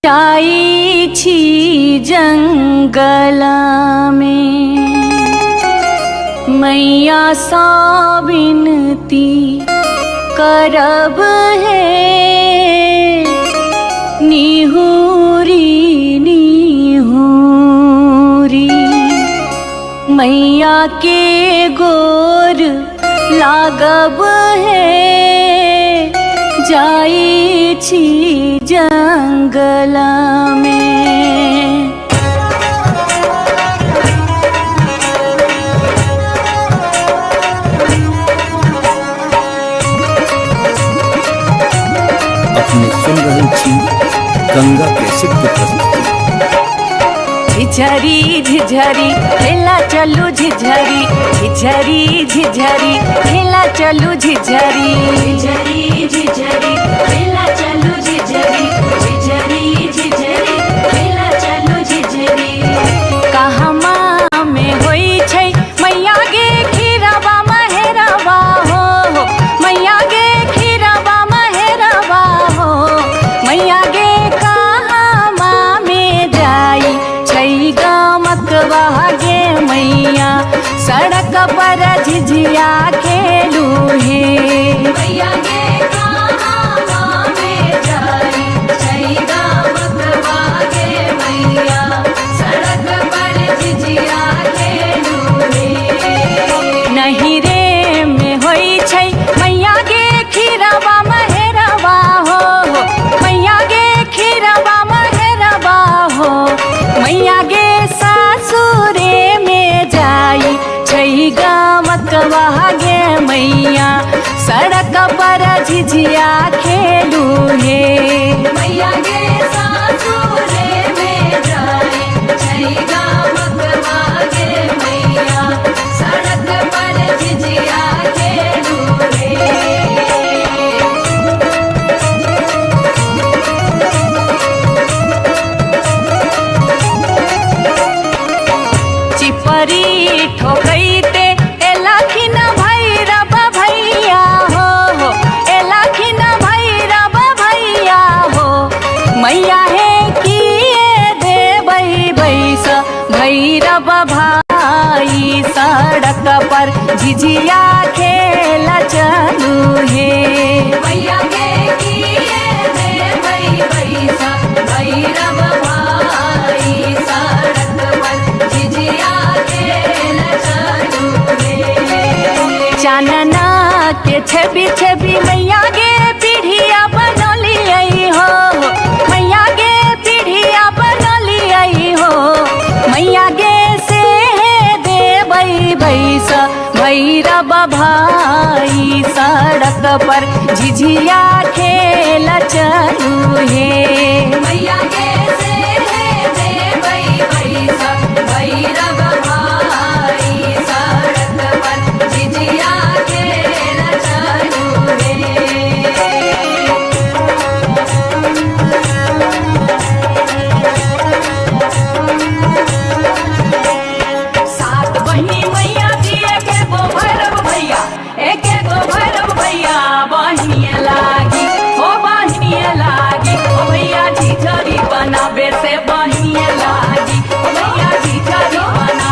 जाइ छी जंगल में, मैया सा विनती करब है, निहुरी निहुरी मैया के गोर लागब है, जाइ छी जंगल में। अपने सुन रहल छी गंगा कैसेट के प्रस्तुति। झिझरी झिझरी खेला चलू, झिझरी झिझरी झिझरी खेला चलू, झिझरी झिझरी झिझरी खेला चलू, झिझरी झिझरी झिझरी खेला चलू झिझरी। कहमा में होई छै मैया गे खीरवा महेरवा हो, मैया गे खीरवा महेरवा हो, मैया गे कहमा में जाई छै गामकवा गे मैया, सड़क पर झिझिया खेलू हे। मैया गे कहाँ में जाई छै गामकवा गे मैया, सड़क पर झिझिया खेलू हे। नहीं रे में होई छै मैया गे खीरवा महेरवा हो, मैया गे खीरवा महेरवा हो, मैया गे सासुरे में जाई छै गामकवा गे मैया, सड़क पर झिझिया खेलू हे। मैया गे सासुरे में जाई छै गामकवा गे मैया, सड़क पर झिझिया खेलू हे। चिपरी ठोकैते एलखिन भैरव भैया हो, एलखिन भैरव भैया हो, मैया हे किए देबै बैस भैरव भाई, सड़क पर झिझिया खेल चलू हे। मैया गे किए देबै बैसा भैरव भाई, सड़क पर झिझिया खेल चलू हे। चानना के छवि छवि मैया गे पीढ़िया बनलियै हो, मैया गे पीढ़िया बनलियै हो, मैया गे से देबै बैस भैरव भाई, सड़क पर झिझिया खेल चलू हे। मैया गे से देबै बैसा भैरव भाई, सड़क पर झिझिया खेल चलू हे। सात बहिनी मैया जी एके गो भैरव भैया, एके गो भैरव भैया बहिनिया लागी हो, बहिनिया लागी ओ भैया, झिझरी बनाबे से बहिनिया लागी ओ भैया, झिझरी बना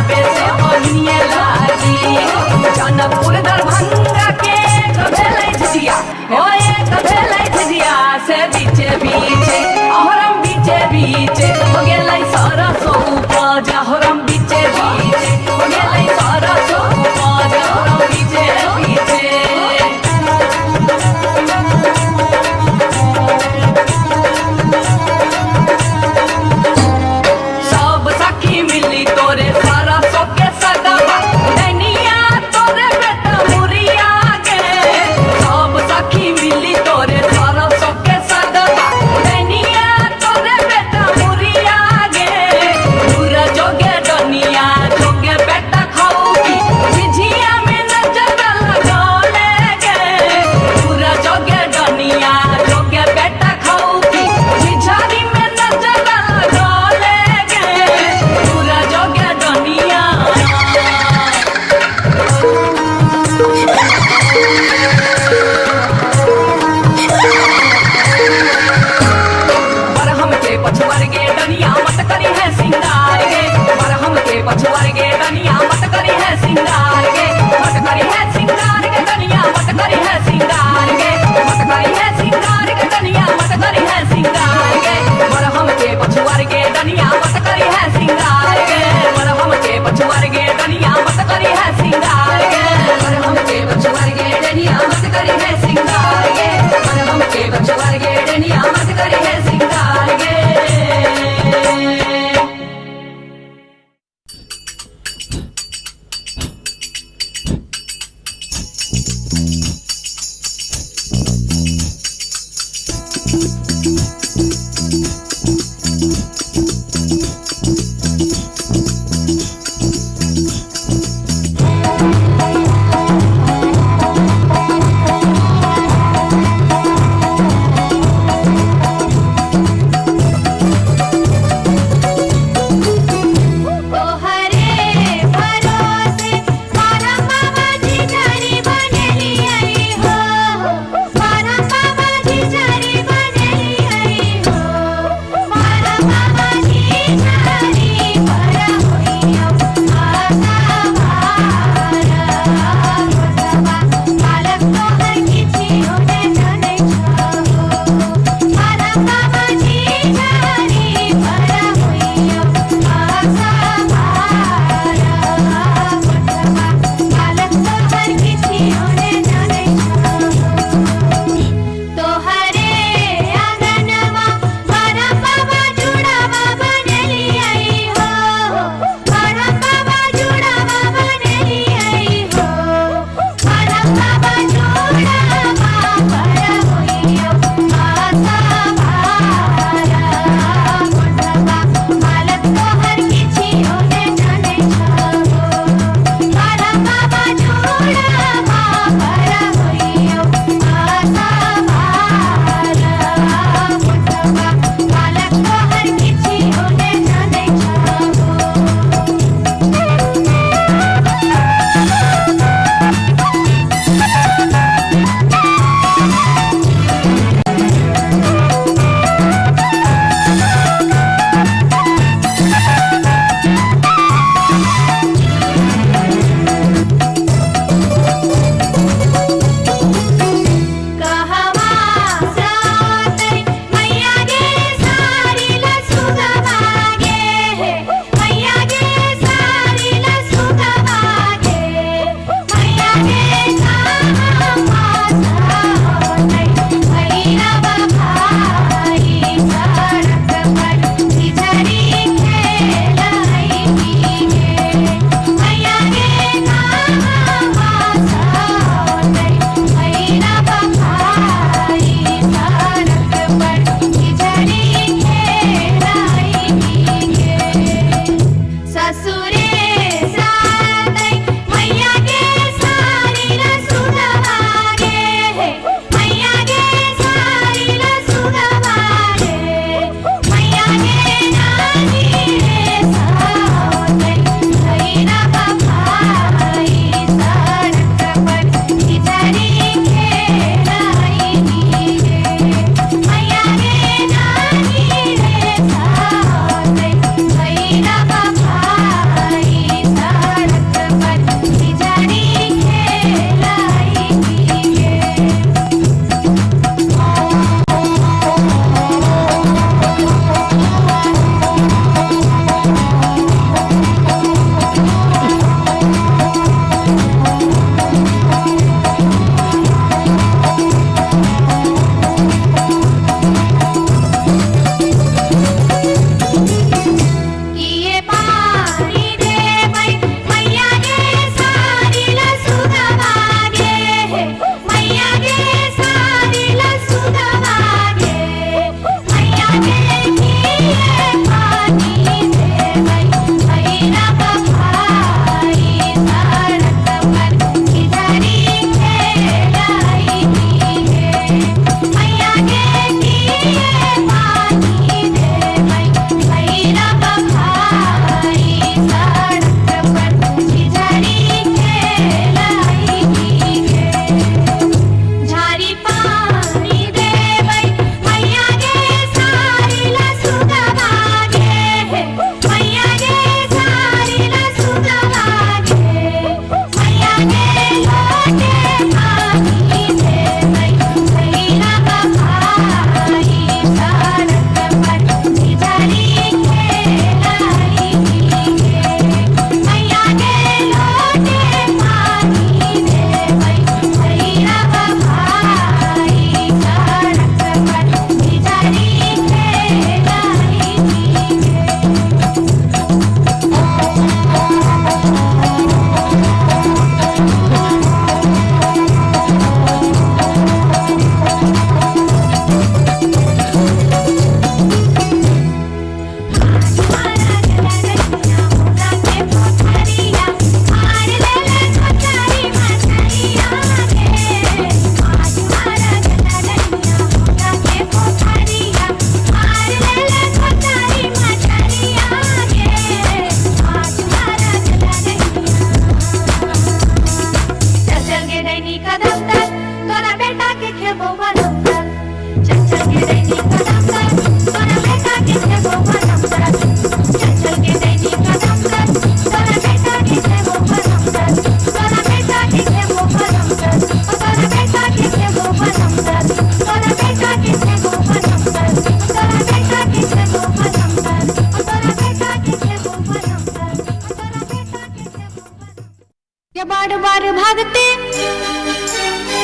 बार बार भगती,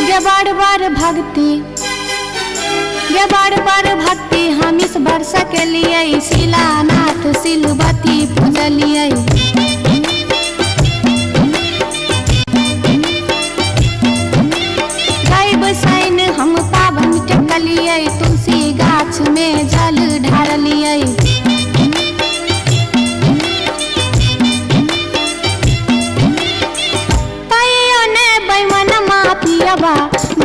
गे बार बार भगती, गे बार बार भक्ति हम इस वर्ष के लिए शिलानाथ सिलबती पूजलियै। गायब सैन हम पावन टेकलियै, तुलसी गाछ में जल ढारलियै। तैयो ने बैमनमा पियबा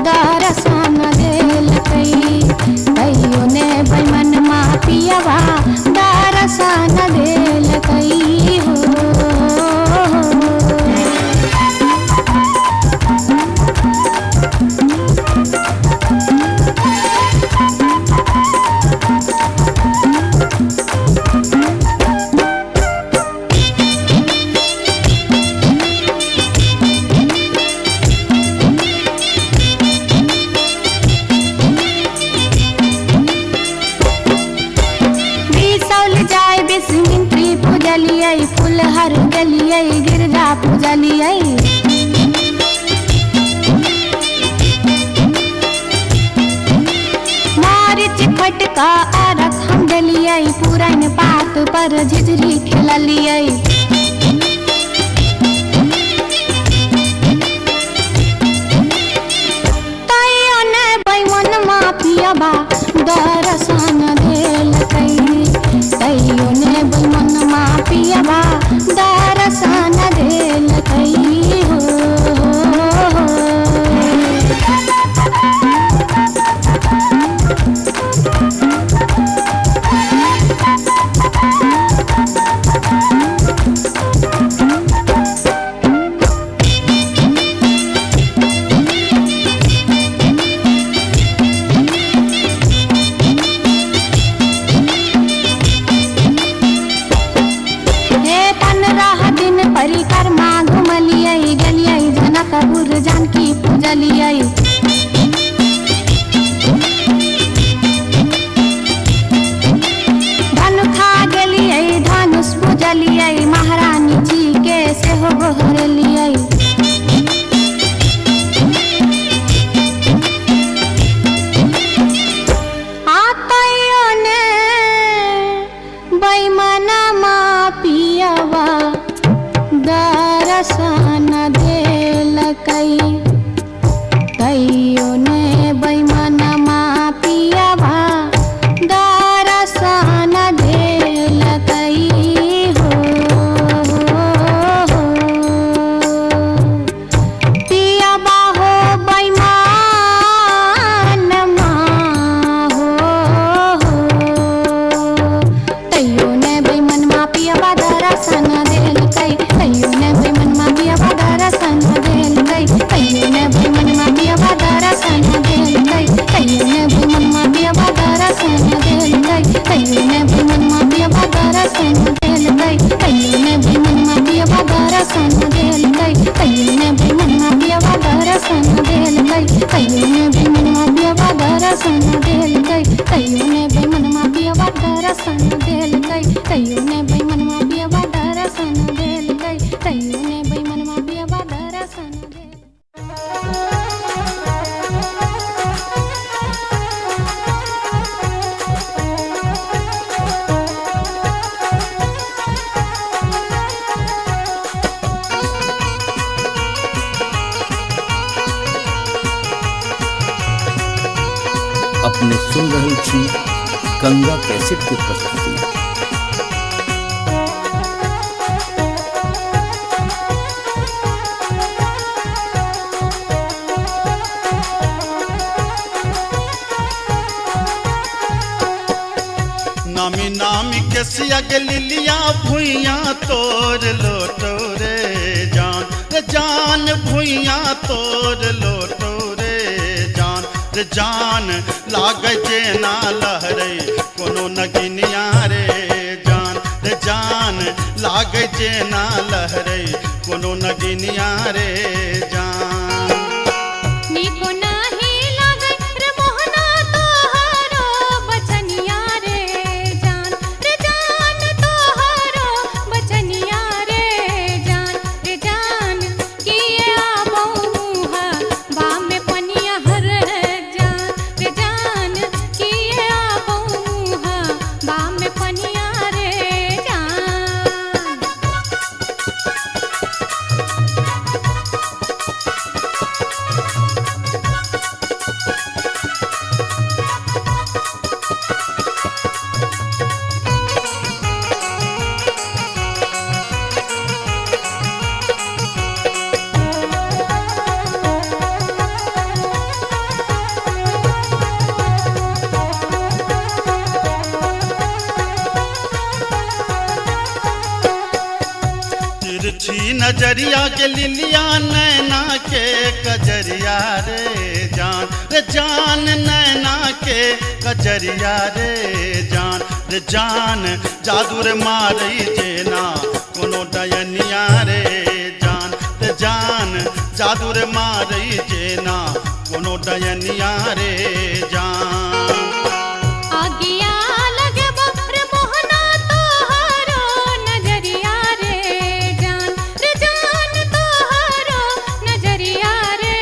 दर्शन देलकै, तैयो ने बैमनमा पियबा दर्शन देलकै हो। बिसौल जाय बिस्मित्री पूजलियै, फुलहर गेलियै गिरजा पूजलियै। मारिच खटका अरख हम देलियै, पुरैन पात पर झिझरी खेललियै। तैयो ने बैमनमा पियबा दर्शन देलकै, तैयो ने बैमनमा पियबा दर्शन देलकै हो। हे 15 दिन परिक्रमा घुमलियै, गेलियै जनकपुर जानकी पूजलियै। धनुखा गेलियै धनुष पूजलियै, महारानी जी के सेहो गोहरलियै। आ तैयो ने बैमनमा पियबा दर्शन देलकै, तैयो ने बैमनमा पियबा दर्शन देलकै हो। पियबा हो बैमानमा हो, तैयो ने बैमनमा पियबा दर्शन देलकै, तैयो ने बैमनमा पियबा दर्शन देलकै, तैयो ने बैमनमा पियबा दर्शन देलकै, तैयो ने बैमनमा पियबा दर्शन देलकै, तैयो ने बैमनमा पियबा दर्शन देलकै, तैयो ने बैमनमा पियबा दर्शन देलकै, तैयो ने बैमनमा पियबा दर्शन देलकै, तैयो ने बैमनमा पियबा दर्शन देलकै, तैयो ने बैमनमा पियबा दर्शन देलकै, तैयो ने बैमनमा पियबा दर्शन देलकै, तैयो ने बैमनमा पियबा दर्शन देलकै। अपने सुन रहल छी गंगा कैसेट के प्रस्तुति। नामी नामी केसिया के लिलिया भुइया तोर लोटो रे जान, रे जान भुइया तोर लोटो रे जान, रे जान लागे जेना लहरे कोनो नगिनिया रे जान, रे जान लागे जेना लहरे कोनो नगिनिया रे जान। नीको नाही लागै रे मोहना तोहरो बचनिया रे जान, रे जान तोहरो बचनिया रे जान, रे जान की नजरिया के लिलिया नैना के कजरिया रे जान, रे जान नैना के कजरिया रे जान, रे जान जादू रे मारई जेना कोनो डयनिया रे जान, रे जान जादू रे मारई जेना कोनो डयनिया रे जान। आगिया लगबो रे मोहना तोहरो नजरिया रे जान, रे जान तोहरो नजरिया रे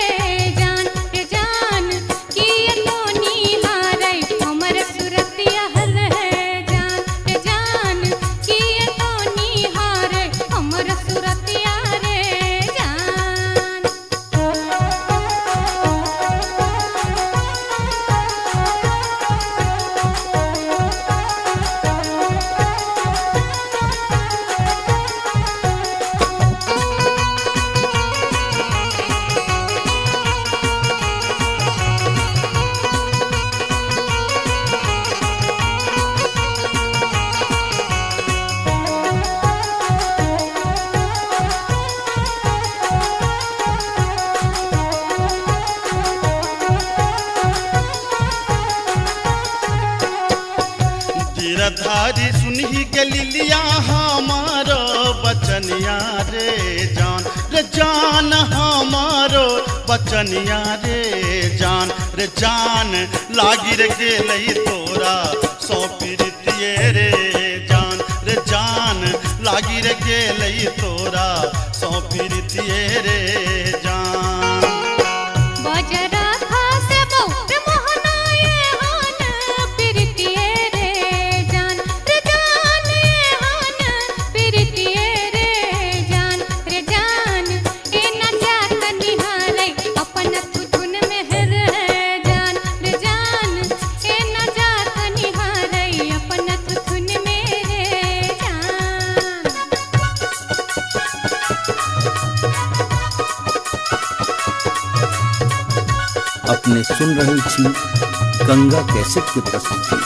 जान, रे जान किए तो निहारै हमर सुरतिया रे जान, रे जान किए तो निहारै हमर सुरतिया रे जान। गिरधारी सुनही के लिलिया हमारो बचनिया रे जान, रे जान हमारो बचनिया रे जान, रे जान लागी रे गेलई तोरा सौ प्रीतिये रे जान, रे जान लागी रे गेलई तोरा सौ प्रीतिये रे जान। बजरा खसबो रे मोहना एहन प्रीतिये रे जान, रे जान एहन प्रीतिये रे जान, रे जान एना जात निहारै अपन तुधुन में रे जान, रे जान एना जात निहारै अपन तुधुन में रे जान। अपने सुन रहल छी गंगा कैसेट के प्रस्तुति।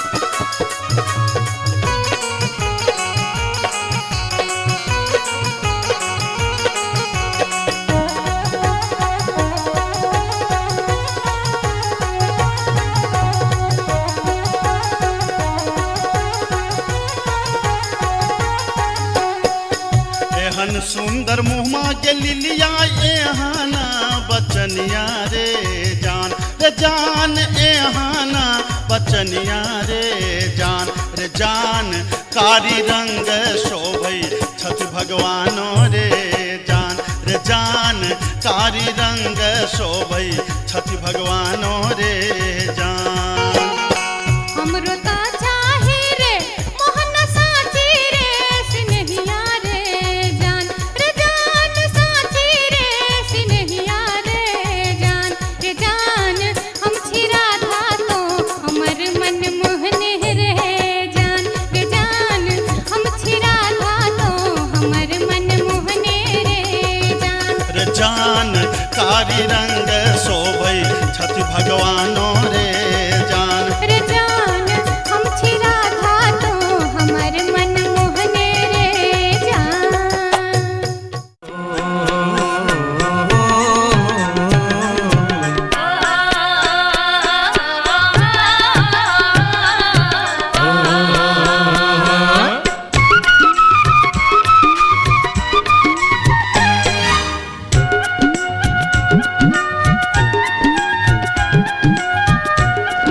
एहन सुंदर मुहमा के लिलिया एहना बचनिया रे जान, रे जान एहना बचनिया रे जान, रे जान कारी रंग शोभै छठ भगवानो रे जान, रे जान कारी रंग शोभै छठ भगवानो रे जान। हमरो ता चाही रे मोहन साची रे सिनहिया रे जान, रे जान साची रे सिनहिया रे जान, रे जान हम छी राधा तो हमर मन मोहन रे जान, रे जान हम छी राधा तो हमर मन मोहन रे जान, रे जान कारी रंग शोभै छठ भगवानो रे जान, रे जान हम छी राधा तो हमर मन मोहन रे जान। आ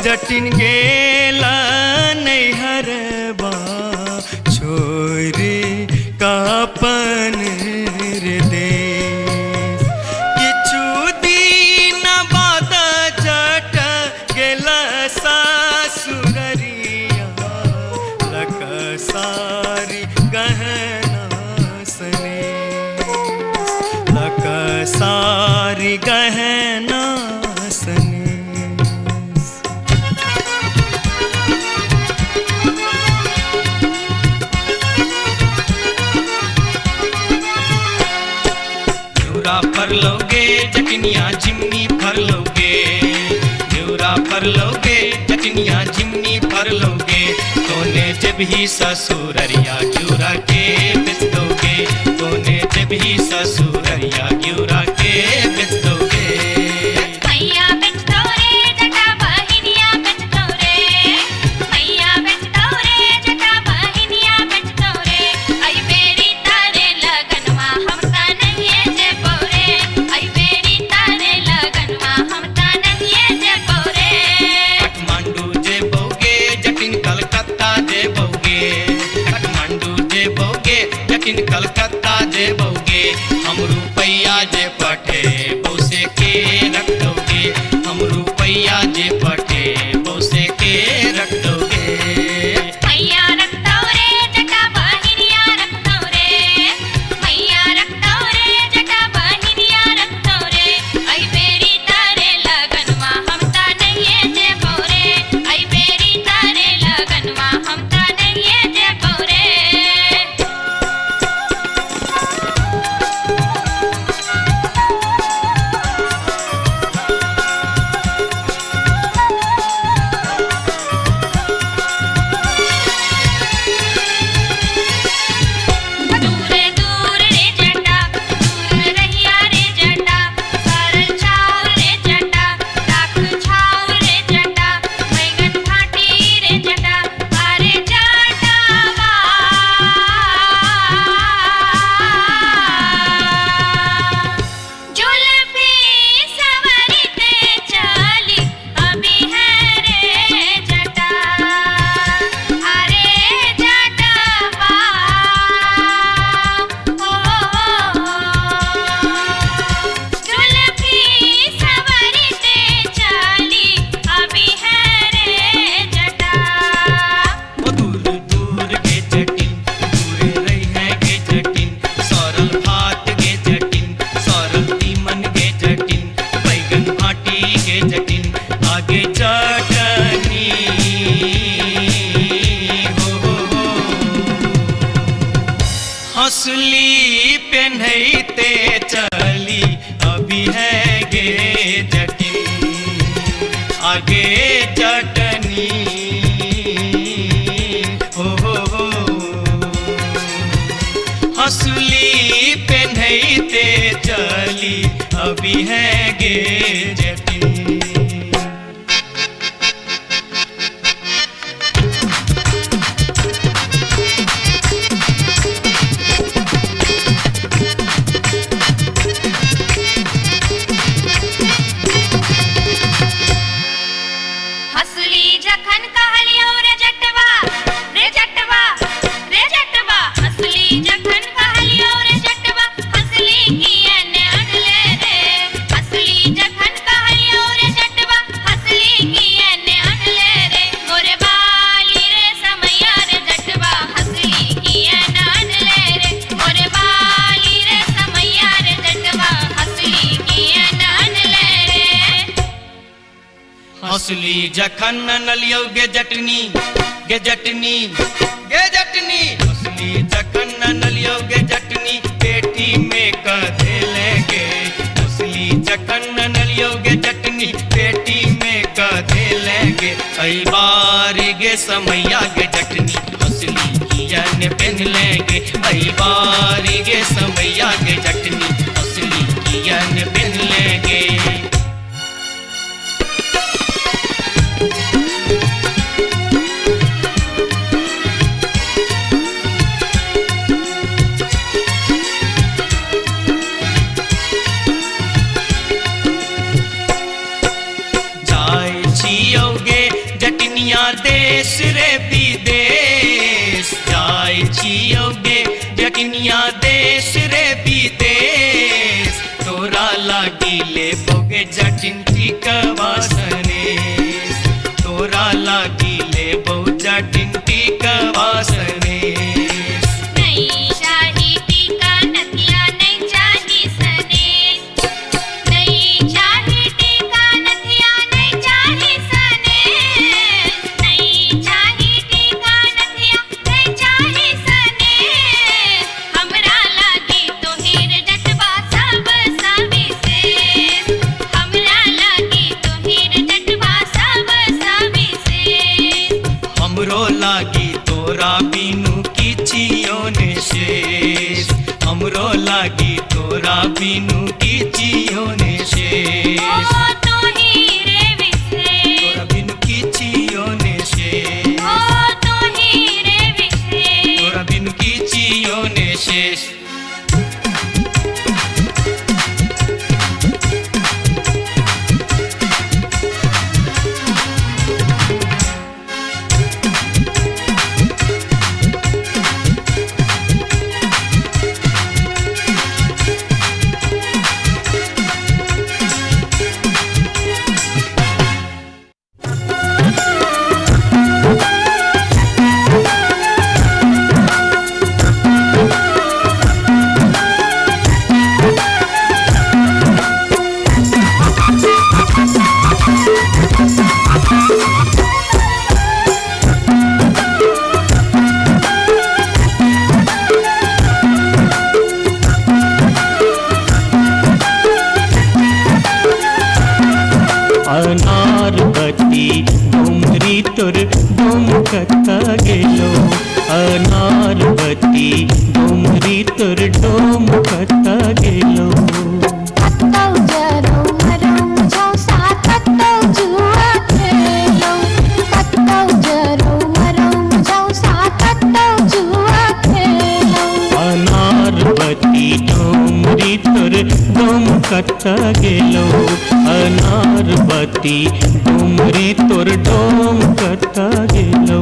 जटिन गेला नैहरबा छोरी कापन रे देश। किछु दिन बाद जट गेला सासुररिया लक सारी गहना सने लक सारी गहना सने। घिउरा फर लोगे जटनिया झिमनी फर लोगे, घिउरा फर लोगे जटनिया झिमनी फर लोगे, तोने जब ही ससुररिया घिउरा के बेच दोगे, तोने जब ही ससुररिया घिउरा के बेच दोगे। मैया बेच दो रे जटा बहिनिया बेच दो रे, मैया बेच दो रे जटा बहिनिया बेच दो रे, आई बेरी तारे लगनवा हम ता नहीं जे पौरे, आई बेरी तारे लगनवा हम ता नहीं जे पौरे। काठमांडू जे बोगे जटिन कलकत्ता जे बोगे, काठमांडू जे बोगे जटिन कलकत्ता जे बोगे, हम रुपैया जे पठे बोसे के रख दोगे, हम रुपैया जे पठे बोसे के रख दोगे। मैया रख दो रे जटा बहिनिया रख दो रे, मैया रख दो रे जटा बहिनिया रख दो रे, आई बेरी तारे लगनवा हम ता नहीं जे पौरे, आई बेरी तारे लगनवा हम ता नहीं जे पौरे। दूर दूर रे जटा दूर रहिया रे जटा, सरल छाव रे जटा राख छाव रे जटा, बैगन फाटी रे जटा अरे जटावा। जुल्फी सवरते चली अभी है रे जटा, अरे जटावा ओ जुल्फी सवरते चली अभी है रे जटा। ओ दूर दूर के जटिन दूर रही है के जटिन, सरल भात के जटिन सरल तीमन के जटिन, बैगन भाटी के जटिन आगे चटनी हो हो हो। हंसली पेन्हते चली अभी है गे जटिन आगे चटनी हो हो हो। हंसली पेन्हते चली अभी है गे जटिन। हंसली जखन कहलियो रे जटवा रे जटवा रे जटवा, हंसली जखन कहलियो रे जटवा, हंसली किए ने अनले रे, हंसली जखन कहलियो रे जटवा, हंसली किए ने अनले रे, मोरे बाली रे समैया रे जटवा, हंसली किए ने अनले रे, मोरे बाली रे समैया रे जटवा, हंसली किए ने अनले रे। हंसली जखन नलियो गे जटनी गे जटनी गे जटनी, हंसली जखन नलियो गे जटनी पेटी में कधे लेगे, हंसली जखन नलियो गे जटनी पेटी में कधे लेगे, ऐ बारी गे समैया गे जटनी हंसली किया ने पहन लेंगे, ऐ बारी गे समैया गे जटनी हंसली किया ने पहन लेंगे। जाय छियोगे छियौ गे जटनिया देश रे विदेश, तोरा लागी लेबो गे जटिन टिकवा सनेस, तोरा लागी लेबो जटिन टिकवा सनेस। नहीं चाही टीका नथिया नहीं चाही सनेस, नहीं चाही टीका नथिया नहीं चाही सनेस, नहीं चाही टीका नथिया नहीं चाही सनेस, हमरा लागी तोहेर जटवा सब सविशेष, हमरा लागी तोहेर जटवा सब सविशेष। हमरो लागी तोरा बिनु किछियो ने शेष, हमरो लागी तोरा बिनु किछियो ने शेष, ओ तोही रे विशेष, तोरा बिनु किछियो ने शेष, ओ तोही रे विशेष। तोरा बिनु किछियो ने शेष। अनारबती डोमरी तोर डोम कत्ता गेलो, अनारबती डोमरी तोर डोम कत्ता गेलो। कतौ जरौ मरौ झौसा कतौ जुआ खेलौ, कतौ जरौ मरौ झौसा कतौ जुआ खेलौ। अनारबती डोमरी तोर डोम कत्ता गेलो, अनारबती डोमरी तोर डोम कत्ता गेलो।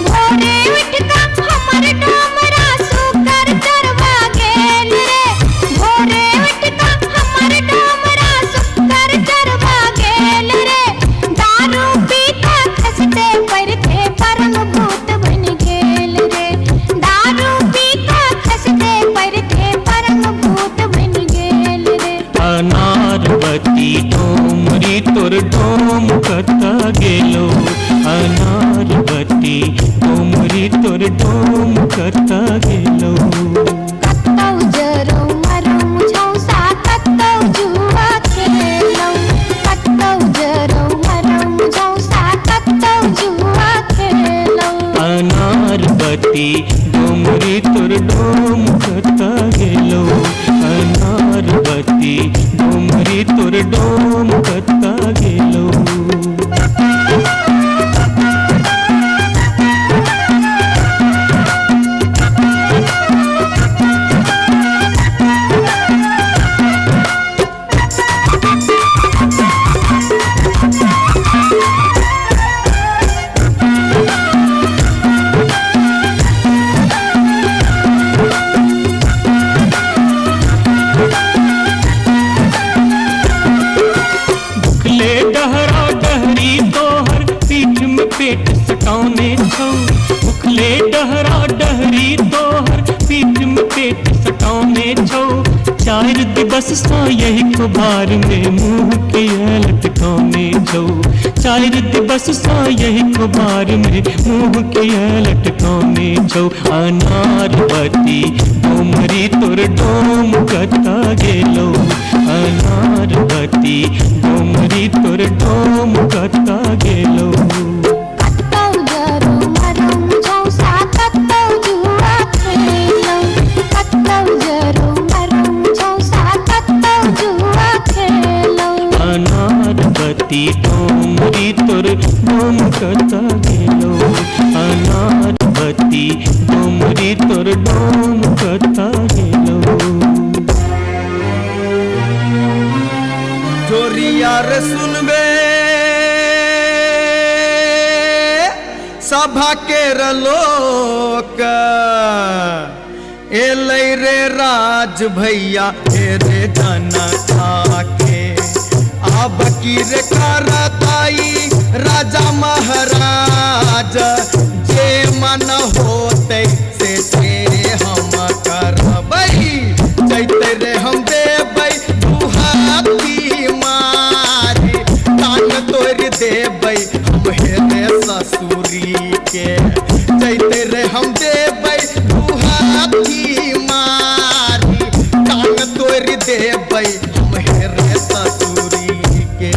भोरे उठ कऽ हमर डोमरा सुकर चरवा गेल रे, भोरे उठ कऽ हमर डोमरा सुकर चरवा गेल रे, दारू पी कऽ खसते पड़ते परम भूत बनि गेल रे, दारू पी कऽ खसते पड़ते परम भूत बनि गेल रे। अनारबती डोमरी तोर डोम कत्ता गेलो, अनारबती डोमरी तोर डोम कत्ता गेलो। कतौ जरौ मरौ झौसा कतौ जुआ खेलौ, कतौ जरौ मरौ झौसा कतौ जुआ खेलौ। अनारबती डोमरी तोर डोम कत्ता गेलो, अनारबती डोमरी तोर डोम कत्ता गेलो। भुखले डहरा डहरी तोहर पीठ में पेट सटौने छौ, भुखले डहरा डहरी तोहर पीठ में पेट सटौने छौ। चार दिवस सँ यही खुबार में मुँह के लटकौने छौ, चार दिवस सँ यही खुबार में मुँह के लटकौने छौ। अनारबती डोमरी तोर डोम कत्ता गेलो, अनारबती डोमरी तोर डोम कत्ता गेलो। कतौ जरौ मरौ झौसा कतौ जुआ खेलौ, डोमरी तोर डोम कत गेलो। अनार बत्ती डोमरी तोर डोम कत गेलो। जोरिया रे सुनबे सभा के लोक एलै रे राज भैया हे रे जनता के। आब की रे करताई राजा महाराज, जे मन होतै से हम करबै। जैते रे हम देबै दुहाती मारी, कान तोड़ देबै हम हे रे ससुरी के। जैते रे हम देबै दुहाती मारी, कान तोड़ देबै हम हे रे ससुरी के।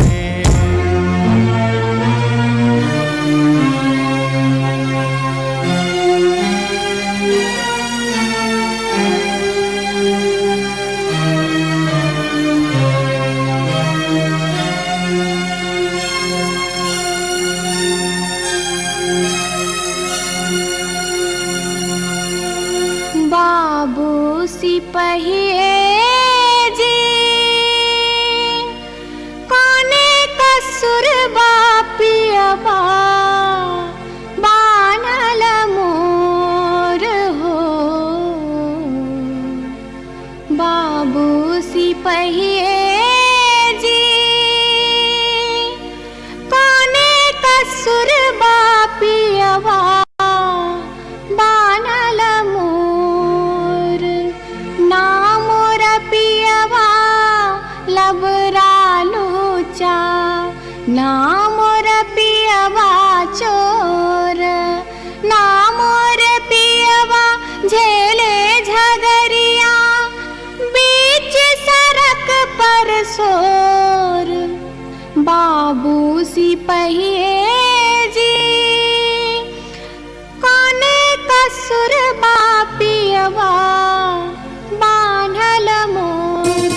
बाबू सिपहिए जी कोने कसुर बापियबा बानल मोर हो। बाबू सिपहिए जी कोने कसुर बापियबा बानल मोर। ना मोर पियवा लबरालूचा, ना मोर पियवा चोर, ना मोर पियवा झेले झगरिया बीच सड़क पर शोर। बाबू सिपहिए जी कोने कसुर बापियवा बान्हल मोर।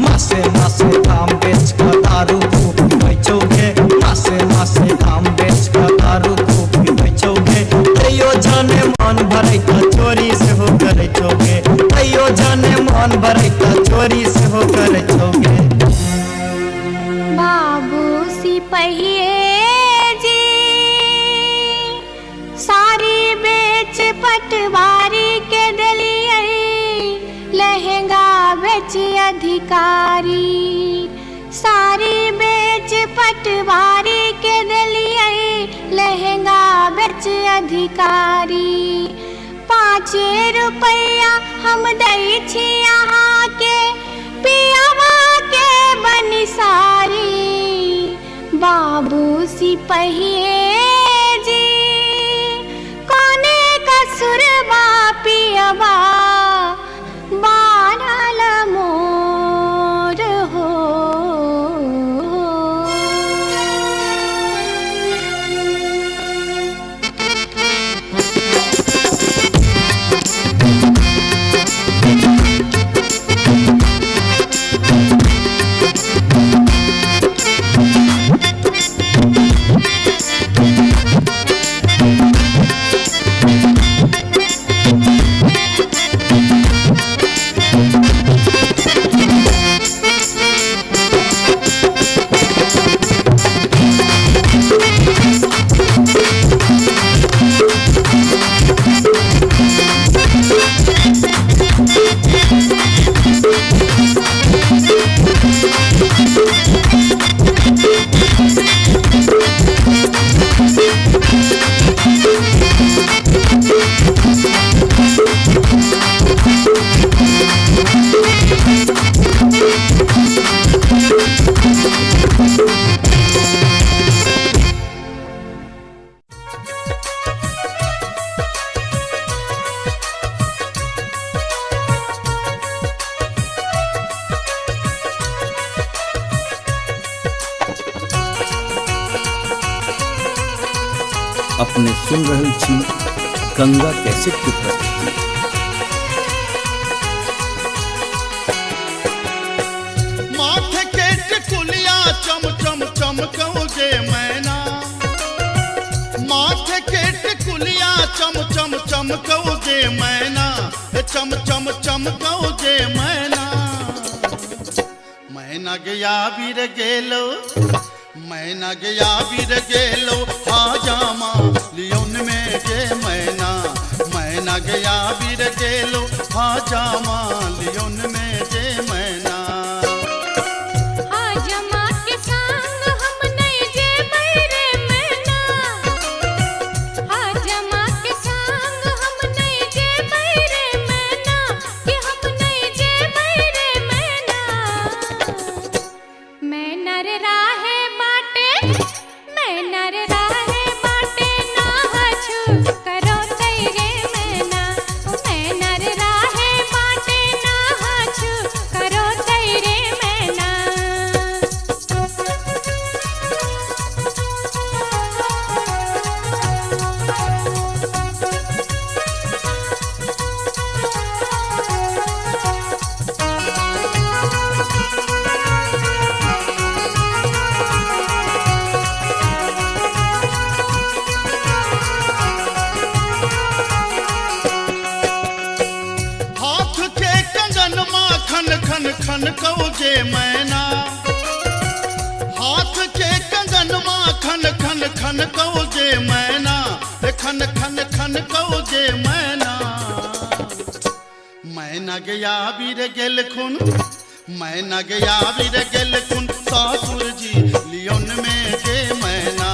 मासे मासे धाम बेच कऽ दारू खूब पीबै छौ गे। मासे मासे धाम बेच कऽ दारू खूब पीबै छौ गे। तैयो जाने मन भरै तऽ चोरी सेहो करै छौ गे। तैयो जाने मन भरै तऽ चोरी सेहो करै छौ गे। बाबू सिपहिए जी सारी बेच पटवारी के देलियै, लहंगा बेच अधिकारी। सारी बेच पटवारी के देलियै, लहंगा बेच अधिकारी। 5 रुपैया हम दै छी अहाँके, पियवा के बनिसारी। बाबू सिपहिए जी कोने कसुर बापियवा बान्हल मोर हो। अपने सुन रहल छी गंगा कैसेट की प्रस्तुति। माथे के टिकुलिया चम चम चमक चमकौ गे मैना, हे चम चम चमकौ गे मैना। मैना गया वीर गेलो, मैना गया वीर गेलो हाजामा लियोन में गे मैना। मैना गया वीर गेलो हाजामा लियोन में गे मैना। हाजमा के संग हम नहीं जेबै रे मैना, हाजमा के संग हम नहीं जेबै रे मैना, कि हम नहीं जेबै रे मैना। मैना रे राहे बाटे, मैना रे राहे बाटे ना हछु करो तैरे मैना, ओ मैना रे राहे बाटे ना हछु करो तैरे मैना। हाथ के कंगन मा खन खन खन कौ गे मैना, हाथ के कंगन मा खन खन खन कौ गे मैना, हे खन खन खन कौ गे मैना। मैना गया वीर गेलखुन, मैना गया वीर गेलखुन सासुर जी लियोन में गे मैना।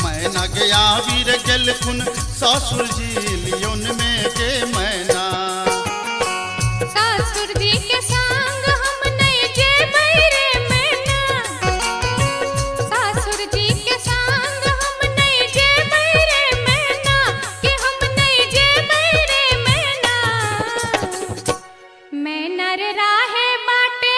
मैना गया वीर गेलखुन सासुर जी लियोन में गे मैना। सासुर जी के संग हम नहीं जेबै रे मैना, सासुर जी के संग हम नहीं जेबै रे मैना, कि हम नहीं जेबै रे मैना। मैना रे राहे बाटे,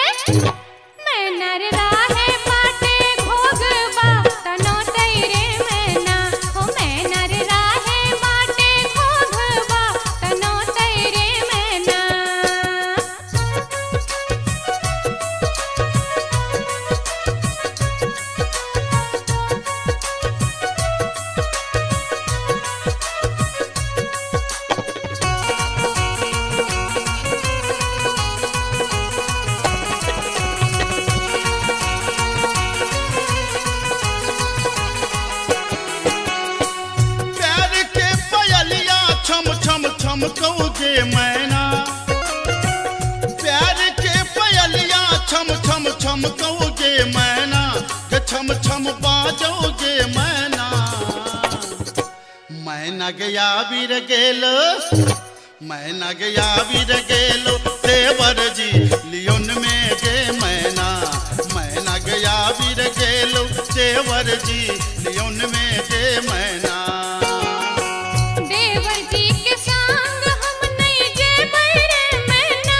मैना रे राहे बाटे घोघबा तनो तैरे मैना, हो मैना रे राहे बाटे घोघबा तनो तैरे मैना। प्यार के पयलिया छम छम छम कौ गे मैना, प्यार के पयलिया छम छम छम कौ गे मैना, गे छम छम बाजौ गे मैना। मैना गया वीर गेलो, मैना गया वीर गेलो देवर जी लियोन में गे मैना। मैना गया वीर गेलो देवर जी लियोन में गे मैना। देवर जी के संग हम नहीं जेबै रे मैना,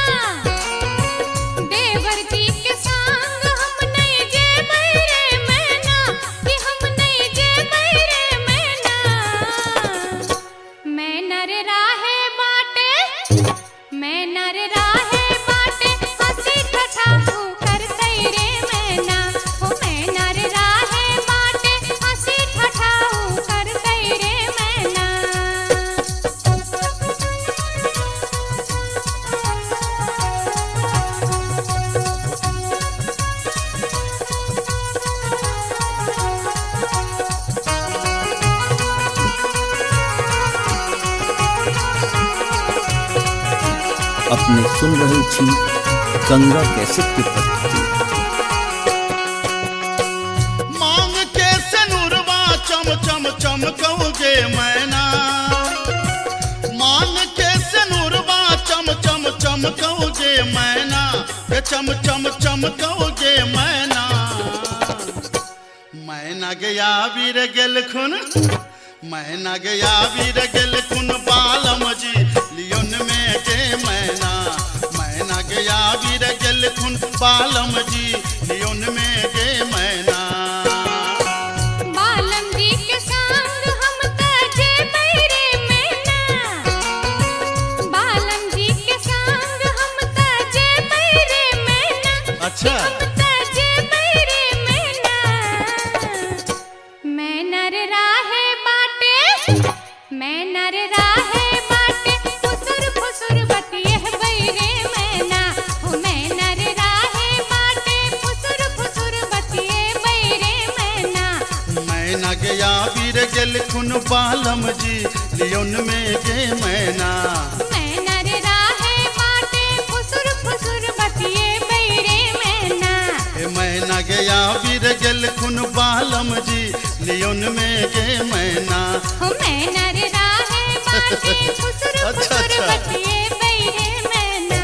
देवर जी के संग हम नहीं जेबै रे मैना, कि हम नहीं जेबै रे मैना। मैना रे राहे बाटे, मैना रे राहे बाटे हंसी ठठा करतै रे मैना, हो मैना रे राहे बाटे हंसी ठठा करतै रे मैना। अपने सुन रहल छी गंगा कैसेट के प्रस्तुति। मांग के सिनुरवा चम चम चमकौ गे मैना, मांग के सिनुरवा चम चम चमकौ गे मैना, गे चम चम चमकौ गे मैना। मैना गया वीर गेलखुन, मैना गया वीर गेलखुन बालम जी लियोन में गे मैना। मैना गया वीर गेलखुन बालम जी लियोन में गे मैना। बालम जी के संग हम त जेबै रे मैना, बालम जी के संग हम त जेबै रे मैना, अच्छा। हम त जेबै रे मैना। मैना रे राहे बाटे, मैना रे राहे बाटे। मैना गया वीर गेलखुन बालम जी लियोन में गे मैना। मैना रे राहे बाटे फुसुर फुसुर बतिए बैरे मैना। हे मैना गया वीर गेलखुन बालम जी लियोन में गे मैना। हो मैना रे राहे बाटे फुसुर अच्छा, फुसुर अच्छा। बतिए बैरे मैना।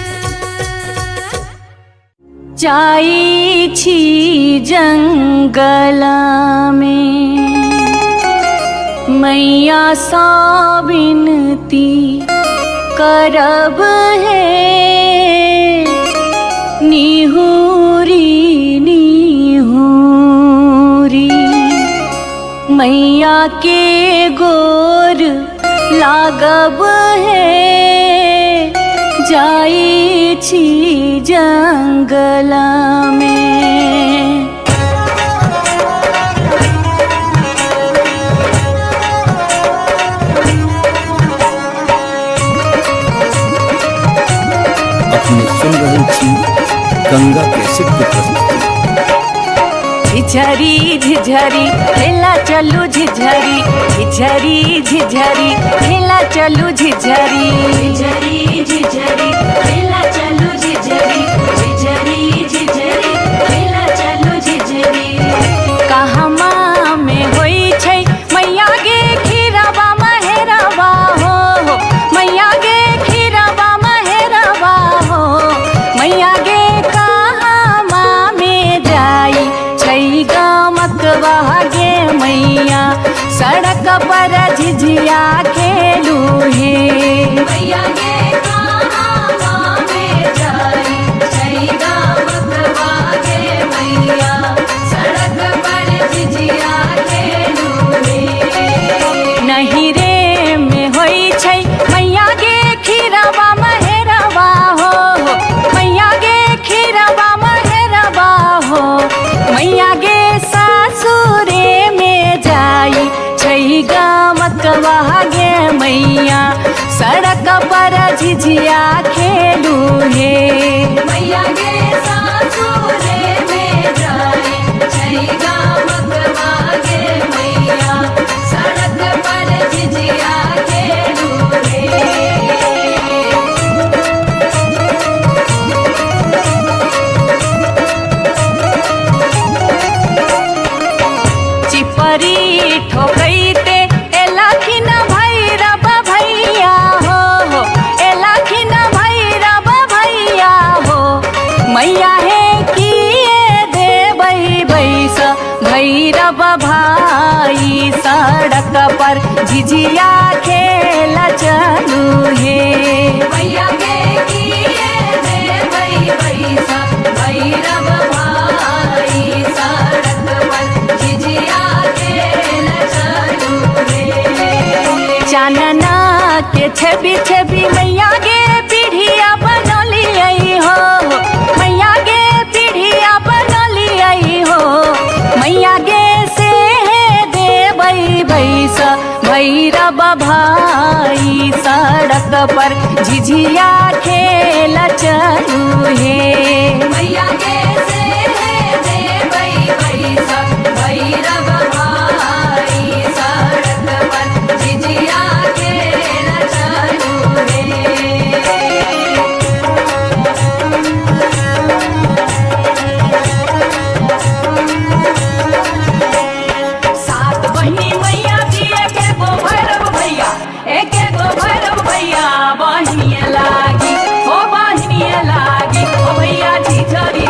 जाई छी जंगला में मैया सा विनती करब है, निहूरी निहूरी मैया के गोर लागब है, जाई छी जंगला में। अपने सुन रहल छी गंगा कैसेट के प्रस्तुति। झिझरी झिझरी खेला चलू झिझरी, झिझरी झिझरी खेला चलू झिझरी, झिझरी झिझरी खेला चलू झिझरी, झिझरी झिझरी खेला चलू झिझरी। कहमा में होई छै मैया गे खीरवा महेरवा हो, मैया गे खीरवा महेरवा हो, मैया गे कहमा में जाई छै गामकवा गे मैया, सड़क पर झिझिया खेलू हे। मैया गे कहमा में जाई छै गामकवा गे मैया, सड़क पर झिझिया खेलू हे। नहीं रे में होई छै मैया गे खीरवा महेरवा हो, मैया गे खीरवा महेरवा हो, मैया गे सासुरे में जाई छै गामकवा गे मैया, सड़क पर झिझिया खेलू हे। मैया गे सासुरे में जाई छै गामकवा गे मैया, सड़क पर झिझिया खेलू हे। चिपरी ठोकैते एलखिन भैरव भैया हो, एलखिन भैरव भैया हो, मैया हे किए देबै बैस भैरव भाई, सड़क पर झिझिया खेल चलू हे। मैया गे किए देबै बैस भैरव भाई, सड़क पर झिझिया खेल चलू हे। चानना के छवि छवि मैया गे पीढ़िया बनलियै हो, मैया गे पीढ़िया बनलियै हो, मैया गे से देबै बैस भैरव भाई, सड़क पर झिझिया खेल चलू हे। मैया गे से देबै बैस भैरव भाई, सड़क पर झिझिया खेल चलू हे। सात बहिनी मैया जी एके गो भैरव भैया, एके गो भैरव भैया बहिनिया लागी, ओ बहिनिया लागी, ओ भैया झिझरी।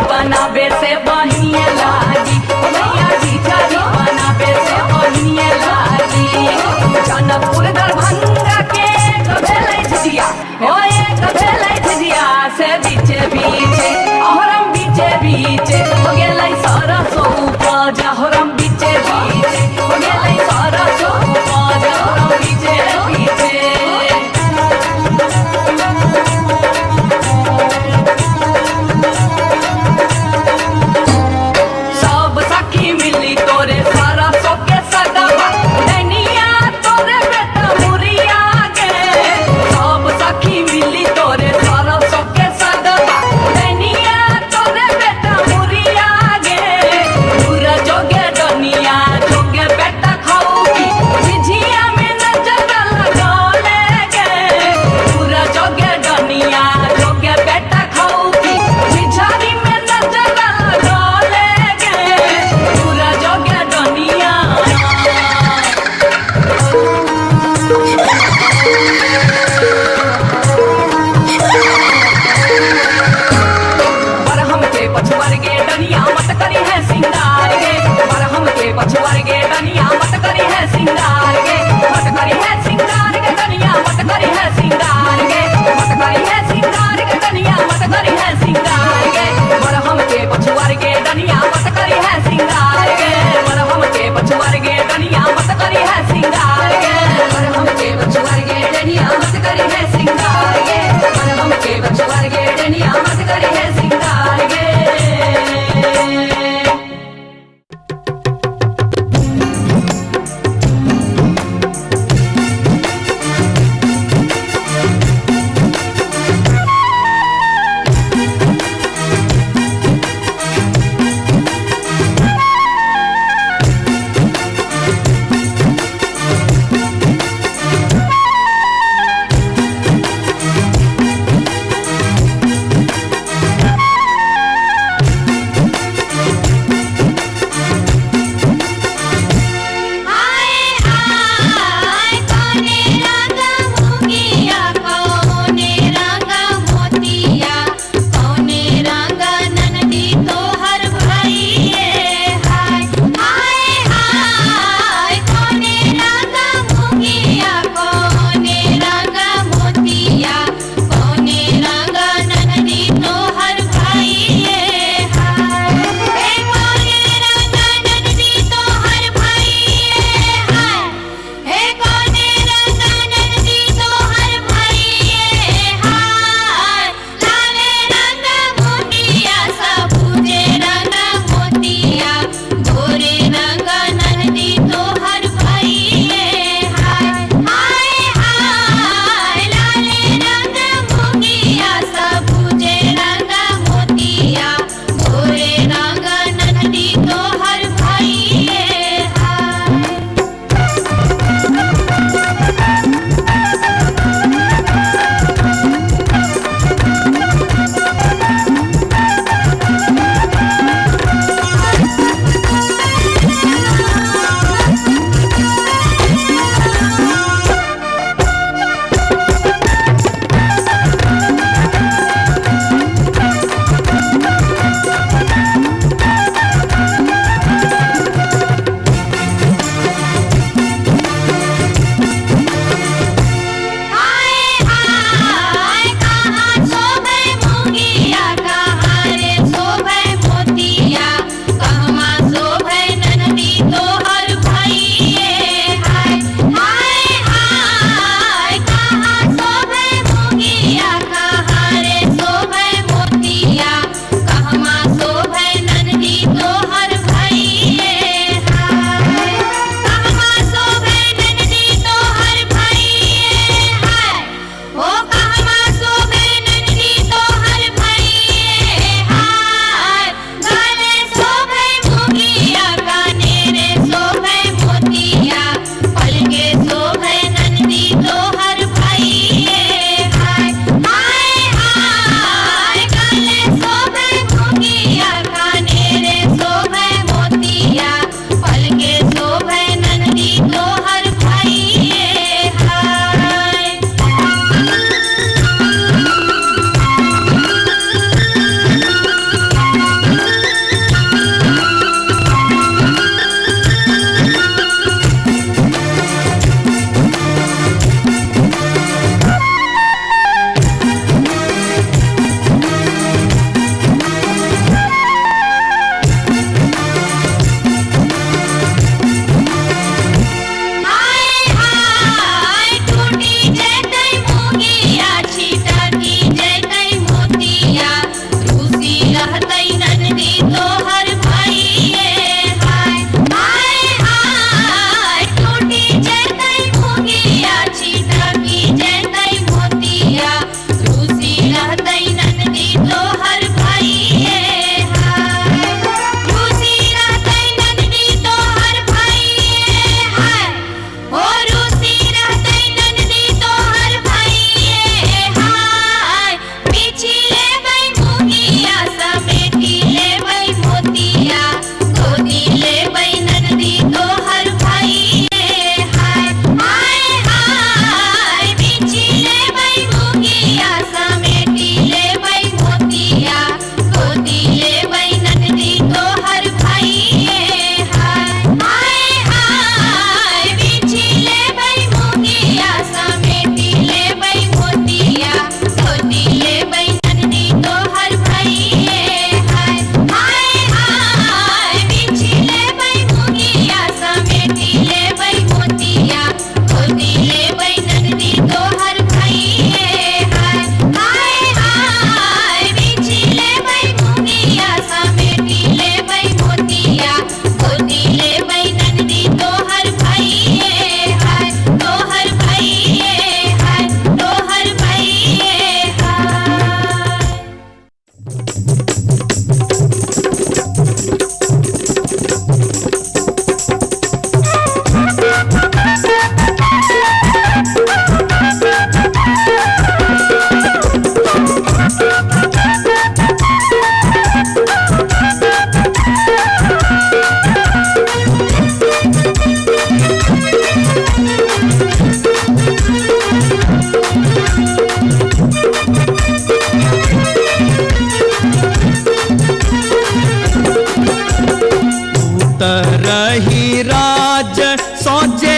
राज सोचे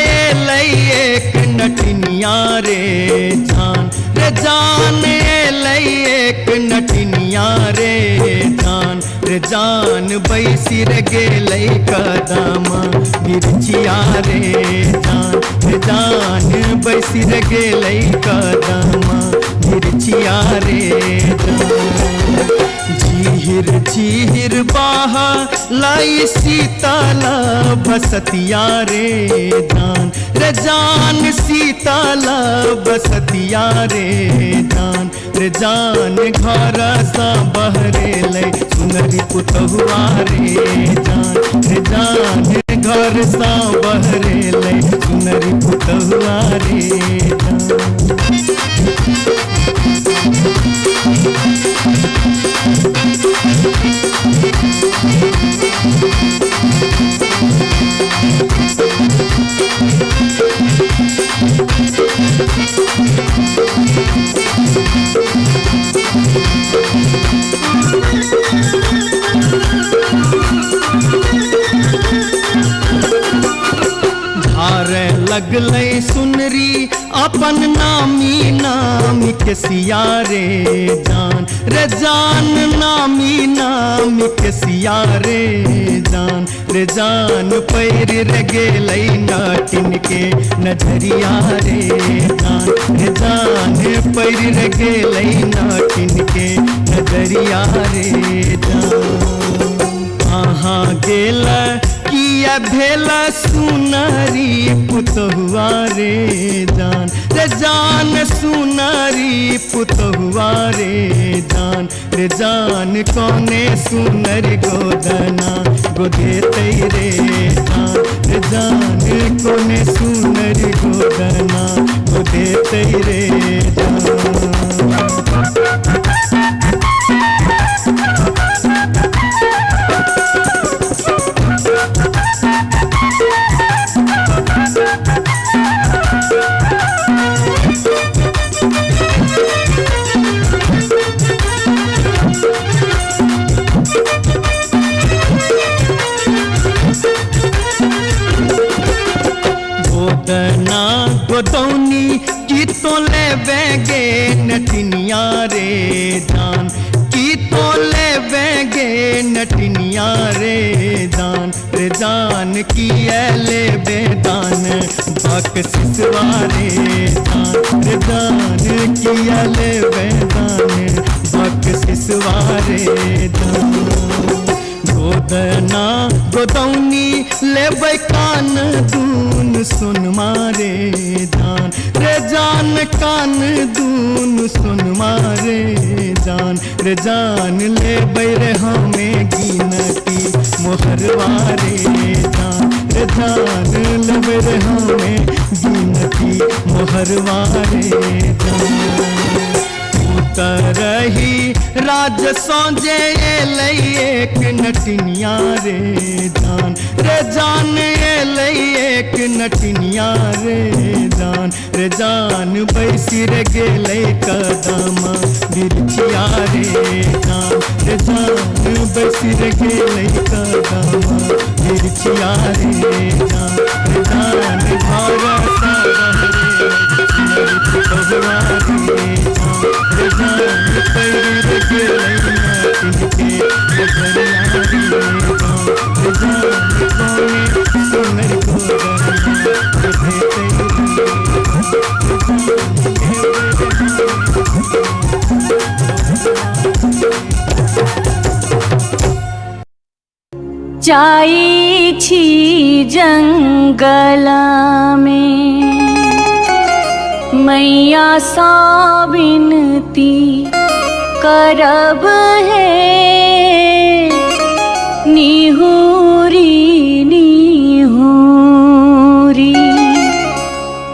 एक नटिनिया रे जान, रे जान एक नटिनिया रे जान, रे जान बैसी रे गेलै कदमा बिरछिया रे जान, रे जान बैसी रे गेलै कदमा बिरछिया रे जान। झिहिर झिहिर बाहा लाई सीताला बसतिया रे जान, रे जान सीताला बसतिया रे जान, रे जान घर सा बहरेलै सुनरी पुतहुआ रे जान, रे जान घर सा बहरेलै सुनरी पुतहुआ रे जान। झारे लगलै सुनरी अपन नामी नामी के सिया रे जान, रे जान नामी नामी के सिया रे जान, रे जान पैर रे गेलै नाटिन के नजरिया रे जान, रे जान पैर रे गेलै नाटिन के नजरिया रे जान। अहाँ गेल किया भेल सुनरी पुतहुआ रे जान, रे जान सुनरी पुतहुआ रे जान, रे जान कौने सुनर गोदना गोदेतै रे जान, रे जान कौने सुनर गोदना गोदेतै रे जान। गोदना गोदौनी की तो लेबे गे नटिनिया रे जान, की तो लेबे गे नटिनिया रे जान, रे जान किया लेबे दान बख्शिसवा रे जान, रे जान किया लेबे दान बख्शिसवा रे जान। गोदना गोदौनी लेबै कान दून सुन मारे जान, रे जान कान दून सुन मारे जान, रे जान लेबै रे हमें गिनती मोहरवा रे जान, रे जान लेबै रे हमें गिनती मोहरवा रे जान। उतरही राज सौजे एलै एक नटिनिया रे जान, रे जान एलै एक नटिनिया रे जान, रे जान बैसी रे गेलै कदमा बिरछिया रे जान, रे जान बैसी रे गेलै कदमा बिरछिया रे जान, रे जान घर सा बहरे सुनरी पुतहुआ रे जान, रे जान पैर रे गेलै नाटिन के नजरिया रे जान, रे जान कौने सुनर गोदना गोदेतै रे जाई छी जंगल में मैया सा विनती करब है, निहूरी निहूरी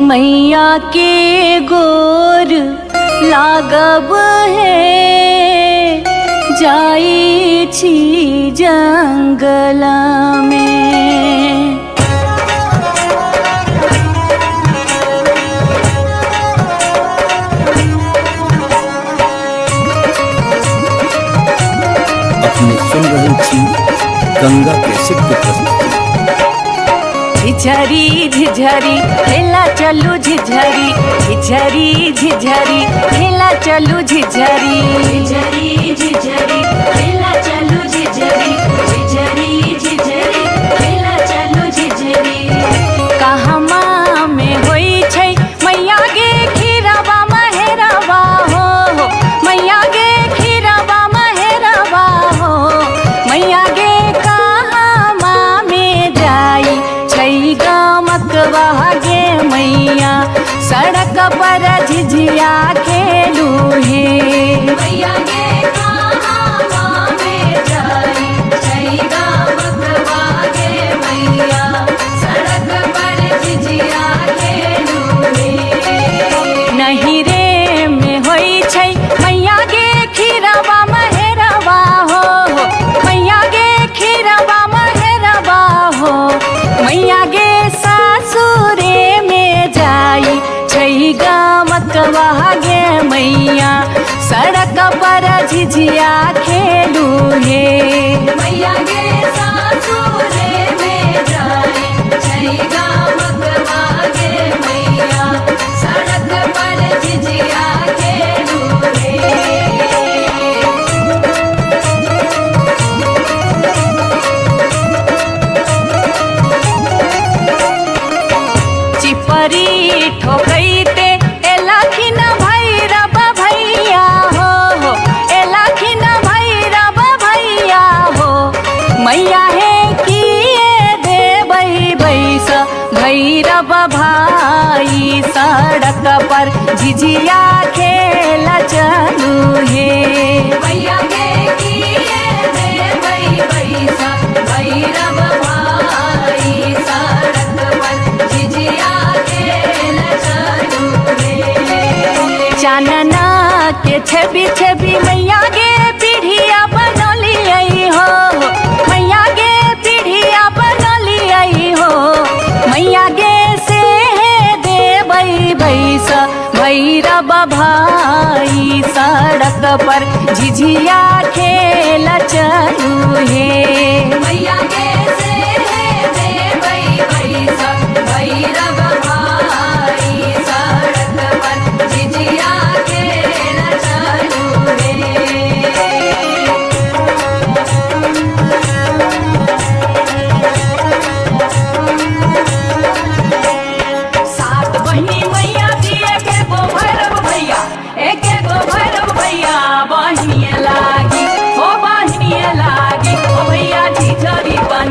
मैया के गोर लागब है, जाई छी जंगल में। अपने सुन रहे छी गंगा कैसेट के प्रस्तुति। झिझरी झिझरी खेला चलू झिझरी, झिझरी झिझरी खेला चलू झिझरी, झिझरी झिझरी खेला चलू झिझरी, झिझरी झिझरी खेला चलू झिझरी। कहमा में होई छै मैया गे खीरवा महेरवा हो, मैया गे खीरवा महेरवा हो, मैया गे कहमा में जाई छै गामकवा गे मैया, सड़क पर झिझिया खेलू हे। मैया गे कहाँ में जाई छै गामकवा गे मैया, सड़क पर झिझिया खेलू हे। नहीं रे में होई छै मैया गे खीरवा महेरवा हो, मैया गे खीरवा महेरवा हो, मैया गे सासुरे में जाई छै गामकवा गे मैया, सड़क पर झिझिया खेलू हे। मैया गे सासुरे में जाई छै गामकवा गे मैया, सड़क पर झिझिया खेलू हे। चिपरी ठोकैते एलखिन भैरव भैया हो, एलखिन भैरव भैया हो, मैया हे किए देबै बैस भैरव भाई, सड़क पर झिझिया खेल चलू हे। मैया गे किए देबै बैसा भैरव भाई, सड़क पर झिझिया खेल चलू हे। चानना के छवि छवि मैया गे पीढ़िया बनलियै हो, मैया गे पीढ़िया बनलियै हो, मैया गे से देबै बैस भैरव भाई, सड़क पर झिझिया खेल चलू हे। मैया गे से देबै बैसा भैरव भाई, सड़क पर झिझिया खेल चलू हे। सात बहिनी मैया जी एके गो भैरव भैया, एके गो भैरव भैया बहिनिए लागी हो, बहिनिए लागी हो भैया झिझरी बन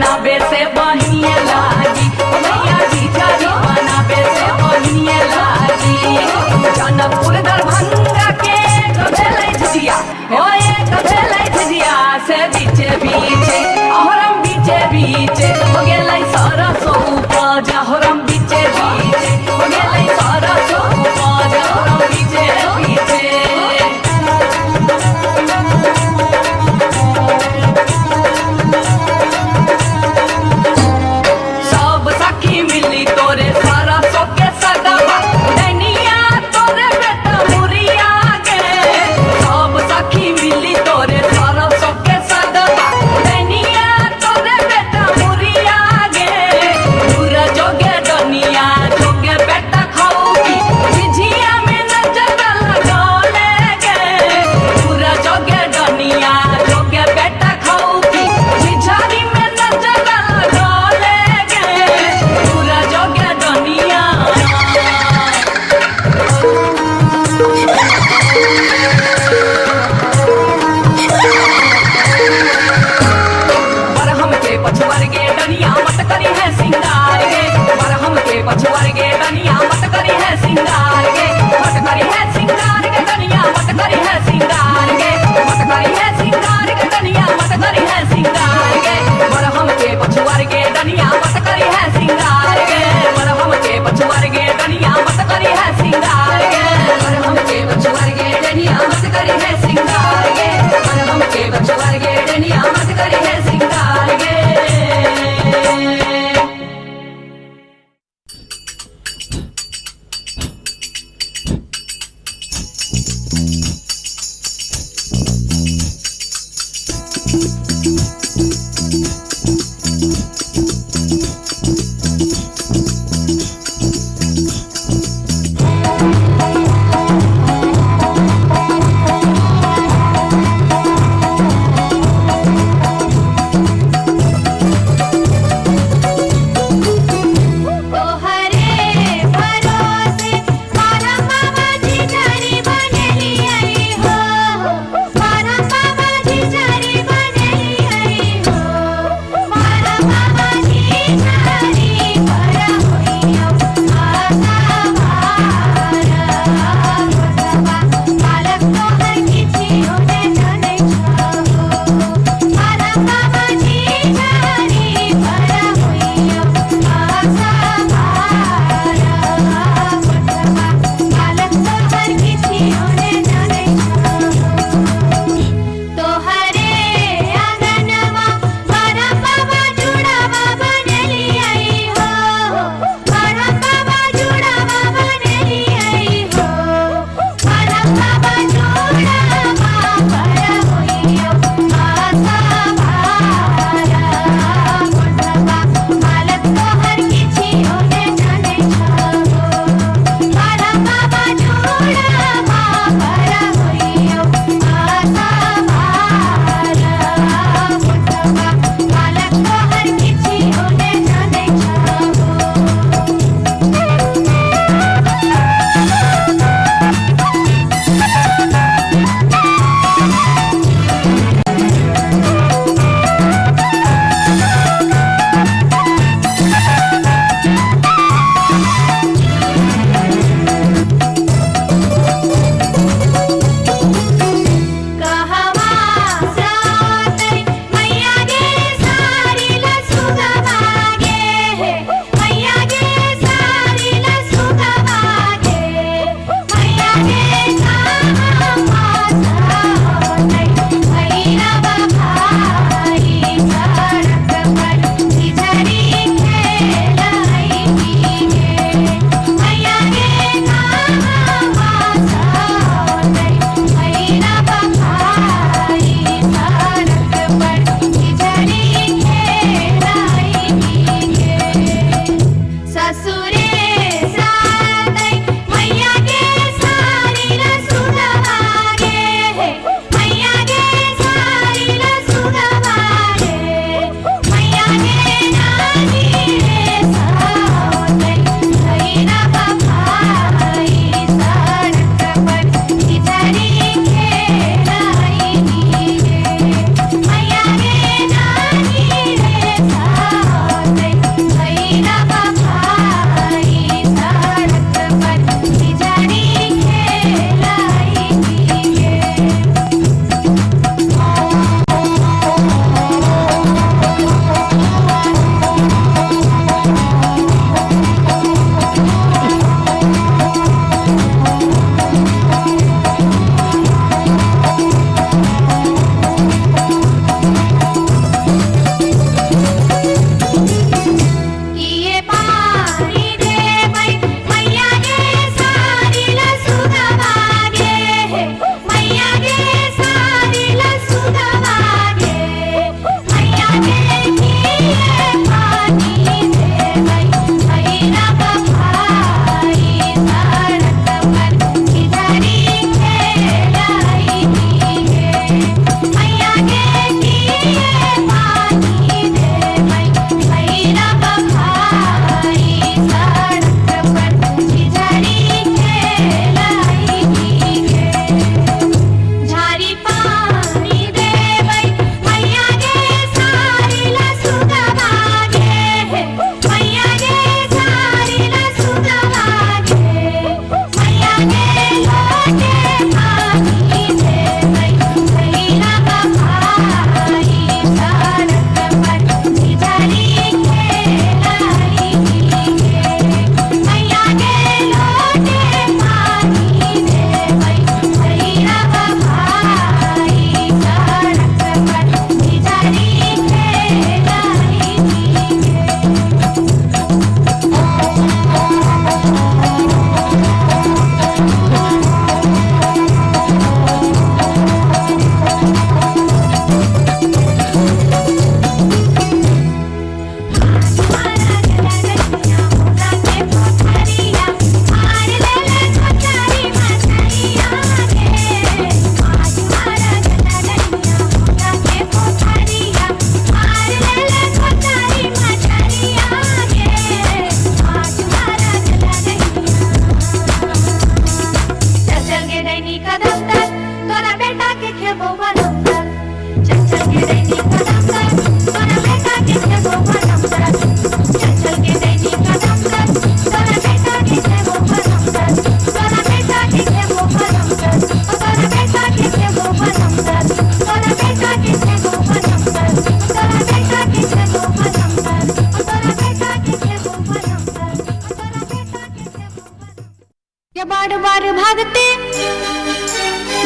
बार बार भगती,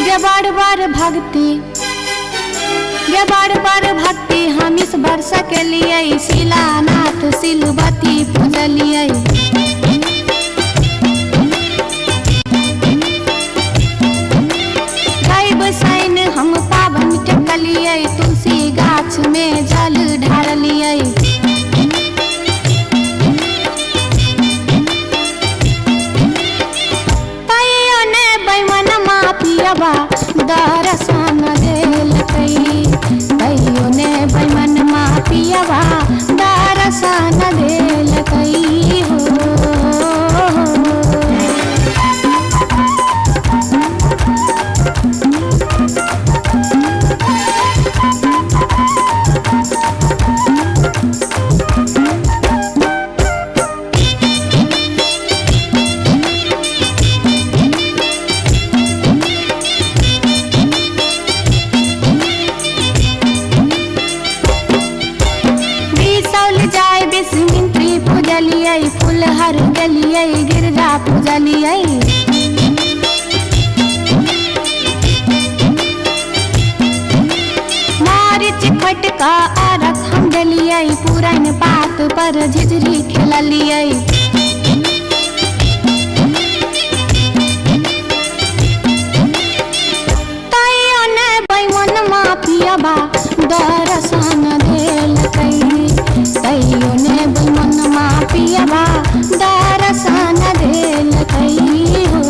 गे बार बार भगती, गे बार बार भक्ति हम इस वर्ष के लिए शिलानाथ सिलबती पूजलियै। गायब सैन हम पावन टेकलियै, तुलसी गाछ में जल ढारलियै। तैयो ने बैमनमा पियबा दरसन देलकै, तैयो ने बैमनमा पियबा दरसन देलकै हो। बिसौल जाय बिस्मित्री पूजलियै, फुलहर गेलियै गिरजा पूजलियै। मारिच खटका अरख हम देलियै, पुरैन पात पर झिझरी खेललियै। तैयो ने बैमनमा पियबा दरसन देलकै, तैयो ने बैमनमा पियबा दरसन देलकै हो।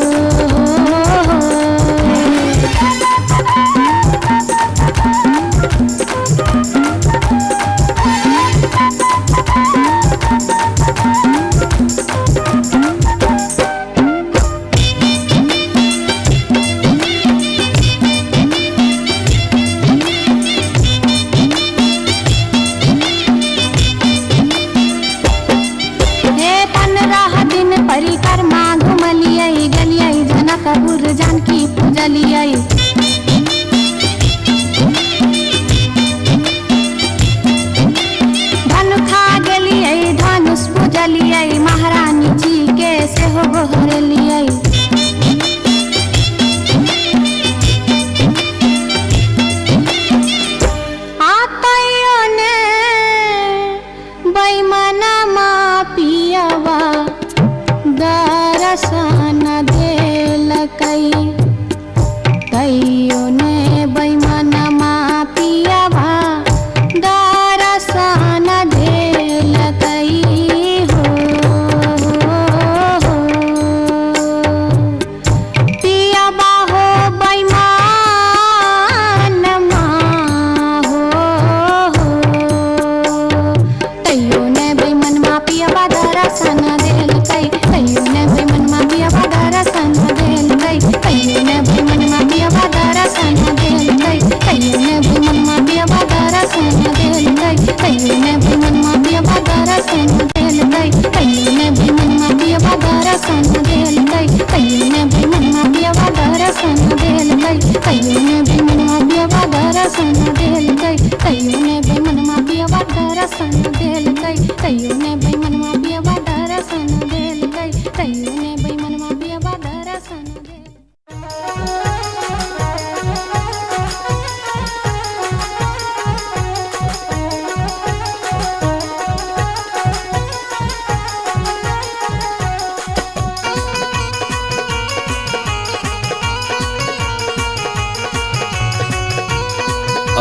हे 15 दिन परिक्रमा घुमलियै, गेलियै जनकपुर जानकी पूजलियै। धनुखा गेलियै धनुष पूजलियै, महारानी जी के सेहो गोहरेलियै। आ तैयो ने बैमनमा पियबा दरसन देलकै, तैयो ने बैमनमा पियबा दरसन देलकै हो। पियबा हो बैमानमा हो, तैयो ने बैमनमा पियबा दरसन देलकै, तैयो ने बैमनमा पियबा दरसन देलकै, तैयो ने बैमनमा पियबा दरसन देलकै, तैयो ने बैमनमा पियबा दरसन देलकै, तैयो ने बैमनमा पियबा दरसन देलकै, तैयो ने बैमनमा पियबा दरसन देलकै, तैयो ने बैमनमा पियबा दरसन देलकै, तैयो ने बैमनमा पियबा दरसन देलकै, तैयो ने बैमनमा पियबा दरसन देलकै, तैयो ने बैमनमा पियबा दरसन देलकै, तैयो ने बैमनमा पियबा दरसन देलकै।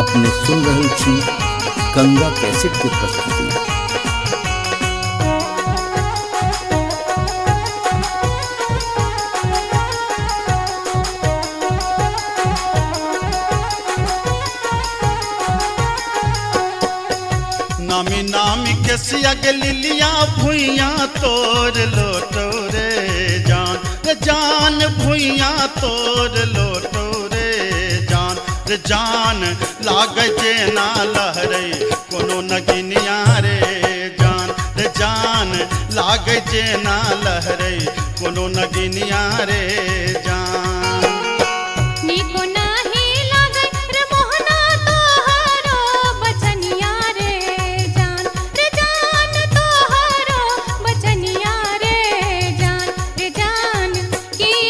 अपने सुन रहल छी गंगा कैसेट के प्रस्तुति। नामी नामी के सिया के लिलिया भुइया तोर लोटो रे जान, रे जान भुइया तोर लोटो रे जान, रे जान लागे जेना लहरे कोनो नगिनिया रे जान, रे जान लागे जेना लहरे कोनो नगिनिया रे जान। नीको नाही लागै रे मोहना तोहरो बचनिया रे जान, रे जान तोहरो बचनिया रे जान, रे जान किया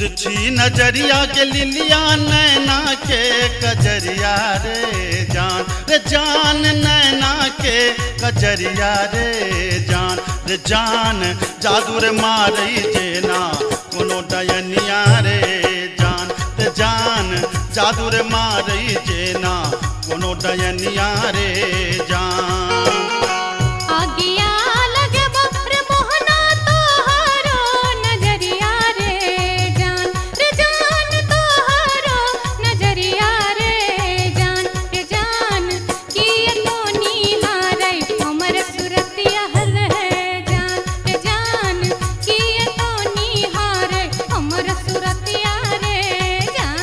तिरछी नजरिया के लिलिया नैना के कजरिया रे जान, रे जान नैना के कजरिया रे जान, रे जान जादू रे मारै जेना कोनो डयनिया रे जान, रे जान जादू रे मारै जेना कोनो डयनिया रे जान। आगिया लगबो रे मोहना तोहारो नजरिया रे जान, रे जान तोहारो नजरिया रे जान, रे जान किए तो निहारै हमर सुरतिया रे जान, रे जान किए तो निहारै हमर सुरतिया रे जान।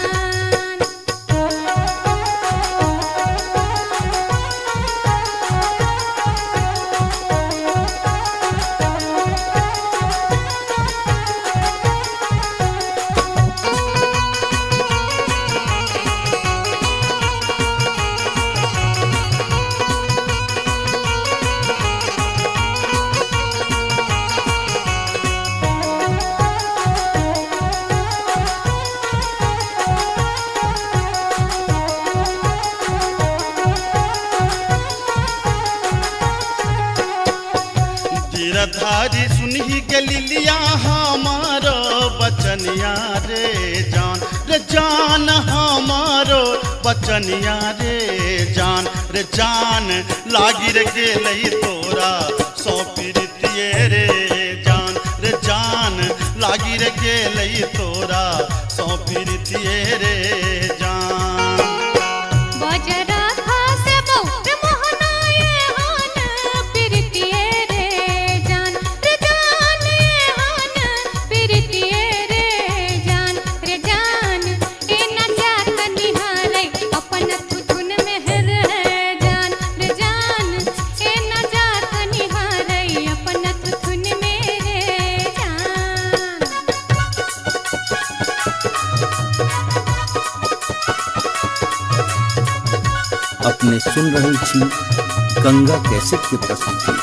गिरधारी सुनही के लिलिया हमारो बचनिया रे जान, रे जान हमारो बचनिया रे जान, रे जान लागी रे गेलै तोरा सौ प्रीतिये रे जान, रे जान लागी रे गेलै तोरा सौ प्रीतिये रे जान। बजरा खसबो रे मोहना एहन प्रीतिये रे जान, रे जान एहन प्रीतिये रे जान, रे जान एना जात निहारै अपन थुथुन में रे जान, रे जान एना जात निहारै अपन थुथुन में रे जान। अपने सुन रहल छी गंगा कैसेट के प्रस्तुति।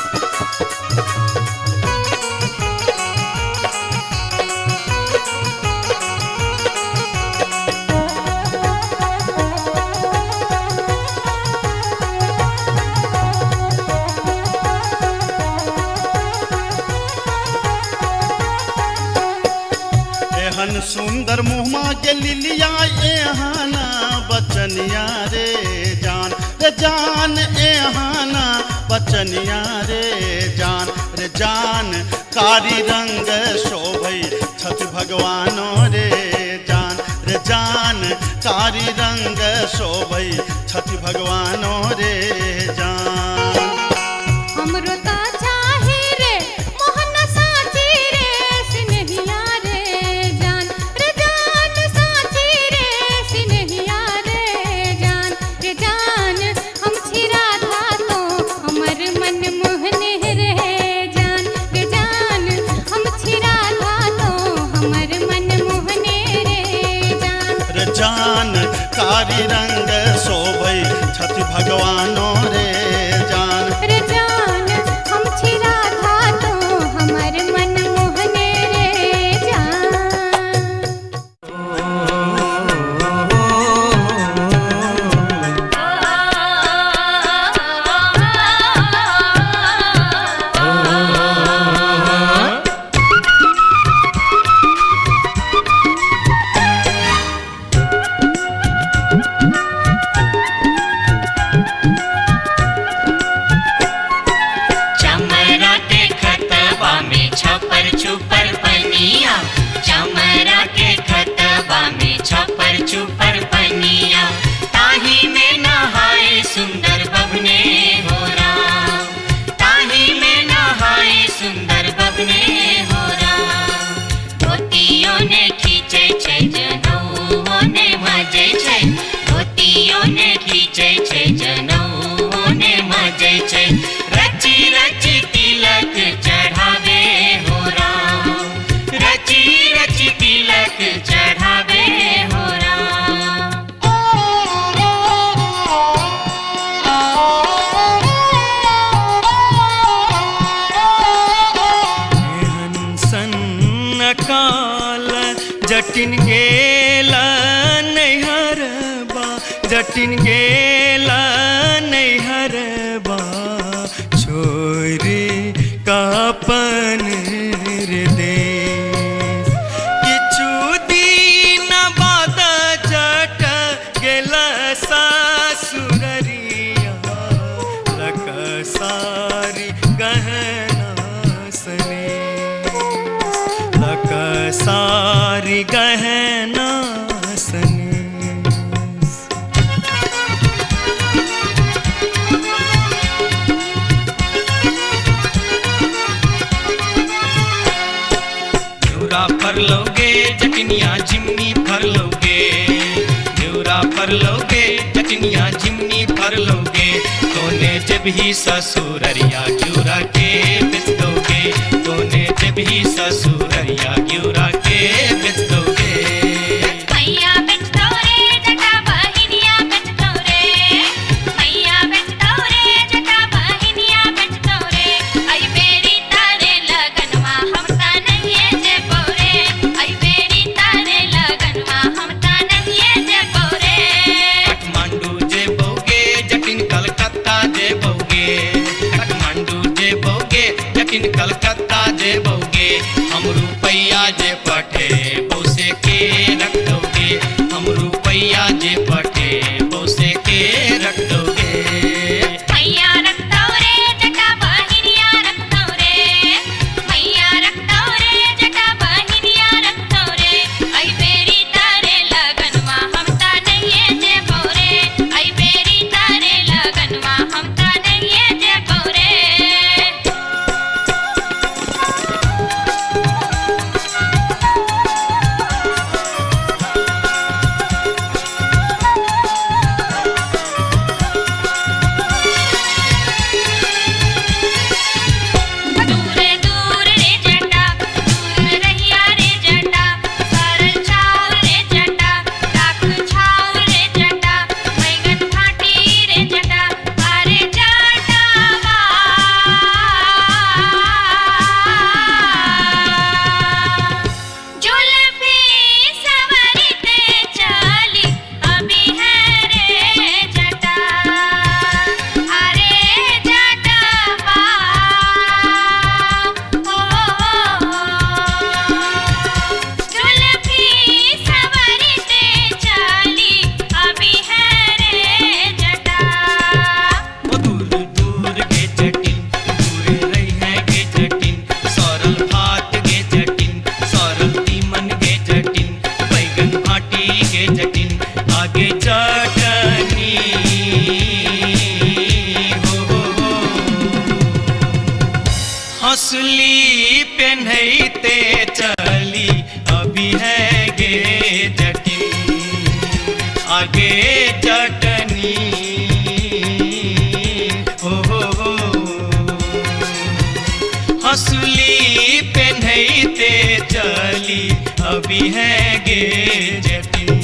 एहन सुंदर मुहमा के लिलिया एहन बचनिया रे जान, रे जान एहन बचनिया रे जान, रे जान कारी रंग शोभै छथि भगवानो रे जान, रे जान कारी रंग शोभै छथि भगवानो रे जान। हमरो ता चाही रे मोहन साची रे सिनहिया रे जान, रे जान साची रे सिनहिया रे जान, रे जान हम छी राधा तो हमर मन मोहन रे जान, रे जान हम छी राधा तो हमर मन मोहन रे जान, रे जान कारी रंग शोभै छथि भगवानो रे जान, रे जान हम छी राधा तो हमर मन मोहन रे जान। आ जटिन गेला नैहरबा, जटिन गेला नैहरबा, छोरी कापन रे देश। किछु दिन बाद जट गेला सासुररिया, लक सारी गहना सने, लक सारी गहना सने। न्यूरा फर लोगे जटनिया झिमनी फर लोगे, न्यूरा फर लोगे जटनिया झिमनी फर लोगे, तोने जब ही ससुररिया घिउरा के बेच दोगे, तोने जब ही ससुररिया घिउरा के बेच दोगे। मैया बेच दो रे जटा बहिनिया बेच दो रे, मैया बेच दो रे जटा बहिनिया बेच दो रे, आई बेरी तारे लगनवा हम ता नहीं जेबो रे, आई बेरी तारे लगनवा हम ता नहीं जेबो रे। काठमांडू जेबोगे जटिन कलकत्ता जेबोगे, काठमांडू जेबोगे जटिन कलकत्ता जेबोगे, हम रुपैया जे पठे बौसे के रख दोगे, हम रुपैया जे पठे बौसे के रख दोगे। मैया रख दो रे जटा बहिनिया रख दो रे, मैया रख दो रे जटा बहिनिया रख दो रे, आई बेरी तारे लगनवा हम ता नहीं जेबो रे, आई बेरी तारे लगनवा हम ता नहीं जेबो रे। दूर दूर रे जटा दूर रहिया रे जटा, सरल छाव रे जटा राख छाव रे जटा, बैगन फाटी रे जटा अरे जटावा। जुल्फी सवरते चली अभी है रे जटा, अरे जटावा ओ जुल्फी सवरते चली अभी है रे जटा। ओ दूर दूर गे जटिन दूर रही है गे जटिन, सरल भात गे जटिन सरल तीमन गे जटिन, बैगन भाटी गे जटिन आगे चटनी हो हो हो। हंसली पेन्हते चली अभी है गे जटिन आगे चटनी हो हो हो। हंसली पेन्हते चली अभी है गे जटिन।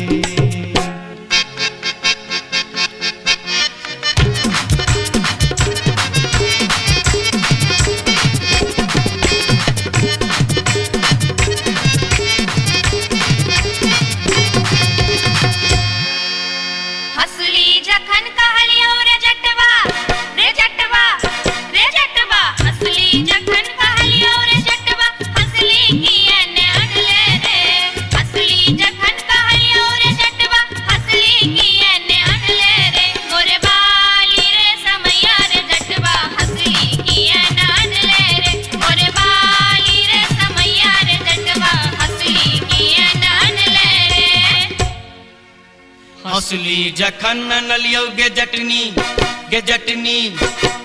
हंसली जखन कहलियो रे जटवा, रे जटवा, रे जटवा, हंसली जखन कहलियो रे जटवा, हंसली किए ने अनले रे, हंसली जखन कहलियो रे जटवा, हंसली किए ने अनले रे, मोरे बाली रे समैया रे जटवा, हंसली किए ने अनले रे, मोरे बाली रे समैया रे जटवा, हंसली किए ने अनले रे। हंसली जखन नलियो गे जटनी गे जटनी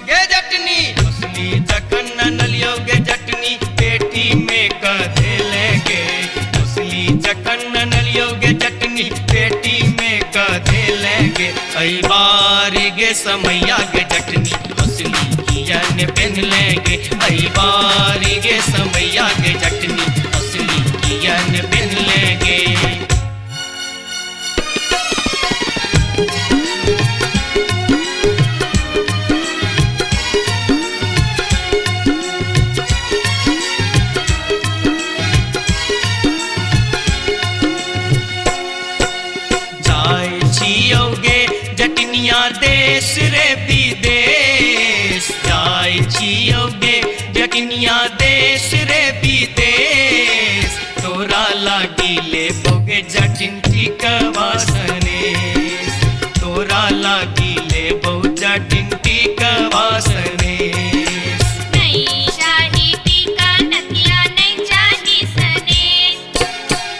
गे जटनी, हंसली जखन नलियो गे जटनी पेटी में कधे लेंगे, हंसली जखन नलियो गे जटनी पेटी में कधे लेंगे, ऐ बारी गे समैया गे जटनी हंसली किया ने पहन लेंगे, ऐ बारी गे समैया गे जटनी हंसली किया ने पहन लेंगे। जटनिया देश रे विदेश जाय छियौ गे जटनिया देश रे विदेश तोरा लागी लेबो गे जटिन टिकवा सनेस तोरा लागी लेबो जटिन टिकवा सनेस। नहीं चाही टीका नथिया नहीं चाही सनेस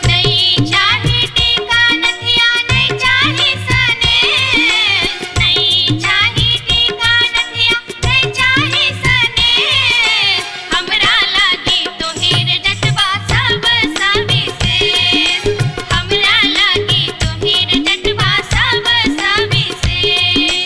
नहीं चाही टीका नथिया नहीं चाही सनेस नहीं चाही टीका नथिया नहीं चाही सनेस हमरा लागी तोहेर जटवा सब सविशेष हमरा लागी तोहेर जटवा सब सविशेष।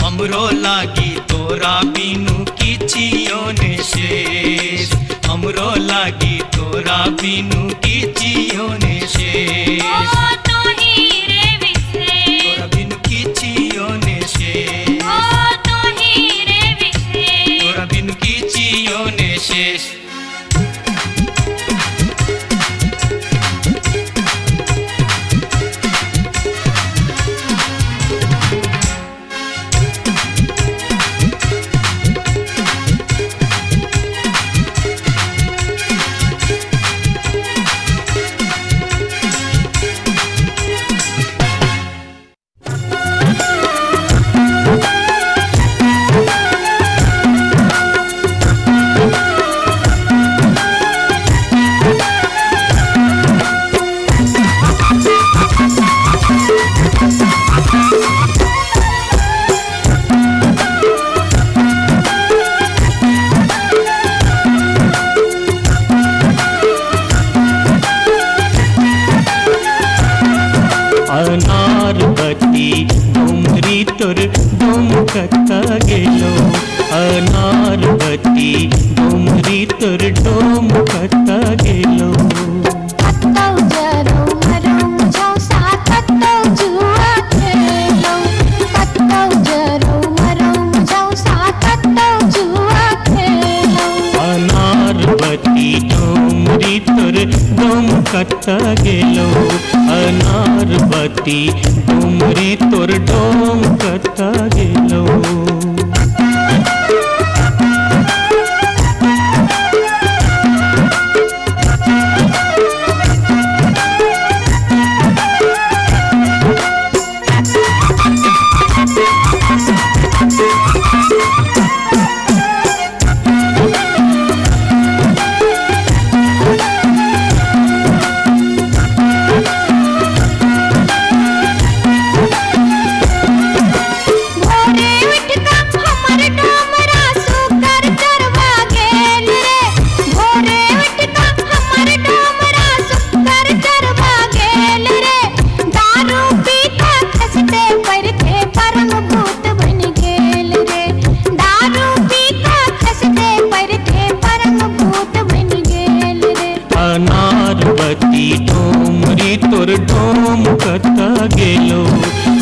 हमरो लागी तोरा बिनु किछियो ने शेष हमरो लागी तोरा बिनु किछियो ने शेष ओ तोही रे विशेष तोरा बिनु किछियो ने शेष ओ तोही रे विशेष तोरा बिनु किछियो ने शेष। अनारबती डोमरी तोर डोम कत्ता गेलो अनारबती डोमरी तोर डोम कत्ता गेलो। कतौ जरौ मरौ झौसा कतौ जुआ खेलौ कतौ जरौ मरौ झौसा कतौ जुआ खेलौ। अनारबती डोमरी तोर डोम कत्ता गेलो अनारबती डोमरी तोर डोम कत्ता गेलो। भोरे उठ कऽ हमर डोमरा सुकर चरवा गेल रे भोरे उठ कऽ हमर डोमरा सुकर चरवा गेल रे दारू पी कऽ खसते पड़ते परम भूत बनि गेल रे दारू पी कऽ खसते पड़ते परम भूत बनि गेल रे। अनारबती डोमरी तोर डोम कत्ता गेलो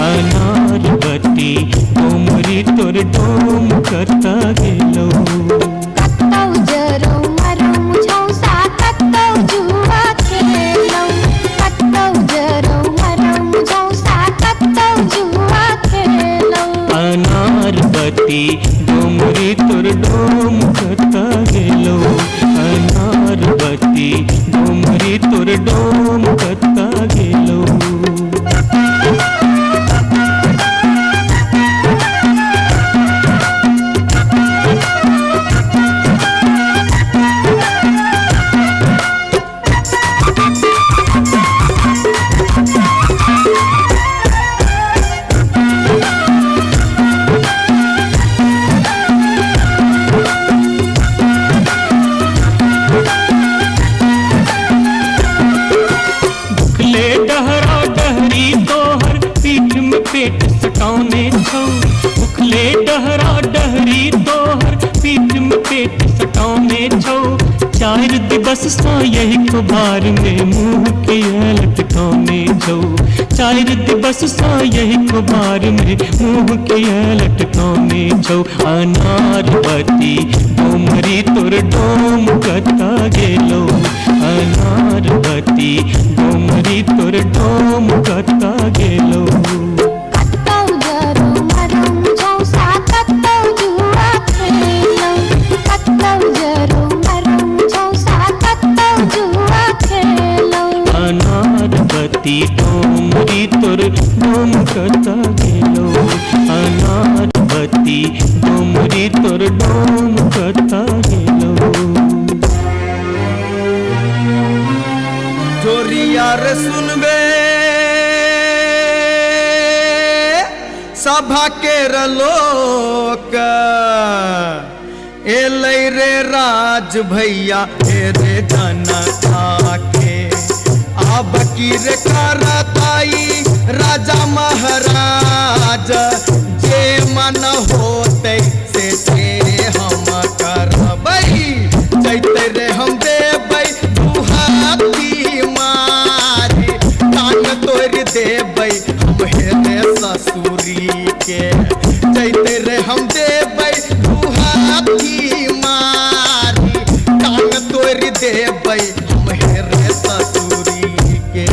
अनारबती डोमरी तोर डोम कत्ता गेलो। कतौ जरौ मरौ झौसा कतौ जुआ खेलौ कतौ जरौ मरौ झौसा कतौ जुआ खेलौ। अनारबती डोमरी तोर डोम कत्ता गेलो अनारबती डोमरी तोर डोम कत्ता गेलो। भुखले डहरा डहरी तोहर पीठ में पेट सटौने छौ भुखले डहरा डहरी तोहर पीठ में पेट सटौने छौ चार दिवस सँ यही कुभार में मुँह के लटकौने छौ चार दिवस सँ यही कुभार में मुँह के लटकौने छौ। अनारबती डोमरी तोर डोम कत्ता गेलो अनारबती डोमरी तोर डोम कत्ता गेलो। कतौ जरौ मरौ बत्ती डोमरी तोर डोम कतऽ गेलौ। अनार बत्ती डोमरी तोर डोम कतऽ गेलौ। चोरिया रे सुनबे सभा के लोक, एलै रे राज भैया हे रे जनता के। आब की रे करताई राजा महाराज, जे मन होतै से ते हम करबै। जैते रे हम देबै दुहाती मारी, कान तोड़ि देबै हम हे रे ससुरी के। जैते रे हम देबै दुहाती मारी, कान तोड़ि देबै हम हे रे ससुरी के।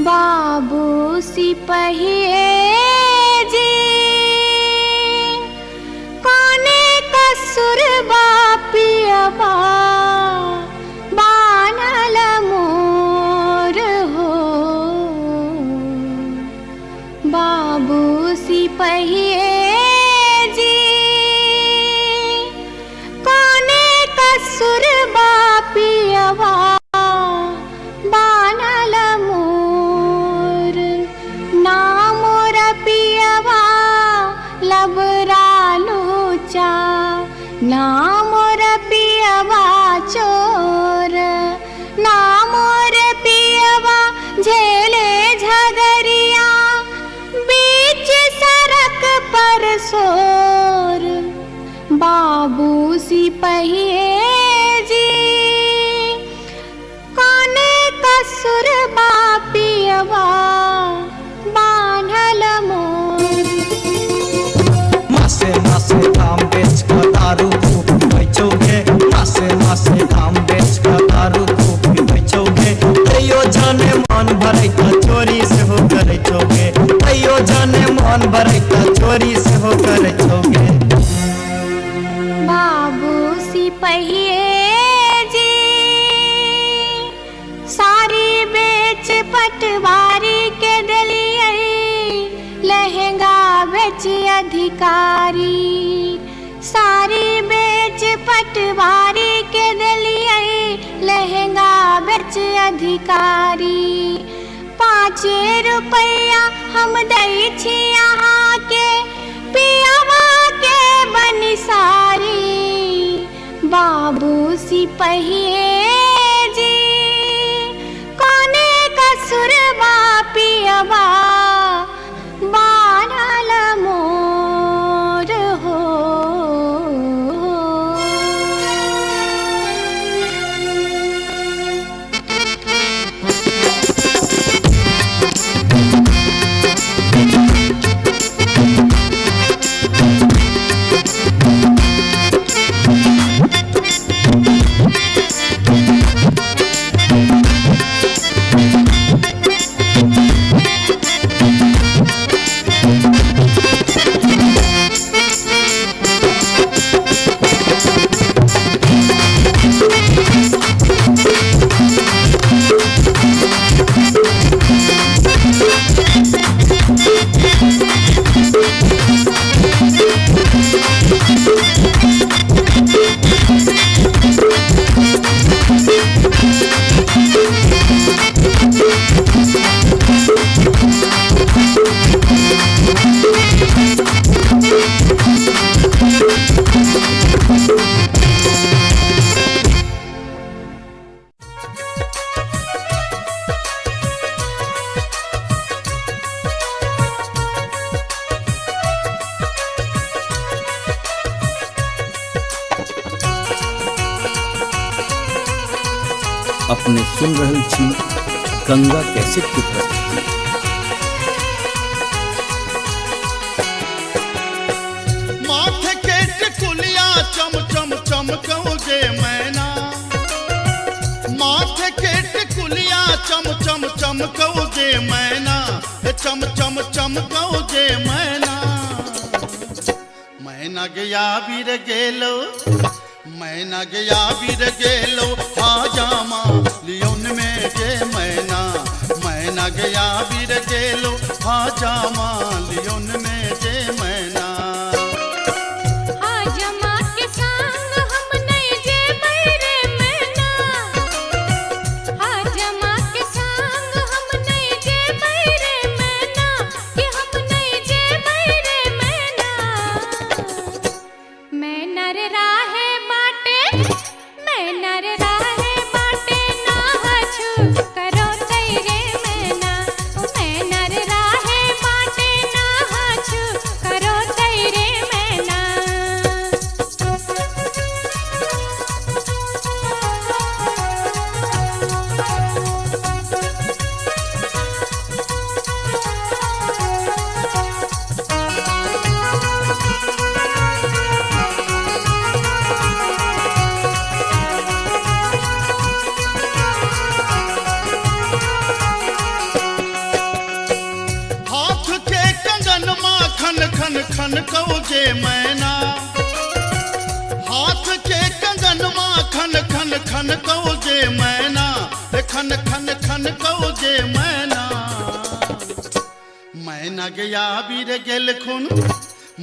बाबू सिपहिए जी कोने कसुर बापियबा बानल मोर हो। बाबू सिपहिए जी कोने कसुर बापियबा बानल मोर। ना मोर पियवा लबरालूचा, ना मोर पियवा चोर, ना मोर पियवा झेले झगरिया बीच सड़क पर शोर। बाबू सिपहिए जी कोने कसुर बापियवा बान्हल मोर। मासे मासे दाम बेच कऽ दारू खूब पीबै छौ गे, मासे मासे दाम बेच कऽ दारू खूब पीबै छौ गे। तैयो जाने मन भरै तऽ चोरी सेहो करै छौ गे, तैयो जाने मन भरै तऽ चोरी सेहो करै छौ गे। बाबू सिपहिए जी सारी बेच पटवारी के देलियै, लहंगा बेच अधिकारी। सारी बेच पटवारी के देलियै, लहंगा बेच अधिकारी। 5 रुपैया हम दै छी अहाँके, पियवा के बनिसारी। बाबू सिपहिए जी कोने कसुर बापियवा बानल मोर हो। अपने सुन रहल छी गंगा कैसेट की प्रस्तुति। माथे के टिकुलिया चमकौ गे मैना। मैना गया बीर गेलो, मैना गया बीर गेलो हाजामा लियोन में गे मैना। मैना गया बीर गेलो हाजामा लियोन में गे मैना। हाजमा के संग हम नहीं जेबै रे मैना, हाजमा के संग हम नहीं जेबै रे मैना, कि हम नहीं जेबै रे मैना। मैना रे राहे बाटे, मैना रे राहे बाटे ना हछु करो तैरे मैना, मैना रे राहे बाटे ना हछु करो तैरे मैना। हाथ के कंगन माखन खन खन कौ गे मैना। हाथ के कंगन माखन खन खन कौ गे मैना, खन खन खन कौ गे मैना। मैना गया बीर गेलखुन,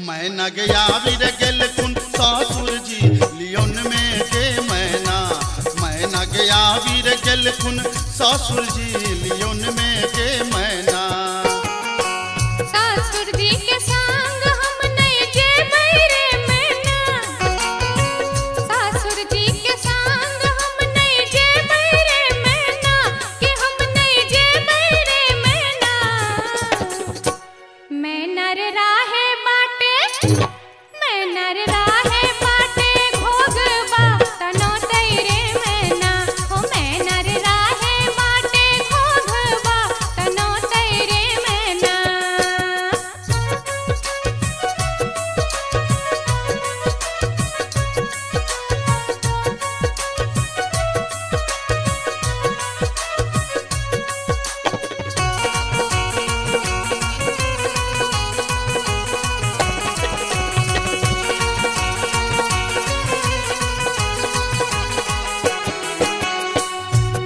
मैना गया बीर गेलखुन सासुर जी लियोन में गे मैना। मैना गया बीर गेलखुन सासुर जी लियोन में गे मैना। सासुर जी के संग हम नहीं जेबै रे मैना, सासुर जी के संग हम नहीं जेबै रे मैना, कि हम नहीं जेबै रे मैना। मैना रे राहे बाटे, मैना रे राहे बाटे घोघबा तनो तैरे मैना, हो मैना रे राहे बाटे घोघबा तनो तैरे मैना।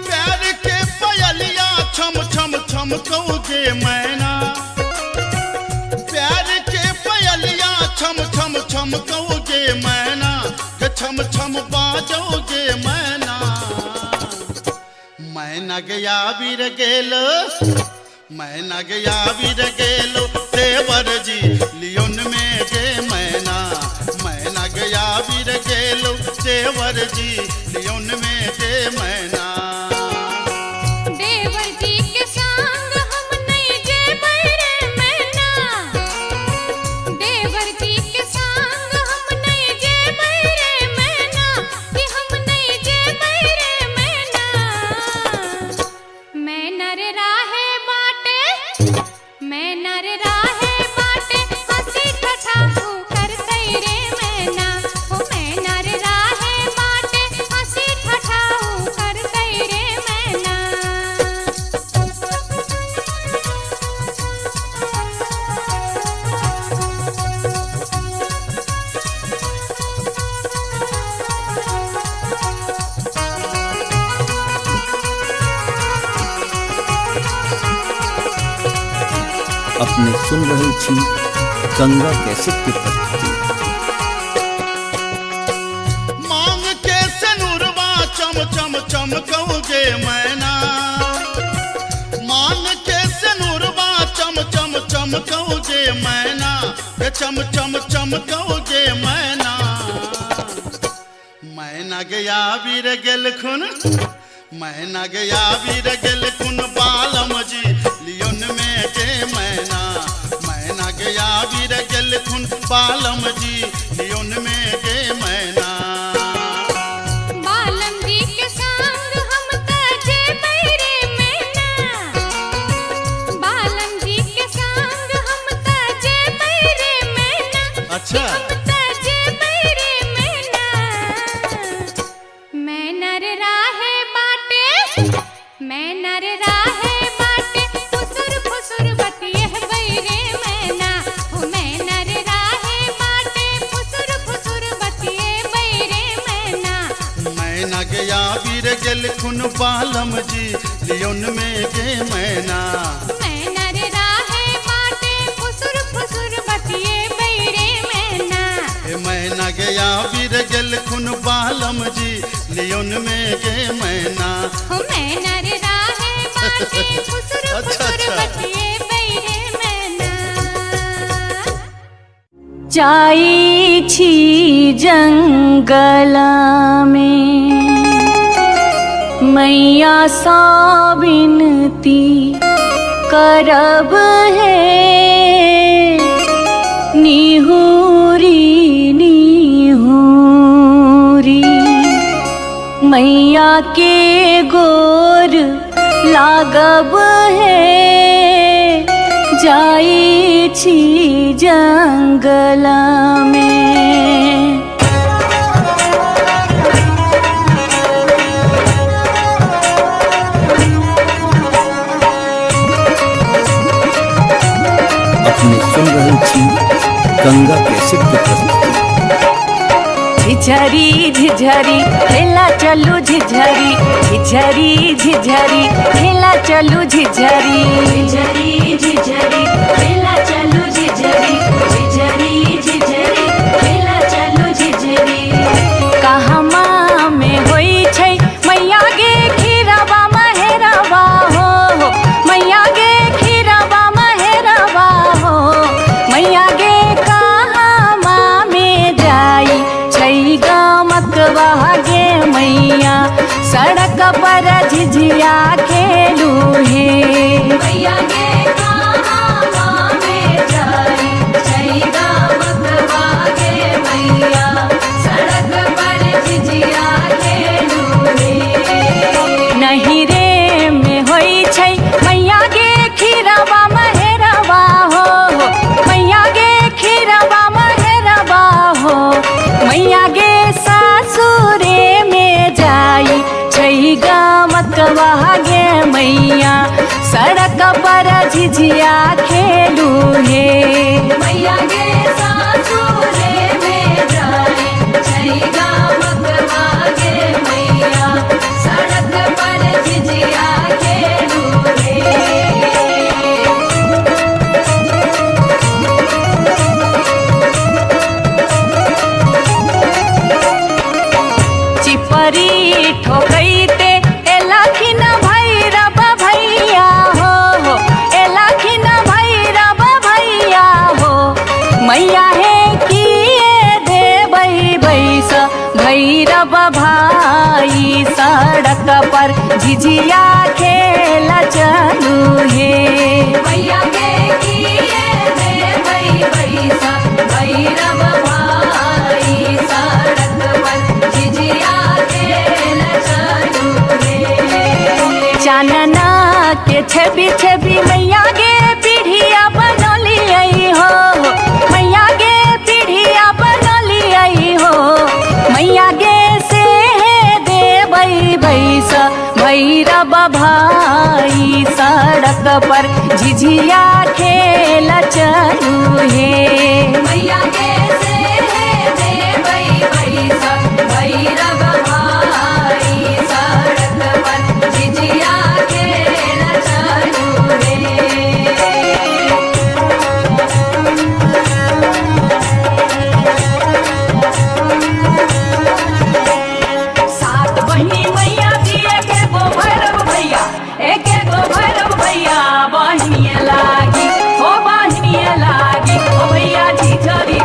प्यार के पयलिया छम छम छम कौ गे मैना। प्यार के पयलिया छम छम छम कौ गे मैना, गे छम छम बाजौ गे मैना। मैना गया बीर गेलो, मैना गया बीर गेलो देवर जी लियोन में गे मैना। मैना गया बीर गेलो देवर जी लियोन में गे मैना। देवर जी के संग हम नहीं जेबै रे मैना, देवर जी के संग हम नहीं जेबै रे मैना, कि हम नहीं जेबै रे मैना। मैना रे राहे बाटे, मैना रे राहे बाटे हंसी ठठा करतै रे मैना, हो मैना रे राहे बाटे हंसी ठठा करतै रे मैना। अपने सुन रहल छी गंगा कैसेट के प्रस्तुति। मांग के सिनुरवा चम चम चमकौ गे मैना। मांग के सिनुरवा चम चम चमकौ गे मैना, गे चम चम चमकौ गे मैना। मैना गया बीर गेलखुन, मैना गया बीर गेलखुन बालम जी लियोन में गे मैना। मैना गया बीर गेलखुन बालम जी लियोन में गे मैना। बालम जी के संग हम त जेबै रे मैना, बालम जी के संग हम त जेबै रे मैना, अच्छा हम त जेबै रे मैना। मैना रे राहे बाटे, मैना रे राहे बाटे फुसुर फुसुर बतियहबै रे मैना। मैना गया वीर गेलखुन बालम जी लियोन में गे मैना। मैना रे राहे बाटे फुसुर फुसुर बतिए बैरे मैना। ए मैना गया वीर गेलखुन बालम जी लियोन में गे मैना। हो मैना रे राहे बाटे फुसुर अच्छा, फुसुर अच्छा। बतिए बैरे मैना। जाई छी जंगल में मैया सा विनती करब है, निहूरी निहूरी मैया के गोर लागब है, जाई छी जंगल में। अपने सुन रहल छी गंगा कैसेट के प्रस्तुति। झिझरी झिझरी खेला चलू झिझरी, झिझरी झिझरी खेला चलू झिझरी, झिझरी झिझरी खेला चलू झिझरी, झिझरी झिझरी खेला चलू झिझरी। कहमा में होई छै मैया गे खीरवा महेरवा हो, मैया गे खीरवा महेरवा हो, मैया गे कहमा में जाई छै गामकवा गे मैया, सड़क पर झिझिया खेलू हे। मैया गे कहाँ में जाई छै गामकवा गे मैया, सड़क पर झिझिया खेलू हे। नहीं रे में होई छै मैया गे खीरवा महेरवा हो, मैया गे खीरवा महेरवा हो, मैया गे सासुरे में जाई छै गामकवा गे मैया, सड़क पर झिझिया खेलू हे। मैया गे सासुरे में जाई छै गामकवा गे मैया, सड़क पर झिझिया खेलू हे। चिपरी ठोकैते एलखिन भैरव भैया हो, एलखिन भैरव भैया हो, मैया हे किए देबै बैस भैरव भाई, सड़क पर झिझिया खेल चलू हे। मैया गे किए देबै बैसा भैरव भाई, सड़क पर झिझिया खेल चलू हे। चानना के छवि छवि मैया गे पीढ़िया बनलियै हो, मैया गे पीढ़िया बनलियै हो, मैया गे से देबै बैस भैरव भाई, सड़क पर झिझिया खेल चलू हे। मैया गे से देबै बैसा भैरव भाई, सड़क पर झिझिया खेल चलू हे। सात बहिनी मैया दी एके गो भैरव भैया, एके गो भैरव भैया बहिनिया लागी हो, बहिनिया लागी हो भैया झिझरी।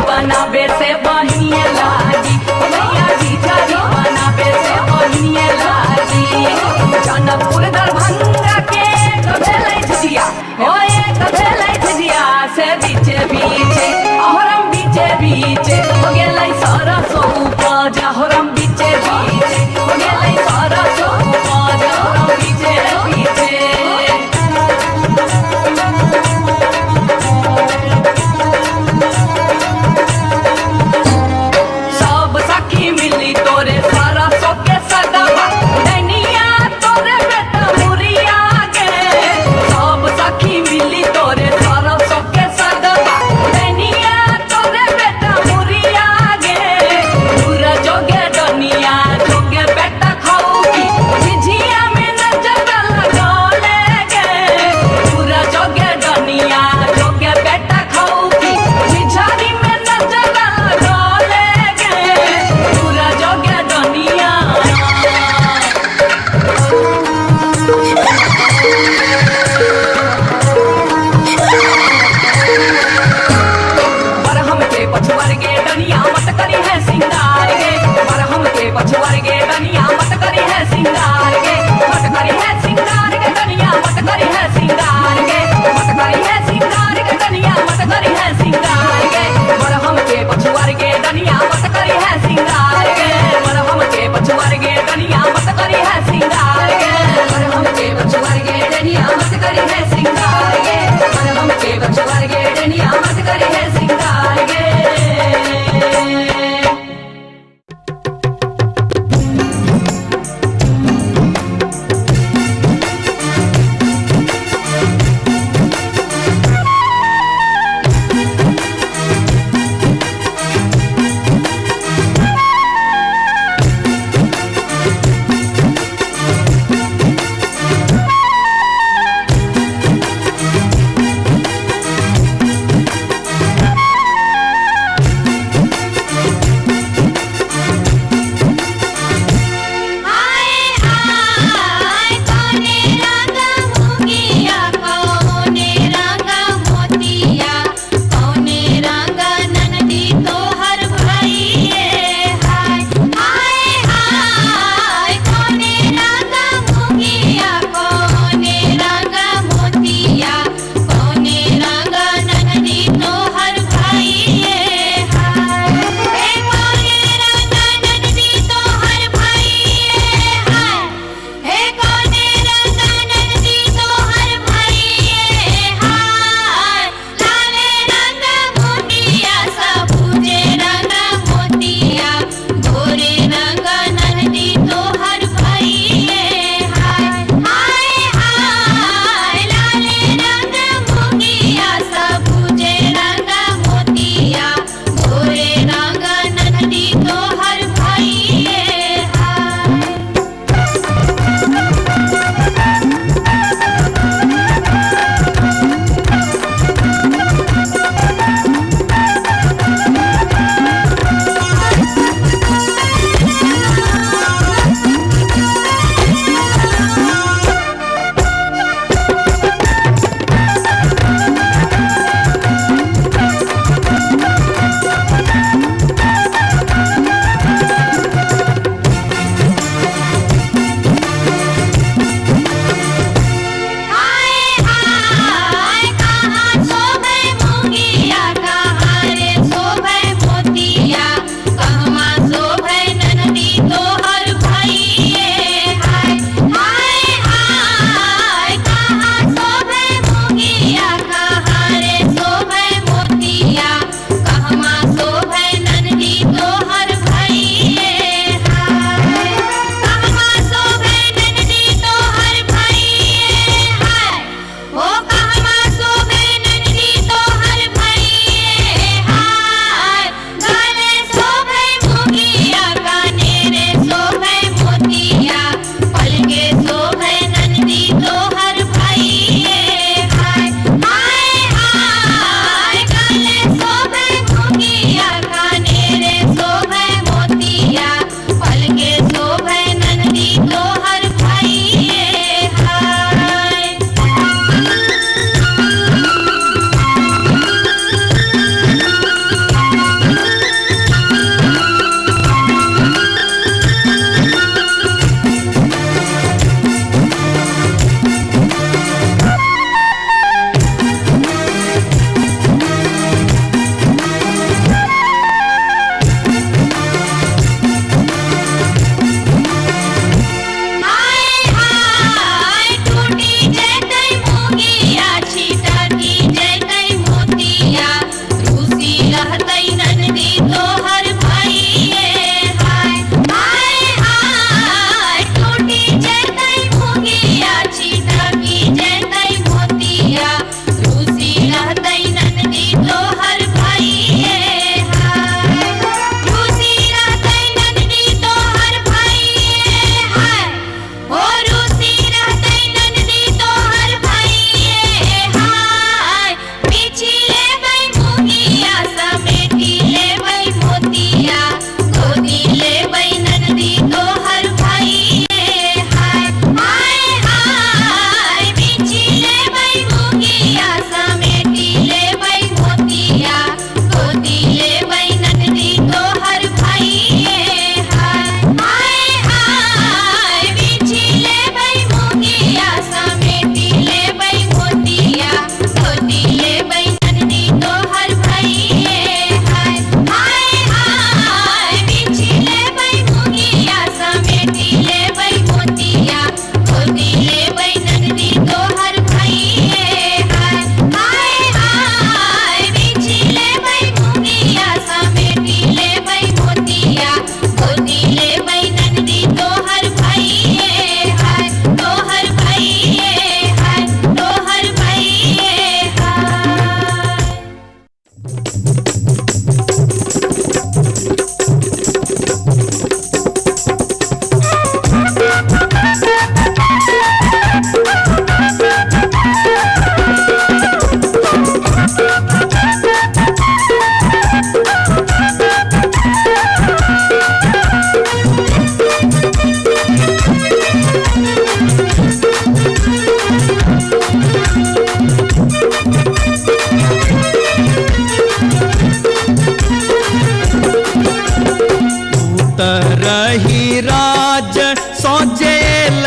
उतरही राज सोचे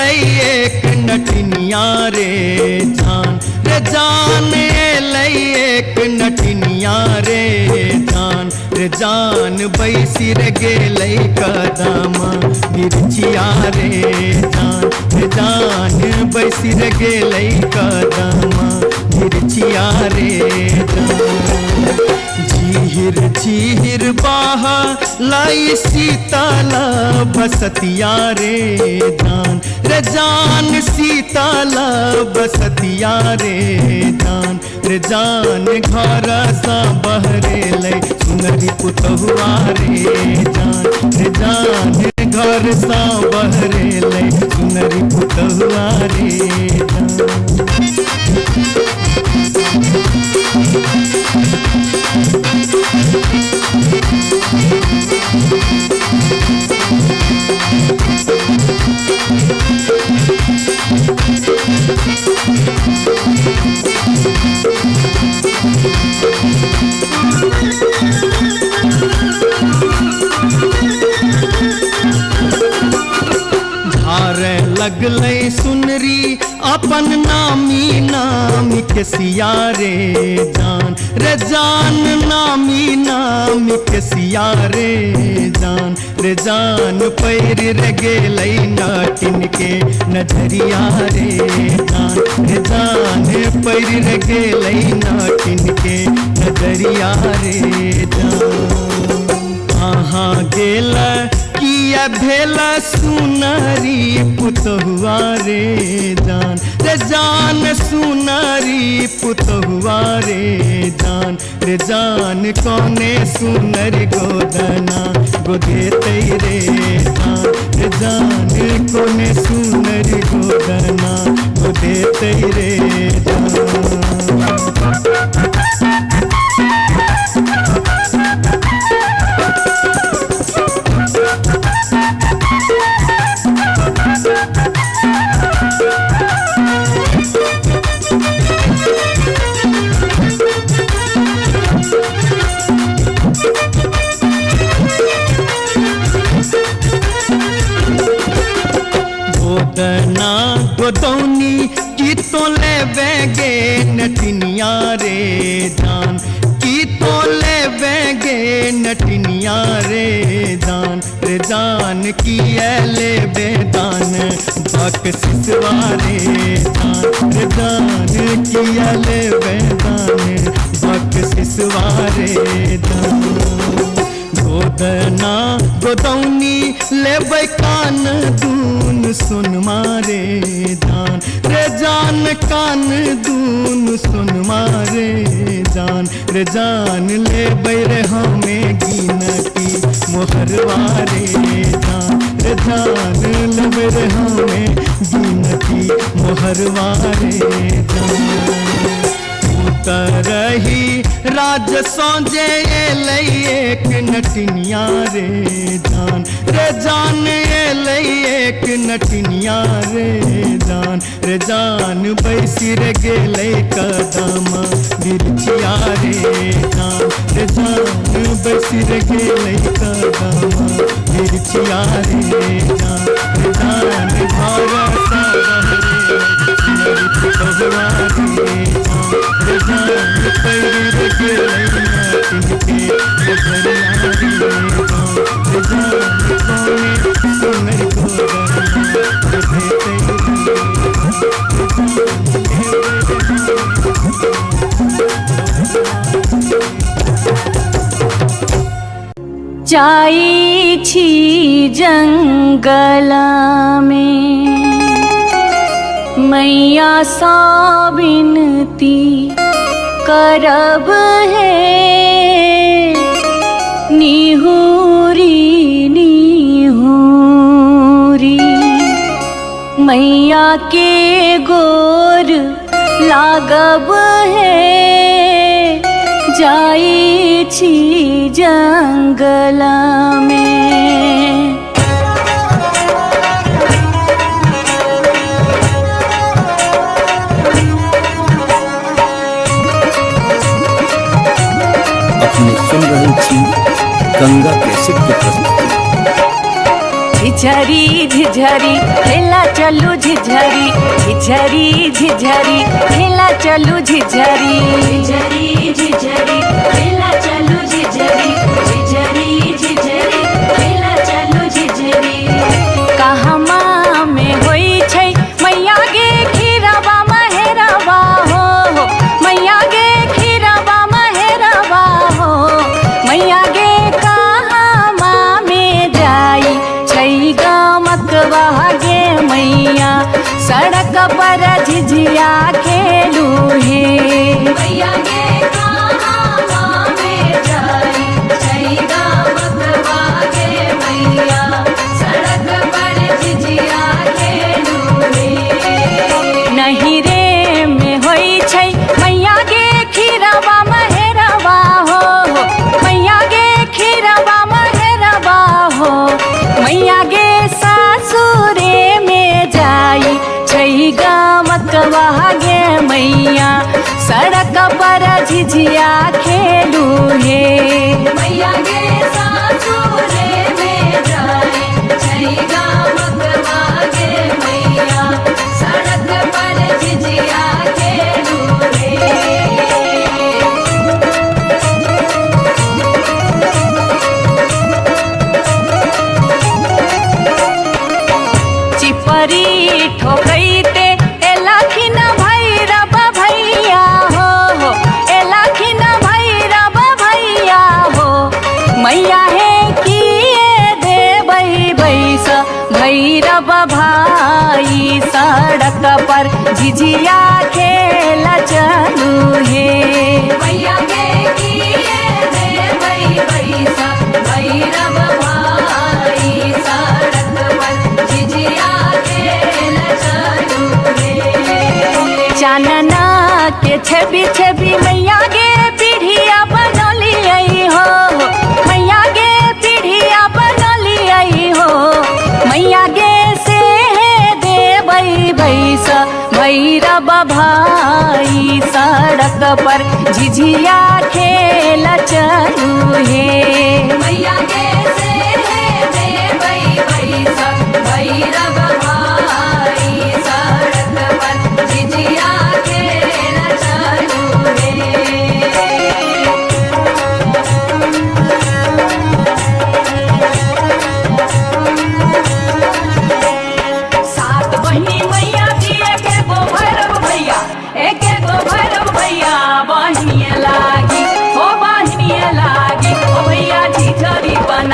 एक नटिनिया रे जान, रे जान एक नटिनिया रे जान, रे जान बैसी रे गेलै कदमा बिरछिया रे जान, रे जान बैसी रे गेलै कदमा बिरछिया रे जान। झिहिर झिहिर बाहा लाई सीताला बसतिया रे जान, रे जान सीताला बसतिया रे जान, रे जान घर सा बहरे लै सुनरी पुतहुआ रे जान, रे जान घर सा बहरे लै सुनरी पुतहुआ रे जान। झारे लगलै सुनरी अपन नामी नामी के सिया रे जान, रे जान नामी नामी के सिया रे जान, रे जान पैर रे गेलै नाटिन के नजरिया रे जान, रे जान पैर रे गेलै नाटिन के नजरिया रे जान। अहाँ गेल किया भेल सुनरी पुतहुआ रे जान, रे जान सुनरी पुतहुआ रे जान, रे जान कौने सुनरी गोदना गोदेतै रे जान, रे जान कौने सुनरी गोदना गोदेतै रे जान। गोदना गोदौनी की तो लेवे गे नटिनिया रे जान, की तो लेवे गे नटिनिया रे जान, रे जान किया लेवे दान बख्शिशवा रे जान, रे जान किया लेवे दान बख्शिशवा रे जान। गोदना गोदौनी लेबै कान दून सुन मारे जान, रे जान कान दून सुन मारे जान, रे जान लेबै रे हमें गिनती मोहरवा रे जान, रे जान लेबै रे हमें गिनती मोहरवा रे जान। उतरही राज सौजे एलै एक नटिनिया रे जान, रे जान एलै एक नटिनिया रे जान, रे जान बैसी रे गेलै कदमा बिरछिया रे जान, रे जान बैसी रे गेलै कदमा बिरछिया रे जान, रे जान घर सा बहरे सुनरी पुतहुआ रे जान, रे जान पैर रे गेलै नाटिन के नजरिया रे जान, रे जान कौने सुनरी गोदना गोदेतै रे जाई छी जंगल में मैया सा विनती करब है, निहूरी निहूरी मैया के गोर लागब है, जाई छी जंगल में। अपने सुन रहे छी गंगा कैसेट के प्रस्तुति। झिझरी झिझरी खेला चलू झिझरी, झिझरी झिझरी खेला चलू झिझरी, झिझरी झिझरी खेला चलू झिझरी, झिझरी झिझरी खेला चलू झिझरी। कहमा में होई छै मैया गे खीरवा महेरवा हो, मैया गे खीरवा महेरवा हो, मैया गे कहमा में जाई छै गामकवा गे मैया, सड़क पर झिझिया खेलू हे। मैया गे कहाँ में जाई छै गामकवा गे मैया, सड़क पर झिझिया खेलू हे। नहीं रे में होई छै मैया गे खीरवा महेरवा हो, मैया गे खीरवा महेरवा हो, मैया गे सासुरे में जाई छै गामकवा गे मैया, सड़क पर झिझिया खेलू हे। मैया गे सासुरे में जाई छै गामकवा गे मैया, सड़क पर झिझिया खेलू हे। चिपरी ठोकैते एलखिन भैरव भैया हो, एलखिन भैरव भैया हो, मैया हे किए देबै बैस भैरव भाई, सड़क पर झिझिया खेल चलू हे। मैया गे किए देबै बैसा भैरव भाई, सड़क पर झिझिया खेल चलू हे। चानना के छवि छवि मैया गे पीढ़िया बनलियै हो, मैया गे पीढ़िया बनलियै हो, मैया गे से देबै बैस भैरव भाई, सड़क पर झिझिया खेल चलू हे। मैया गे से देबै बैसा भैरव भाई, सड़क पर झिझिया खेल चलू हे। सात बहिनी मैया जी एके गो भैरव भैया, एके गो भैरव भैया बहिनिया लागी हो, बहिनिया लागी हो, भैया झिझरी बन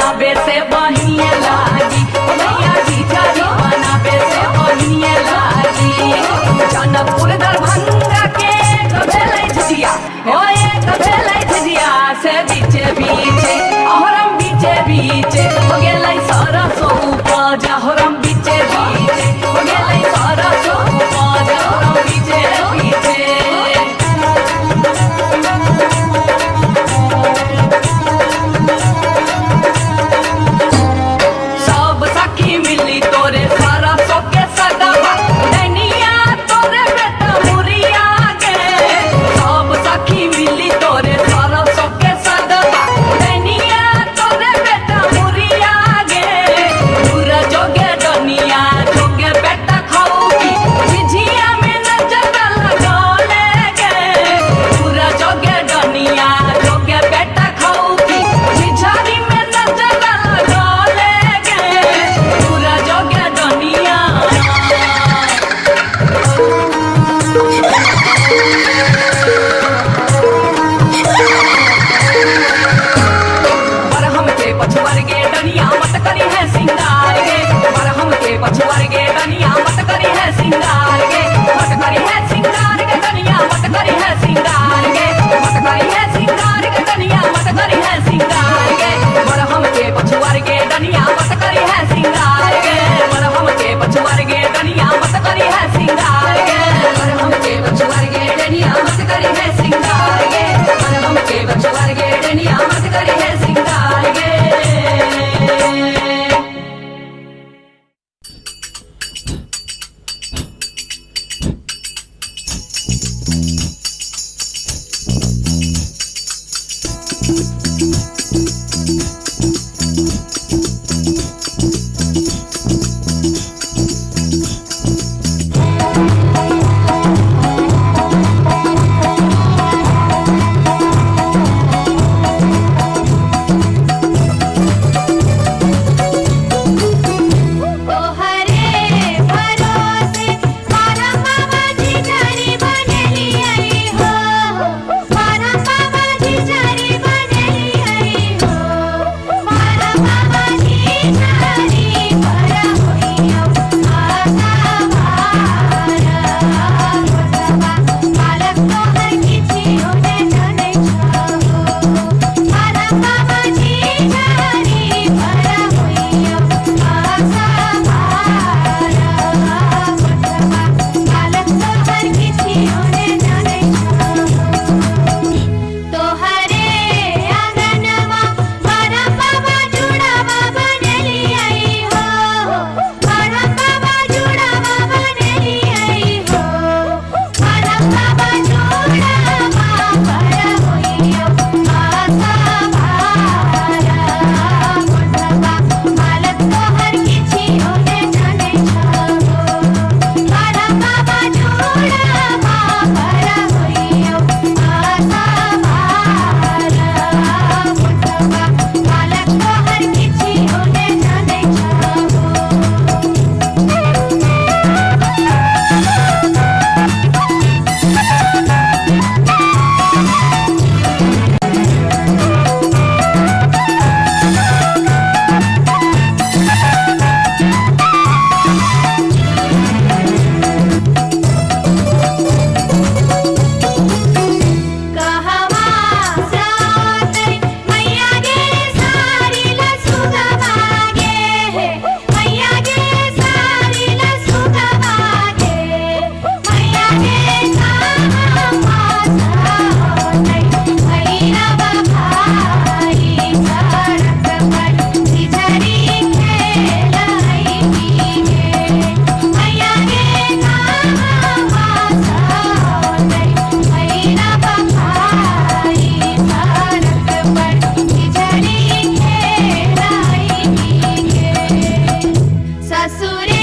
ससुरे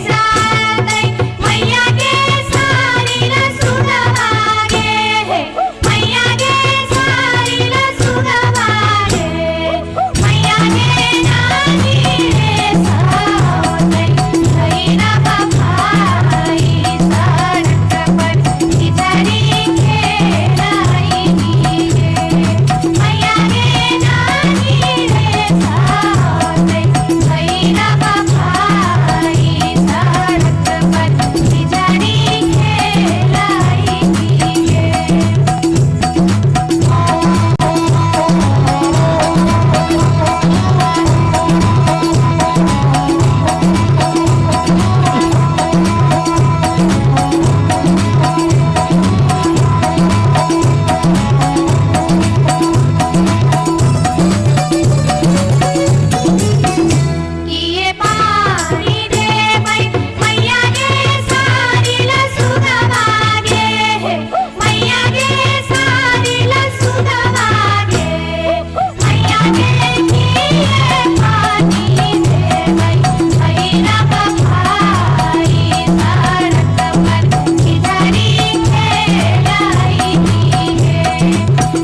सातै मैया गे सारी रसुनवा गे हे मैया गे सारी रसुनवा गे मैया गे नानी रे सातै भैरव भाई सड़क पर खिचड़ी खेलाइनी गे मैया गे नानी रे सातै भैरव भाई सड़क पर खिचड़ी खेलाइनी गे। किए पानी देबै मैया गे सारी लसुनवा गे हे मैया गे सारी लसुनवा गे मैया गे किए पानी देबै भैरव भाई सड़क पर खिचड़ी खेलाइनी गे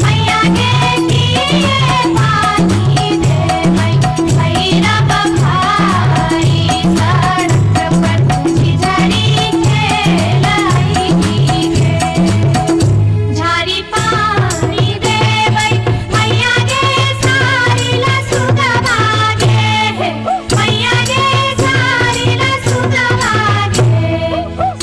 मैया गे किए पानी देबै भैरव भाई सड़क पर खिचड़ी खेलाइनी गे। झारी पानी देबै मैया गे सारी लसुनवा गे हे मैया गे सारी लसुनवा गे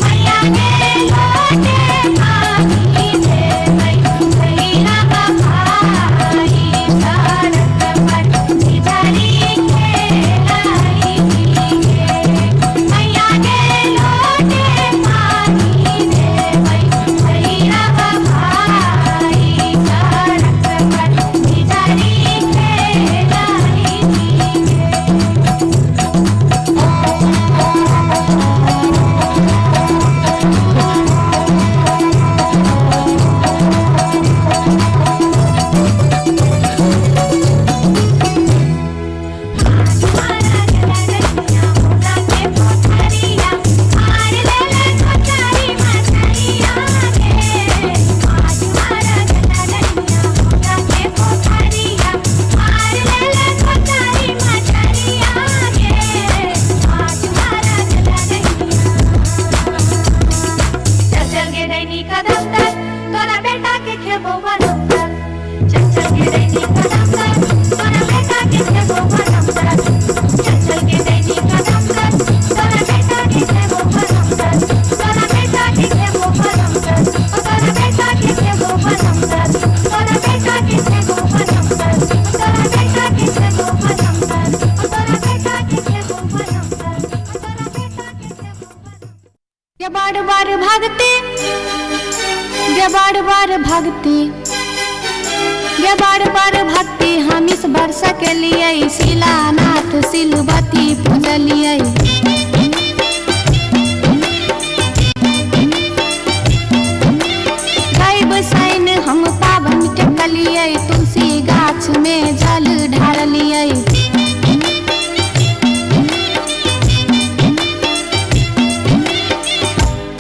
मैया गे लोटे पानी देबै भैरव भाई सड़क पर खिचड़ी खेलाइनी गे मैया गे लोटे पानी देबै भैरव भाई सड़क पर खिचड़ी खेलाइनी गे। मारा गला गलिया मोला के पोखरिया मार ले ले कोचारी मछरिया गे आज मारा गला गलिया मोला के पोखरिया मार ले ले कोचारी मछरिया गे आज मारा गला गलिया। चल चल गे दैनी कदम तक तोरा बेटा के खेबो बनम तक चल चल गे दैनी कदम तक तोरा बेटा के खेबो बनम तक चल चल गे दैनी कदम तक तोरा बेटा के खेबो बनम तक तोरा बेटा के खेबो बनम तक तोरा बेटा के खेबो बनम तक तोरा बेटा के खेबो बनम तक तोरा बेटा के खेबो बनम तक तोरा बेटा के खेबो बनम तक तोरा बेटा के खेबो बनम। गे बार बार भागते गे बार बार भागते गे बार बार भक्ति हम इस वर्ष के लिए शिलानाथ सिलबती पूजलियै। गायब सैन हम पावन टेकलियै तुलसी गाछ में जल ढारलियै।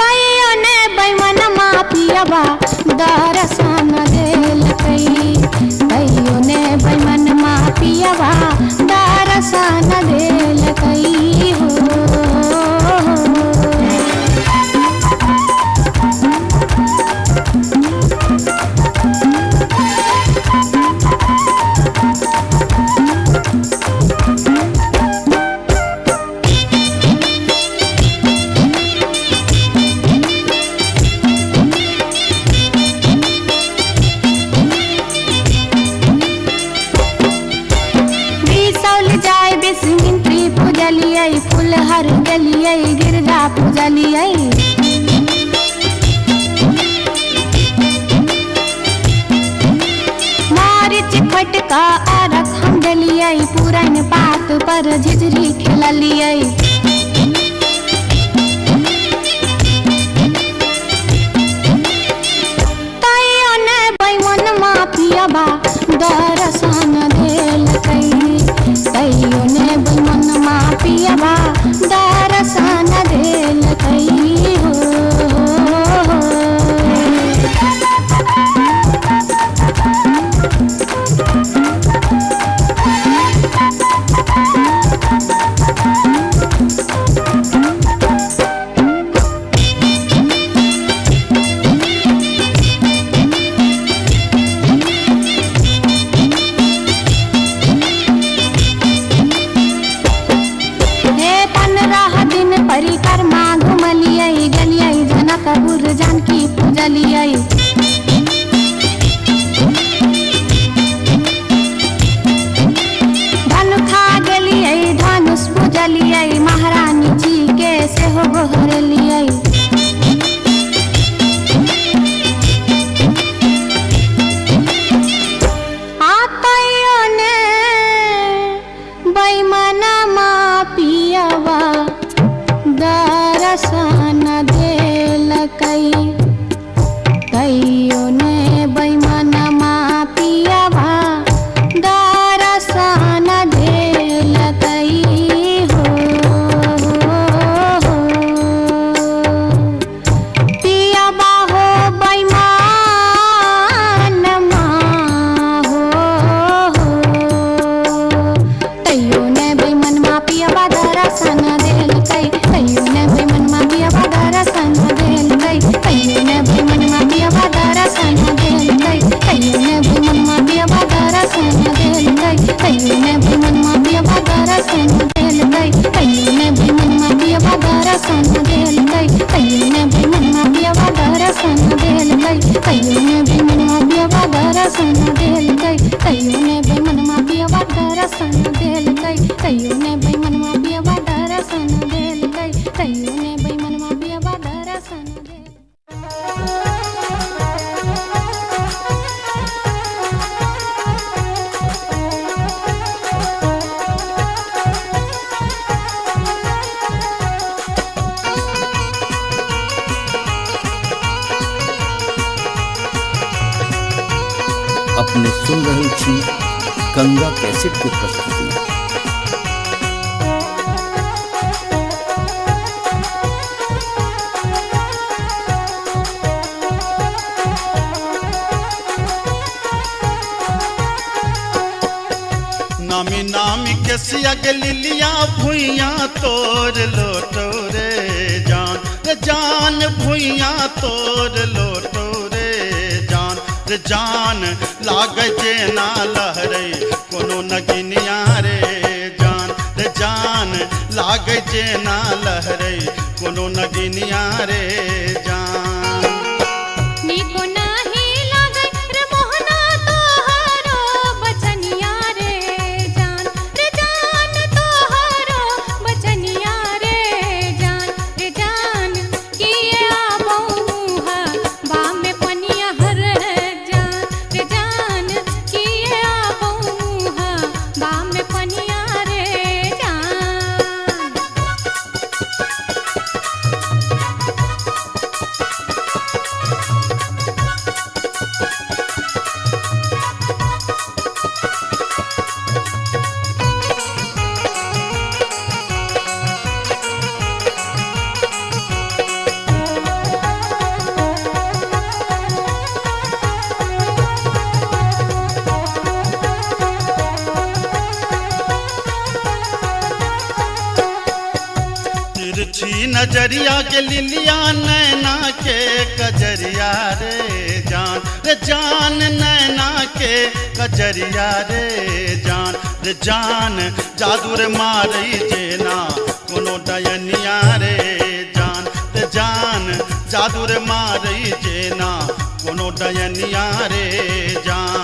तैयो ने बैमनमा पियबा दरसन देलकै तैयो ने बैमनमा पियबा दरसन देलकै हो। बिसौल जाय बिसमित्री पूजलियै फुलहर गेलियै गिरजा पूजलियै। मारिच फटका अरख हम देलियै पुरन पात पर झिझरी खेललियै। तैयो ने बैमनमा पियबा दरसन देलकै तैयो ने बैमनमा पियबा दरसन देलकै हो। हे 15 दिन परिक्रमा घुमलियै गेलियै जनकपुर जानकी पूजलियै। धनुखा गेलियै धनुष पूजलियै महारानी जी के सेहो गोहरलियै। आ तैयो ने बैमनमा पियवा दरसन देलकै, तैयो ने बैमनमा पियवा दरसन देलकै हो। पियवा हो बैमानमा हो, तैयो ने बैमनमा पियवा दरसन देलकै, तैयो ने बैमनमा पियवा दरसन देलकै, तैयो ने बैमनमा पियवा दरसन देलकै, तैयो ने बैमनमा पियवा दरसन देलकै, तैयो ने बैमनमा पियवा दरसन देलकै, तैयो ने बैमनमा पियवा दरसन देलकै, तैयो ने बैमनमा पियवा दरसन देलकै, तैयो ने बैमनमा पियवा दरसन देलकै, तैयो ने बैमनमा पियवा दरसन देलकै, तैयो ने बैमनमा पियवा दरसन देलकै, तैयो ने बैमनमा पियवा दरसन देलकै। अपने सुन रहल छी गंगा कैसेट के प्रस्तुति। नामी नामी के सिया के लिलिया भुइया तोर लोटो रे जान, रे जान भुइया तोर लोटो रे जान, रे जान लागे जेना लहरे कोनो नगिनिया रे जान, रे जान लागे जेना लहरे कोनो नगिनिया रे जान। नीको नाही लागै रे मोहना तोहरो बचनिया रे जान, रे जान तोहरो बचनिया रे जान, रे जान किए आबौ मुहा बामे पनिया हर जान, रे जान किए आबौ मुहा बामे पनिया रे जान। तिरछी नजरिया के लिलिया नैना के कजरिया रे जान, रे जान नैना के कजरिया रे जान, रे जान जादू रे मारै जेना कोनो डयनिया रे जान, रे जान जादू रे मारै जेना कोनो डयनिया रे जान।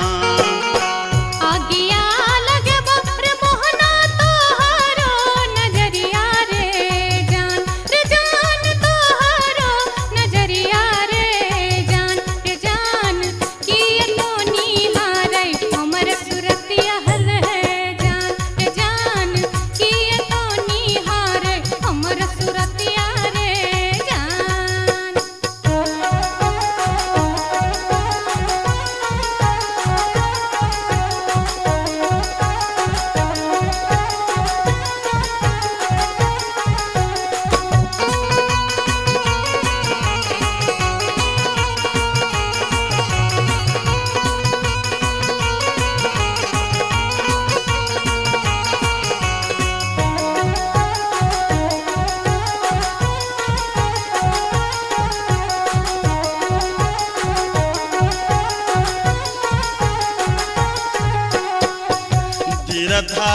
आगिया लगबो रे मोहना तोहरो नजरिया रे जान, रे जान तोहरो नजरिया रे जान, रे जान किए तो निहारै हमर सुरतिया रे जान, रे जान किए तो निहारै हमर सुरतिया रे जान।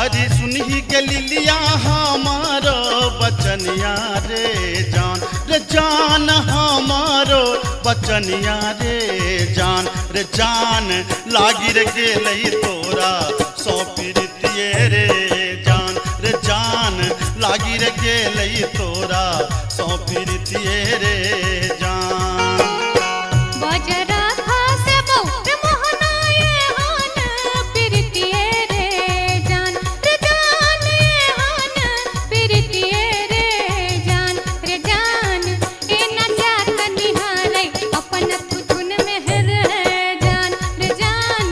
अरे सुनही के लिलिया हमारो बचनिया रे जान, रे जान हमारो बचनिया रे जान, रे जान लागी रे गेलै तोरा सौ प्रीतिये रे जान, रे जान लागी रे गेलै तोरा सौ प्रीतिये रे जान। बजरा खसबौ रे मोहना एहन प्रीतिये रे जान, रे जान एहन प्रीतिये रे जान, रे जान एना जात निहारै अपन थुथुन में रे जान, रे जान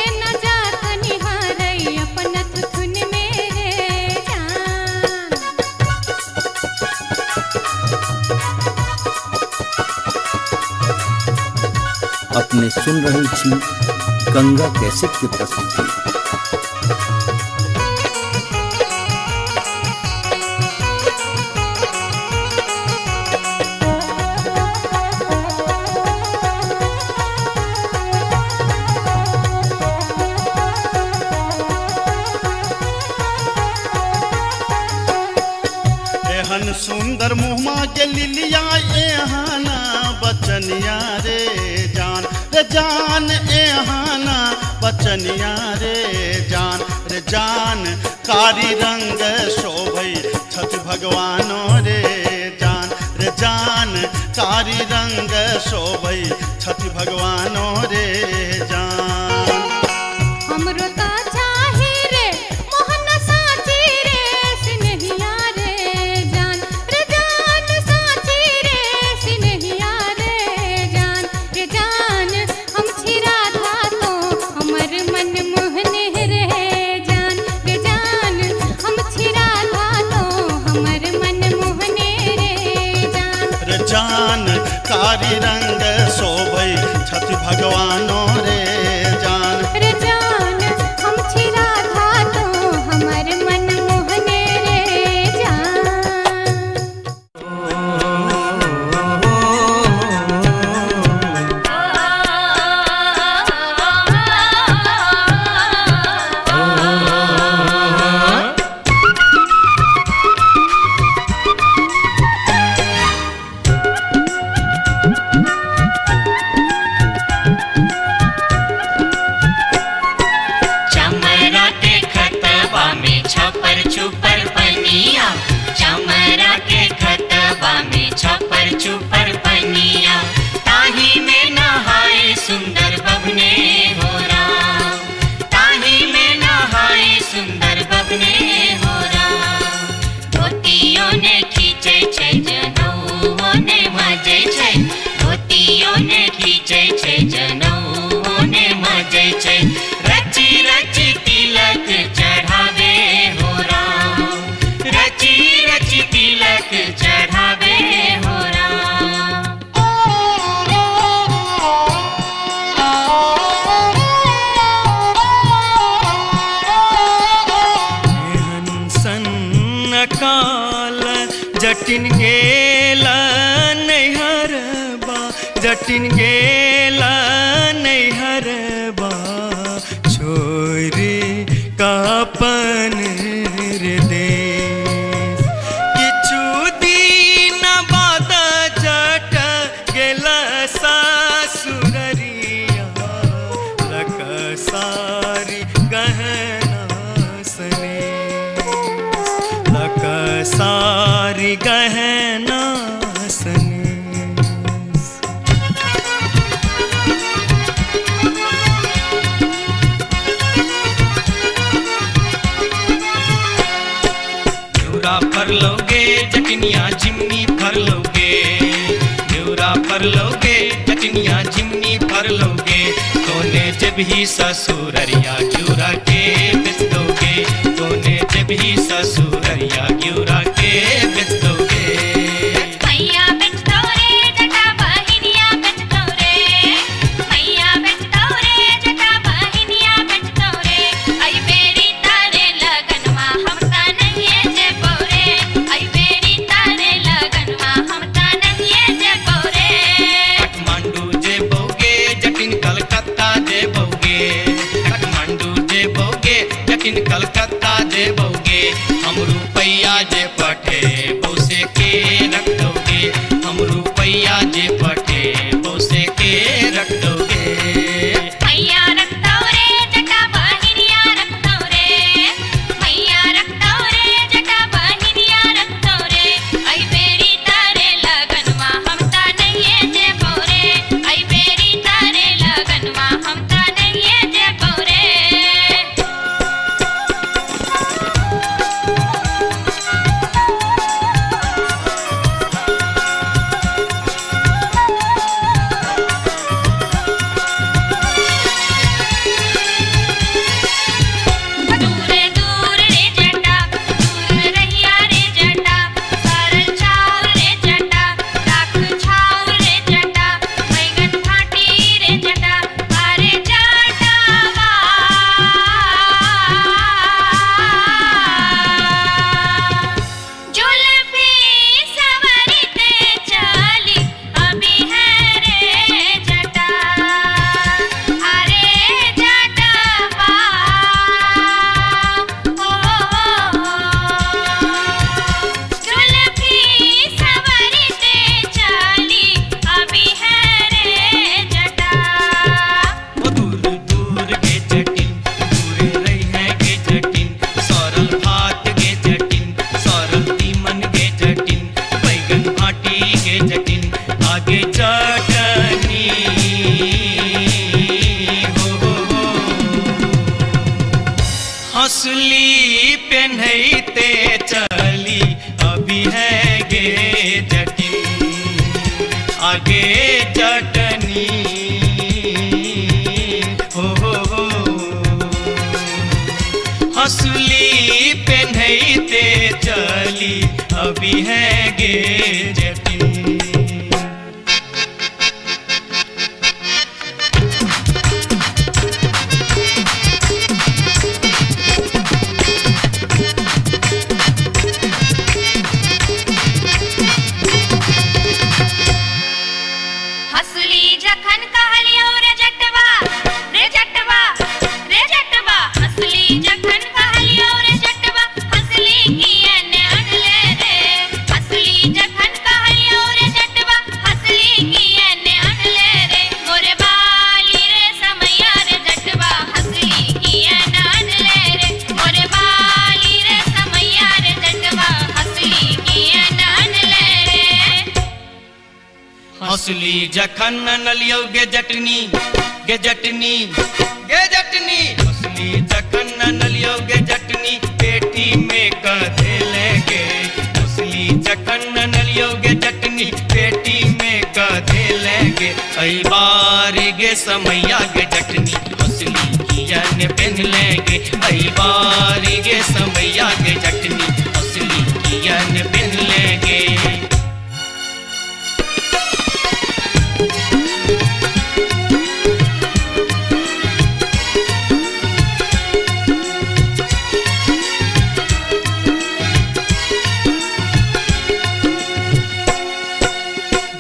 एना जात निहारै अपन थुथुन में रे जान। अपने सुन रहल छी गंगा कैसेट के प्रस्तुति। एहन सुंदर मुहमा के लिलिया एहन बचनिया रे जान, रे जान एहन बचनिया रे जान, रे जान कारी रंग शोभै छठ भगवानो रे जान, रे जान कारी रंग शोभै छठ भगवानो रे जान। हमरो ता चाही रे मोहन साची रे सिनहिया रे जान, रे जान साची रे सिनहिया रे जान, रे जान हम छी राधा तो हमर मन मोहन रे जान, रे जान हम छी राधा तो हमर मन मोहन रे जान, रे जान कारी रंग शोभै छठ भगवानो रे जान, रे जान हम छी राधा तो हमर मन मोहन रे जान। चमरा के खतबा में छपर छुपर पनिया, चमरा के खतबा में छपर छुपर पनिया, ताही में नहाए सुंदर बबने हो राम, ताही में नहाए सुंदर बबने हो राम। धोतियों ने खींचे छै जनउओ ने मजे छै, धोतियों ने खींचे छै जनउओ ने मजे छै, रची रची तिलक चढ़ावे हो राम, रची रची तिलक चढ़ावे हो राम। एहन सन काल जटिन गेल नैहरबा, जटिन गेल नैहरबा, छोरी कापन रे देश। किछु दिन बाद जट गेल ससुररिया, लक सारी गहना सने, लक सारी गहना सने। न्यूरा फर लोगे जटिनिया झिमनी फर लोगे, न्यूरा फर लोगे जटिनिया झिमनी फर लोगे, तोने जब ही ससुररिया घिउरा के बेच दोगे, तोने जब ही ससुररिया घिउरा के बेच दोगे। मैया बेच दो रे जटा बहिनिया बेच दो रे, मैया बेच दो रे जटा बहिनिया बेच दो रे, आई बेरी तारे लगनवा हम ता नहीं जेबो रे, आई बेरी तारे लगनवा हम ता नहीं जेबो रे। काठमांडू जेबोगे जटिन कलकत्ता जेबोगे, काठमांडू जेबोगे आगे जटनी हो हो हो। हंसुली पेन्हते चली अभी है गे जटनी। हंसली जखन कहलियो रे जटवा, रे जटवा, रे जटवा। हंसली जखन कहलियो रे जटवा, हंसली किए ने अनले रे। हंसली जखन कहलियो रे जटवा, हंसली किए ने अनले रे। मोरे बाली रे समैया रे जटवा, हंसली किए ने अनले रे। मोरे बाली रे समैया रे जटवा, हंसली किए ने अनले रे। हंसली जखन नलियो गे जटनी, गे जटनी, गे जटनी। हंसली जखन नलियो गे जटनी, पेटी में कधे लेंगे। हंसली जखन नलियो गे जटनी, पेटी में कधे लेंगे। ऐ बार गे समैया गे जटनी, हंसली किया ने पहन लेंगे। ऐ बार गे समैया गे जटनी, हंसली किया ने पहन लेंगे।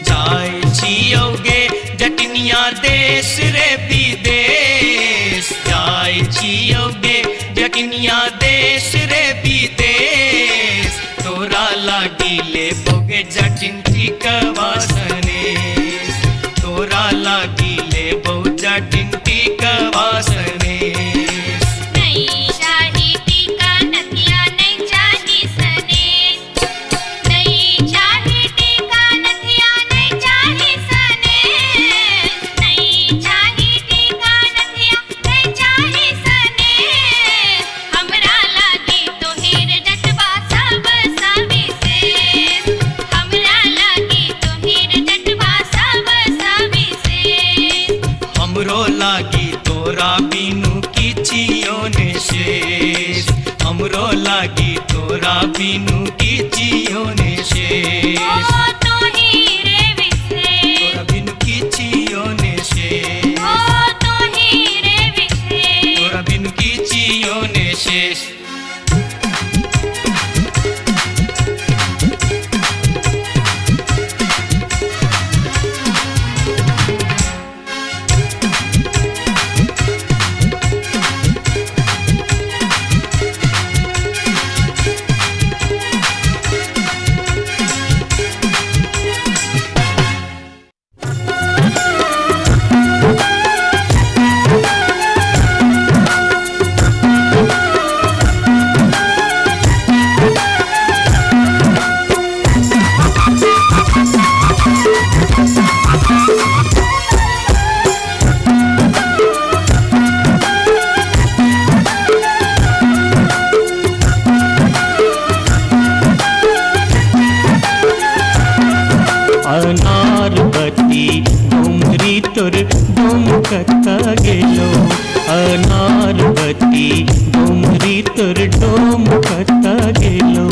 जाय छियोगे जटनिया देश रे विदेश, जाय छियोगे जटनिया देश रे विदेश। तोरा लागी ले बोगे जटिन टिकवा सनेश, तोरा लागी ले बो जटिन टिकवा सनेश। नहीं चाही टीका नथिया, नहीं चाही सनेस। नहीं चाही टीका नथिया, नहीं चाही सनेस। नहीं चाही टीका नथिया, नहीं चाही सनेस। हमरा लागी तोहेर जटवा सब सविशेष। हमरा लागी तोहेर जटवा सब सविशेष। हमरो लागी तोरा बिनु किछियो ने शेष, हमरो लागी तोरा बिनु किछियो ने शेष। ओ तोही रे विशेष, तोरा बिनु किछियो ने शेष, ओ तोही रे विशेष। तोरा बिनु किछियो ने शेष। अनारबती डोमरी तोर डोम कत्ता गेलो। अनारबती डोमरी तोर डोम कत्ता गेलो।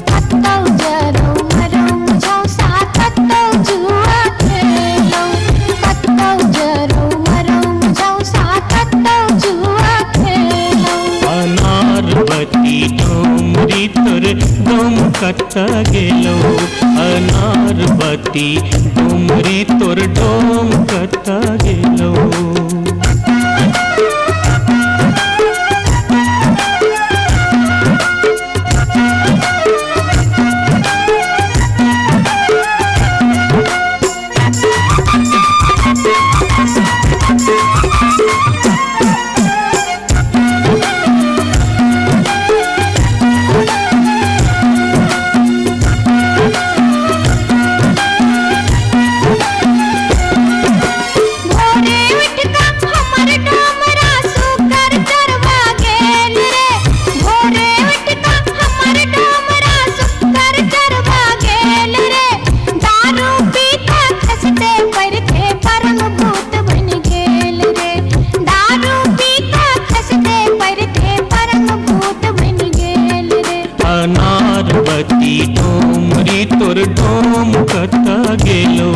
कतौ जरौ मरौ झौसा कतौ जुआ खेलौ। कतौ जरौ मरौ झौसा कतौ जुआ खेलौ। अनारबती डोमरी तोर डोम कत्ता गेलो। अनारबती डोमरी तोर डोम कत्ता गेलो। भोरे उठ डोमरी तोर डोम कता गेलो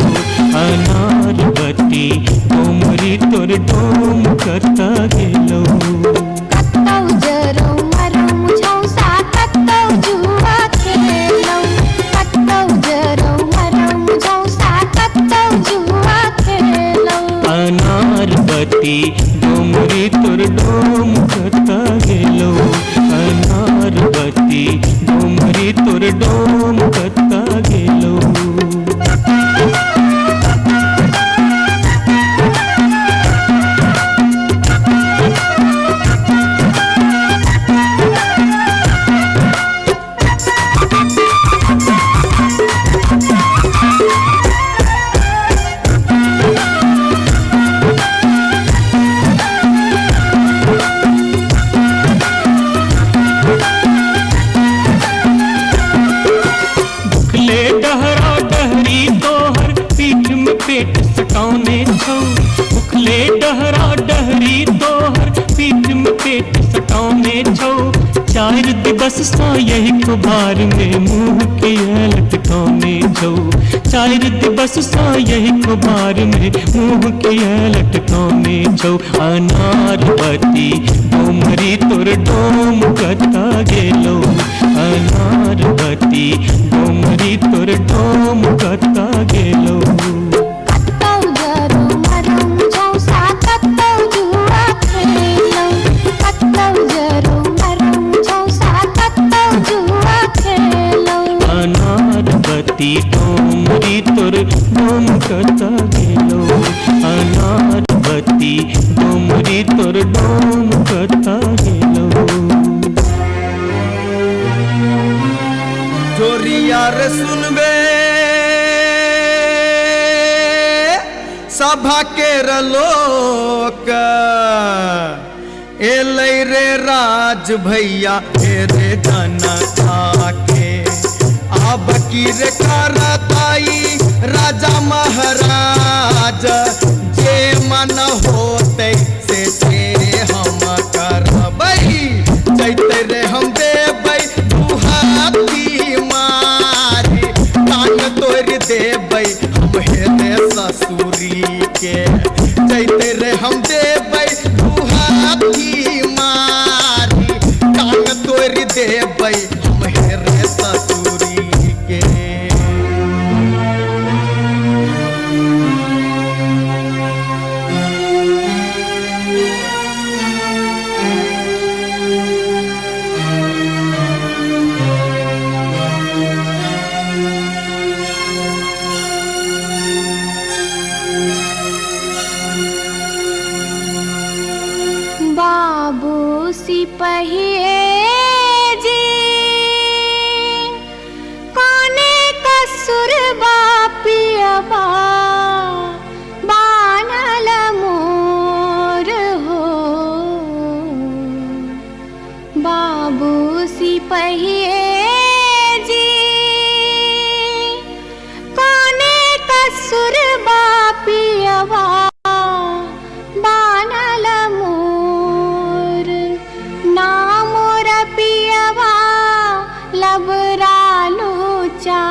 अनारवती डोमरी तोर डोम कता गेलो। कतौ जरौ मरौ मुझौसा कतौ जुआ खेलौ, कतौ जरौ मरौ मुझौसा कतौ जुआ खेलौ। अनारवती डोमरी तोर डोम कता गेलो अनारवती डोमरी तोर डोम कता गेलो। भुखले डहरा डहरी तोहर पीठ में पेट सटौने छौ, भुखले डहरा डहरी तोहर पीठ में पेट सटौने छौ। चार दिवस सा यही कुभार में मुँह के लटकौने छौ, चार दिवस सा यही कुभार में मुँह के लटकौने छौ। अनारवती डोमरी तोर डोम कता गेलो अनारवती डोमरी तोर डोम कता गेलो। कतौ जरौ मरौ मुझौसा कतौ जुआ खेलौ, कतौ जरौ मरौ मुझौसा कतौ जुआ खेलौ। अनारवती डोमरी तोर डोम कता गेलो अनारवती डोमरी तोर डोम कता गेलो। चोरिया रे सुनबे सभा के लोक एलै रे राज भैया हे रे जनता के, आब की रे करताई राजा महाराज, जे मन होतै से ते हम करबै, जैते रे हम देबै दुहाती मारी, कान तोड़ि देबै हम हेरे ससुरी के, जैते रे हम देबै दुहाती मारी, कान तोड़ि देबै हम हेरे ससुरी के। बाबू सिपहिए जी कोने कसुर बापियबा बानल मोर हो, बाबू सिपहिए जी कोने कसुर बापियबा बानल मोर, ना मोर पियवा लबरालूचा,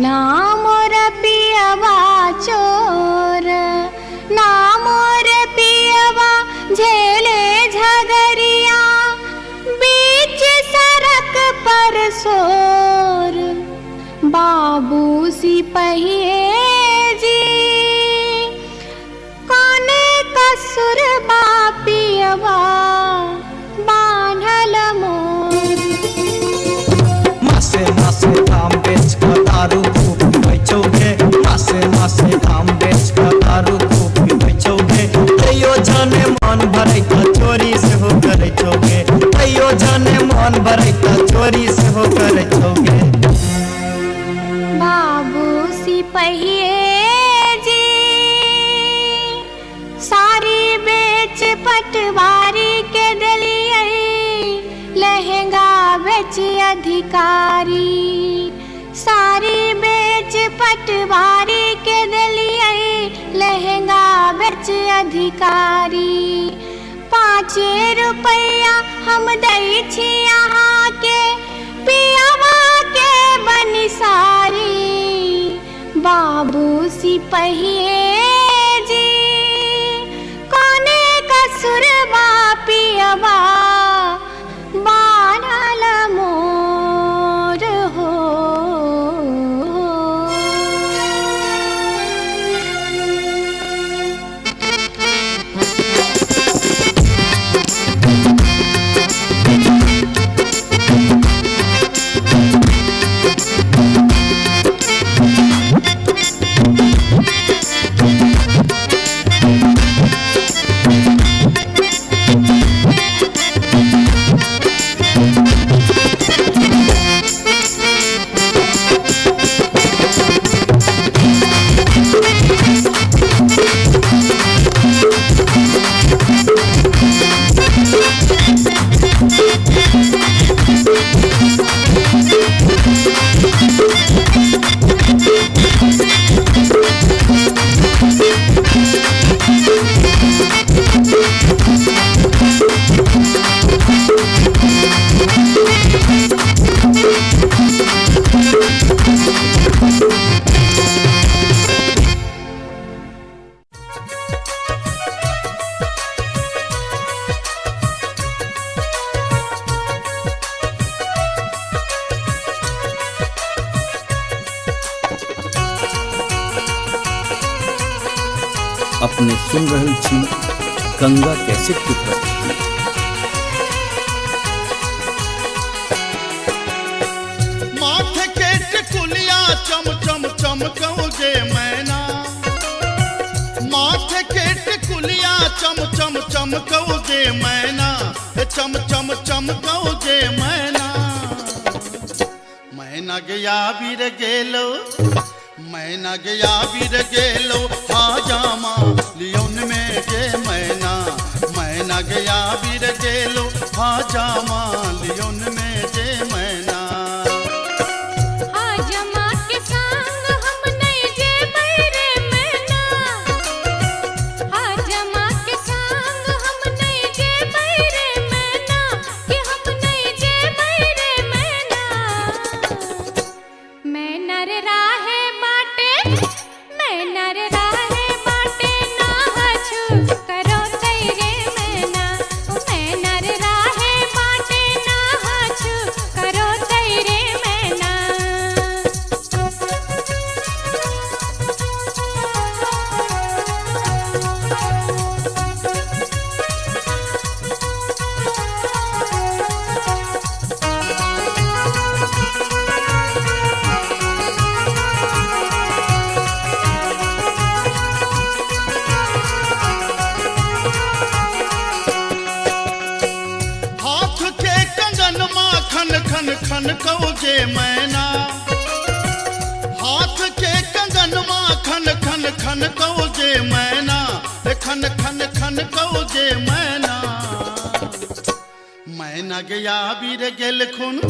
ना मोर पियवा चोर, ना मोर पियवा झेले झगरिया बीच सड़क पर सोर। बाबू सिपहिए जी कोने कसुर बापियवा बान्हल मोर। मासे मासे दाम बेच कऽ दारू खूब पीबै छौ गे, मासे मासे दाम बेच कऽ दारू खूब पीबै छौ गे, तैयो जाने मन भरै तऽ चोरी सेहो करै छौ गे, तैयो जाने मन भरै तऽ चोरी सेहो करै छौ गे। बाबू सिपहिए जी सारी बेच पटवारी के देलियै, लहंगा बेच अधिकारी, सारी बेच पटवारी के देलियै, लहंगा बेच अधिकारी। 5 रुपैया हम दै छी अहाँके पियवा के बनिसारी। सिपहिए जी कोने कसुरबा पियबा बानल मोर हो। अपने सुन रहल छी गंगा कैसेट की प्रस्तुति। माथे के टिकुलिया चम चम चमकौगे मैना, माथे के टिकुलिया चम चम चमकौगे मैना, चम चम चमकौगे मैना। मैना गया वीर गेलो, मैना गया वीर गेलो हाजामा लियोन में गे मैना, मैना गया वीर गेलो हाजामा लियोन में गे मैना। हाजमा के संग हम नहीं जेबै रे मैना, हाजमा के संग हम नहीं जेबै रे मैना, कि हम नहीं जेबै रे मैना। मैना रे राहे बाटे, मैना रे राहे बाटे ना हछु करो तैरे मैना, मैना रे राहे बाटे ना हछु करो तैरे मैना। हाथ के कंगन माखन खन खन कौजे मैना, हाथ के कंगन माखन खन खन कौजे मैना, खन खन खन कौजे मैना। मैना गया वीर गेलखुन,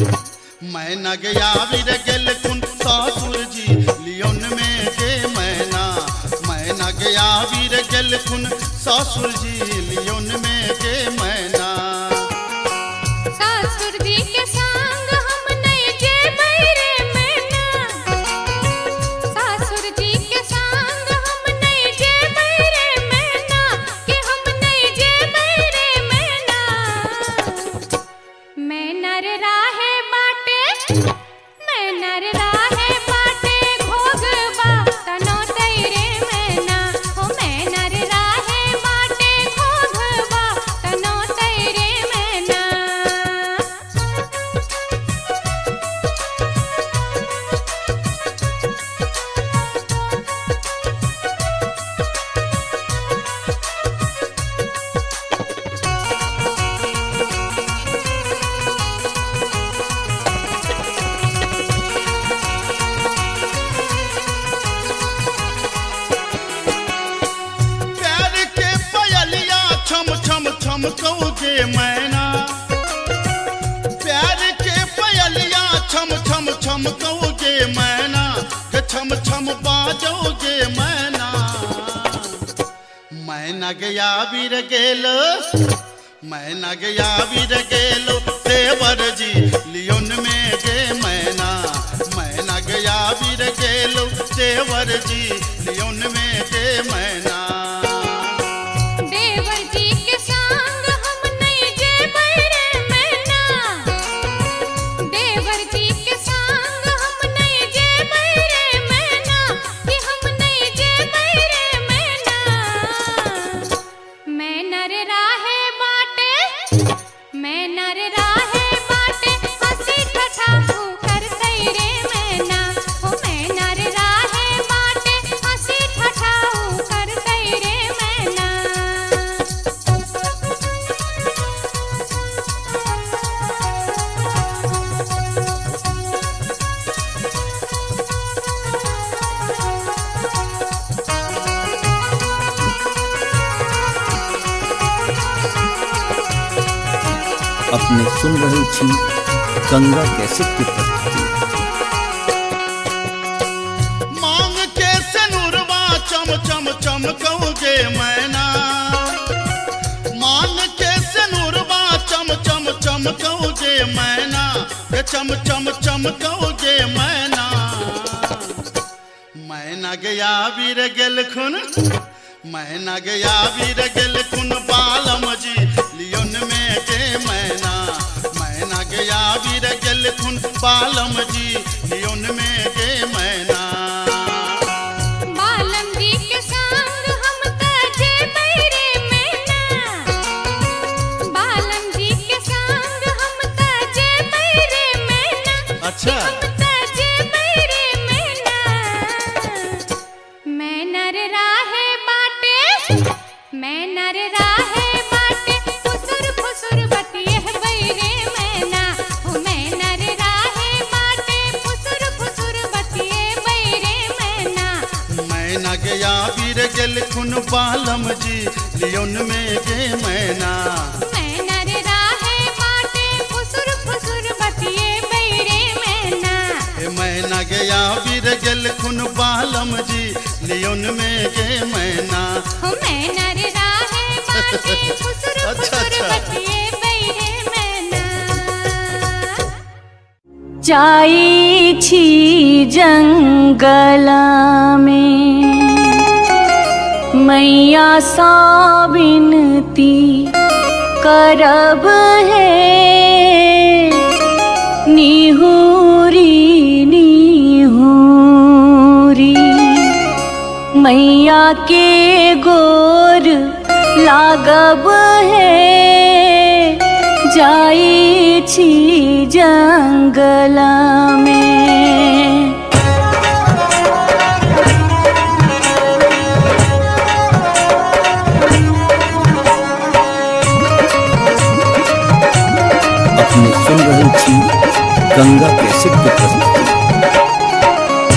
मैना गया वीर गेलखुन सासुर जी लियोन में गे मैना, मैना गया वीर गेलखुन सासुर जी लियोन में गे मैना। सासुर जी के संग हम नहीं जेबै रे मैना, सासुर जी के संग हम नहीं जेबै रे मैना, कि हम नहीं जेबै रे मैना। मैना रे राहे बाटे, मैना रे राहे बाटे घोघबा तनो तैरे मैना, हो मैना रे राहे बाटे घोघबा तनो तैरे मैना। प्यार के पयलिया छम छम छम कौजे मैना, प्यार के पयलिया छम छम छम कौजे मैना, के छम छम बाजौजे मैना। मैना गया वीर गेलो, मैना गया वीर गेलो देवर जी लियोन में गे मैना, मैना गया वीर गेलो देवर जी। लियोन में गे मैना। देवर जी के संग हम नहीं जेबै रे मैना, देवर जी के संग हम नहीं जेबै रे मैना, कि हम नहीं जेबै रे मैना। मैं नर राहे बाटे, मैं नर राहे बाटे, हंसी ठठा करतै रे मैना, हो मैं नर राहे बाटे, हंसी ठठा करतै रे मैना। अपने सुन रहल छी गंगा कैसेट के प्रस्तुति। मांग के सिनुरवा चम चम चमकौगे मैना, मांग के सिनुरवा चम चम चमकौगे मैना, गे चम चम चमकौगे मैना। मैना गया वीर गेलखुन, मैना गया वीर गेलखुन बालम जी लियोन में गे मैना, मैना गया वीर गेलखुन बालम जी लियोन में गे मैना। बालम जी के संग हम त जेबै रे मैना, बालम जी के संग हम त जेबै रे मैना, अच्छा हम त जेबै रे मैना। मैं नर राहे बाटे, मैं नर राहे बाटे, फुसुर फुसुर बतियेबै रे मैना, हो मैं नर राहे बाटे, फुसुर फुसुर बतियेबै रे मैना। मैना गया वीर गेलखुन बालम जी लियोन में गे मैना, मैं नर राहे बाटे, फुसुर फुसुर बतियेबै रे मैना, ए मैना गया वीर गेलखुन बालम जी लियोन में गे मैना। हो मैं नर राहे बाटे, फुसुर अच्छा, फुसुर अच्छा। बतियेबै रे मैना। जाई छी जंगल में मैया सा विनती करब है, निहूरी निहूरी मैया के गोर लागब है, जाई छी जंगल में। अपने सुन रहल छी गंगा कैसेट के प्रस्तुति।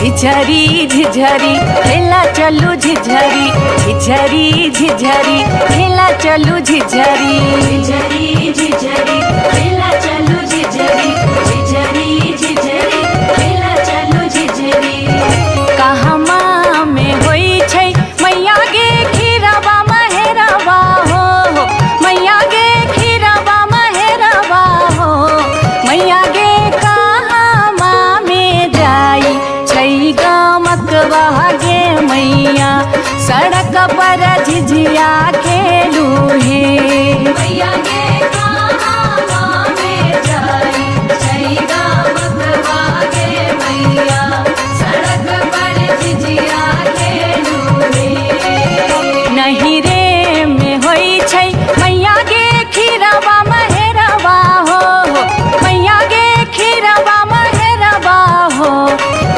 झिझरी झिझरी खेला चलू झिझरी, झिझरी झिझरी खेला चलू झिझरी, झिझरी झिझरी खेला चलू झिझरी, झिझरी झिझरी खेला चलू झिझरी। कहमा में होई छै मैया गे खीरवा महेरवा हो, मैया गे खीरवा महेरवा हो, मैया गे कहमा में जाई छै गामकवा गे मैया, सड़क पर झिझिया खेलू हे। मैया गे कहाँ में जाई छै गामकवा गे मैया, सड़क पर झिझिया खेलू हे। नहीं रे में होई छै मैया गे खीरवा महेरवा हो, मैया गे खीरवा महेरवा हो,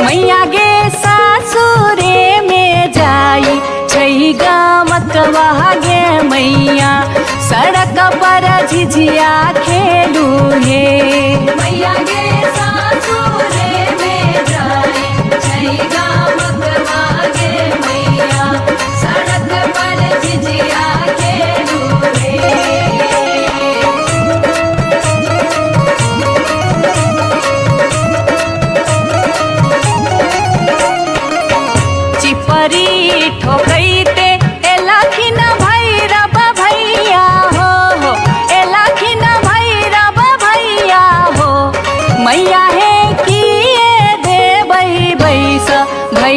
मैया गे सासुरे में जाई छै गामकवा गे मैया, सड़क पर झिझिया खेलू हे। मैया गे सासुरे में जाई छै गामकवा गे मैया, सड़क पर झिझिया खेलू हे। चिपरी ठोकैते एलखिन भैरव भैया हो, एलखिन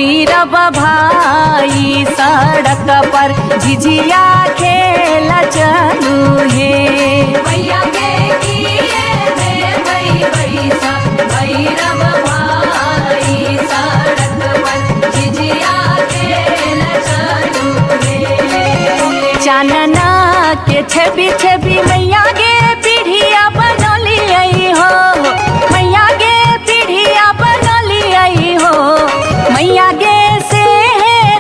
भैरव भाई सड़क पर झिझिया खेल चलू हे। भैया के किए देबै पैसा भैरव भाई सड़क पर झिझिया खेल चलू हे। चानना के छवि छवि मैया गे पीढ़िया बनलियै हो, मैया गे पीढ़िया बनलियै हो, मैया गे से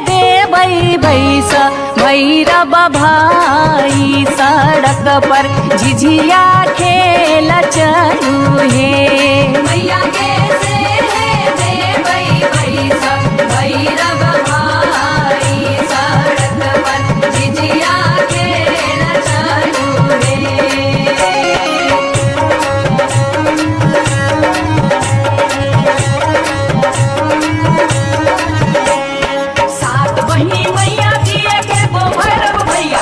देबै बैसा भैरव भाई सड़क पर झिझिया खेल चलू हे। मैया के से देबै पैसा भैरव भाई सड़क पर झिझिया खेल चलू हे। सात बहिनी मैया जी एके गो भैरव भैया,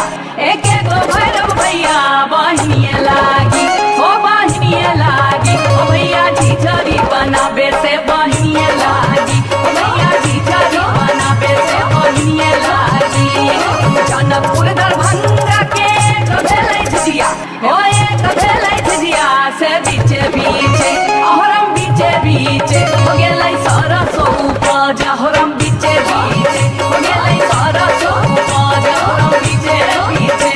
एके गो भैरव भैया बहिनिए लागी हो, बहिनिए लागी ओ भैया झिझरी बनाबे से बहिनिए लागी ओ भैया झिझरी बनाबे से बहिनिए लागी। जनकपुर दरभंगा के एक भेलै झिझिया हो, एक भेलै झिझिया से बीचे बीचे अहरम बीचे बीचे हो गेलै सरसो उपज, अहरम बीचे बीचे हो गेलै सरसो उपज, अहरम बीचे बीचे।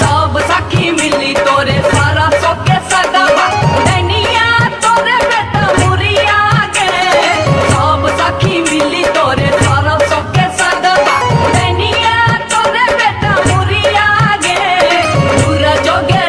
सब सखी मिली तोरे सारा सोके सदबा डनिया तोरे बेटा मुरिया गे, सब सखी मिली तोरे सारा सोके सदबा डनिया तोरे बेटा मुरिया गे, दूर जोगे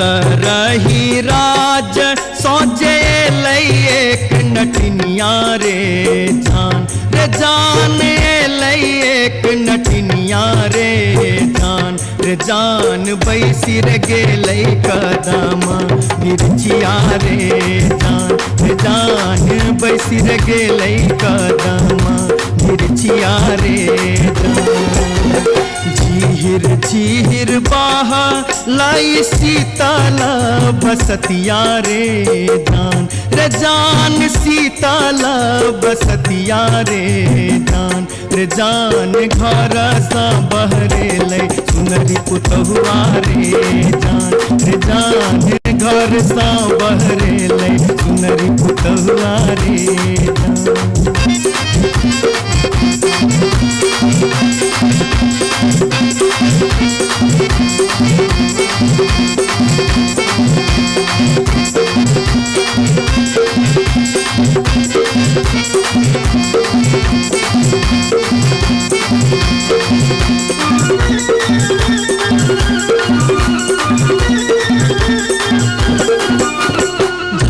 उतरही राज सोचे एक नटिनिया रे जान, रे जान एक नटिनिया रे जान, रे जान बैसी रे गेलै कदमा बिरछिया रे जान, रे जान बैसी रे गेलै कदमा बिरछिया रे जान। झिहिर झिहिर बाहा लाई सीताला बसतिया रे जान, रे जान सीताला बसतिया रे जान, रे जान घर सा बहरे लै सुनरी पुतहुआ रे जान, रे जान घर सा बहरे लै सुनरी पुतहुआ रे जान।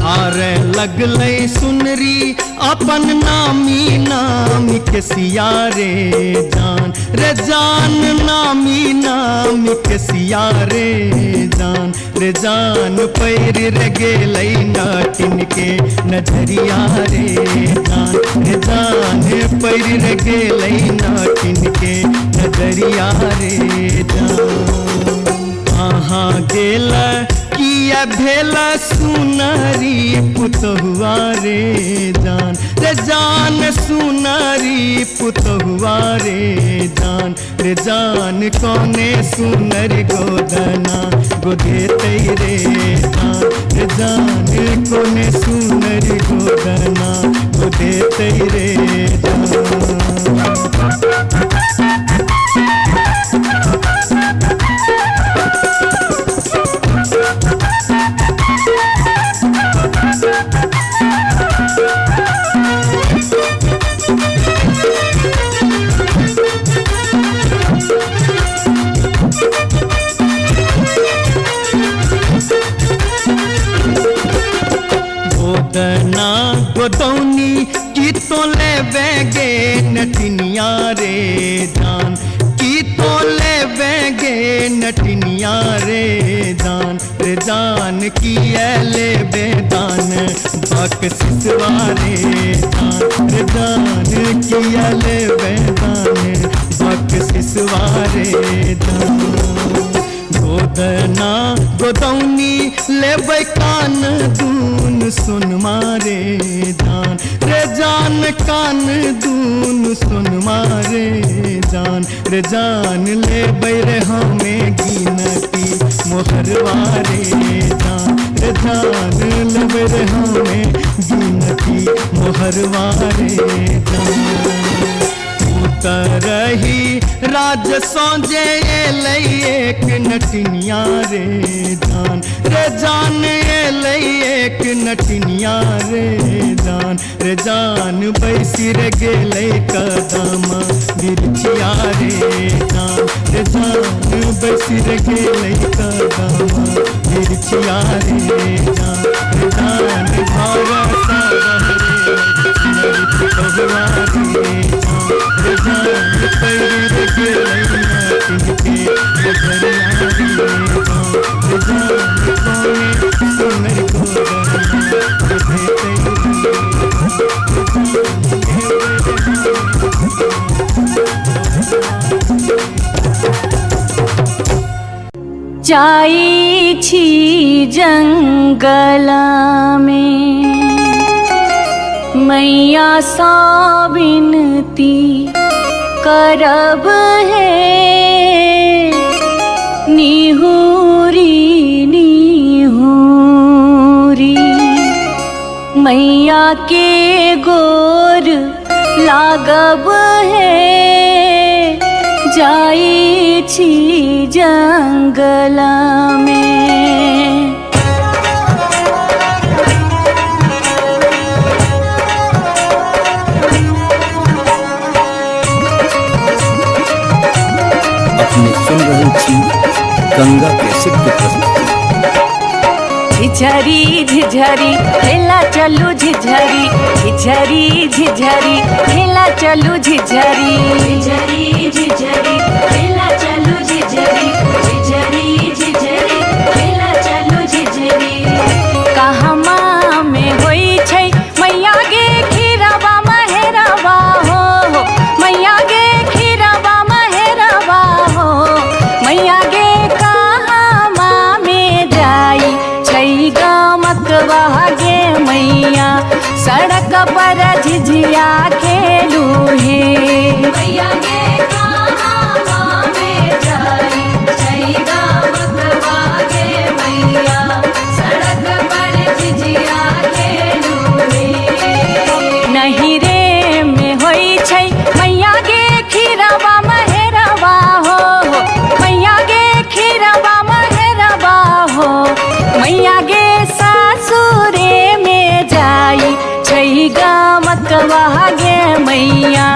झारे लगलै सुनरी अपन नामी नामी के सिया रे जान, रे जान नामी नामी के सिया रे जान, रे जान पैर रे गेलै नाटिन के नजरिया रे जान, रे जान पैर रे गेलै नाटिन के नजरिया रे जान। कहाँ गेल किया भेल सुनरी पुतहुआ रे जान, रे जान सुनरी पुतहुआ रे जान, रे जान कौने सुनर गोदना गोदेतै रे जान, रे जान कौने सुनर गोदना गोदेतै रे जान। गोदना गोदौनी की तो लेबे गे नटिनिया रे जान, की तो लेबे गे नटिनिया रे जान, रे जान किया लेबे दान बख्शिसवा रे जान, रे जान किया लेबे दान बख्शिसवा रे जान। गोदना गोदौनी लेबै कान दून सुन मारे जान, रे जान कान दून सुन मारे जान, रे जान लेबै रे हमें गिनती मोहरवा रे जान, रे जान लेबै रे हमें गिनती मोहरवा रे जान। उतरही राज सौजे एलै एक नटिनिया रे जान, रे जान एलै एक नटिनिया रे जान, रे जान बैसी रे गेलै कदमा बिरछिया रे जान, रे जान बैसी रे गेलै कदमा बिरछिया रे जान, रे जान घर सा बहरे सुनरी पुतहुआ रे जान, रे जान पैर रे गेलै नाटिन के नजरिया रे जान, रे जान कौने सुनर गोदना गोदेतै रे जाई छी जंगल में मैया सा विनती करब है, निहूरी निहूरी मैया के गोर लागब है, जाई छी जंगल में। अपने सुन रहे छी गंगा कैसेट के प्रस्तुति। झिझरी झिझरी खेला चलू झिझरी, झिझरी झिझरी खेला चलू झिझरी, झिझरी झिझरी खेला चलू झिझरी, झिझरी झिझरी खेला चलू झिझरी। कहमा में होई छै मैया गे खीरवा महेरवा हो, मैया गे खीरवा महेरवा हो, मैया गे कहमा में जाई छै गामकवा गे मैया, सड़क पर झिझिया खेलू हे। मैया गे कहाँ में जाई छै गामकवा गे मैया, सड़क पर झिझिया खेलू हे। नहीं रे में होई छै मैया गे खीरवा महेरवा हो, मैया गे खीरवा महेरवा हो, मैया गे सासुरे में जाई छै गामकवा गे मैया,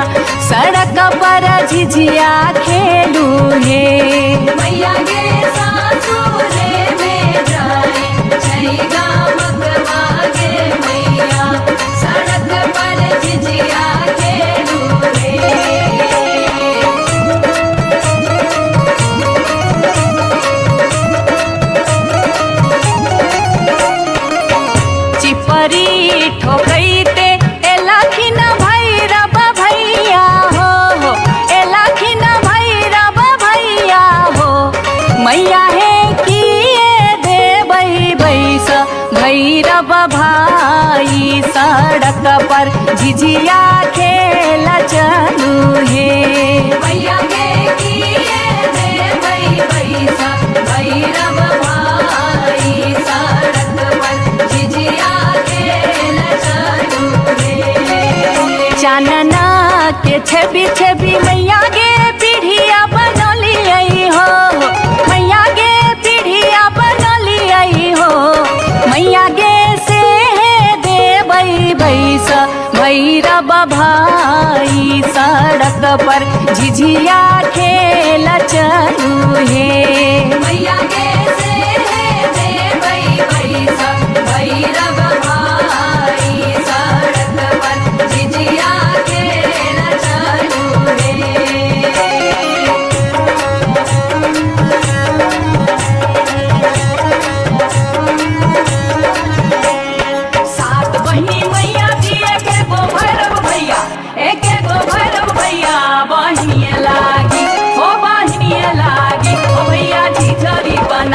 सड़क पर झिझिया खेलू हे। मैया गे सासुरे में जाई छै गामकवा गे मैया, सड़क पर झिझिया खेलू हे। चिपरी ठोकैते एलखिन भैरव भैया हो, एलखिन भैरव भैया हो, मैया हे किए देबै बैस भैरव भाई, सड़क पर झिझिया खेल चलू हे। मैया गे किए देबै बैसा भैरव भाई, सड़क पर झिझिया खेल चलू हे। चानना के छवि छवि मैया गे पीढ़िया बनलियै हो, मैया गे पीढ़िया बनलियै हो, मैया गे से देबै बैस भैरव भाई, सड़क पर झिझिया खेल चलू हे। मैया गे से देबै बैसा भैरव भाई, सड़क पर झिझिया खेल चलू हे। सात बहिनी मैया जी एके गो भैरव भैया, एके गो भैरव भैया बहिनिए लागी हो, बहिनिए लागी हो, भैया झिझरी बन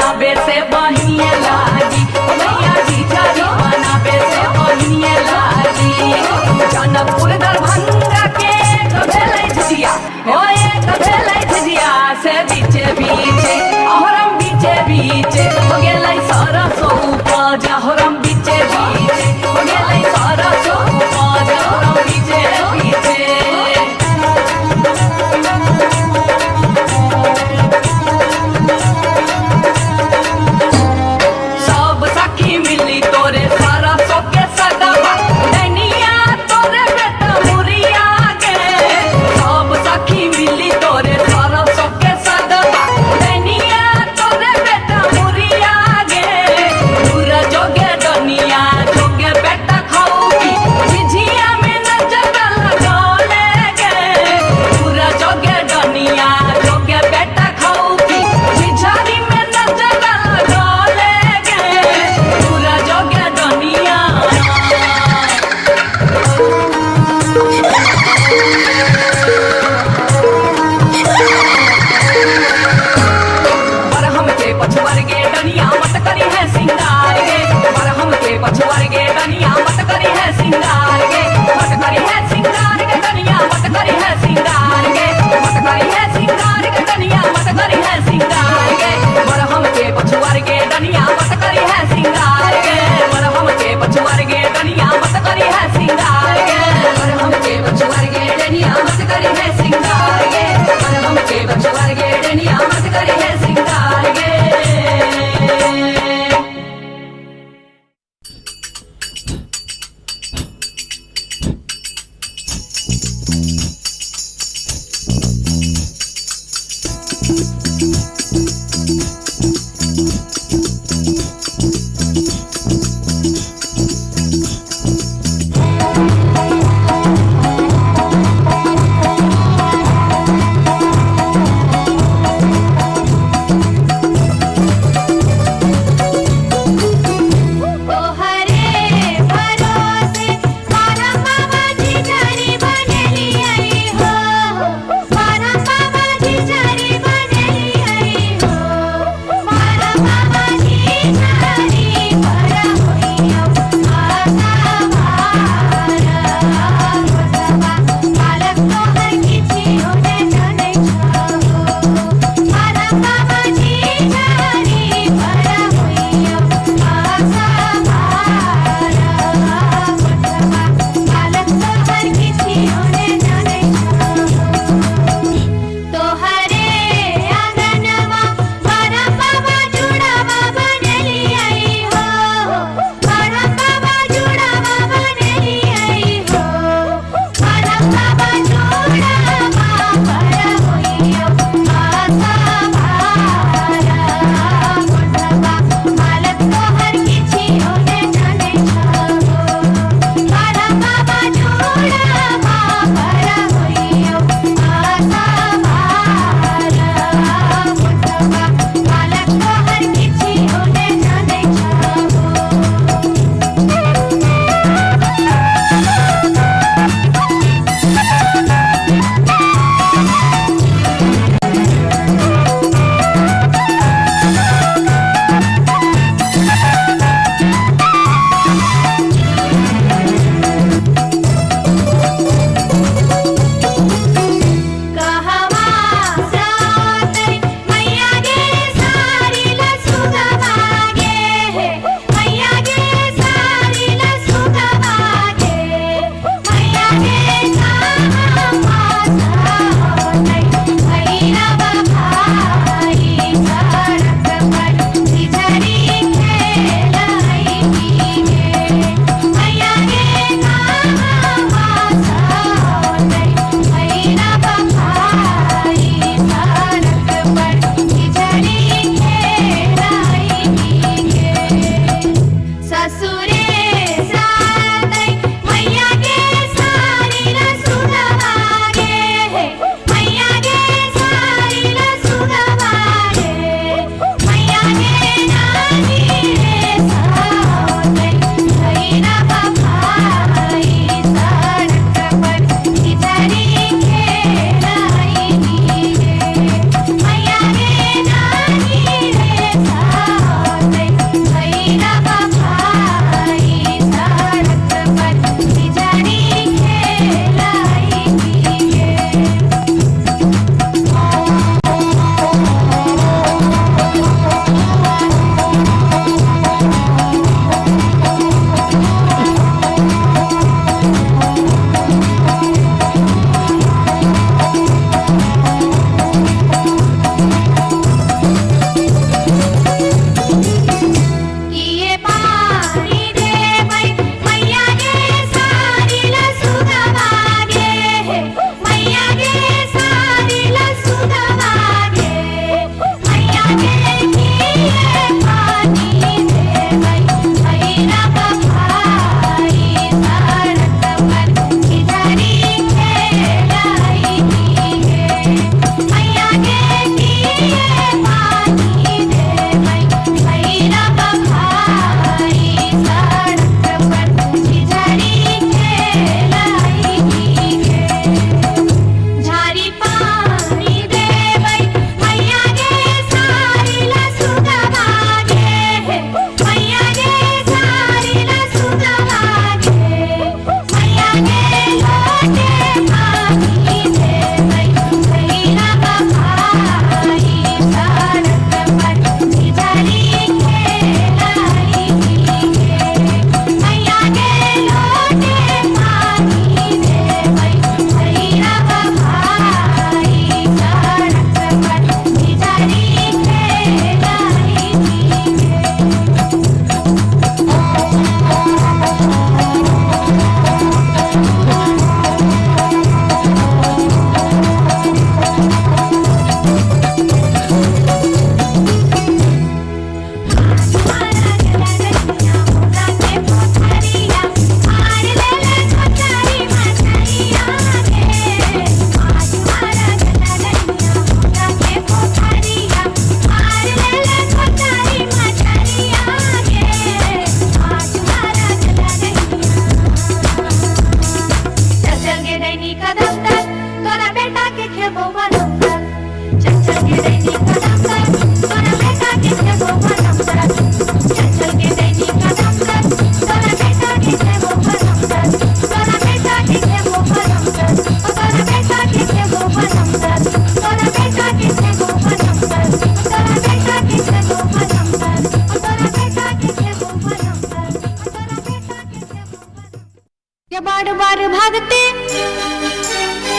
बार बार भगती,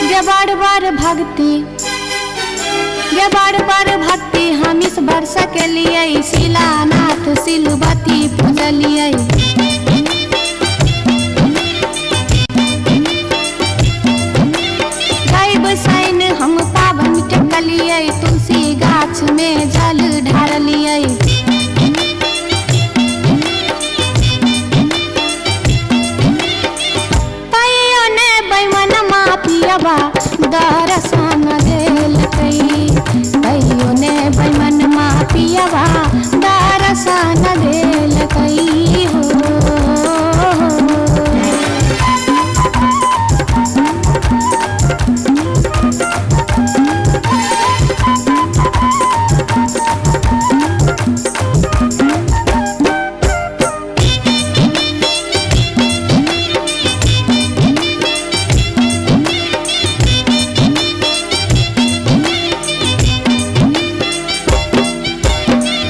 गे बार बार भगती, गे बार बार भक्ति हम इस वर्ष के लिए शिलानाथ सिलबती पूजलियै। गायब सैन हम पावन टेकलियै, तुलसी गाछ में जल ढारलियै। तैयो ने बैमनमा पियबा दरसन देलकै, तैयो ने बैमनमा पियबा दरसन देलकै हो।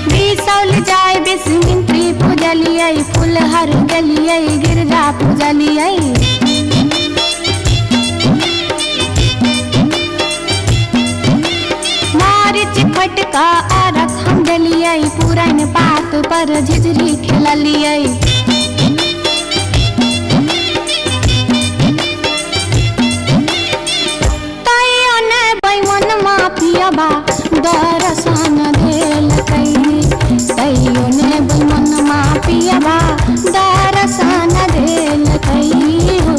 बिसौल जाय बिस्मित्री पूजलियै, फुलहर गेलियै गिरजा पूजलियै। मारिच फटका अरख हम देलियै, पुरैन पात पर झिझरी खेललियै। तैयो ने बैमनमा पियबा दरसन देलकै, तैयो ने बैमनमा पियबा दरसन देलकै हो।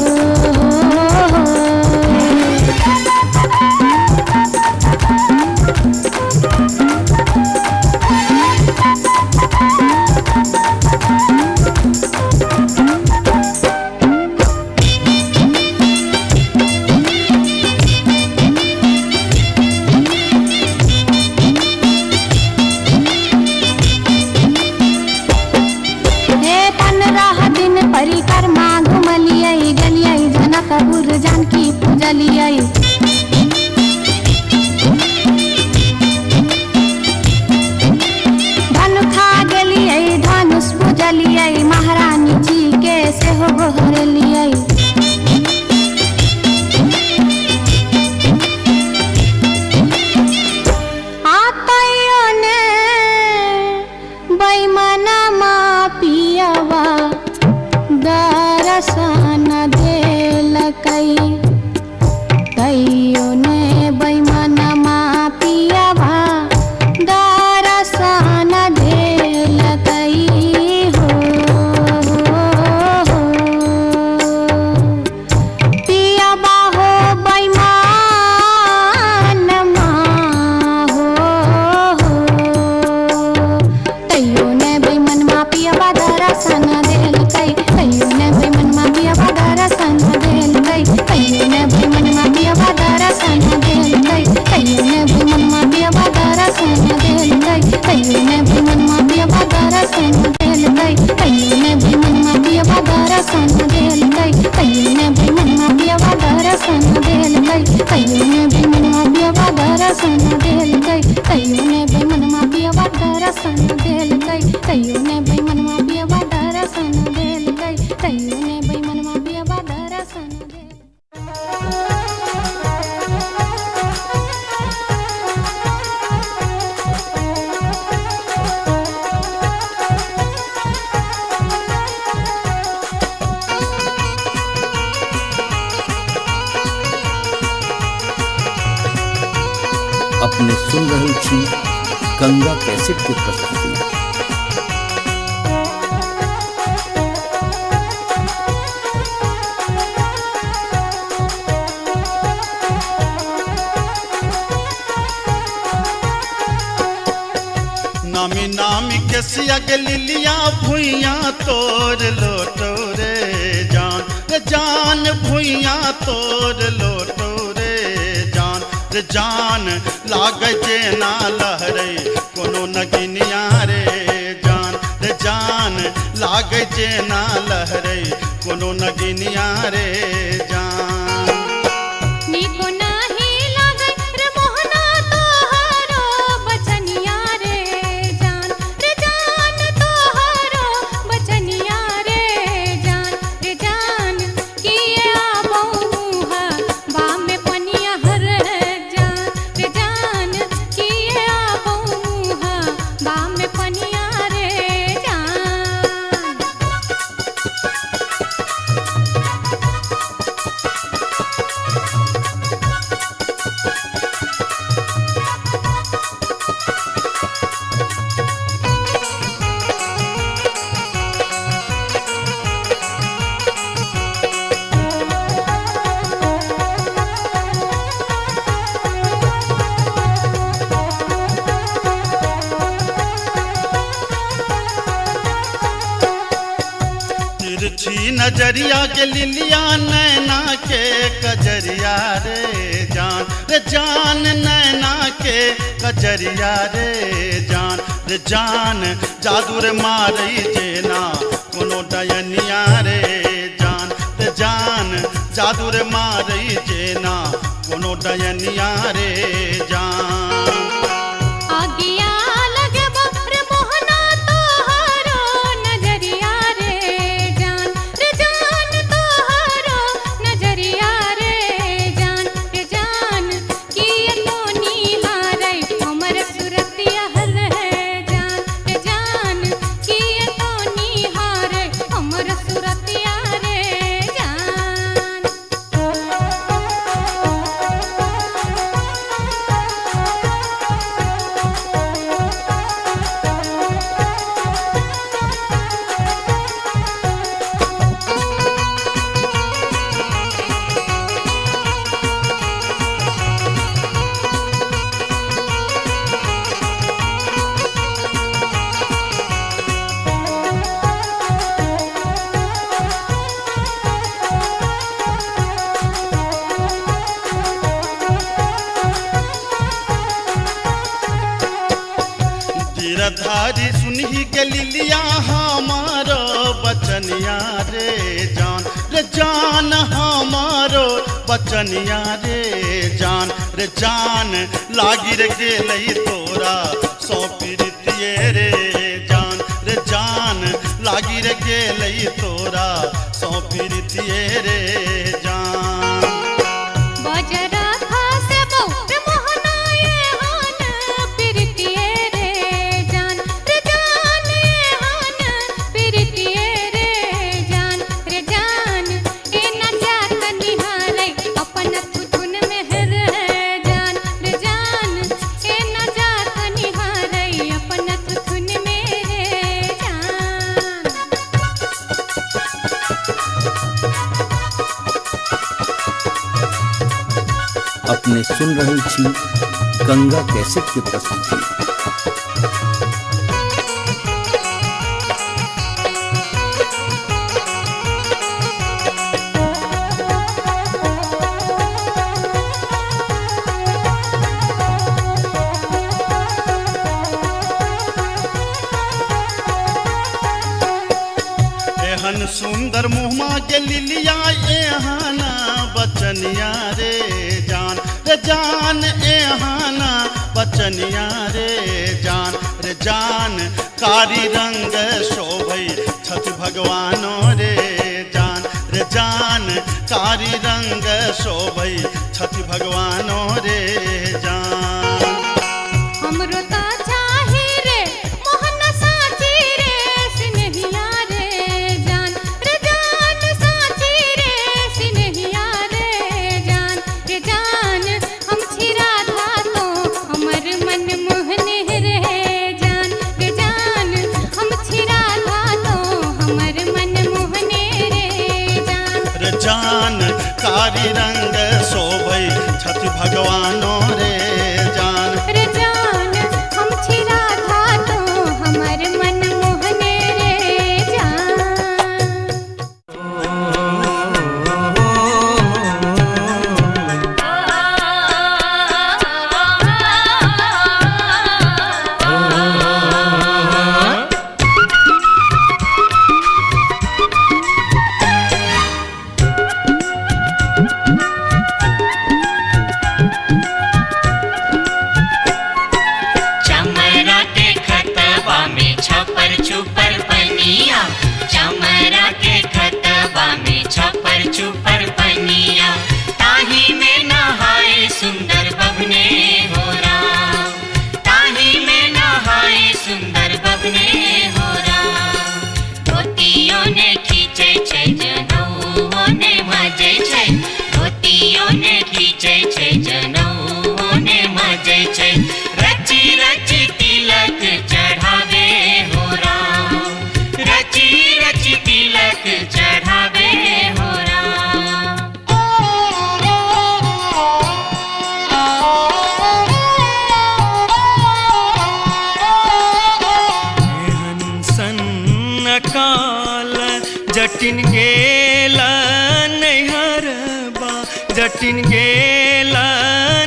हे 15 दिन परिक्रमा घुमलियै, गेलियै जनकपुर जानकी पूजलियै। धनुखा गेलियै धनुष पूजलियै, महारानी जी के सेहो गोहरेलियै। आ तैयो ने बैमनमा पियबा दरसन देलकै, तैयो ने बैमनमा पियबा दरसन देलकै हो। पियबा हो बैमानमा हो, तैयो ने बैमनमा पियबा दरसन देलकै, तैयो ने बैमनमा पियबा दरसन देलकै, तैयो ने बैमनमा पियबा दरसन देलकै, तैयो ने बैमनमा पियबा दरसन देलकै, तैयो ने बैमनमा पियबा दरसन देलकै, तैयो ने बैमनमा पियबा दरसन देलकै, तैयो ने बैमनमा पियबा दरसन देलकै, तैयो ने बैमनमा पियबा दरसन देलकै, तैयो ने बैमनमा पियबा दरसन देलकै, तैयो ने बैमनमा पियबा दरसन देलकै, तैयो ने बैमनमा पियबा दरसन देलकै। अपने सुन रहल छी गंगा कैसेट के प्रस्तुति। नामी नामी केसिया के लिलिया भुइया तोर लोटो रे जान, रे जान भुइया तोर लोटो रे जान, रे जान लागे जेना लहरे कोनो नगिनिया रे जान, रे जान लागे जेना लहरे कोनो नगिनिया रे जान। नीको नाही लागै रे मोहना तोहरो बचनिया रे जान, रे जान तोहरो बचनिया रे जान, रे जान किए तिरछी नजरिया के लिलिया नैना के कजरिया रे जान, रे जान नैना के कजरिया रे जान, रे जान जादू रे मारई जेना कोनो डयनिया रे जान, रे जान जादू रे मारई जेना कोनो डयनिया रे जान। आगिया लगबो रे मोहना तोहारो नजरिया रे जान, रे जान तोहारो नजरिया रे जान, रे जान किए तो निहारै हमर सुरतिया रे जान, रे जान किए तो निहारै हमर सुरतिया रे जान। गिरधारी सुनही के लिलिया हमारो बचनिया रे जान, रे जान हमारो बचनिया रे जान, रे जान लागी रे गेलई तोरा सौ प्रीतिये रे जान, रे जान लागी रे गेलई तोरा सौ प्रीतिये रे जान। बजरा खसबो रे मोहना एहन प्रीतिये रे जान, रे जान एहन प्रीतिये रे जान, रे जान एना जात निहारै अपन थुथुन में रे जान, रे जान एना जात निहारै अपन थुथुन में रे जान। अपने सुन रहल छी गंगा कैसेट के प्रस्तुति। एहन सुंदर मुहमा के लिलिया एहन बचनिया रे जान, रे जान एहन बचनिया रे जान, रे जान कारी रंग शोभै छठ भगवानो रे जान, रे जान कारी रंग शोभै छठ भगवानो रे जान। हमरो ता चाही रे मोहन साची रे सिनहिया रे जान, रे जान साची रे सिनहिया रे जान, रे जान हम छी राधा तो हमर मन मोहन रे जान, रे जान हम छी राधा तो हमर मन मोहन रे जान, रे जान कारी रंग शोभै छठ भगवानो रे जान, रे जान हम छी राधा तो हमर मन मोहन रे जान। चमरा के खतबा में छपर छुपर पनिया, चमरा के खतबा में छपर छुपर पनिया, ताही में नहाए सुंदर बबने हो राम, ताही में नहाए सुंदर बबने हो राम। धोतियों ने खींचे छे जनऊओ ने मजे छे, धोतियों ने खींचे छे जनऊओ ने मजे छे, रची रची तिलक चढ़ावे हो राम, रची रची तिलक चढ़ावे हो राम। एहन सन अकाल जटिन गेला नैहरबा, जटिन गेला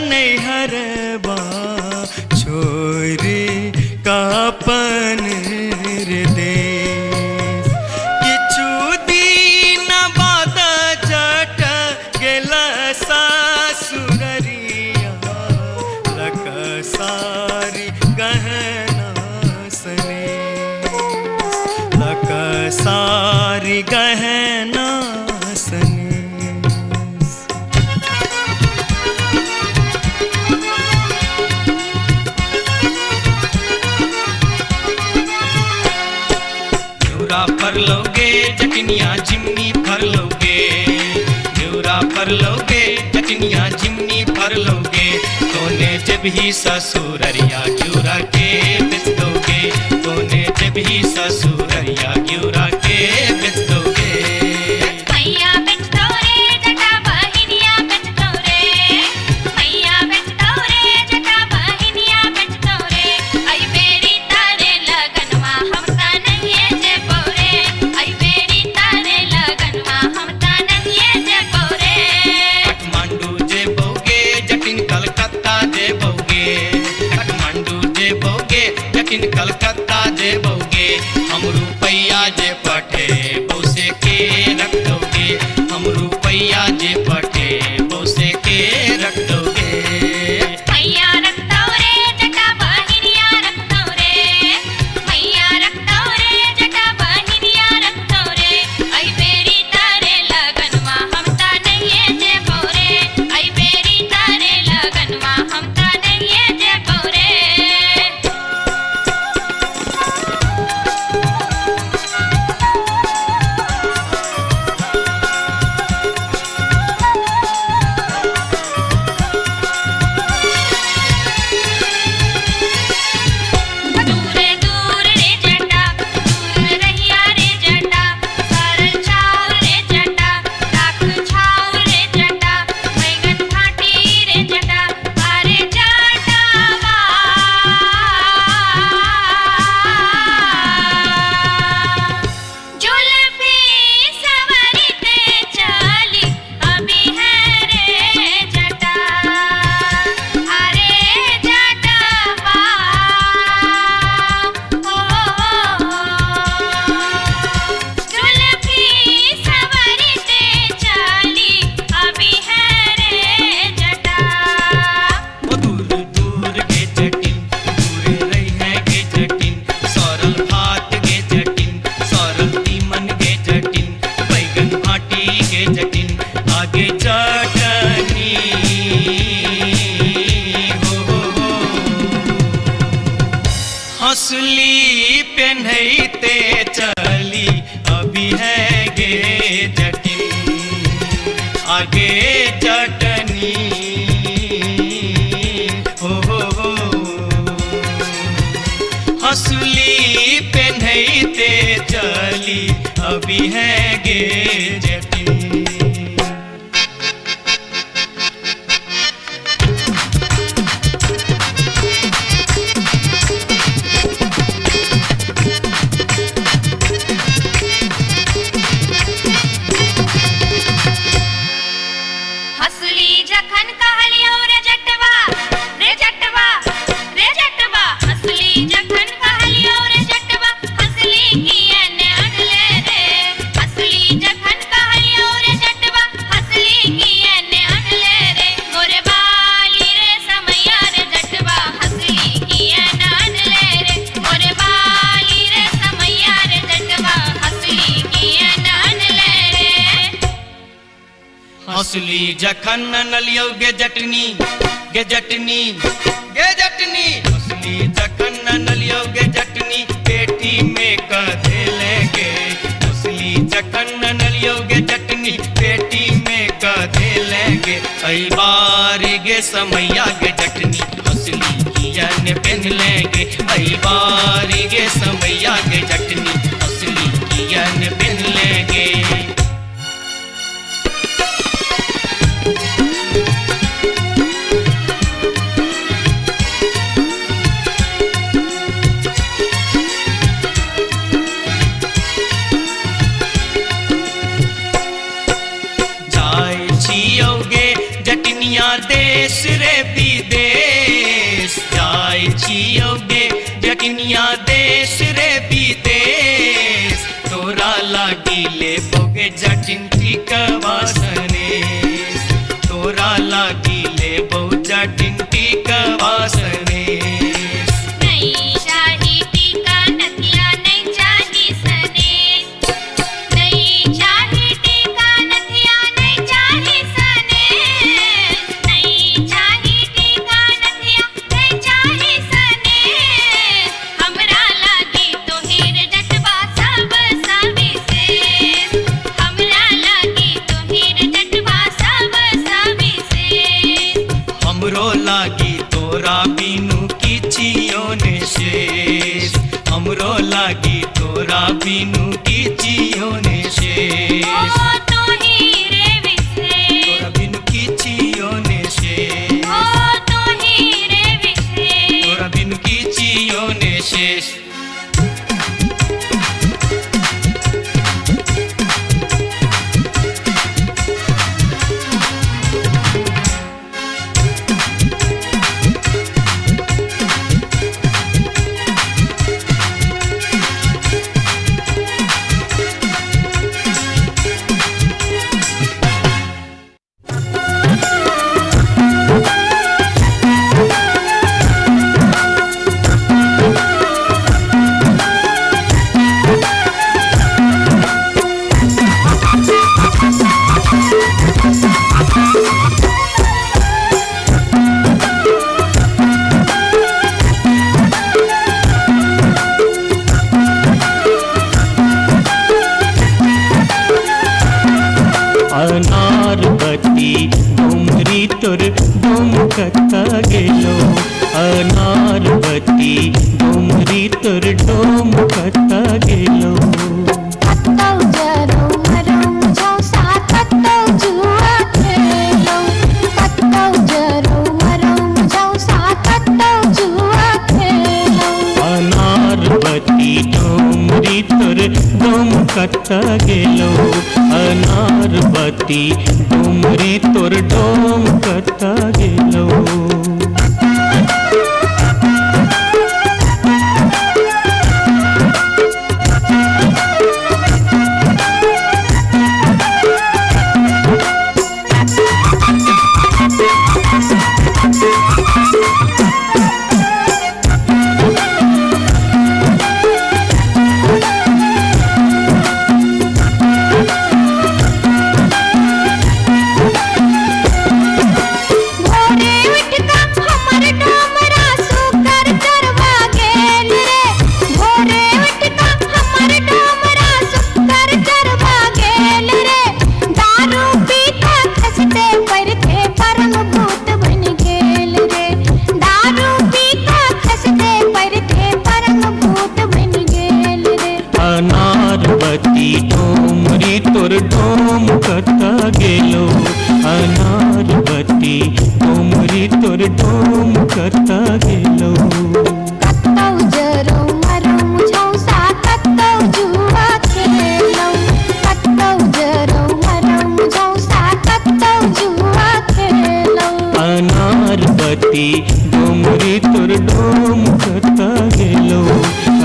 नैहरबा, छोरी कापन रे देश। किछु दिन बाद जट गेला सासुररिया, लक सारी गहना सने, लक सारी गहना सने। घिउरा फर लोगे जटनिया झिमनी फर लोगे, घिउरा फर लोगे जटनिया झिमनी फर लोगे, तोने जब ही ससुररिया घिउरा के बेच दोगे, तोने जब ही ससुररिया घिउरा के बेच दोगे। मैया बेचतो रे जटा बहिनिया बेचतो रे, मैया बेचतो रे जटा बहिनिया बेचतो रे, आई बेरी तारे लगनवा हम ता नहीं जेबो रे, आई बेरी तारे लगनवा हम ता नहीं जेबो रे। काठमांडू जेबोगे जटिन कलकत्ता जेबोगे, काठमांडू जेबोगे जटिन कलकत्ता जेबोगे, हम रुपैया जे पठे बौसे के रख दोगे, हम रुपैया जे पठे बौसे के रख दोगे। मैया रखतो रे जटा बहिनिया रखतो रे, मैया रखतो रे जटा बहिनिया रखतो रे, आई बेरी तारे लगनवा हम ता नहीं जेबो रे, आई बेरी तारे लगनवा हम ता नहीं जेबो रे। दूर दूर रे जटा दूर रहिया रे जटा, सारल छाव रे जटा राख छाव रे जटा, बैगन फाटी रे जटा अरे जटावा। जुल्फी सवरते चली अभी है रे जटा, अरे जटावा। ओ जुल्फी सवरते चली अभी है रे जटा। ओ दूर दूर गे जटिन दूर रही है गे जटिन, सरल भात गे जटिन सरल तीमन गे जटिन, बैगन भाटी गे जटिन आगे चटनी हो हो हो। हंसली पेन्हते चली अभी है गे जटिन आगे चटनी हो हो हो। हंसली पेन्हते चली अभी है गे जटिन। हंसली जखन कहलियो रे जटवा, रे जटवा, रे जटवा, हंसली जखन कहलियो रे जटवा, हंसली किए ने अनले रे, हंसली जखन कहलियो रे जटवा, हंसली किए ने अनले रे, मोरे बाली रे समैया रे जटवा, हंसली किए ने अनले रे, मोरे बाली रे समैया रे जटवा, हंसली किए ने अनले रे। हंसली जखन नलियो गे जटनी गे जटनी गे जटनी, हंसली जखन नलियो गे जटनी पेटी में कधे लेंगे, हंसली जखन नलियो गे जटनी पेटी में कधे लेंगे, ऐ बारी गे समैया गे जटनी हंसली किया ने पहन लेंगे, ऐ बारी गे समैया गे जटनी हंसली किया ने पहन लेंगे। देश रे विदेश जाय छियौ गे जटनिया देश रे विदेश तोरा लागी लेबो गे जटिन टिकवा सनेस तोरा लागी लेबो जटिन टिकवा सनेस। नहीं चाही टीका नथिया नहीं चाही सनेस नहीं चाही टीका नथिया नहीं चाही सनेस नहीं चाही टीका नथिया नहीं चाही सनेस हमरा लागी तोहेर जटवा सब सविशेष हमरा लागी तोहेर जटवा सब सविशेष। हमरो लागी तोरा बिनु किछियो ने शेष हमरो लागी तोरा बिनु किछियो ने शेष ओ तोही रे विशेष तोरा बिनु किछियो ने शेष ओ तोही रे विशेष तोरा बिनु किछियो ने शेष। अनारबती डोमरी तोर डोम कत्ता गेलो अनारबती डोमरी तोर डोम कत्ता गेलो। कतौ जरौ मरौ झौसा कतौ जुआ खेलौ कतौ जरौ मरौ झौसा कतौ जुआ खेलौ। अनारबती डोमरी तोर डोम कत्ता गेलो अनारबती डोमरी तोर डोम कत्ता गेलो। भोरे उठ कऽ हमर डोमरा सुकर चरवा गेल रे भोरे उठ कऽ हमर डोमरा सुकर चरवा गेल रे दारू पी कऽ खसते पड़ते परम भूत बनि गेल रे दारू पी कऽ खसते पड़ते परम भूत बनि गेल रे। अनारबती डोमरी तोर डोम कत्ता गेलो अनारबती डोमरी तोर डोम कत्ता गेलो। कतौ जरौ मरौ झौसा कतौ जुआ खेलौ कतौ जरौ मरौ झौसा कतौ जुआ खेलौ। अनारबती डोमरी तोर डोम कत्ता गेलो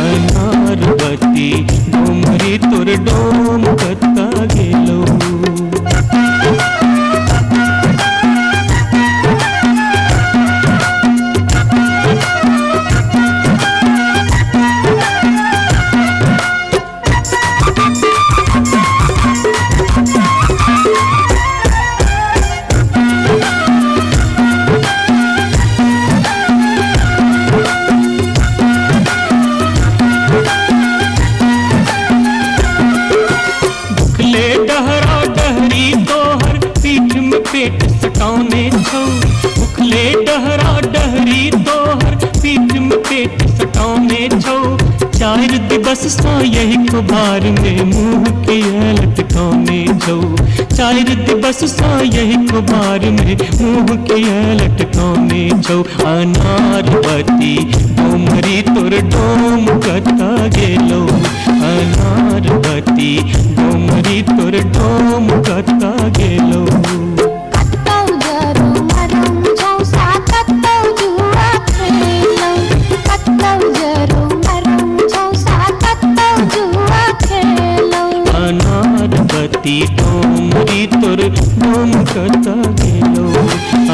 अनारबती डोमरी तोर डोम कत्ता गेलो। भुखले डहरा डहरी तोहर पीठ में पेट सटौने छौ भुखले डहरा डहरी तोहर पीठ में पेट सटौने छौ चार दिवस सँ यही खुबार में मुँह के लटकौने छौ चार दिवस सँ यही खुबार में मुँह के लटकौने छौ। अनारबती डोमरी तोर डोम कत्ता गेलो अनारबती डोमरी तोर डोम कत्ता गेलो। कतौ जरौ मरौ झौसा बत्ती डोमरी तोर डोम कतऽ गेलौ,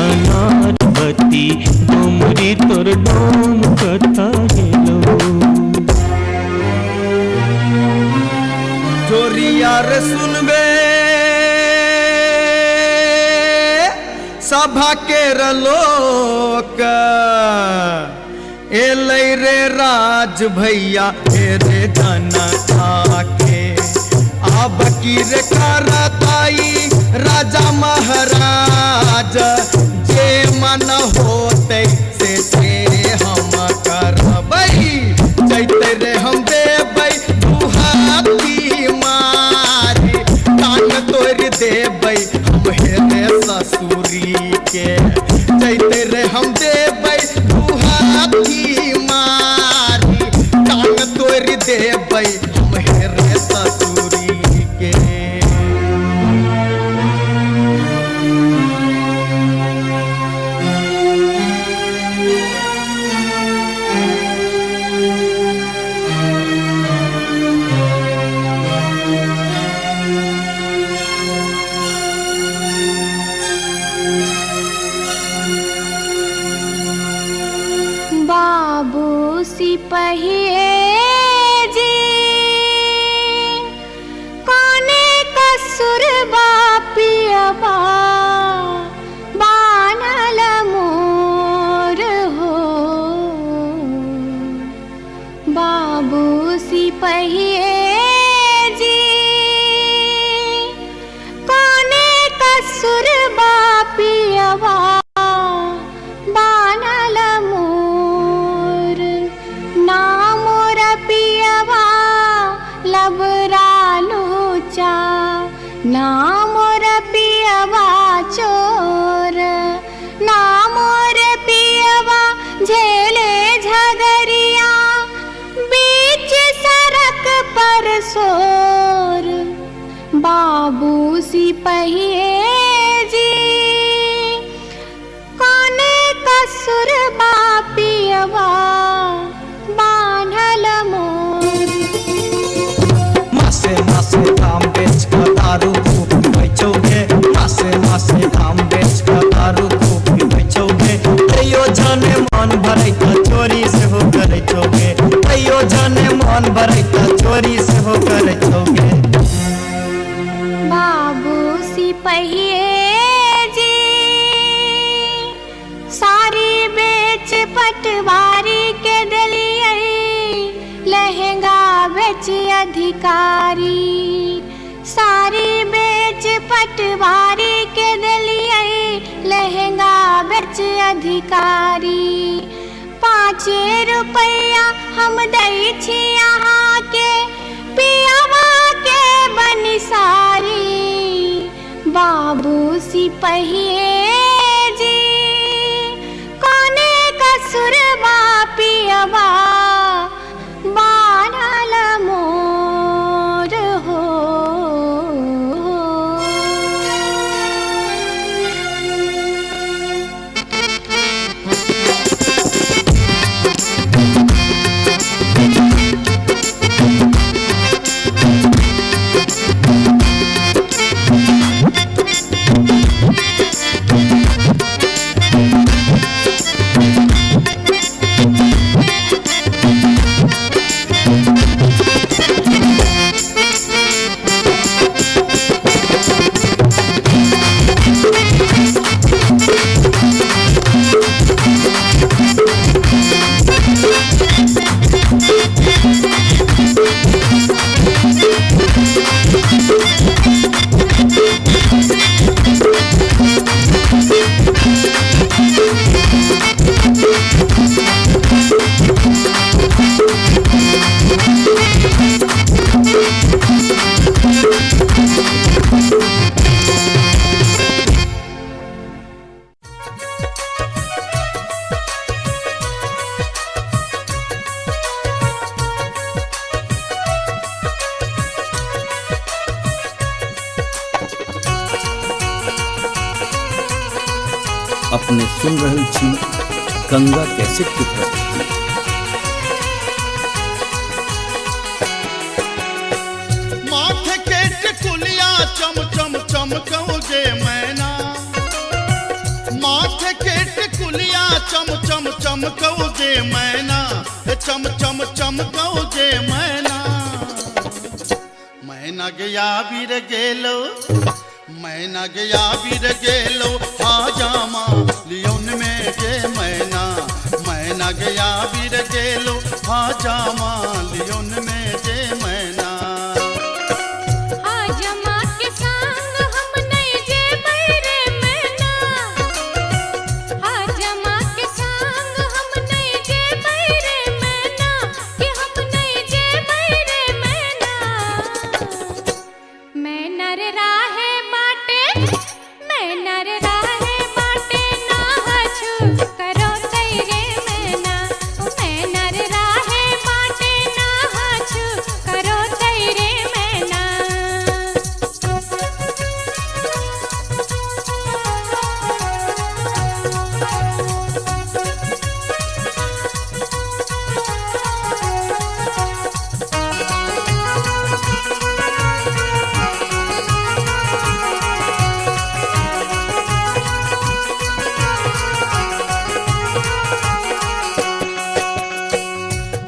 अनार बत्ती डोमरी तोर डोम कतऽ गेलौ। चोरिया रे सुनबे सभा के लोक, एलै रे राज भैया हे रे जनता के। आब की रे करताई राजा महाराज, जे मन होतै से हम करबै। जैते रे हम देबै दुहाती मारी, कान तोड़ि देबै हम हे रे ससुरी के। जैते रे हम देबै दुहाती मारी, कान तोड़ि देबै हम हे रे ससुरी के। बाबू सिपहिए जी कोने कसुर बापियबा बानल मोर हो। बाबू सिपहिए जी कोने कसुर बापियबा बानल मोर, ना मोर पियवा लबरालूचा, ना मोर पियवा चोर, ना मोर पियवा झेले झगरिया बीच सड़क पर शोर। बाबू सिपहिए जी कोने कसुर बापियवा बान्हल मोर। मासे मासे धाम बेच कऽ दारू खूब पीबै छौ गे, मासे मासे धाम बेच कऽ दारू खूब पीबै छौ गे। तैयो जने मन भरै तऽ चोरी सेहो करै छौ गे, तैयो जने मन भरै तऽ चोरी सेहो करै छौ गे। बाबू सिपहिए जी सारी बेच पटवारी के देलियै, लहंगा बेच अधिकारी, सारी बेच पटवारी के देलियै, लहंगा बेच अधिकारी। 5 रुपैया हम दै छी अहाँके पियवा के बनिसारी। बाबू सिपहिए जी कोने कसुर बापियवा बान्हल मोर हो। अपने सुन रहल छी गंगा कैसेट की प्रस्तुति। माथे के टिकुलिया। चमकौ गे मैना। मैना गया बीर गेलो, मैना गया बीर गेलो हाजामा लियोन में गे मैना। मैना गया बीर गेलो हाजामा लियोन में गे मैना। हाजमा के संग हम नहीं जेबै रे मैना, हाजमा के संग हम नहीं जेबै रे मैना, कि हम नहीं जेबै रे मैना। मैना रे राहे बाटे, मैना रे राहे बाटे ना हछु करो तैरे मैना। मैना रे राहे बाटे ना हछु करो तैरे मैना।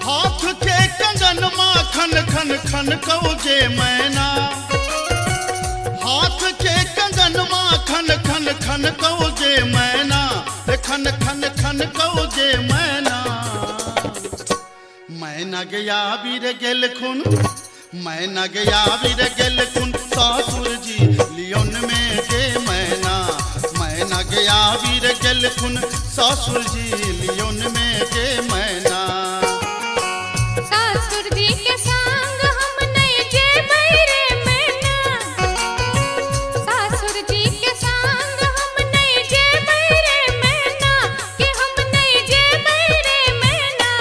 हाथ के कंगन मा खन खन खन कौ गे मैना। हाथ के कंगन मा खन खन खन कौ गे मैना, खन खन खन कौ गे मैना। मैना गया बीर गेलखुन, मैना गया बीर गेलखुन सासुर जी लियोन में गे मैना। मैना गया बीर गेलखुन सासुर जी लियोन में गे मैना। सासुर जी के संग हम नहीं जेबै रे मैना, सासुर जी के संग हम नहीं जेबै रे मैना, कि हम नहीं जेबै रे मैना।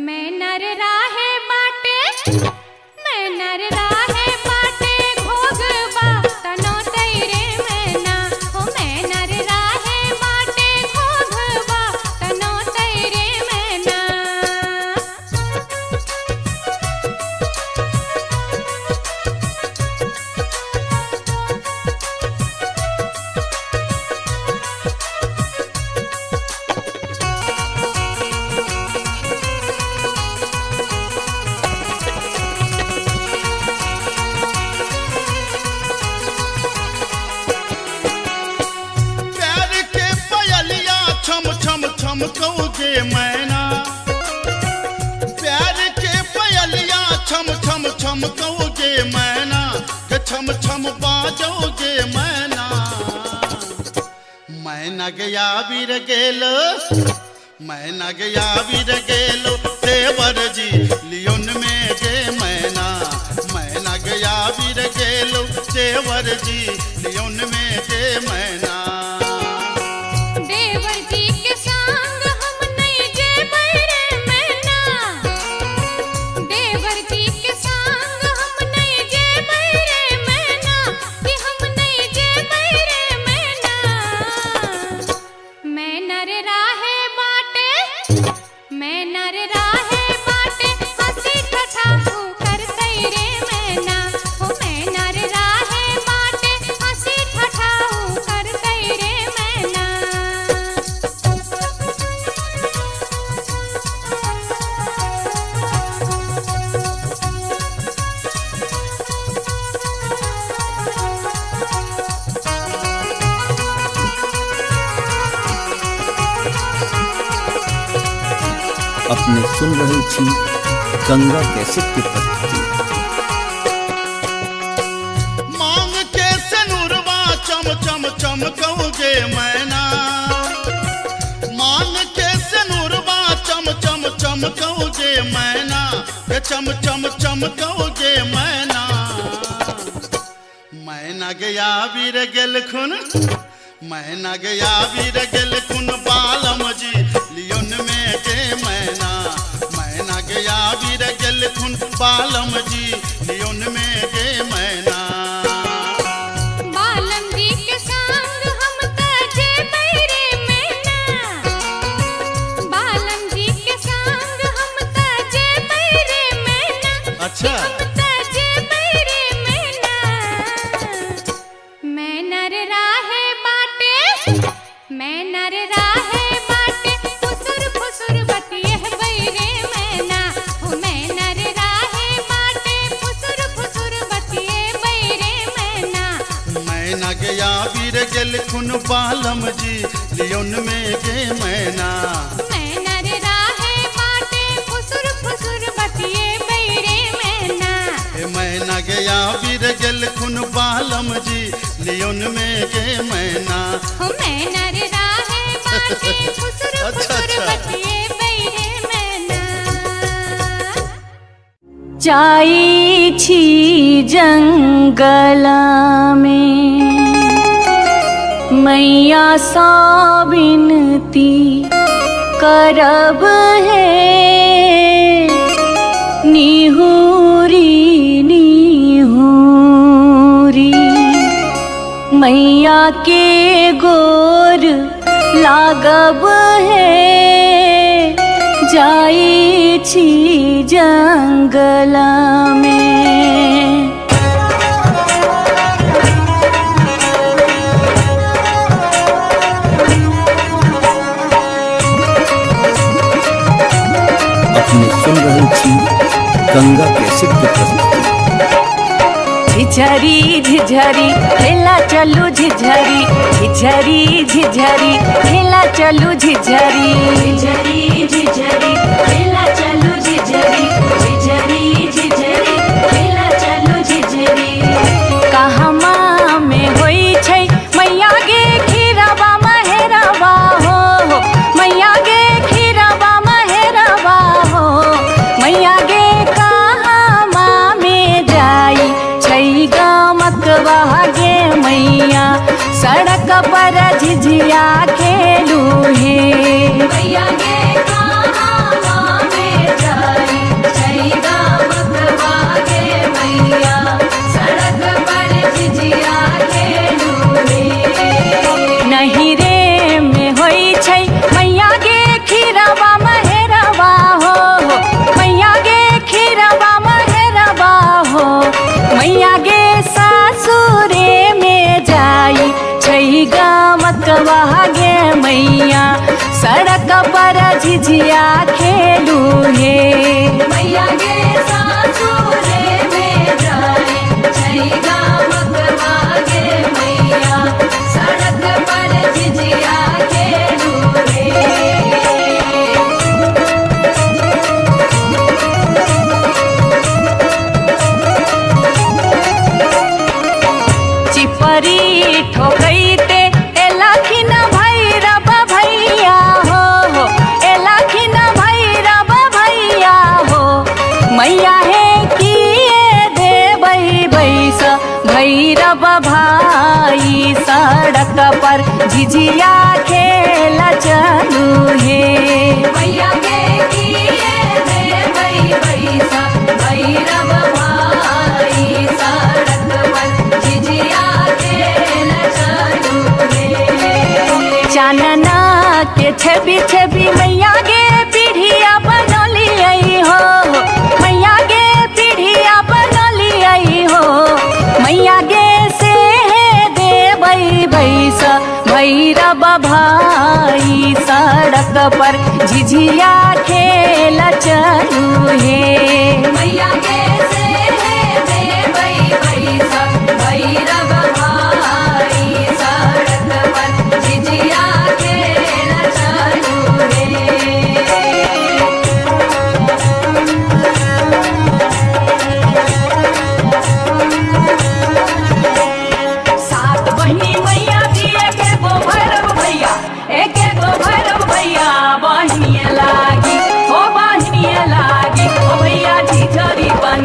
मैना रे राहे बाटे, मैना रे राहे बाटे घोघबा तनो तैरे मैना। हो मैना रे राहे बाटे घोघबा तनो तैरे मैना। प्यार के पयलिया छम छम छम कौ गे मैना। प्यार के पयलिया छम छम छम कौ गे मैना, के छम छम बाजौ गे मैना। मैना गया बीर गेलो, मैना गया बीर गेलो देवर जी लियोन में गे मैना। मैना गया बीर गेलो देवर जी लियोन में गे मैना। देवर जी के संग हम नहीं जेबै रे मैना, देवर जी के संग हम नहीं जेबै रे मैना, कि हम नहीं जेबै रे मैना। मैना रे राहे बाटे, मैना रे राहे बाटे हंसी ठठा करतै रे मैना। हो मैना रे राहे बाटे हंसी ठठा करतै रे मैना। अपने सुन रहल छी गंगा कैसेट के प्रस्तुति। मांग के सिनुरवा चम चम चमकौ गे मैना। मांग के सिनुरवा चम चम चमकौ गे मैना, के चम चम चमकौ गे मैना। मैना गया बीर गेलखुन, मैना गया बीर गेलखुन बालम जी लियोन में गे मैना। मैना गया बीर गेलखुन बालम जी लियोन में गे मैना। बालम जी के संग हम त जेबै रे मैना, बालम जी के संग हम त जेबै रे मैना, अच्छा हम त जेबै रे मैना। मैना रे राहे बाटे, मैना रे राहे बाटे फुसुर फुसुर बतियहबै रे मैना। गया वीर गेलखुन बालम जी लियोन में गे मैना। मैना रे राहे बाटे फुसुर फुसुर बतिए बैरे मैना। हे मैना गया वीर गेलखुन बालम जी लियोन में गे मैना। हो मैना रे राहे बाटे फुसुर अच्छा, फुसुर अच्छा। बतिए बैरे मैना। जाई छी जंगल में मैया सा विनती करब है निहूरी निहूरी मैया के गोर लागब है जाई छी जंगल में। अपने सुन रहल छी गंगा कैसेट के प्रस्तुति। झिझरी झिझरी खेला चलू झिझरी झिझरी झिझरी खेला चलू झिझरी झिझरी झिझरी खेला चलू झिझरी झिझरी झिझरी खेला चलू झिझरी। कहमा में होई छै मैया गे खीरवा महेरवा हो मैया गे खीरवा महेरवा हो मैया गे कहमा में जाई छै गामकवा गे मैया सड़क पर झिझिया खेलू हे। मैया गे कहाँ में जाई छै गामकवा गे मैया सड़क पर झिझिया खेलू हे। नहीं रे में होई छै मैया गे खीरवा महेरवा हो मैया गे खीरवा महेरवा हो मैया गे सासुरे में जाई छै गामकवा गे मैया सड़क पर झिझिया खेलू हे। मैया गे सासुरे में जाई छै गामकवा गे मैया सड़क पर झिझिया खेलू हे। चिपरी ठोकैते एलखिन भैरव भैया हो एलखिन भैरव भैया हो मैया हे किए देबै बैस भैरव भाई सड़क पर झिझिया खेल चलू हे। मैया गे किए देबै बैसा भैरव भाई सड़क पर झिझिया खेल चलू हे। चानना के छवि छवि मैया गे पीढ़िया बनलियै हो मैया गे पीढ़िया बनलियै हो मैया गे से देबै बैस भैरव भाई सड़क पर झिझिया खेल चलू हे। मैया गे से देबै बैसा भैरव भाई सड़क पर झिझिया खेल चलू हे। सात बहिनी मैया जी एके गो भैरव भैया एके गो भैरव भैया बहिनिया लागी हो बहिनिया लागी हो भैया झिझरी बन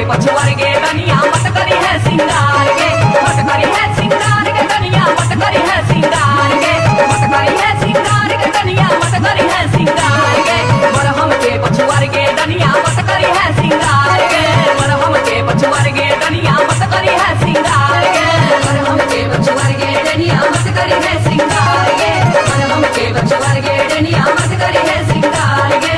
पछुआर गे कनिया मत करी है सिंगार गे, मत करी है सिंगार गे कनिया, मत करी है सिंगार गे, मत करी है सिंगार गे कनिया, मत करी है सिंगार गे। मरहम के पछुआर गे दनिया मत करी है सिंगार गे, मरहम के पछुआर गे दनिया मत करी है सिंगार गे, मरहम के पछुआर गे दनिया मत करी है सिंगार गे, मरहम के पछुआर गे दनिया मत करी है सिंगार गे।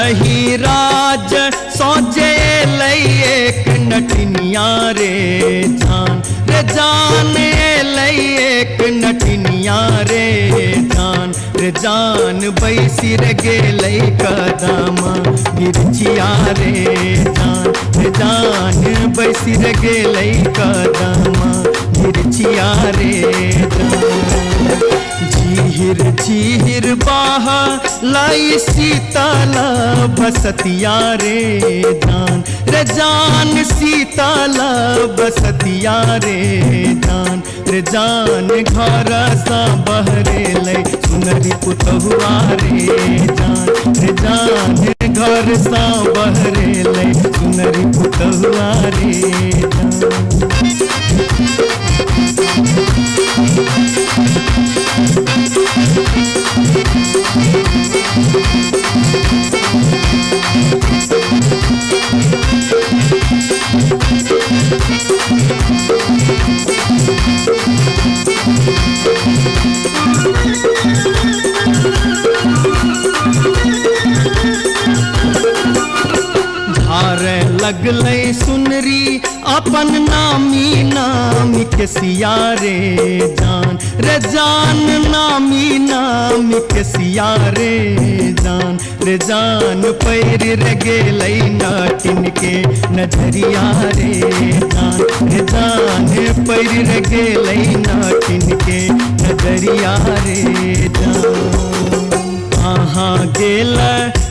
उतरही राज सोचे एक नटिनिया रे जान, रे जान एक नटिनिया रे जान, रे जान बैसी रे गेलै कदमा बिरछिया रे जान, रे जान बैसी रे गेलै कदमा बिरछिया रे जान। झिहिर झिहिर बाहा लाई सीताला बसतिया रे जान, रे जान सीताला बसतिया रे जान, रे जान घर सा बहरे लै सुनरी पुतहुआ रे जान, रे जान घर सा बहरे लै सुनरी पुतहुआ रे जान। झारे लगलै सुनरी अपन नामी नामी के सिया रे जान, रे जान नामी नामी के सिया रे जान, रे जान पैर रे गेलै नाटिन के नजरिया रे जान, रे जान पैर रे गेलै नाटिन के नजरिया रे जान। अहाँ गेल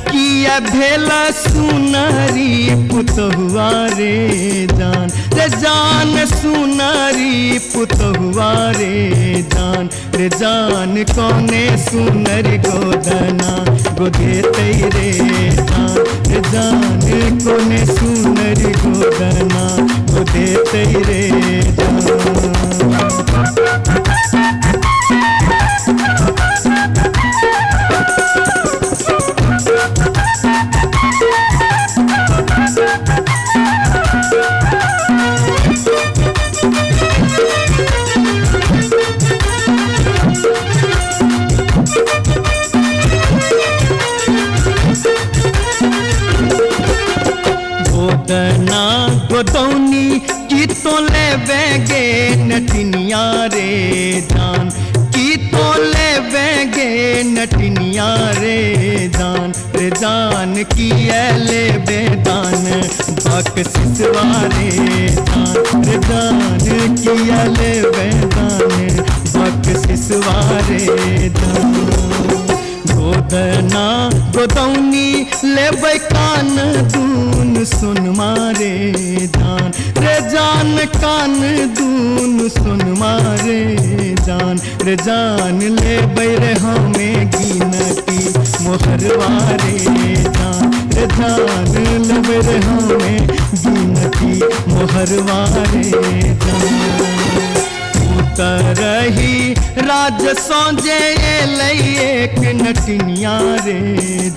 किया भेल सुनरी पुतहुआ रे जान, रे जान सुनरी पुतहुआ रे जान, रे जान कौने सुनर गोदना गोदेतै रे जान, रे जान कौने सुनर गोदना गोदेतै रे जान। गोदना गोदौनी की तो लेवे गे नटिनिया रे जान, की तो लेवे गे नटिनिया रे जान, रे जान किया लेवे दान बख्शिसवा रे जान, रे जान किया लेवे दान बख्शिसवा रे जान। गोदना गोदौनी लेबै कान दून सुन मारे जान, रे जान कान दून सुन मारे जान, रे जान लेबै रे हमें गिनती मोहरवा रे जान, रे जान लेबै रे हमें गिनती मोहरवा रे जान। उतरही राज सौजे एलै एक नटिनिया रे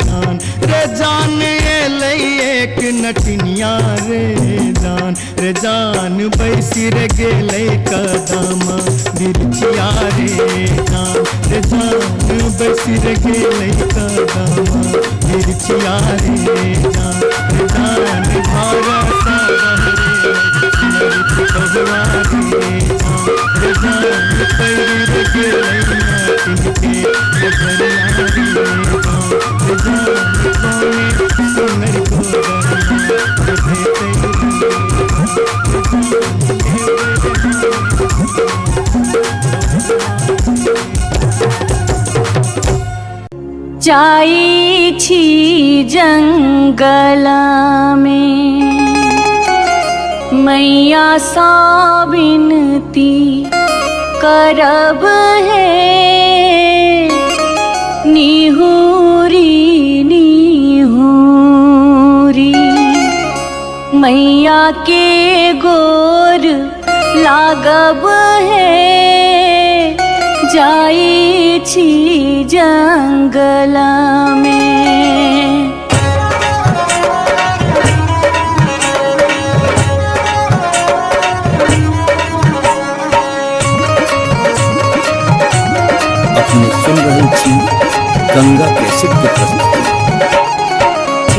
जान, रे जान एलै एक नटिनिया रे जान, रे जान बैसी रे गेलै कदम बिरछिया रे जान, रे जान बैसी रे गेलै कदम बिरछिया रे जान, रे जान घर सा बहरे सुनरी पुतहुआ रे जान, रे जान पैर रे गेलै नाटिन के नजरिया रे जान, रे जान कौने सुनर गोदना गोदेतै रे जाई छी जंगल में मैया सा विनती करब है, निहूरी निहूरी मैया के गोर लागब है, जाई छी जंगल में। अपने सुन रहे छी गंगा कैसेट के प्रस्तुति।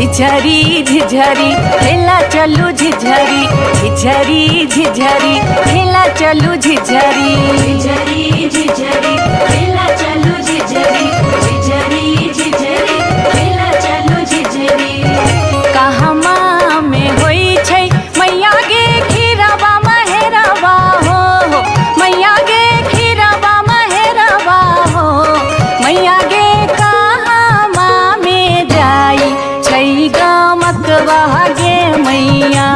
झिझरी झिझरी खेला चलू झिझरी, झिझरी झिझरी खेला चलू झिझरी, झिझरी झिझरी खेला चलू झिझरी, झिझरी झिझरी खेला चलू झिझरी। कहमा में होई छै मैया गे खीरवा महेरवा हो, मैया गे खीरवा महेरवा हो, मैया गे कहमा में जाई छै गामकवा गे मैया,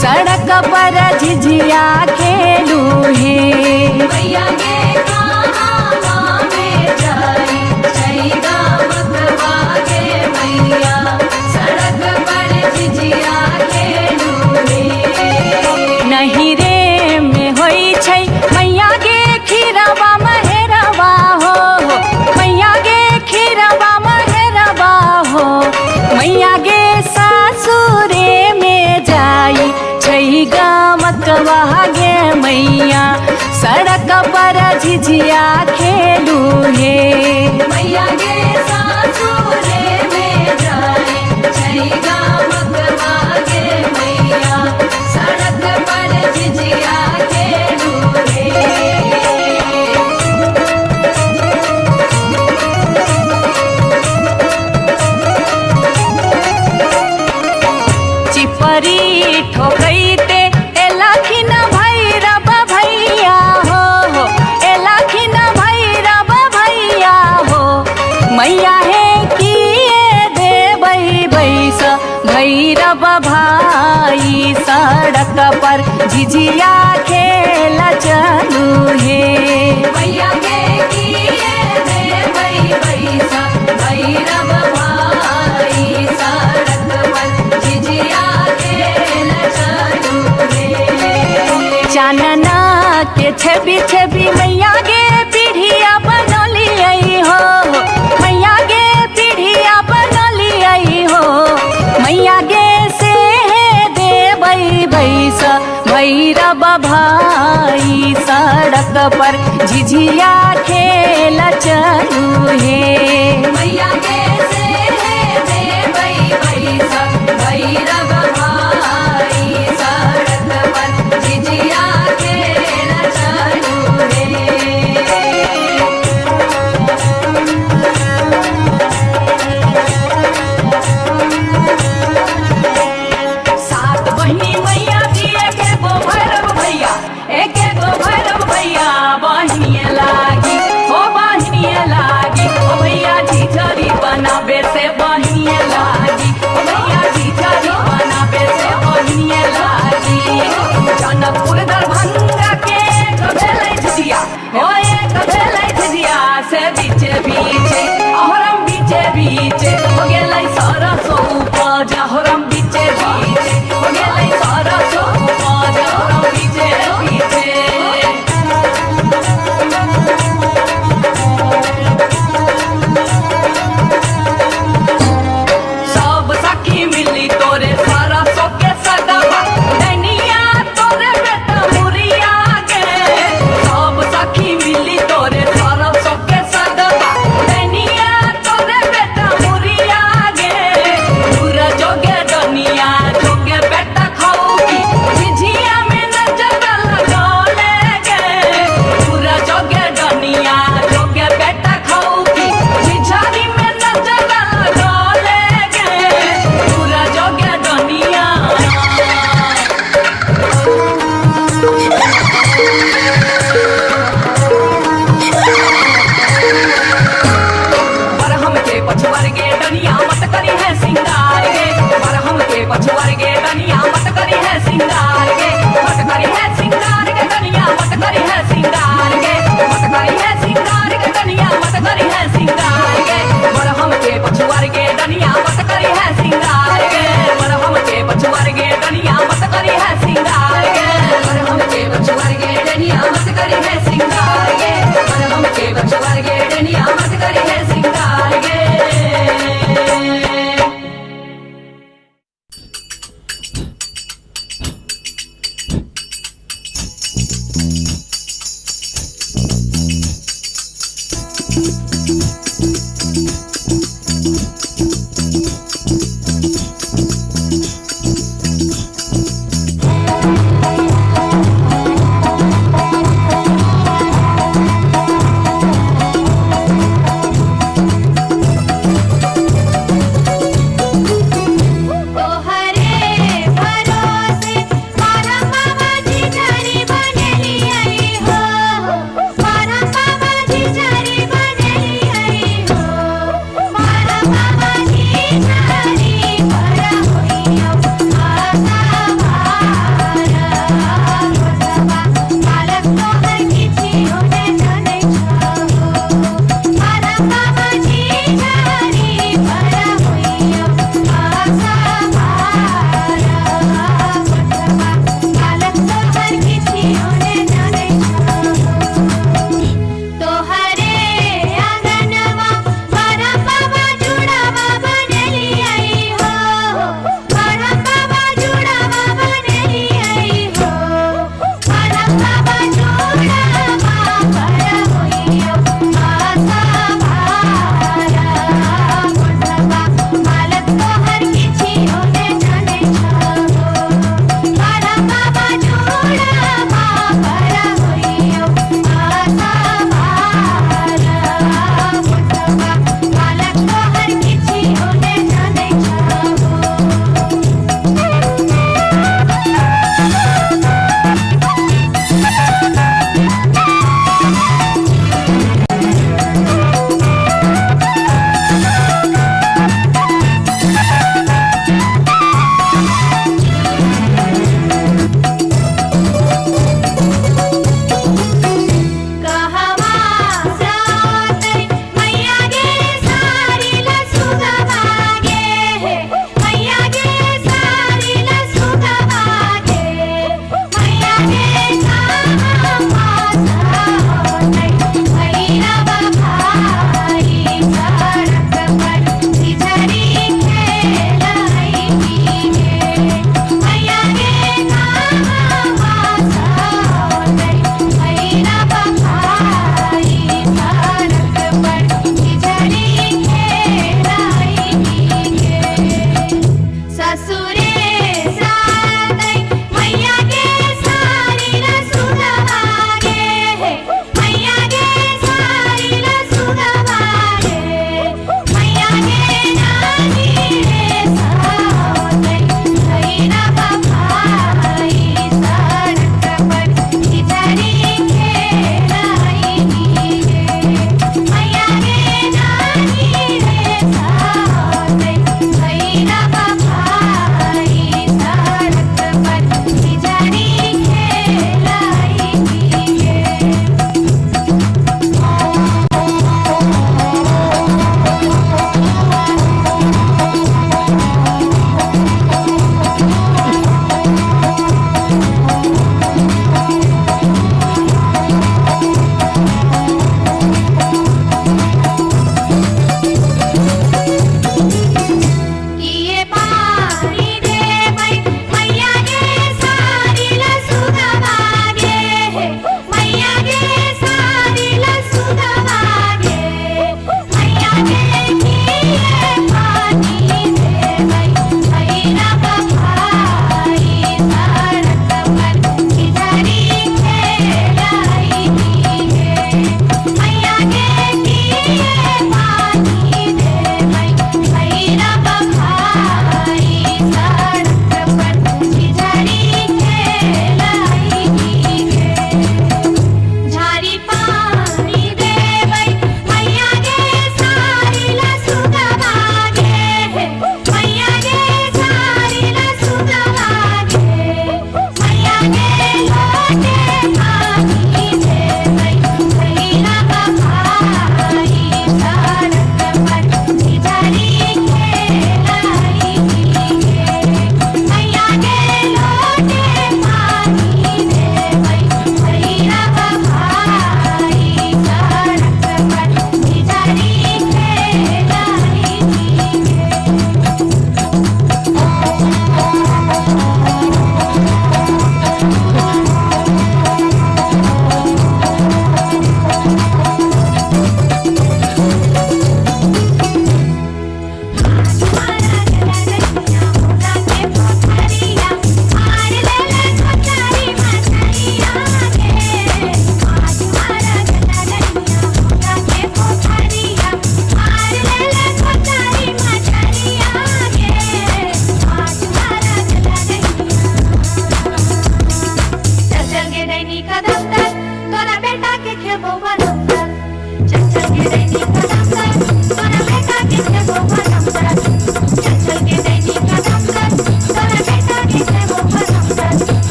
सड़क पर झिझिया खेलू हे। मैया गे कहाँ में जाई छै गामकवा गे मैया, सड़क पर झिझिया खेलू हे। नहीं रे में होई छै मैया गे खीरवा महेरवा हो, मैया गे खीरवा महेरवा हो, मैया गे सासुरे में जाई छै गामकवा गे मैया, सड़क पर झिझिया खेलू हे। मैया गे सासुरे में जाई छै गामकवा गे मैया, सड़क पर झिझिया खेलू हे। चिपरी ठोकैते एलखिन भैरव भैया हो, एलखिन भैरव भैया हो, मैया हे किए देबै बैस भैरव भाई, सड़क पर झिझिया खेल चलू हे। मैया गे किए देबै बैसा भैरव भाई, सड़क पर झिझिया खेल चलू हे। चानना के छवि छवि मैया गे पीढ़िया बनलियै हो, मैया गे पीढ़िया बनलियै हो, मैया गे से देबै बैस भैरव भाई, सड़क पर झिझिया खेल चलू हे। मैया गे से देबै बैसा भैरव भाई, सड़क पर झिझिया खेल चलू हे। सात बहिनी मैया जी एके गो भैरव भैया, एके गो भैरव भैया बहिनिया लागी हो, बहिनिया लागी हो, भैया झिझरी बना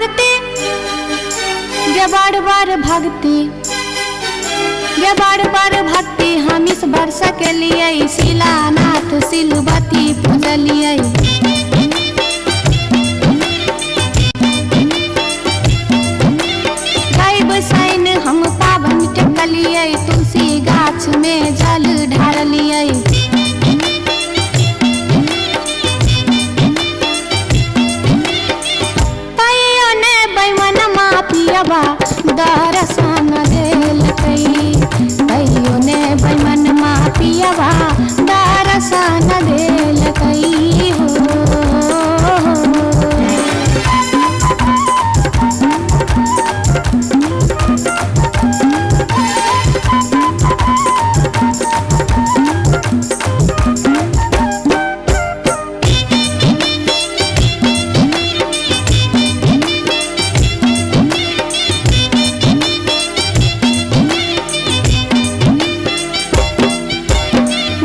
भक्ति, गे बड़ बड़ भक्ति, गे बड़ बड़ भक्ति हम इस वर्ष के लिए शिलानाथ सिलबती पूजलियै। गायब सैन हम पावन टेकलियै, तुलसी गाछ में जल ढारलियै। तैयो ने बैमनमा पियबा दरसन देलकै, तैयो ने बैमनमा पियबा दरसन देलकै हो।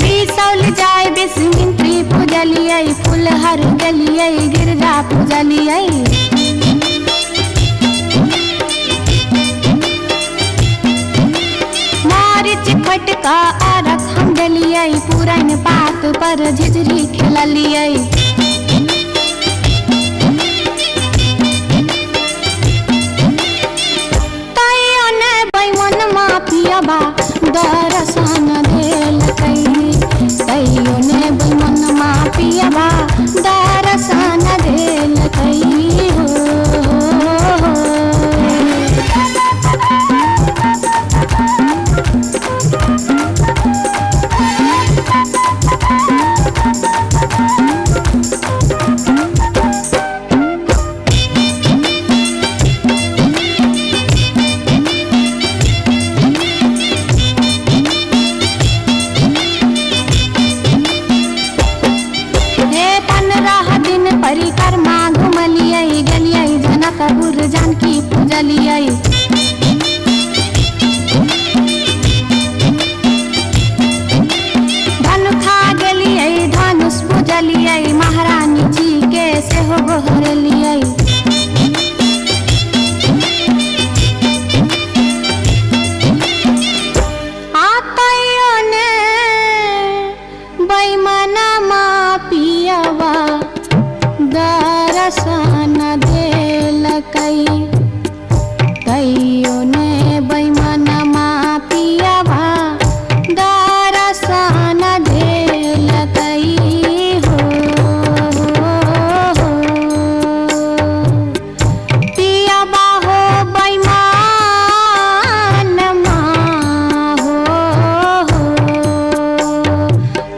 बिसौल जाय बिस्मित्री पूजलियै, फुलहर गेलियै गिरजा पूजलियै। मारिच खटका अरख हम देलियै, पुरैन पात पर झिझरी खेललियै। तैयो ने बैमनमा पियबा दरसन देलकै, तैयो ने बैमनमा पियबा दरसन देलकै हो। हे 15 दिन परिक्रमा घुमलियै, गेलियै जनकपुर जानकी पूजलियै। धनुखा गेलियै धनुष पूजलियै, महारानी जी के सेहो गोहरेलियै। आ तैयो ने बैमनमा पियबा दरसन देलकै, तैयो ने बैमनमा पियबा दरसन देलकै हो। पियबा हो बैमानमा हो,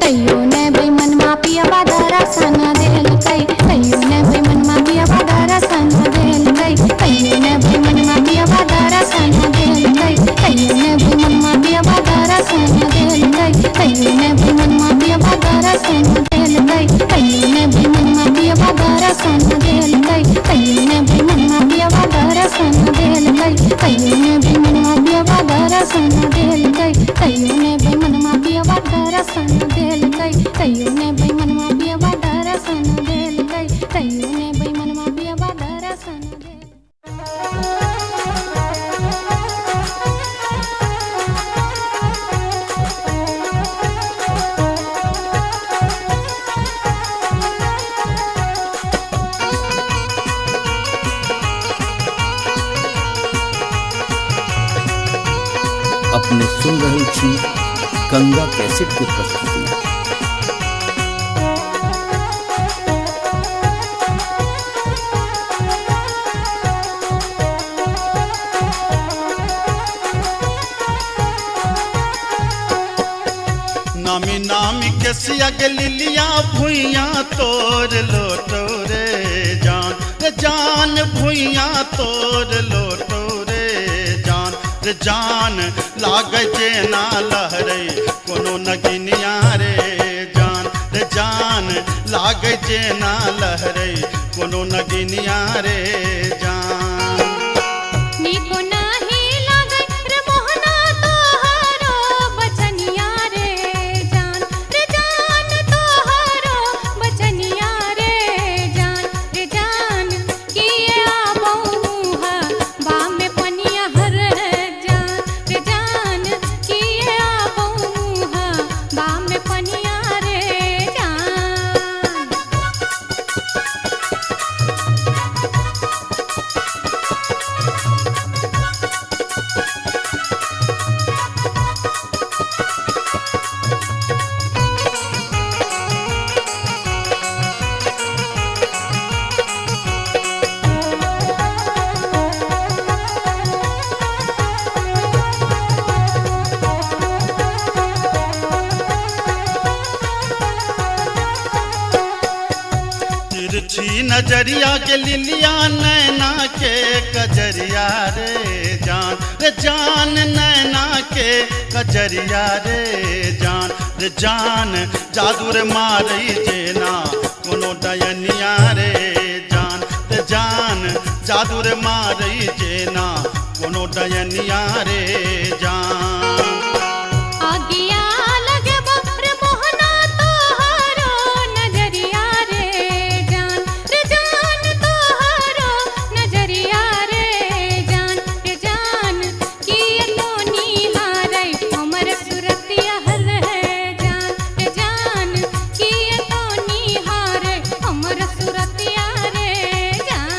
तैयो ने बैमनमा पियबा दरसन देलकै, तैयो ने बैमनमा पियबा दरसन देलकै, तैयो ने बैमनमा पियबा दरसन देलकै, तैयो ने बैमनमा पियबा दरसन देलकै, तैयो ने बैमनमा पियबा दरसन देलकै, तैयो ने बैमनमा पियबा दरसन देलकै, तैयो ने बैमनमा पियबा दरसन देलकै, तैयो ने बैमनमा पियबा दरसन देलकै, तैयो ने बैमनमा पियबा दरसन देलकै, तैयो ने बैमनमा पियबा दरसन देलकै, तैयो ने बैमनमा पियबा दरसन देलकै। अपने सुन रहल छी गंगा कैसेट के प्रस्तुति। नामी नामी केसिया के लिलिया भुइया तोर लोटो रे जान, रे जान भुइया तोर लोटो रे जान, रे जान लागे जेना लहरे कोनो नगिनिया रे जान, रे जान लागे जेना लहरे कोनो नगिनिया रे जान। नीको नाही लागै रे मोहना तोहरो बचनिया रे जान, रे जान तोहरो बचनिया रे जान, रे जान किए आबौ तिरछी नजरिया के लिलिया नैना के कजरिया रे जान, रे जान नैना के कजरिया रे जान, रे जान जादू रे मारई जेना कोनो डयनिया रे जान, रे जान जादू रे मारई जेना कोनो डयनिया रे जान। आगिया लगबो रे मोहना तोहारो नजरिया रे जान, रे जान तोहारो नजरिया रे जान, रे जान किए तो निहारै हमर सुरतिया रे जान, रे जान किए तो निहारै हमर सुरतिया रे जान।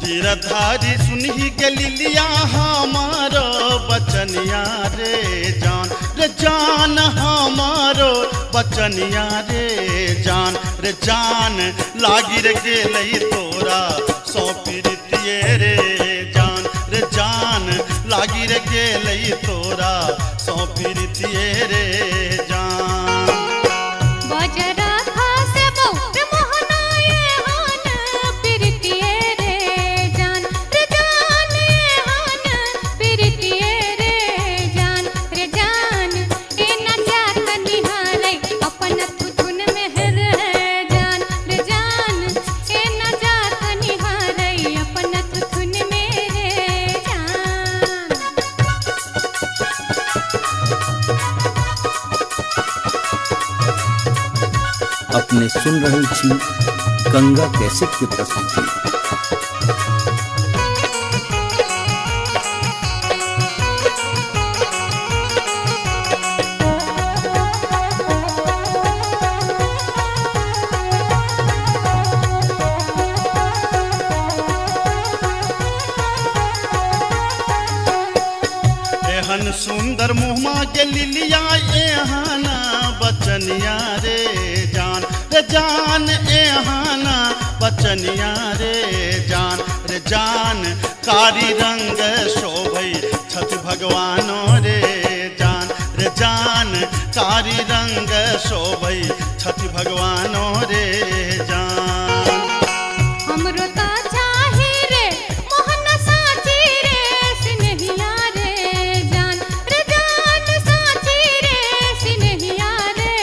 गिरधारी सुनही के लिलिया हमारो बचनिया रे जान, रे जान हमारो बचनिया रे जान, रे जान लागी रे गेलई तोरा सौ प्रीतिये रे जान, रे जान लागी रे गेलई तोरा सौ प्रीतिये रे जान। बजरा खसबो रे मोहना एहन प्रीतिये रे जान, रे जान एहन प्रीतिये रे जान, रे जान एना जात निहारै अपन थुथुन में रे जान, रे जान एना जात निहारै अपन थुथुन में रे जान। अपने सुन रहल छी गंगा कैसेट के प्रस्तुति। एहन सुंदर मुहमा के लिलिया एहन बचनिया रे जान, रे जान एहन बचनिया रे जान, रे जान कारी रंग शोभई छठ भगवानो रे जान, रे जान कारी रंग शोभई छठ भगवानो रे जान। हमरो ता चाही रे मोहन साची रे सिनहिया रे जान, रे जान साची रे सिनहिया रे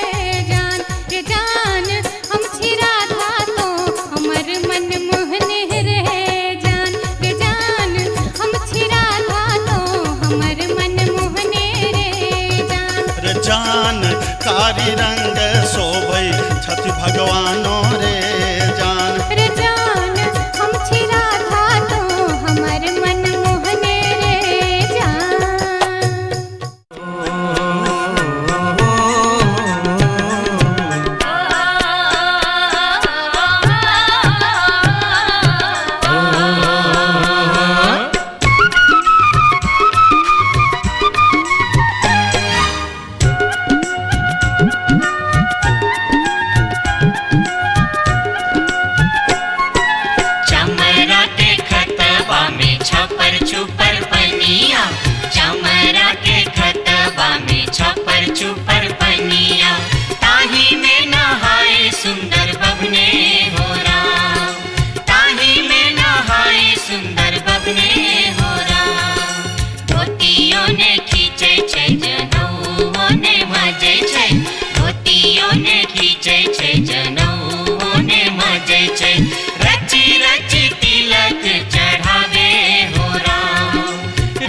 जान, रे जान हम छी राधा तो हमर मन मोहन रे जान, रे जान हम छी राधा तो हमर मन मोहन रे जान, रे जान कारी रंग शोभई छठ भगवानो रे जान, रे जान हम छी राधा तो हमर मन मोहन रे जान। चमरा के खतबा में छपर छुपर पनिया, चमरा के खतबा में छपर छुपर पनिया, ताही में नहाए सुंदर बबने हो राम, ताही में नहाए सुंदर बबने हो राम। धोतियों ने खींचे छे जनऊओ ने मजे छे, धोतियों ने खींचे छे जनऊओ ने मजे छे, रची रची तिलक चढ़ावे हो राम,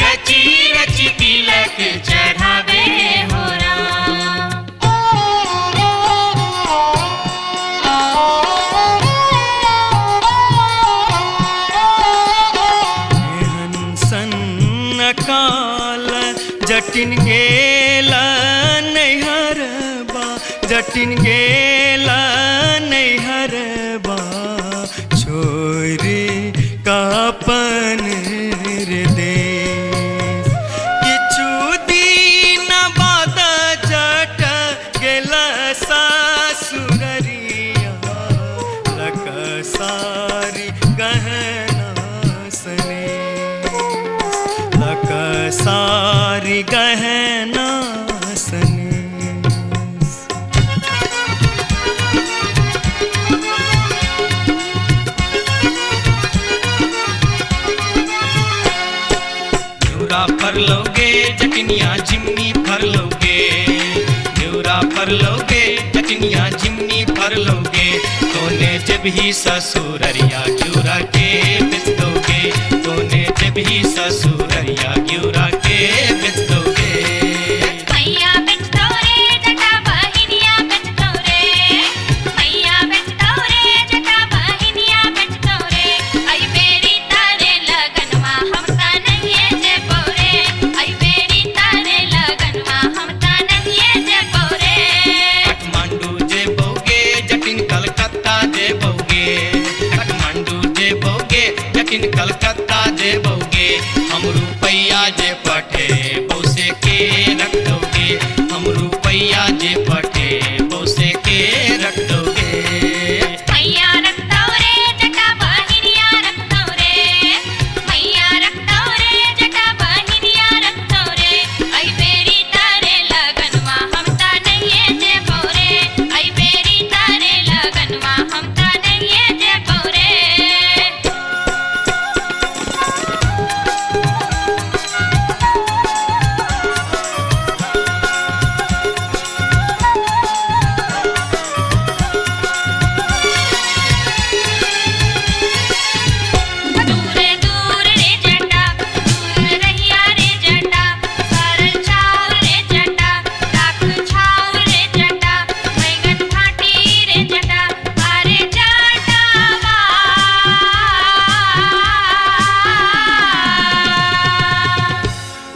रची रची तिलक चढ़ावे हो राम। एहन सन अकाल जटिन गेला नैहरबा, जटिन गेला नैहरबा, छोरी कापन रे देश। किछु दिन बाद जट गेला सासुररिया, लक सारी गहना सने, लक सारी गहना सने। न्यूरा फर लोगे जटनिया जिमनी फर लोगे, न्यूरा फर लोगे जटनिया जिमनी फर लोगे, तोने जब ही ससुररिया घिउरा के बेच दोगे, तोने जब ही ससुररिया घिउरा के बेच दोगे। मैया बेचतो रे जटा बहिनिया बेचतो रे, मैया बेचतो रे जटा बहिनिया बेचतो रे, आई बेरी तारे लगनवा हम ता नहीं जेबो रे, आई बेरी तारे लगनवा हम ता नहीं जेबो रे। काठमांडू जेबोगे जटिन कलकत्ता जेबोगे, काठमांडू जेबोगे जटिन कलकत्ता जेबोगे, हम रुपैया जे पठे बौसे के रख दोगे, हम रुपैया जे पठे बौसे के रख दोगे। मैया रखतो रे जटा बहिनिया रखतो रे, मैया रखतो रे जटा बहिनिया रखतो रे, आई बेरी तारे लगनवा हम ता नहीं जेबो रे, आई बेरी तारे लगनवा हम ता नहीं जेबो रे। दूर दूर रे जटा दूर रहिया रे जटा, सारल छाव रे जटा राख छाव रे जटा, बैगन फाटी रे जटा अरे जटावा।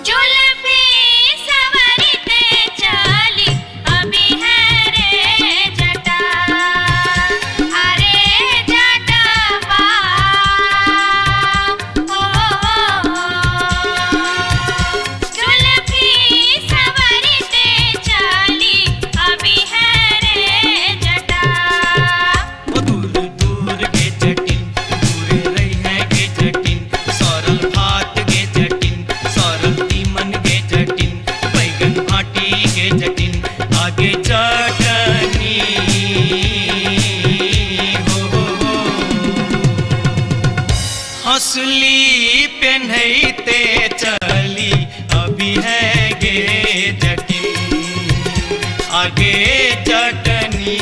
जुल्फी सवरते चली अभी है रे जटा, अरे जटवा ओ जुल्फी सवरते चली अभी है रे जटा। ओ दूर दूर गे जटिन दूर रही है गे जटिन, सरल भात गे जटिन सरल तीमन गे जटिन, बैगन भाटी गे जटिन आगे चटनी हो हो हो। हंसली पेन्हते चली अभी है गे जटिन आगे चटनी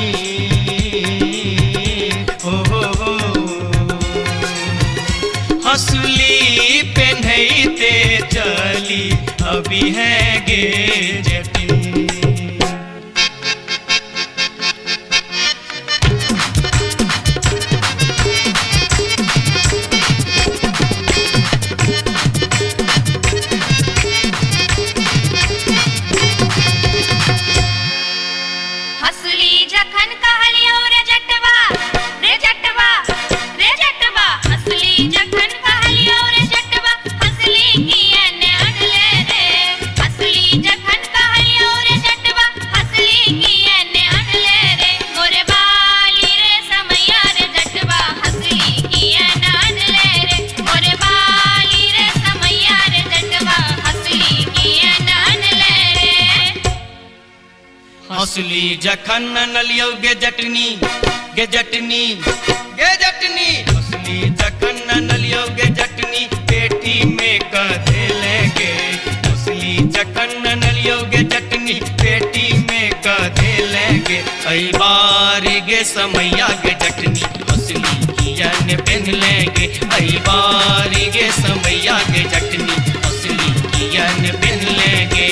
हो हो हो। हंसली पेन्हते चली अभी है गे जटिन। हंसली जखन कहलियो रे जटवा, रे जटवा, रे जटवा, हंसली जखन कहलियो रे जटवा, हंसली किए ने अनले रे, हंसली जखन कहलियो रे जटवा, हंसली किए ने अनले रे, मोरे बाली रे समैया रे जटवा, हंसली किए ने अनले रे, मोरे बाली रे समैया रे जटवा, हंसली किए ने अनले रे। हंसली जखन नलियो गे जटनी गे जटनी गे जटनी, हंसली जखन नलियो गे जटनी पेटी में कधे लेंगे, हंसली जखन नलियो गे जटनी पेटी में कधे लेंगे, ऐ बारी गे समैया गे जटनी हंसली किया ने पहन लेंगे, ऐ बारी गे समैया गे जटनी हंसली किया ने पहन लेंगे।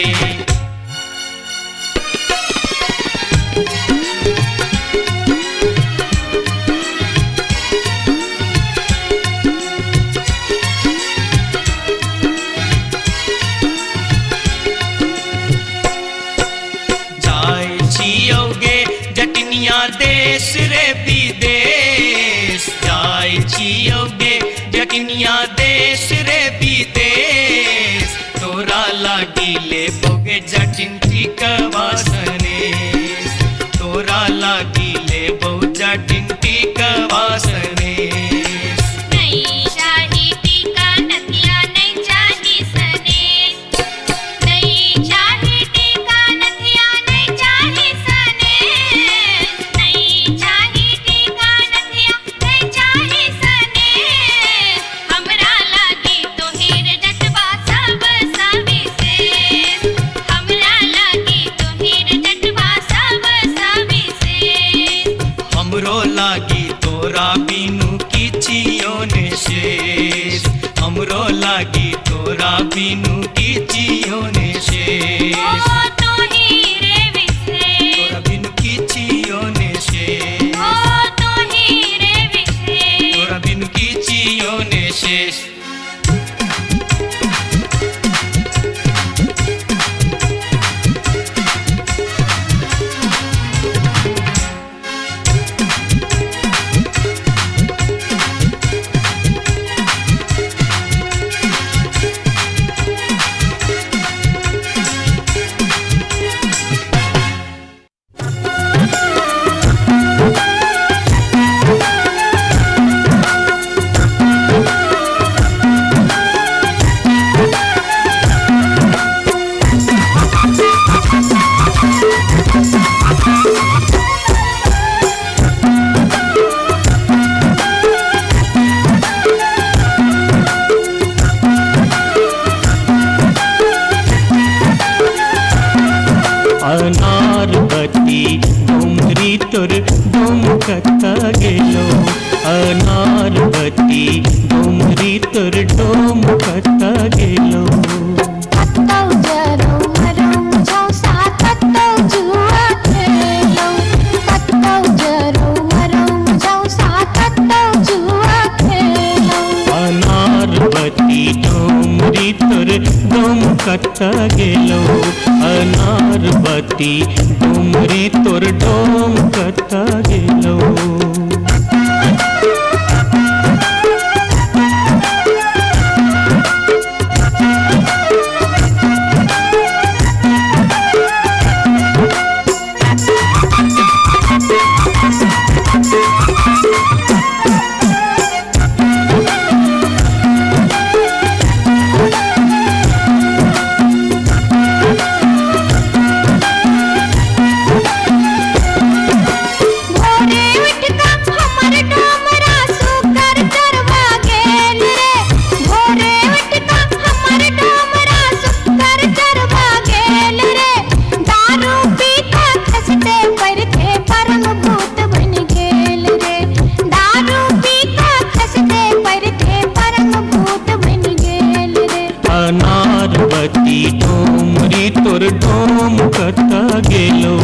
लियो गे जटनिया देश रे विदेश, तोरा लागी ले बोगे जटिन टिकवा सनेस, तोरा लागी ले बो जटिन टिकवा सनेस। नहीं चाही टीका नथिया नहीं चाही सनेस, नहीं चाही टीका नथिया नहीं चाही सनेस, नहीं चाही टीका नथिया नहीं चाही सनेस, हमरा लागी तोहेर जटवा सब सविशेष, हमरा लागी तोहेर जटवा सब सविशेष। हमरो लागी तोरा बिनु किछियो ने शेष, हमरो लागी तोरा बिनु किछियो ने शेष, ओ तोही रे विशेष, तोरा बिनु किछियो ने शेष, ओ तोही रे विशेष। तोरा बिनु किछियो ने शेष। अनारबती डोमरी तोर डोम कत्ता गेलो, अनारबती डोमरी तोर डोम कत्ता गेलो। कतौ जरौ मरौ झौसा कतौ जुआ खेलौ, कतौ जरौ मरौ झौसा कतौ जुआ खेलौ। अनारबती डोमरी तोर डोम कत्ता गेलो, अनारबती डोमरी तोर डोम कत्ता गेलो। भोरे उठ कऽ हमर डोमरा सुकर चरवा गेल रे, भोरे उठ कऽ हमर डोमरा सुकर चरवा गेल रे, दारू पी कऽ खसते पड़ते परम भूत बनि गेल रे, दारू पी कऽ खसते पड़ते परम भूत बनि गेल रे। अनारबती डोमरी तोर डोम कत्ता गेलो,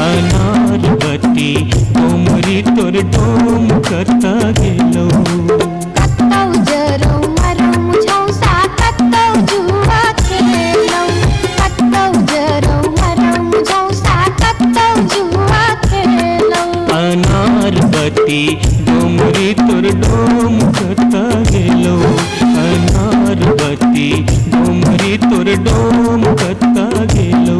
अनारबती डोमरी तोर डोम कत्ता गेलो। कतौ जरौ मरौ झौसा कतौ जुआ खेलौ, कतौ जरौ मरौ झौसा कतौ जुआ खेलौ। अनारबती डोमरी तोर डोम कत्ता गेलो, अनारबती डोमरी तोर डोम कत्ता गेलो।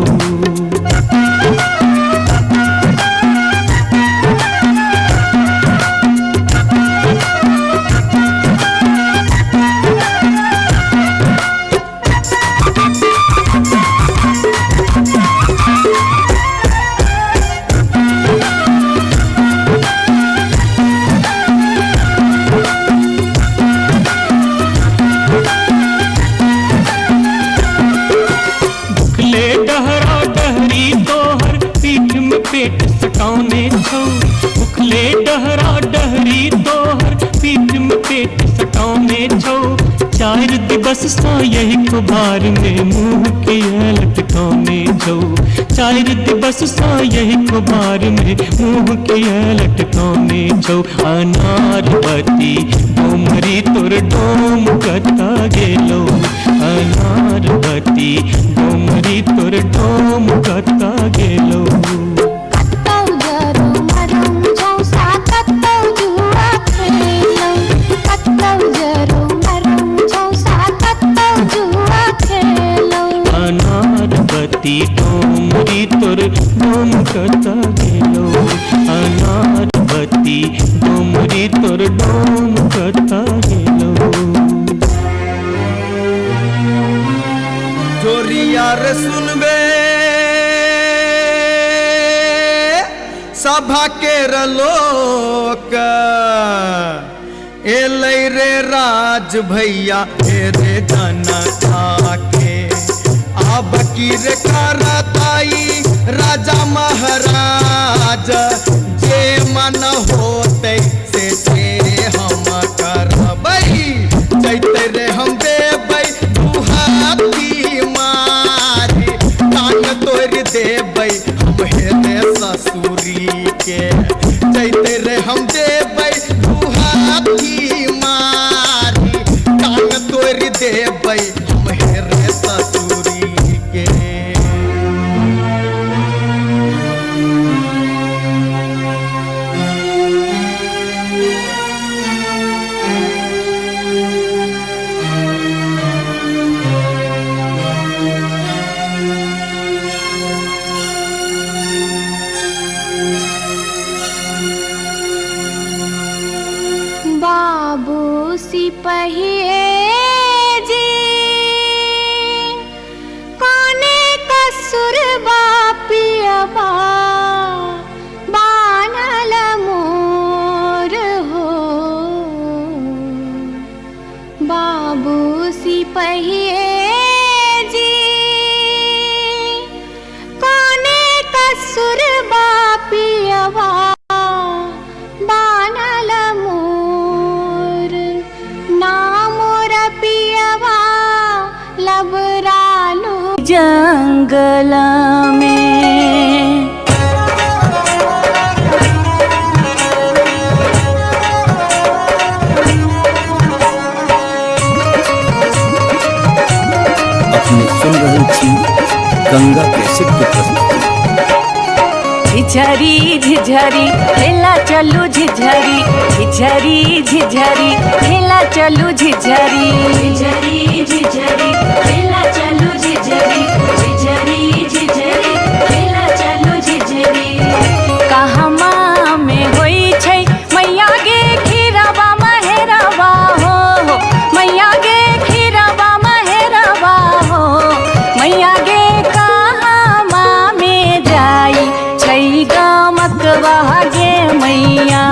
भुखले डहरा डहरी तोहर पीठ में पेट सटौने छौ, भुखले डहरा डहरी तोहर पीठ में पेट सटौने छौ। चार दिवस सा यही कुभार में मुँह के लटकौने छौ, चार दिवस सा यही कुभार में मुँह के लटकौने छौ। अनारबती डोमरी तोर डोम कत्ता गेलो, अनारबती डोमरी तोर डोम कत्ता गेलो। कतौ जरौ मरौ झौसा कतौ जुआ खेलौ, बत्ती डोमरी तोर डोम कतऽ गेलौ। अनार बत्ती डोमरी तोर डोम कतऽ गेलौ। जोरिया रे सुनबे सभा के लोक, एलै रे राज भैया हे रे जनता के। आब की रे करताई राजा महाराज, जे मन होतै से से हम करबै। जैते रे हम देबै दुहाती मारी, कान तोड़ि देबै हम हे रे ससुरी के। जैते रे हम देबै दुहाती मारी, कान तोड़ि देबै हम हे रे ससुरी के। बाबू सिपहिए जी कोने कसुर बापियबा बानल मोर हो। बाबू सिपहिए जी कोने कसुर बापियबा बानल मोर, ना मोर पियवा लबरालू जंगल में। अपने सुन रहल छी गंगा कैसेट के प्रस्तुति। झिझरी झिझरी खेला चलू झिझरी, झिझरी झिझरी खेला चलू झिझरी, झिझरी झिझरी खेला चलू झिझरी, झिझरी झिझरी खेला चलू झिझरी। कहमा में होई छै मैया गे खीरवा महेरवा हो, मैया गे खीरवा महेरवा हो, मैया गे कहमा में जाई छै गमकवा गे मैया,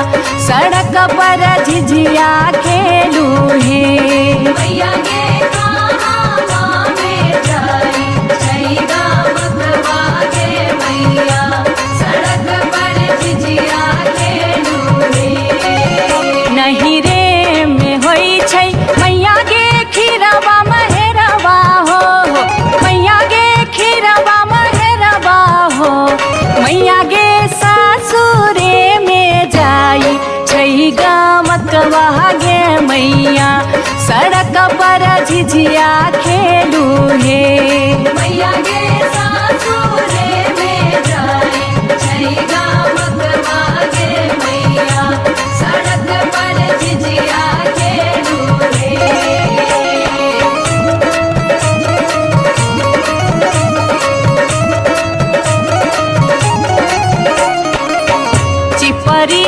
सड़क पर झिझिया खेलू हे। मैया गे कहाँ में जाई छै गामकवा गे मैया, सड़क पर झिझिया खेलू हे। नहीं रे में होई छै मैया गे खीरवा महेरवा हो, मैया गे खीरवा महेरवा हो, मैया गे सासुरे में जाई छै गमकवा गे मैया, सड़क पर झिझिया खेलू हे। मैया गे सासुरे में जाई छै गामकवा गे मैया, सड़क पर झिझिया खेलू हे। चिपरी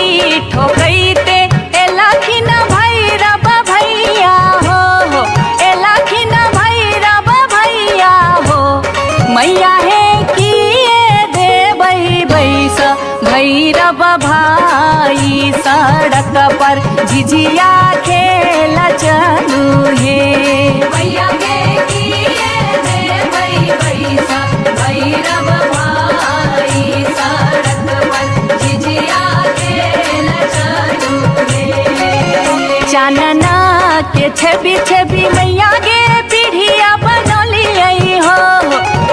ठोकैते एलखिन भैरव भैया हो, एलखिन भैरव भैया हो, मैया हे किए देबै बैस भैरव भाई, सड़क पर झिझिया खेल चलू हे। मैया गे किए देबै बैसा भैरव भाई, सड़क पर झिझिया खेल चलू हे। चानना के छवि छवि मैया गे पीढ़िया बनलियै हो,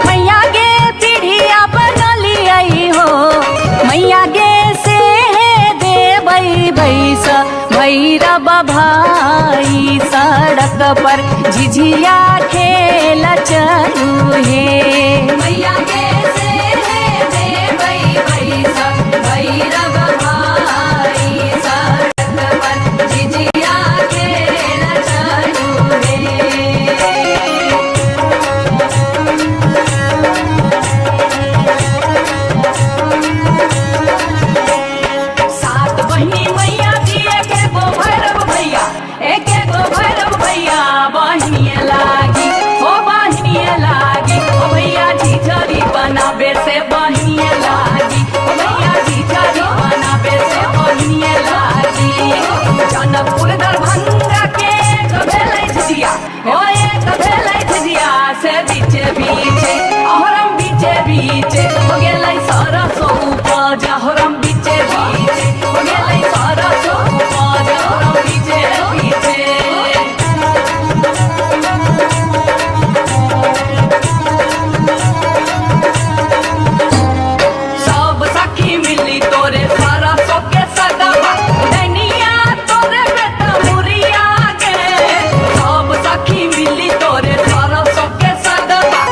मैया गे पीढ़िया बनलियै हो, मैया गे से देबै बैस भैरव भाई, सड़क पर झिझिया खेल चलू हे। मैया गे से देबै बैसा भैरव भाई, सड़क पर झिझिया खेल चलू हे। बीचे, अहरम बीचे बीचे हो गेलै सरसो उपज, अहरम बीचे बीचे हो गेलै सरसो उपज, अहरम बीचे बीचे। सब सखी मिली तोरे सरसो के सदवा, डैनिया तोरे बेटा मुरिया गे। सब सखी मिली तोरे सरसो के सदवा,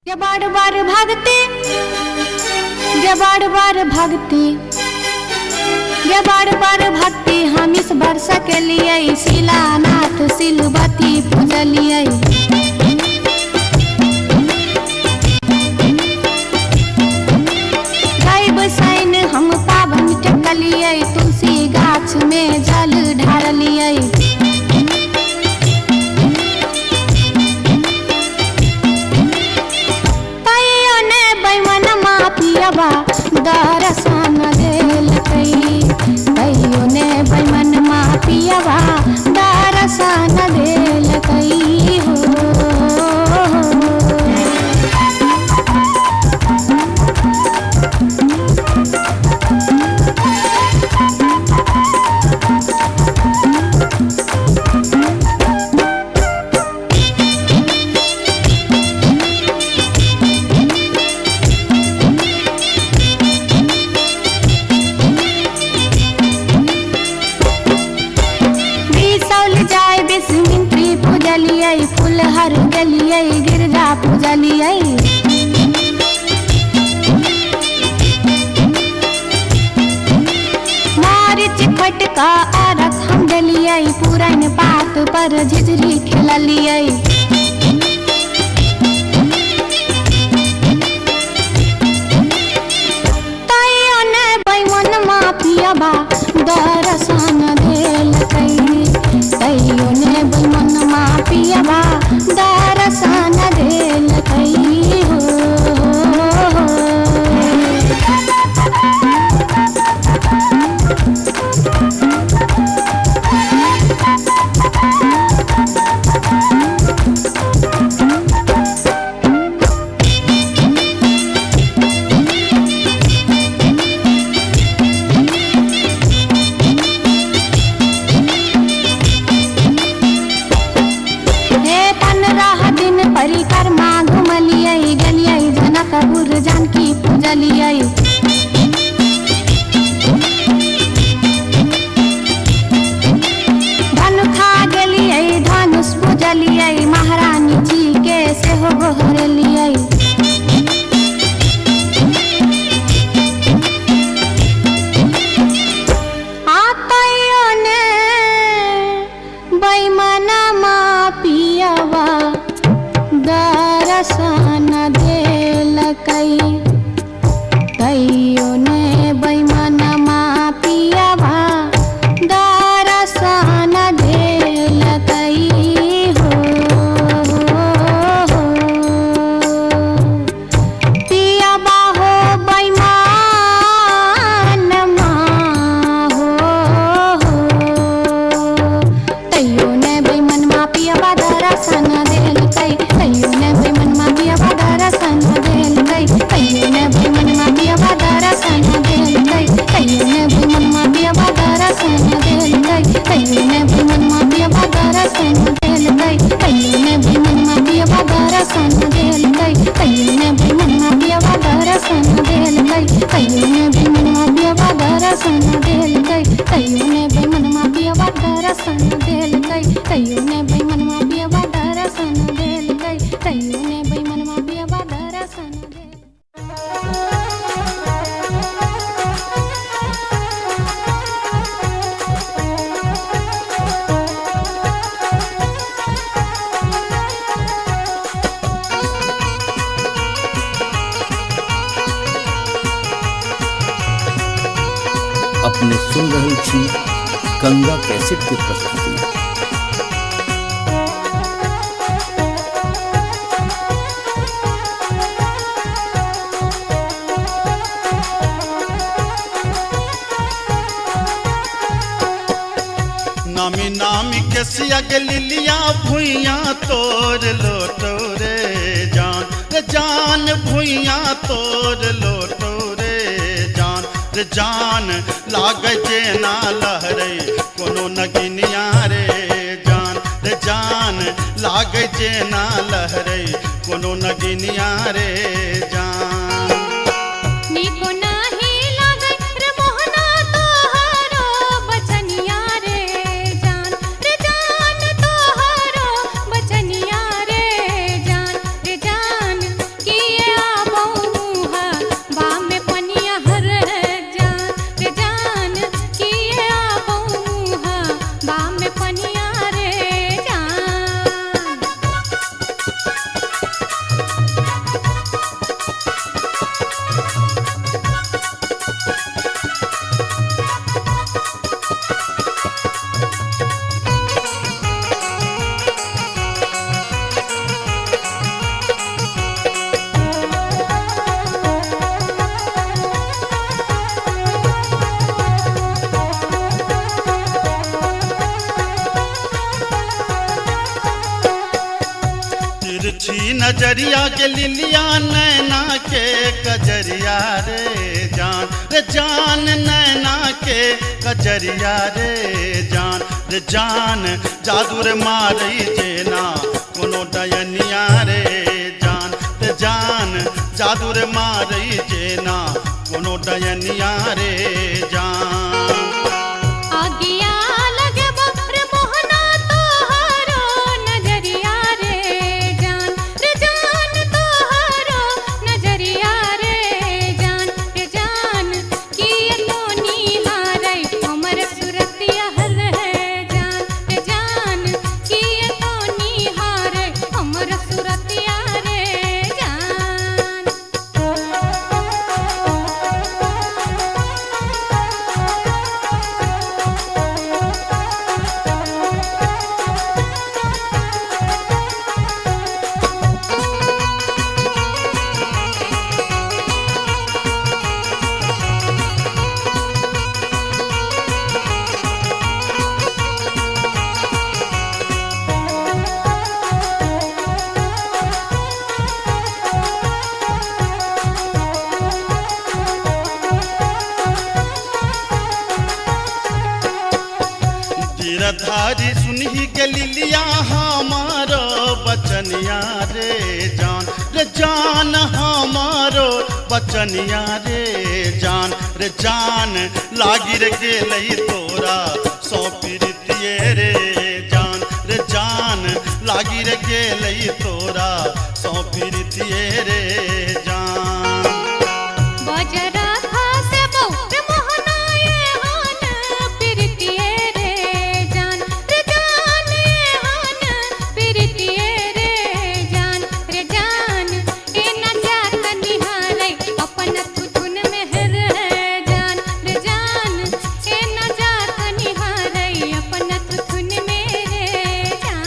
ये बार बार भागते, ये बार बार भागते, ये बार बार भागते, हम इस वर्ष के लिए शिलानाथ सिलबती पूजलिए। गायब सैन हम पावन टेकलिए, तुलसी गाछ में जल ढारलिए। दरसन देलकै, तैयो ने बैमनमा पियबा दरसन देलकै हो। पूजलियै फूलहर गेलियै गिरजा पूजलियै। मारिच फटका अरख हम देलियै, पुरन पात पर झिझरी खेललियै। तैयो ने बैमनमा पियबा दरसन देलकै, तैयो ने बैमनमा पियबा दरसन देलकै हो। परिक्रमा घुमलियै गेलियै जनकपुर जानकी पूजलियै। धनुखा गेलियै धनुष पूजलियै, महारानी जी के सेहो गोहरेलियै। आ तैयो ने बैमनमा पियबा दरसन देलकै, तैयो पियबा दर्शन देलकै, तैयो ने बेईमनमा पियबा दर्शन देलकै, तैयो ने बेईमनमा पियबा दर्शन देलकै। अपने सुन रहल छी गंगा कैसेट के प्रस्तुति। नामी नामी केसिया के लिलिया भुइया तोर लोटो रे जान, रे जान भुइया तोर लोटो रे जान, रे जान लागे जेना लहरे कोनो नगिनिया रे जान, रे जान लागे जेना लहरे कोनो नगिनिया रे जान। नीको नाही लागै रे मोहना तोहरो बचनिया रे जान, रे जान तोहरो बचनिया रे जान, रे जान किए आबौ मुहा बामे पनिया रे जान, रे जान किए आबौ मुहा बामे पनिया रे जान। तिरछी नजरिया के लिलिया नैना के कजरिया रे जान, रे जान नैना के कजरिया रे जान, रे जान जादू रे मारई जेना कोनो डयनिया रे जान, रे जान जादू रे मारई जेना कोनो डयनिया रे जान। आगिया लगबो रे मोहना तोहरो नजरिया रे जान, रे जान तोहरो नजरिया रे जान, रे जान किए तो निहारै हमर सुरतिया रे जान, रे जान किए तो निहारै हमर सुरतिया रे जान। गिरधारी सुनही के लिलिया हमारो बचनिया रे जान, रे जान हमारो बचनिया रे जान, रे जान लागी रे गेलई तोरा सौ प्रीतिये रे जान, रे जान लागी रे गेलई तोरा सौ प्रीतिये रे जान। बजरा खसबौ रे मोहना एहन प्रीतिये रे जान, रे जान एहन प्रीतिये रे जान, रे जान एना जात निहारै अपन थुथुन में रे जान, रे जान एना जात निहारै अपन थुथुन में रे जान।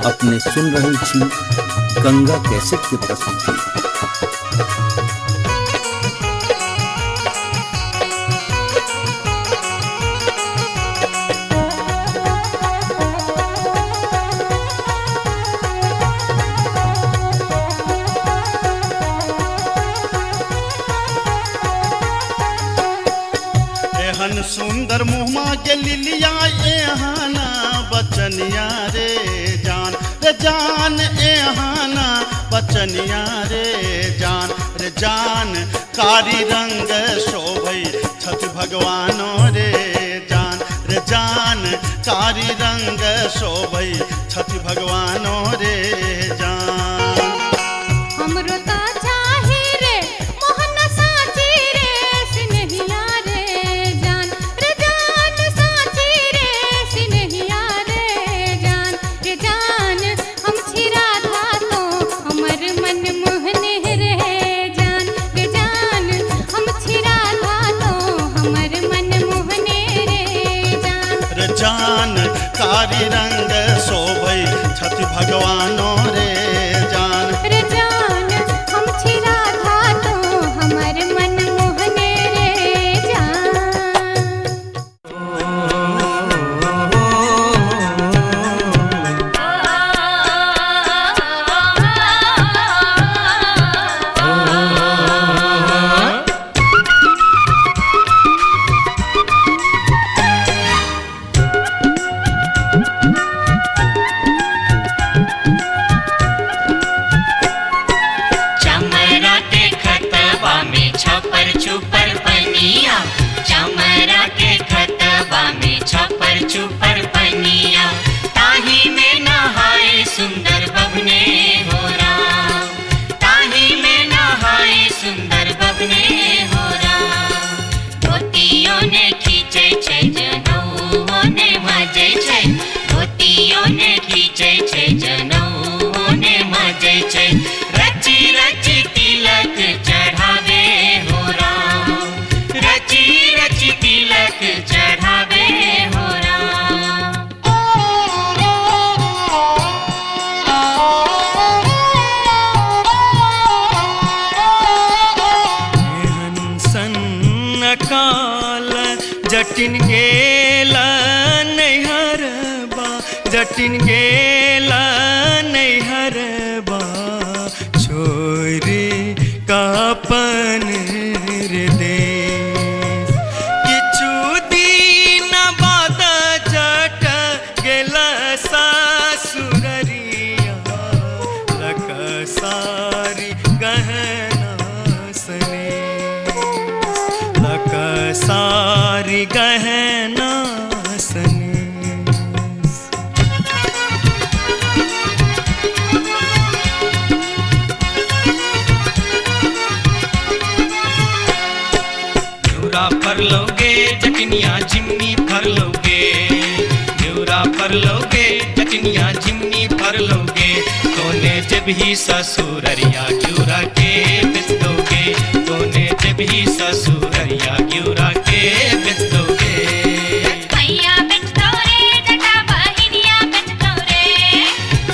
अपने सुन रहल छी गंगा कैसेट के प्रस्तुति। एहन सुंदर मुहमा के लिलिया एहना बचनिया रे जान, रे जान एहना बचनिया रे जान, रे जान कारी रंग शोभै छथि भगवानो रे जान रे जान कारी रंग शोभै छथि भगवानो रे जान। हमरो ता चाही रे मोहन साची रे सिनहिया रे जान रे जान साची रे सिनहिया रे जान रे जान हम छी राधा तो हमर मन मोहने रे जान रे जान हम छी राधा तो हमर मन मोहने रे जान रे जान कारी रंग शोभै छथि भगवानो रे जान रे जान हम छी राधा तो हमर मन मोहने रे जान। चमरा के खतबा में छपर छुपर पनिया, चमरा के खतबा में छपर छुपर पनिया, ताही में नहाए सुंदर बबने हो राम, ताही में नहाए सुंदर बबने हो राम। धोतियों ने खींचे छै जनउओ ने मजै छै, धोतियों ने खींचे छै जनउओ ने मजै छै, रची रची तिलक चढ़ावे हो राम, रची रची तिलक चढ़ावे हो राम। एहन सन काल जटिन गेल नैहरबा, जटिन गेल नैहरबा, छोरी कापन रे देश। किछु दिन बाद जट गेल सासुररिया, लक सारी गहना सने, लक सारी गहना सने। न्यूरा फर लोगे जटनिया जिमनी फर लोगे, न्यूरा फर लोगे जटनिया जिमनी फर लोगे, तोने जब ही ससुररिया घिउरा के बेच दोगे, तोने जब ही ससुररिया घिउरा के बेच दोगे। मैया बेचतो रे जटा बहिनिया बेचतो रे,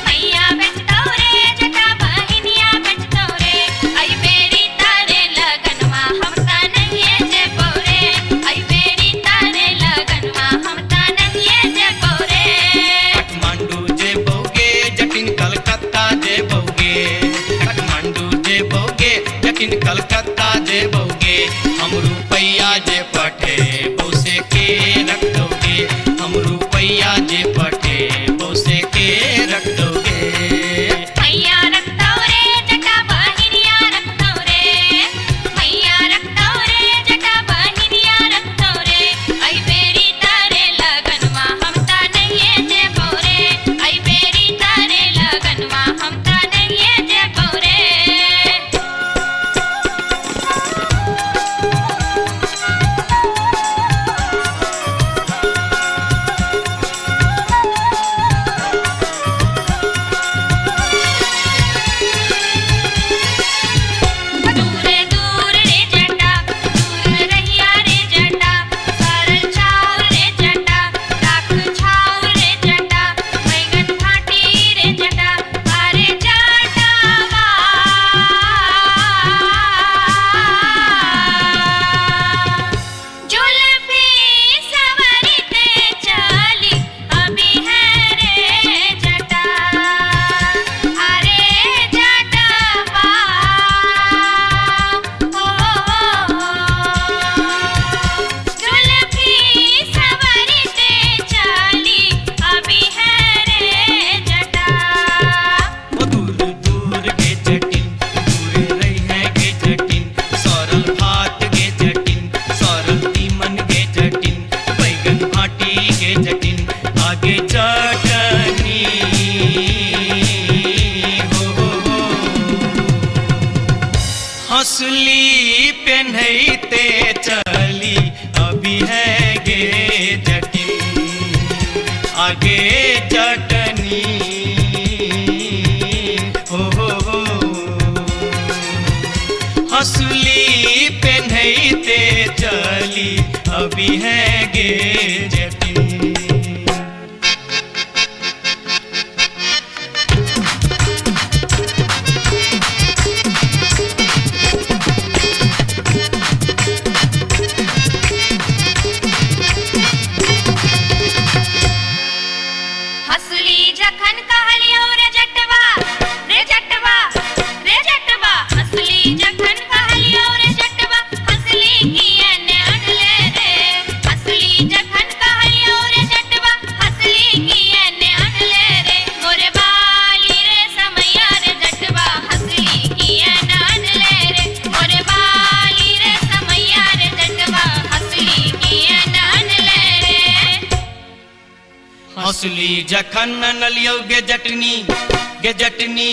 मैया बेचतो रे जटा बहिनिया बेचतो रे, आई बेरी तारे लगनवा हम ता नहिए जेबो रे, आई बेरी तारे लगनवा हम ता नहिए जेबो रे। काठमांडू जेबोगे जटिन कलकत्ता जेबोगे, काठमांडू जेबोगे जटिन कलकत्ता जेबोगे, हम रुपैया जे पठे बौसे के रख दोगे, हम रुपैया जे पठे बौसे के रख दोगे। मैया रखतो रे जटा बहिनिया रखतो रे, मैया रखतो रे जटा बहिनिया रखतो रे, आई बेरी तारे लगनवा हम ता नहिए जेबो रे, आई बेरी तारे लगनवा हम ता नहिए जेबो रे। दूर दूर रे जटा दूर रहिया रे जटा, सरल छाउर रे जटा राख छाउर रे जटा, बैगन फाटी रे जटा अरे जटावा। जुल्फी सवरते चली अभी है रे जटा, अरे जटवा। हंसली पेन्हैते चली अभी है गे जटिन आगे जटनी हो हो हो। हंसली पेन्हैते चली अभी है गे जटिन। हंसली जखन कहलियौ रे जटवा रे जटवा रे जटवा। हंसली जखन कहलियौ रे जटवा हंसली किए ने अनले रे। हंसली जखन कहलियौ रे जटवा हंसली किए ने अनले रे। मोरे बाली रे समैया रे जटवा हंसली किए ने अनले रे। मोरे बाली रे समैया रे जटवा हंसली किए ने अनले रे। हंसली जखन नलियौ गे जटनी गे जटनी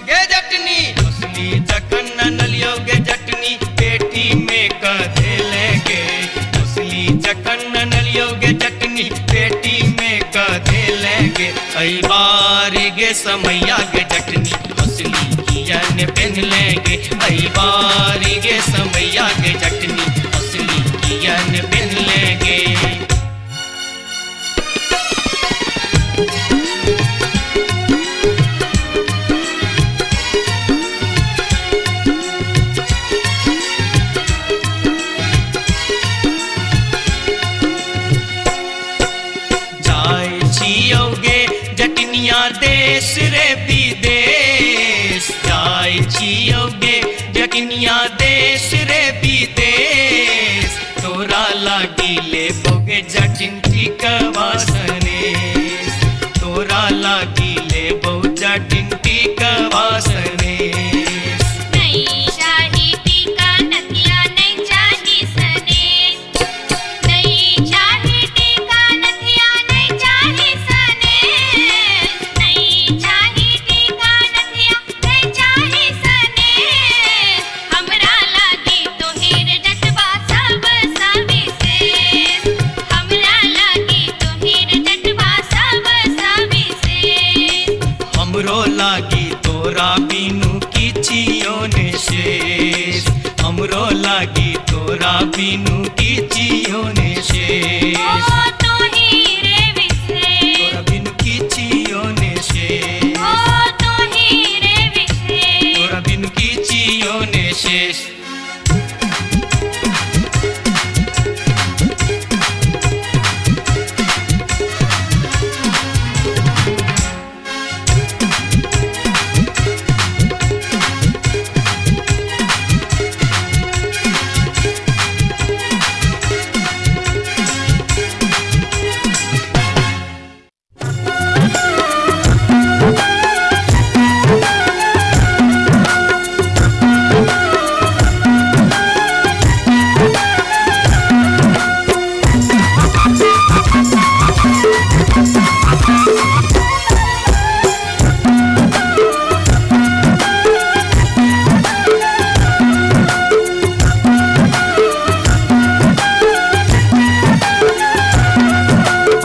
गे जटनी। हंसली जखन नलियौ गे जटनी पेटी में कधेले गे। हंसली जखन नलियौ गे जटनी पेटी में कधेले गे। ऐ बारी गे समैया गे जटनी हंसली किया ने पहन लेंगे। ऐ बारी गे समैया गे जटनी हंसली किया ने पहन लेंगे। जाय छियौगे जटनिया देश रे विदेश। जाय छियौगे जटनिया देश रे विदेश। तोरा लागी ले बोगे जटिन टिकवा सनेश। तोरा लागी ले बो जटिन टिकवा सनेश। नहीं चाही टीका नथिया नहीं चाही सनेस। नहीं चाही टीका नथिया नहीं चाही सनेस। नहीं चाही टीका नथिया नहीं चाही सनेस। हमरा लागी तोहेर जटवा सब सविशेष। हमरा लागी तोहेर जटवा सब सविशेष। हमरो लागी तोरा बिनु किछियो ने शेष। हमरो लागी तोरा बिनु किछियो ने शेष। ओ तोही रे विशेष। तोरा बिनु किछियो ने शेष। ओ तोही रे विशेष। तोरा बिनु किछियो ने शेष।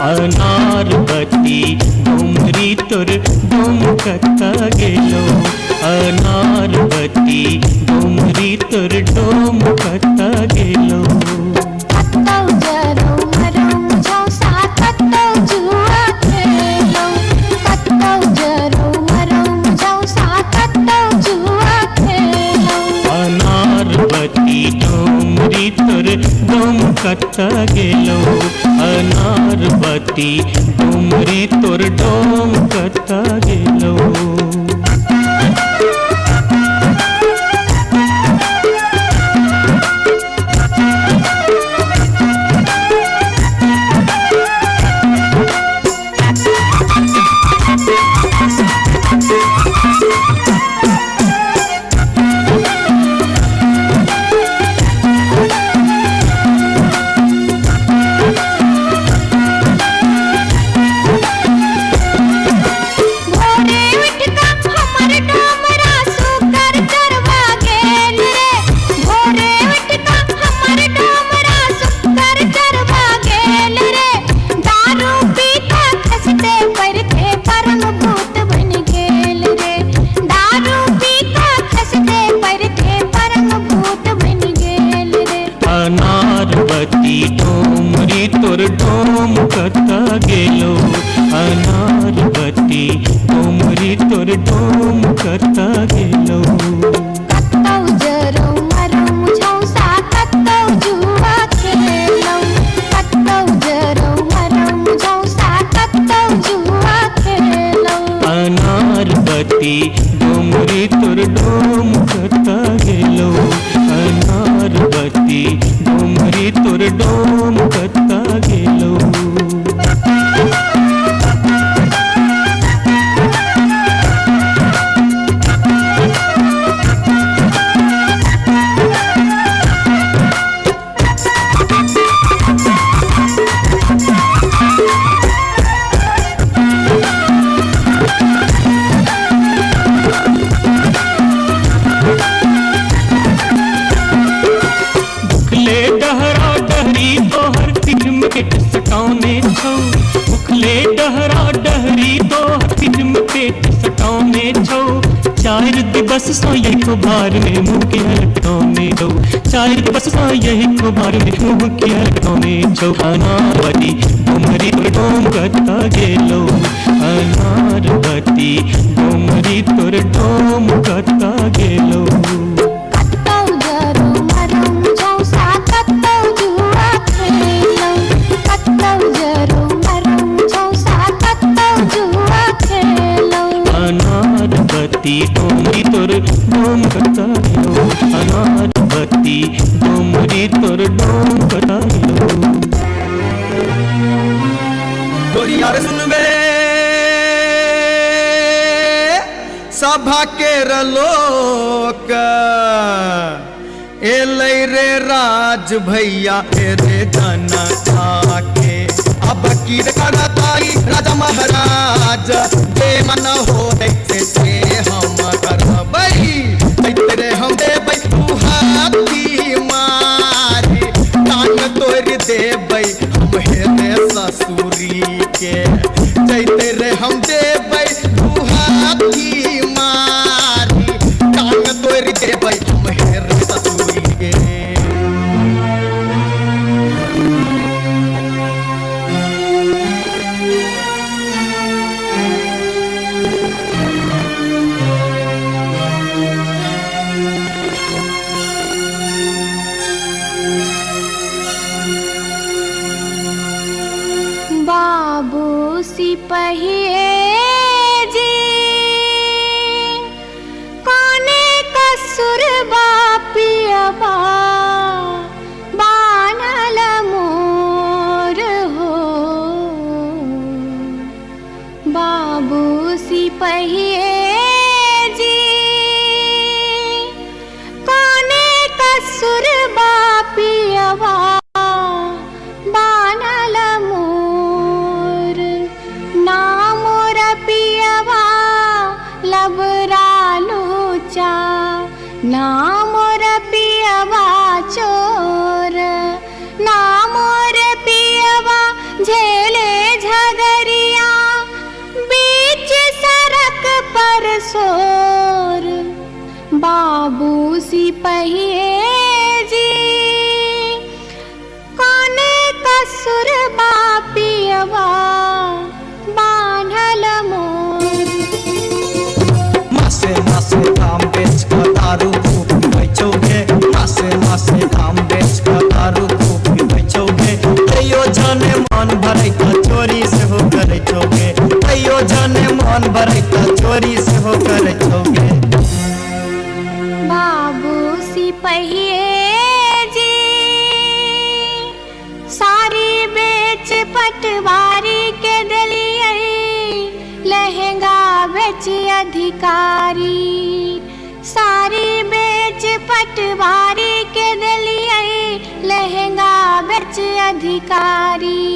अनारबती डोमरी तोर डोम कत गेलो। अनारबती डोमरी तोर डोम कत गेलो। कतौ जरौ मरौ झौसा कतौ जुआ खेलौ। कतौ जरौ मरौ झौसा कतौ जुआ खेलौ। अनारबती डोमरी तोर डोम कत गेलो। अनारबती डोमरी तोर डोम कत गेलो। भोरे उठ बत्ती डोमरी तोर डोम कता गेलो अनार बत्ती डोमरी तोर डोम कता गेलो। कतौ जरौ मरौ झौसा कतौ जुआ खेलौ, कतौ जरौ मरौ झौसा कतौ जुआ खेलौ। अनार बत्ती डोमरी तोर डोम कता गेलो अनार बत्ती डोमरी तोर डोम कता गेलो। भुखले डहरा डहरी तोहर पीठ में पेट सटाउने छौ, भुखले डहरा डहरी तोहर पीठ में पेट सटाउने छौ। चारि दिवस सँ यही खोभार में मुँह के लटकाउने छौ, चारि दिवस सँ यही खोभार में मुँह के लटकाउने छौ। अनारवती डोमरी तोर डोम कता गेलो अनारवती डोमरी तोर डोम कता गेलो। कतौ जरौ मरौ झौसा कतौ जुआ खेलौ, कतौ जरौ मरौ झौसा कतौ जुआ खेलौ। अनारवती डोमरी तोर डोम कता गेलो अनारवती डोमरी तोर डोम कता गेलो। गोरिया रे सुनबे सभा के लोक एलै रे राज भैया रे जनता के, अब की करताई राजा महाराज जे मन हो से हम करबै रे हम देबै तू हाथी मारी टांग तोड़ देबै हम हेरे ससुरी के, जैते रे हम देबै तू हाथी मारी टांग तोड़ देबै हम हेरे ससुरी के। बाबू सिपहिए जी कोने कसुर बापियबा बानल मोर हो, बाबू सिपहिए जी कोने कसुर बापियबा बानल मोर, ना मोर पियवा लबरालूचा, ना मोर पियवा चोर, ना मोर पियवा झेले झगरिया बीच सड़क पर सोर। बाबू सिपहिए जी कोने कसुर बापियवा बान्हल मोर। मासे मासे धाम बेच कऽ दारू खूब पीबै छौ गे, मासे मासे धाम बेच कऽ दारू खूब पीबै छौ गे, तैयो जाने मन भरै तऽ चोरी सेहो करै छौ गे, तैयो जाने मन भरै तऽ चोरी सेहो करै छौ गे। बाबू सिपहिए जी सारी बेच पटवारी के देलियै, लहंगा बेच अधिकारी, सारी बेच पटवारी के देलियै, लहंगा बेच अधिकारी।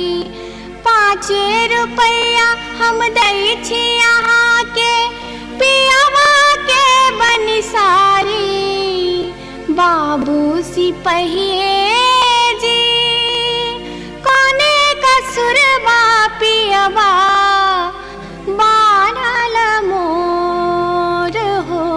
5 रुपैया हम दै छी अहाँके पियवा के बनिसारी। बाबू सिपहिए जी कोने कसुर बापियवा बान्हल मोर हो।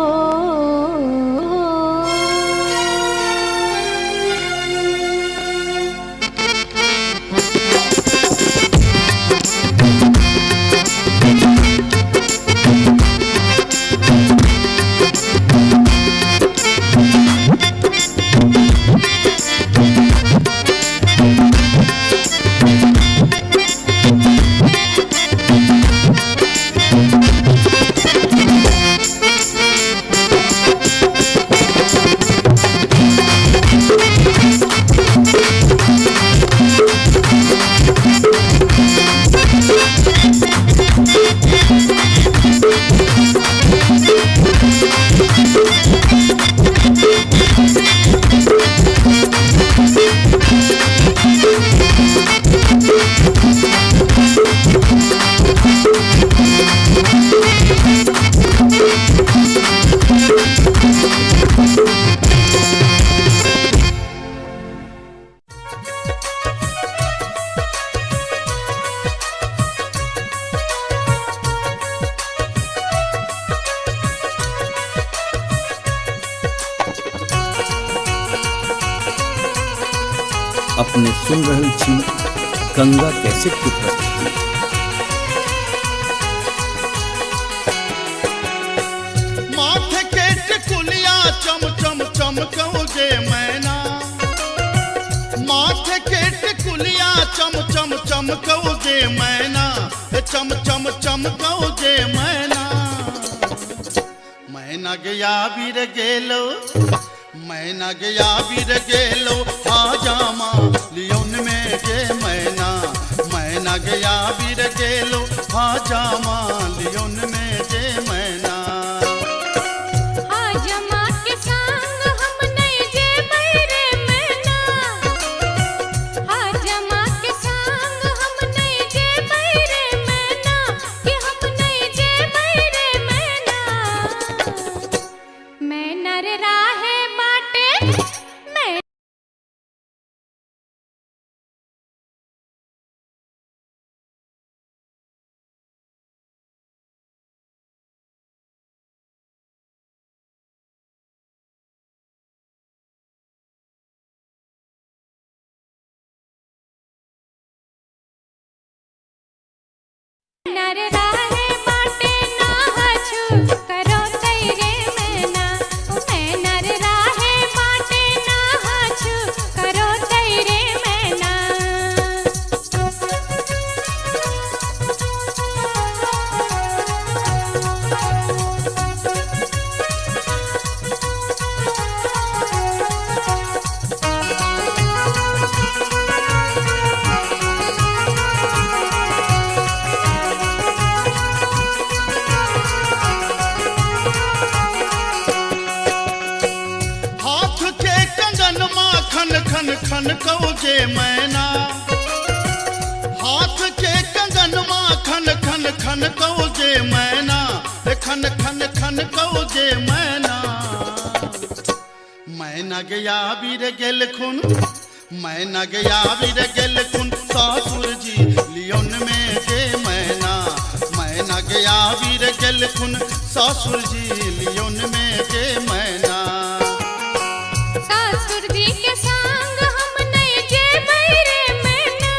अपने सुन रहल छी गंगा कैसेट की प्रस्तुति। माथे के टिकुलिया चम चम चमकौगे मैना, माथे के टिकुलिया चम चम चमकौगे मैना, चम चम चमकौगे मैना। मैना गया वीर गेलो, मैना गया वीर गेलो हाजामा लियोन में गे मैना, मैना गया वीर गेलो हाजामा लियोन में गे मैना। हाजमा के संग हम नहीं जेबै रे मैना, हाजमा के संग हम नहीं जेबै रे मैना, कि हम नहीं जेबै रे मैना। मैना रे राहे बाटे मैं नर राहे बाटे ना हछु करो तैरे मैना, मैं नर राहे बाटे ना हछु करो तैरे मैना। हाथ के कंगन माखन खन खन कौजे मैना, हाथ के कंगन माखन खन खन कौजे मैना, खन खन खन कौजे मैना। मैना गया वीर गेलखुन, मैना गया वीर गेलखुन सासुर जी लियोन में गे मैना, मैना गया वीर गेलखुन सासुर जी लियोन में गे मैना। सासुर जी के संग हम नहीं जेबै रे मैना,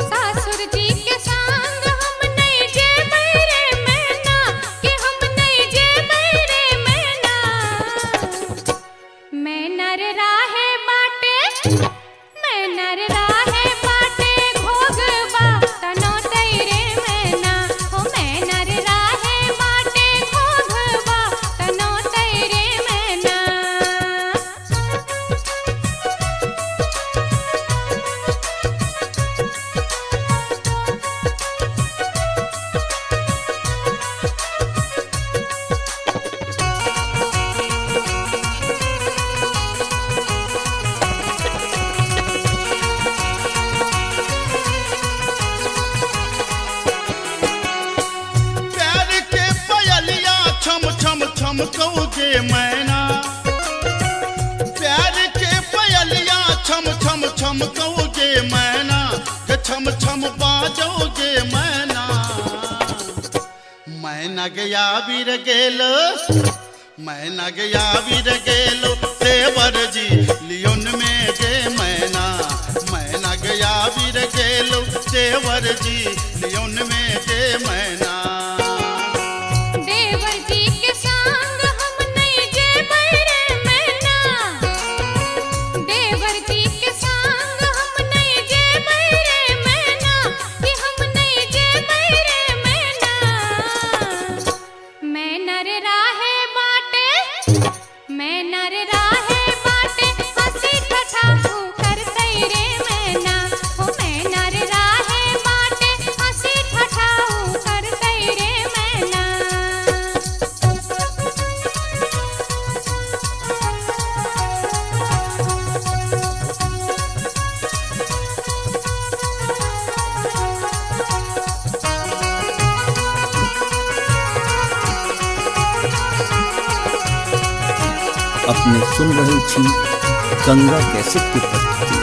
सासुर जी के संग हम नहीं जेबै रे मैना, कि हम नहीं जेबै रे मैना। मैना रे राहे बाटे, मैना रे राहे बाटे घोघबा तनो तैरे मैना, हो मैना रे राहे बाटे घोघबा तनो तैरे मैना। प्यार के पयलिया छम छम छम कौजे मैना, प्यार के पयलिया छम छम छम कौजे मैना, के छम छम बाजोगे मैना। मैना गया वीर गेलो, मैना गया वीर गेलो देवर जी लियोन में गे मैना, मैना गया वीर गेलो देवर जी लियोन में गे मैना। देवर जी के संग हम नहीं जेबै रे मैना, देवर जी के संग हम नहीं जेबै रे मैना, कि हम नहीं जेबै रे मैना। मैना रे राहे बाटे, मैना रे राहे बाटे हंसी ठठा करतै रे मैना, हो मैना रे राहे बाटे हंसी ठठा करतै रे मैना। अपने सुन रहल छी गंगा कैसेट की प्रस्तुति।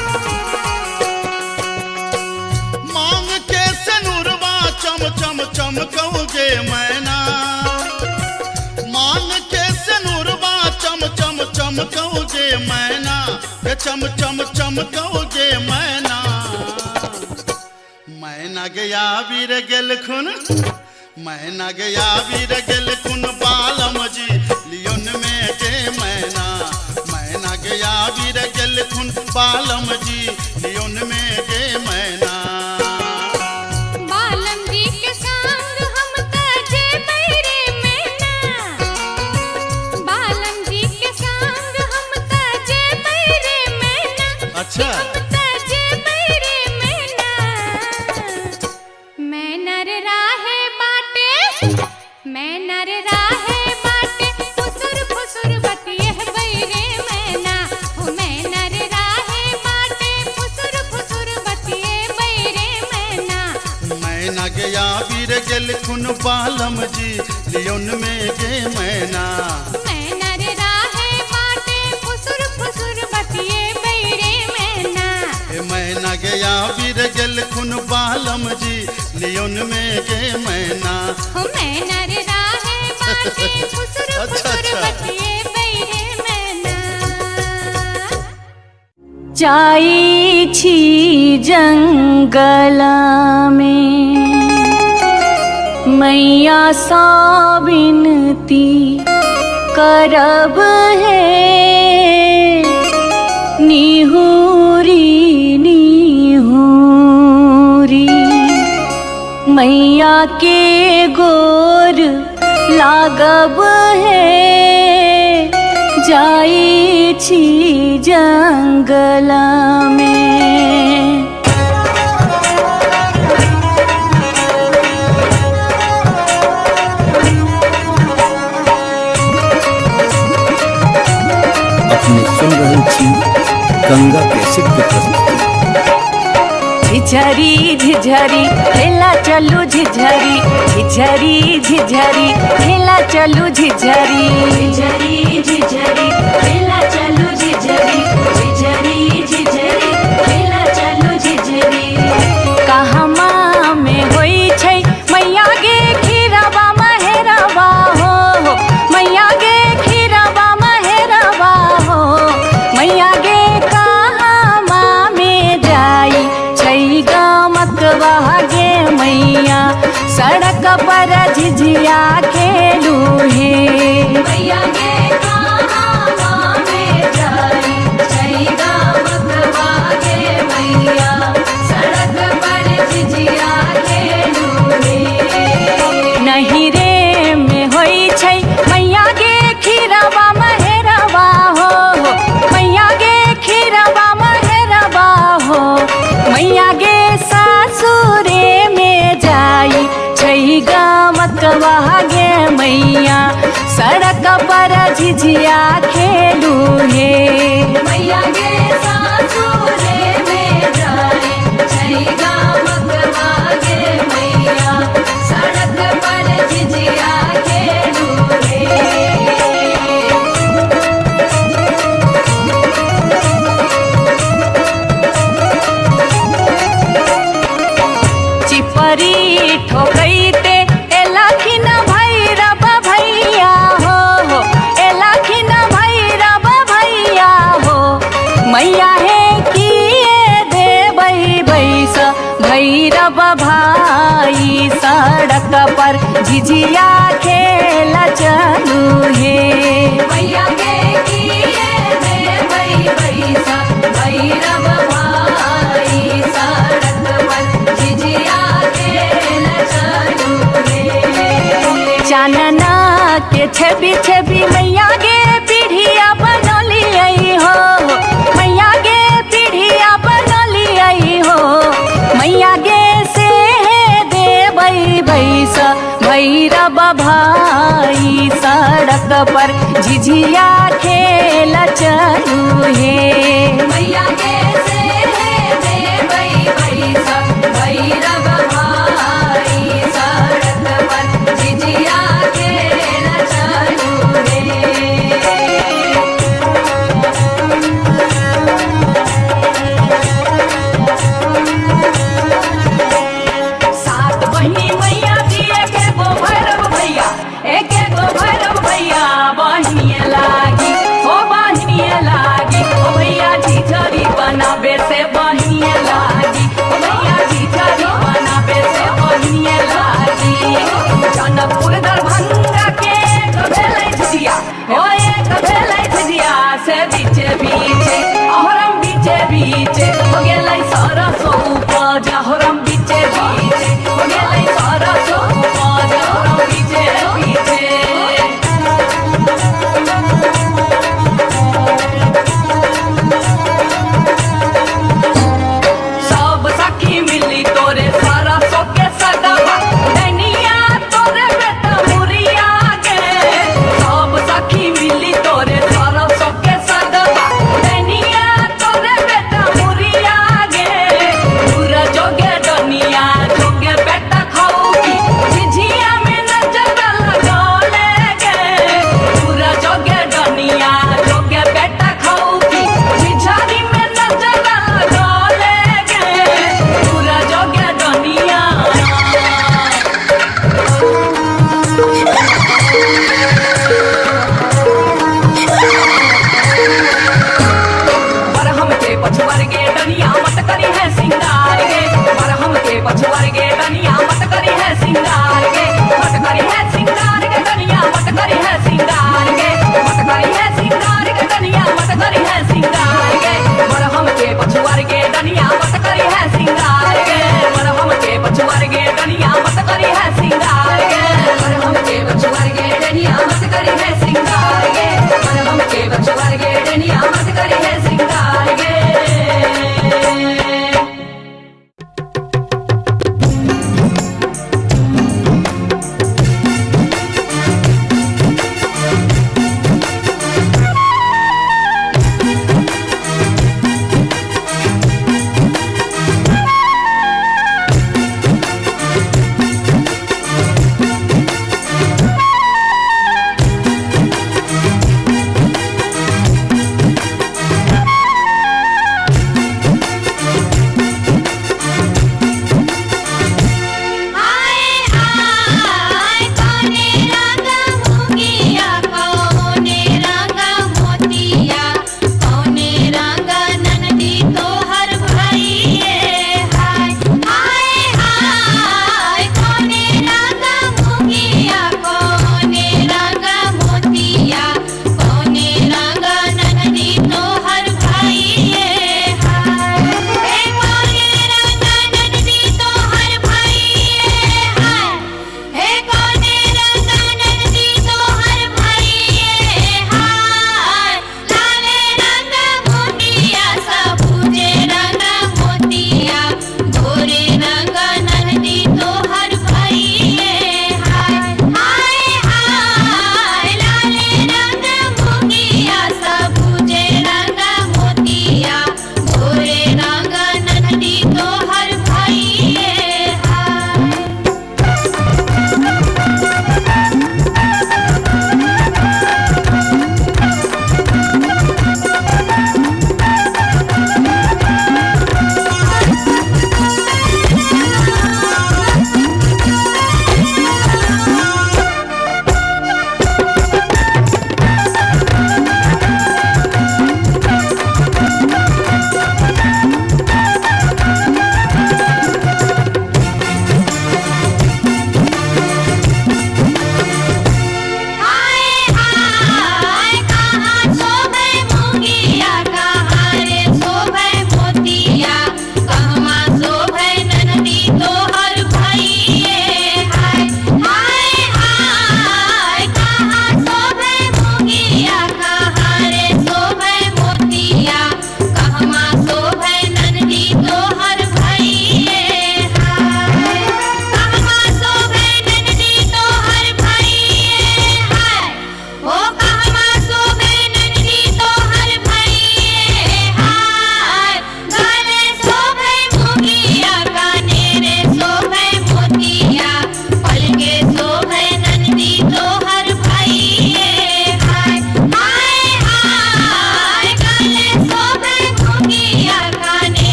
मांग के सनुरवा चम चम चमकौगे मैना, मांग के सनुरवा चम चम चमकौगे मैना, के चम चम चम चमकौगे मैना। मैना गया वीर गेलखुन, मैना गया वीर गेलखुन बालम जी लियोन में गे मैना। मैना गया वीर गेलखुन बालम जी लियोन में गे मैना। बालम जी के संग हम त जेबै रे मैना, बालम जी के संग हम त जेबै रे मैना। अच्छा हम त जेबै रे मैना। मैना रे राहे बाटे, मैना रे राहे बाटे, फुसुर फुसुर बतियेबै रे मैना। हो मैना रे राहे बाटे, फुसुर फुसुर बतियेबै रे मैना। मैना गया वीर गेलखुन बालम जी लियोन में गे मैना। मैना रे राहे बाटे, फुसुर फुसुर बतियेबै रे मैना। ए मैना गया वीर गेलखुन बालम जी लियोन में गे मैना। हो मैना रे राहे बाटे, फुसुर अच्छा, फुसुर अच्छा। बतियेबै रे मैना। जाई छी जंगल में मैया सा विनती करब है, निहूरी निहूरी मैया के गोर लागब है। जाई छी जंगल में। अपने सुन रहल छी गंगा कैसेट के प्रस्तुति। झिझरी झिझरी खेला चलू झिझरी, झिझरी झिझरी खेला चलू झिझरी, झिझरी झिझरी खेला चलू झिझरी, झिझरी झिझरी खेला चलू झिझरी। कहमा में होई छै मैया गे खीरवा महेरवा हो, मैया गे खीरवा महेरवा हो, मैया गे कहमा में जाई छै गमकवा गे मैया, सड़क पर झिझिया खेलू हे। मैया गे कहाँ में जाई छै गमकवा गे मैया, सड़क पर झिझिया खेलू हे। नहीं रे में होई छै मैया गे खीरवा महेरवा हो, मैया गे खीरवा महेरवा हो, मैया गे सासुरे में जाई छै गमकवा गे मैया, सड़क पर झिझिया खेलू हे। मैया गे सासुरे में जाई छै गमकवा गे मैया, सड़क पर झिझिया खेलू हे। चिपरी ठोकैते एलखिन भैरव भैया हो, एलखिन भैरव भैया हो, मैया हे किए देबै बैस भैरव भाई, सड़क पर झिझिया खेल चलू हे। मैया गे किए देबै बैसा भैरव भाई, सड़क पर झिझिया खेल चलू हे। चानना के छवि छवि मैया गे पीढ़िया बनलियै हो, मैया गे पीढ़िया बनलियै हो, मैया गे से देबै बैस भैरव भाई, सड़क पर झिझिया खेल चलू हे। मैया गे से देबै बैसा भैरव भाई, सड़क पर झिझिया खेल चलू हे। सात बहिनी मैया जी एके गो भैरव भैया, एके गो भैरव भैया बहिनिया लागी। बीचे बीचे, अहोराम बीचे बीचे हो गेलै सरसो उपज, अहोराम बीचे बीचे हो गेलै सरसो उपज, अहोराम बीचे बीचे। सब सखी मिली तोरे सारा सोके सदवा, डैनिया तोरे बेटा मुरिया गे। सब सखी मिली तोरे सारा सोके सदवा, डैनिया तोरे बेटा मुरिया गे।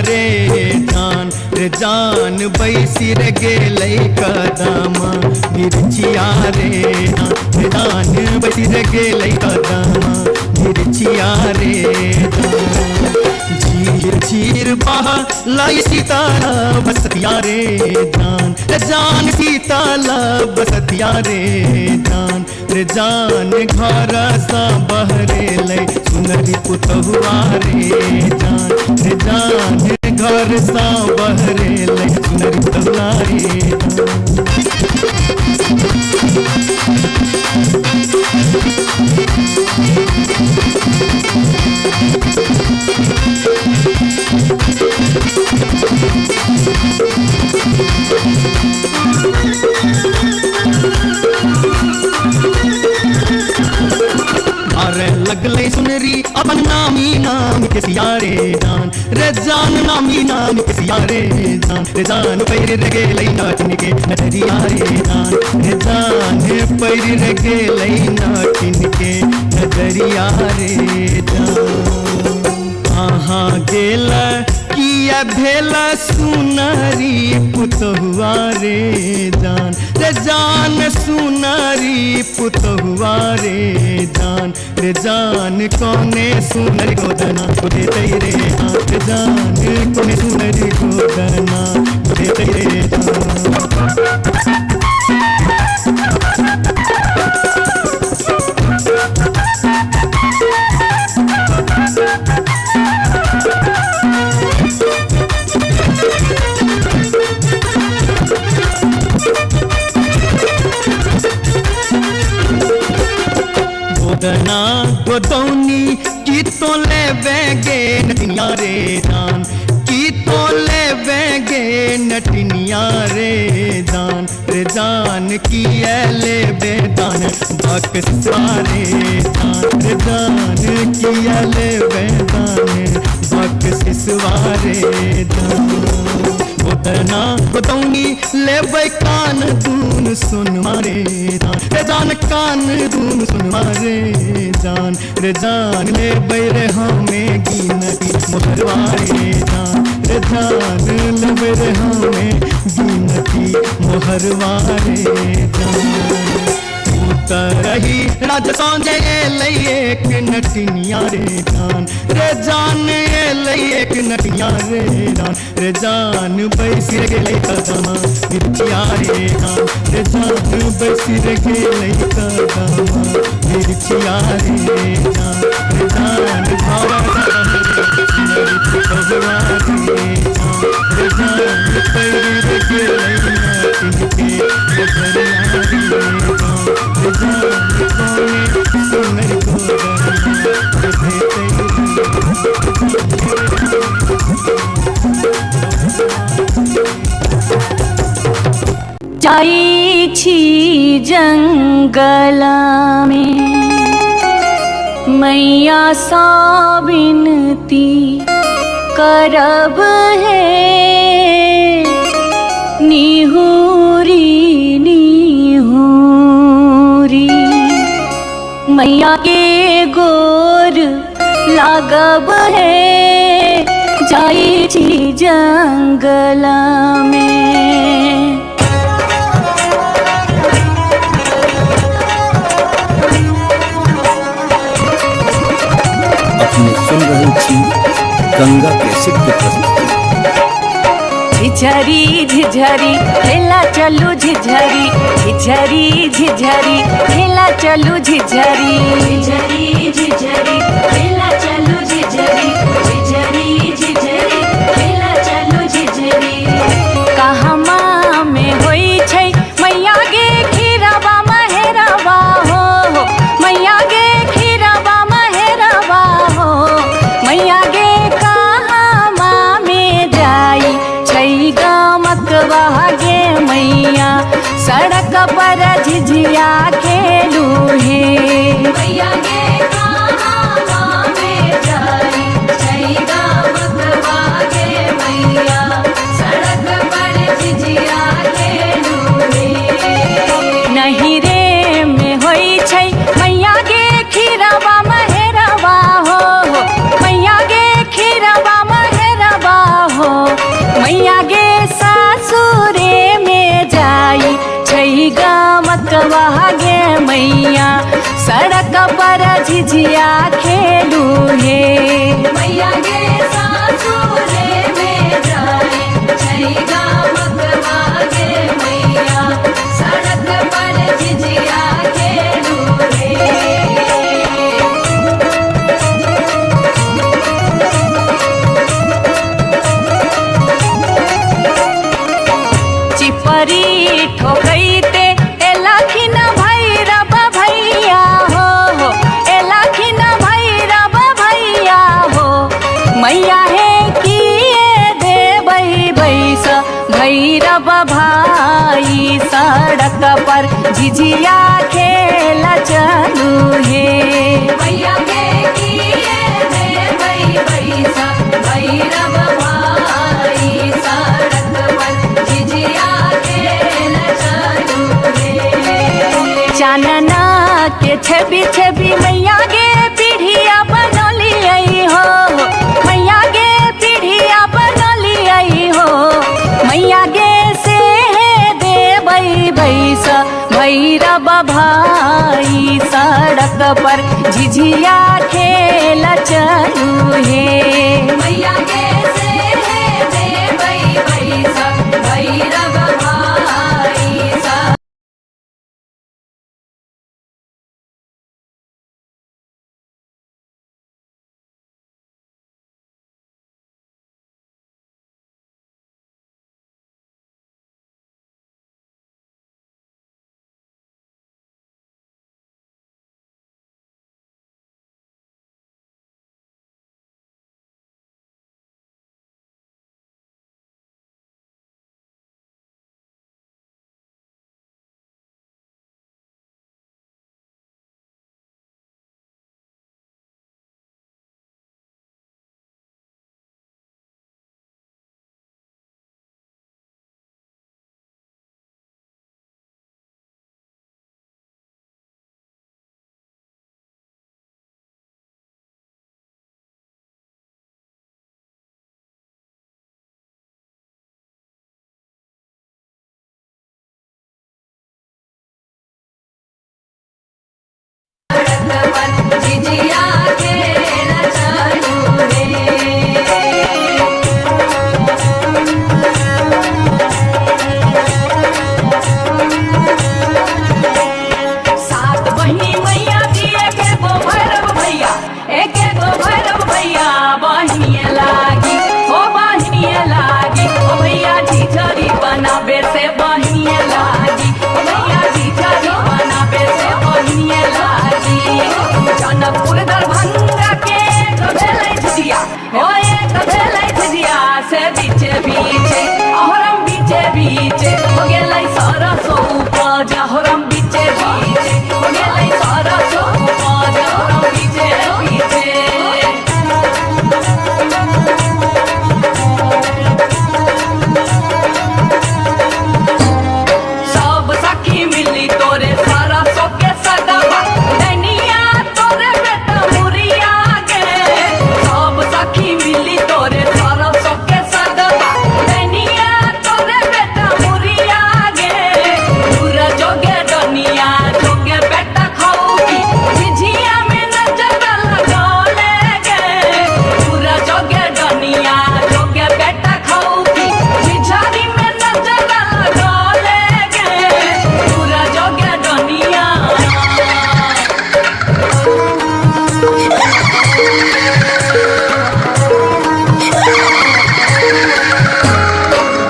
रे जान, रे जान बैसी रे गेलै कदमा बिरछिया रे जान, रे जान बैसी रे गेलै कदमा बिरछिया रे जान। झीर झीर बहा लाई सीताला बसतिया रे जान, रे जान सीताला बसतिया रे जान, रे जान घर सा बहरे लै सुनरी पुतहुआ रे जान, रे जान घर सा बहरे लै सुनरी पुतहुआ रे जान। अरे लगले सुनरी अपन नामी नाम के सियारे जान, रे जान नामी नाम के सियारे जान, रे जान पैर रे गेलै नाचिन के नजरिया रे जान, रे जान पैर रे गेलै नाचिन के नजरिया रे जान। अहाँ गेल किया भेल सुनरी पुतहुआ रे जान, रे जान सुनरी पुतहुआ रे जान, रे जान कोने सुनरी गोदना को देते रे जान, रे जान कोने सुनरी गोदना को देते रे जान। गोदना गोदौनी की तो लेवे गे नटिनिया रे जान, की तो लेवे गे नटिनिया रे जान, रे जान की लेवे दान बक्सा रे जान, रे जान की लेवे दान बक्सिसवा रे जान। गोदना गोदौनी लेबै कान दून सुन मारे जान, रे जान कान दून सुन मारे जान, रे जान लेबै रे हमें गिनती मोहरवा रे जान, रे जान लेबै रे हमें गिनती मोहरवा रे जान। उतरही राज सांझे एलै एक नटिनिया रे जान, रे जान एलै एक नटिनिया रे जान, रे जान बैसी रे गेलै कदमा बिरछिया रे जान, रे जान बैसी रे गेलै कदमा बिरछिया रे जान, रे जान भावा सुनरी पुतहुआ रे जान, रे जान पैर रे गेलै नाटिन के नजरिया रे जान, रे जान कोने सुनरी गोदना देते। जाई छी जंगल में मैया सा विनती करब है, निहूरी निहूरी मैया के गोर लागब है, जाई छी जंगल में। अपने सुन रहल छी गंगा कैसेट के प्रस्तुति। झिझरी झिझरी खेला चलू झिझरी, झिझरी झिझरी खेला चलू झिझरी, झिझरी झिझरी खेला चलू झिझरी, झिझरी झिझरी खेला चलू झिझरी। कहमा में होई छै मैया गे खीरवा महेरवा हो, मैया गे खीरवा महेरवा हो, मैया गे कहमा में जाई छै गामकवा गे मैया, सड़क पर झिझिया खेलू हे। मैया गे कहाँ में जाई छै गामकवा गे मैया, सड़क पर झिझिया खेलू हे। नहीं रे में होई छै मैया गे खीरवा महेरवा हो, मैया गे खीरवा महेरवा झिझिया खेलू हे। मैया गे सासुरे में जाए छै गामक गे मैया, सड़क पर झिझिया खेलू रे। चिपरी ठोकैते एलखिन भैरव भैया हो, एलखिन भैरव भैया हो। मैया हे किए देबै बैस भैरव भाई, सड़क पर झिझिया खेल चलू हे। मैया गे किए देबै बैसा भैरव भाई, सड़क पर झिझिया खेल चलू रे। चानना के छवि छवि मैया गे पीढ़िया बनलियै हो, मैया गे पीढ़िया बनलियै हो। मैया गे से देबै बैस भैरव भाई, सड़क पर झिझिया खेल चलू हे। मैया गे से देबै बैसा भैरव भाई, सड़क पर झिझिया खेल चलू रे। सात बहिनी मैया जी एके गो भैरव भैया, एके गो भैरव भैया बहिनिए लागी हो, बहिनिए लागी ओ भैया झिझरी बनाबे से बहिनिए लागी ओ भैया झिझरी बनाबे से बहिनिए लागी। जनकपुर दरभंगा के एक भेलै झिझिया हो, एक भेलै झिझिया से बीचे बीचे अहोरम बीचे बीचे हो गेलै सरसो उपज, अहोरम बीचे बीचे हो गेलै सरसो उपज, अहोरम बीचे बीचे। सब सखी मिली तोरे सरसो के सगवा, डैनिया तोरे बेटा मुरिया गे। सब सखी मिली तोरे सरसो के सगवा, डैनिया तोरे बेटा मुरिया गे। दूर जोगे डनिया जोगे बेटा खाऊगी, झिझिया में नजर लगौले गे। दूर जोगे डनिया जोगे बेटा खाऊगी, झिझरी में नजर लगौले गे। दूर जोगे डनिया।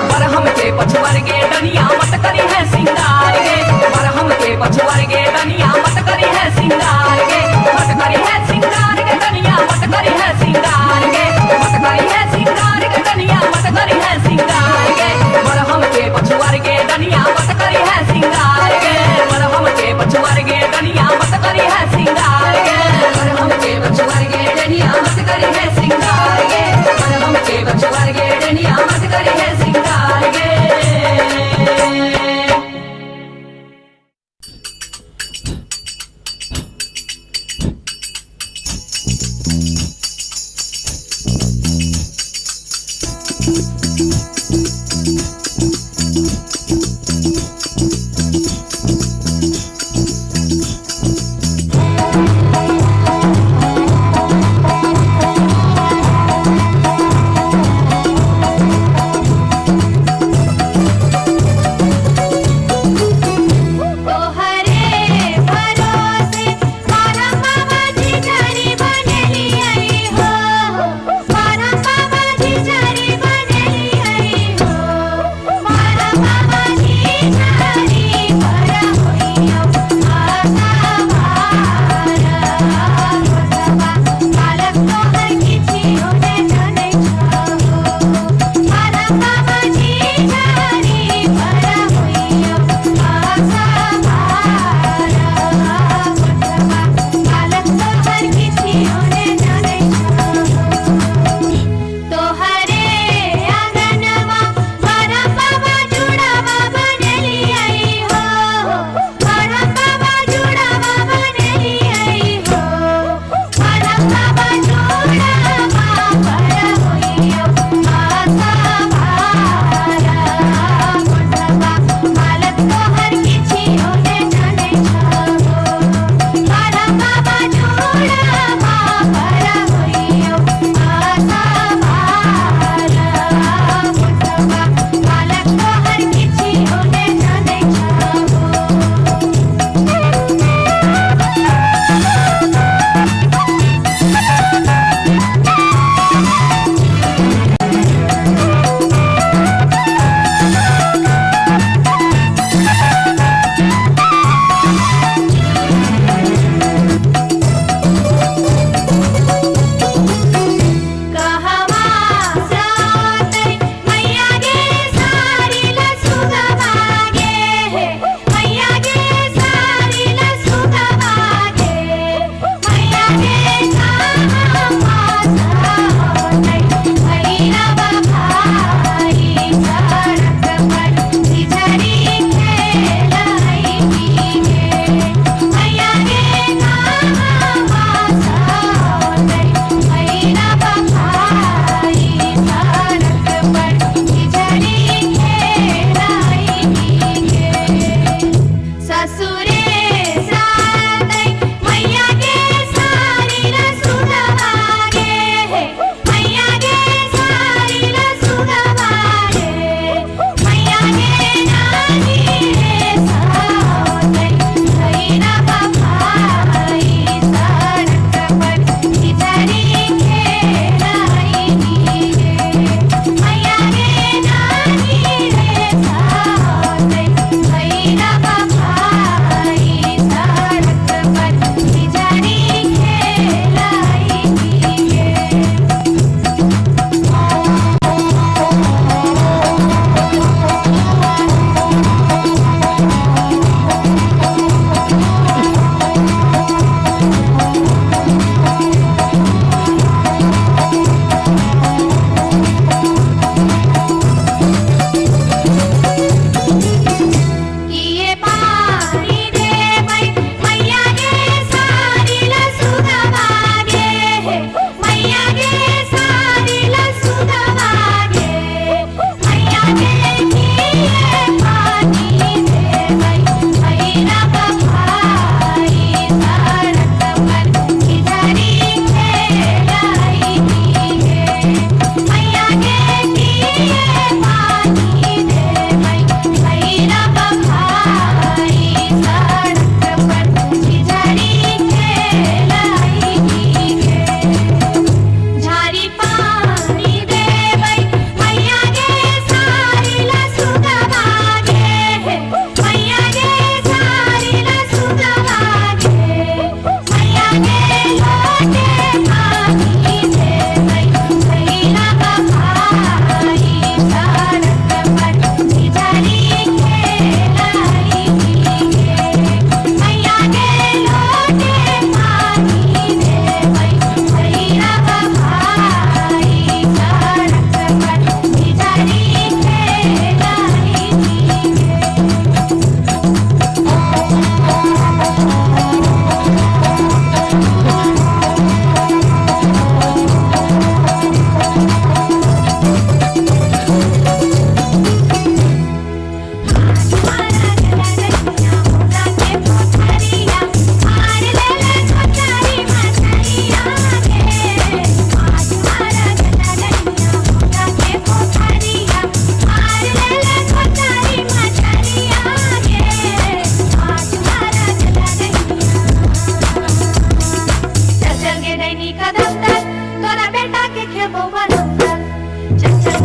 बरहम के पछुआर गे डनिया मत करी है सिंगार गे, बरहम के पछुआर गे डनिया मत करी है सिंगार गे, मत करी है सिंगार गे डनिया मत करी है सिंगार गे, मत करी है सिंगार गे डनिया मत करी है सिंगार गे। बरहम के पछुआर गे डनिया मत करी है सिंगार गे, बरहम के पछुआर गे डनिया मत करी है सिंगार गे, बरहम के बछुआर गे डनिया मत करी है सिंगार गे, बरहम के बछुआर गे डनिया मत करी है सिंगार गे। Thank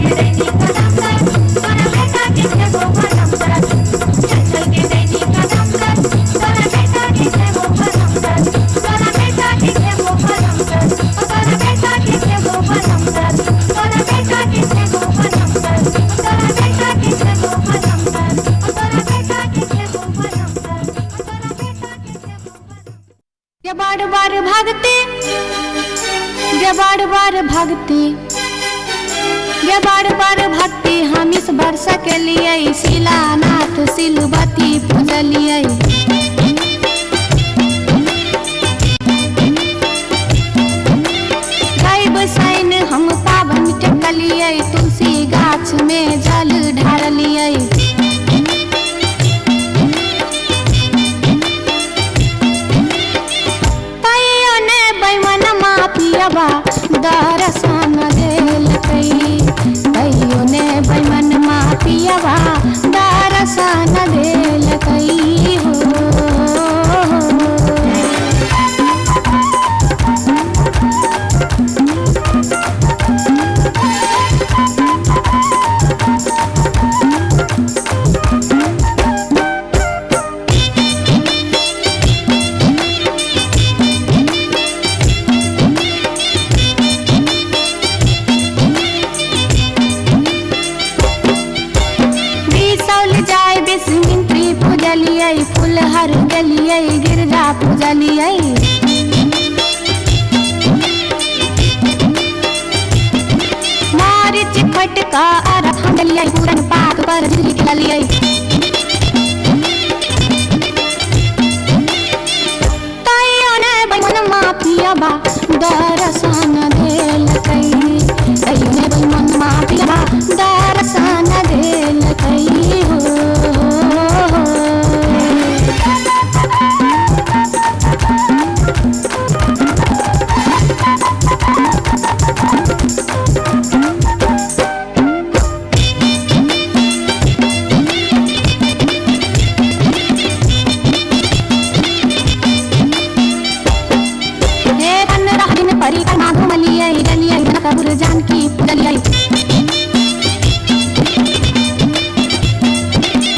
के दैनी कदम तर तोरा बेटा के खेबो भरम तर। चल चल के दैनी कदम तर तोरा बेटा के खेबो भरम तर, तोरा बेटा के खेबो भरम तर, तोरा बेटा के खेबो भरम तर, तोरा बेटा के खेबो भरम तर, तोरा बेटा के खेबो भरम तर, तोरा बेटा के खेबो भरम तर, तोरा बेटा के खेबो भरम। जे बार बार भागते, जे बार बार भागते, जे बार बार भक्ति हम इस वर्ष के लिए शिलानाथ सिलबती पूजलियै। गाय बसैन हम पावन टेकलियै, तुलसी गाछ में जल ढारलियै। तैयो ने बैमनमा पियबा दर्शन देलकै, तैयो ने बैमनमा पियबा दर्शन देलकै हो। बिसौल जाय बिस्मित्री पूजलियै, फुलहर गेलियै गिरजा पूजलियै। मारिच खटका अरख हम देलियै, पूरन पात पर झिझिरी खेललियै। तैयो ने बैमनमा पियबा दर्शन देलकै, तैयो ने बैमनमा पियबा दर्शन देलकै हो। हे 15 दिन परिक्रमा घुमलियै, गेलियै जनकपुर जानकी पूजलियै।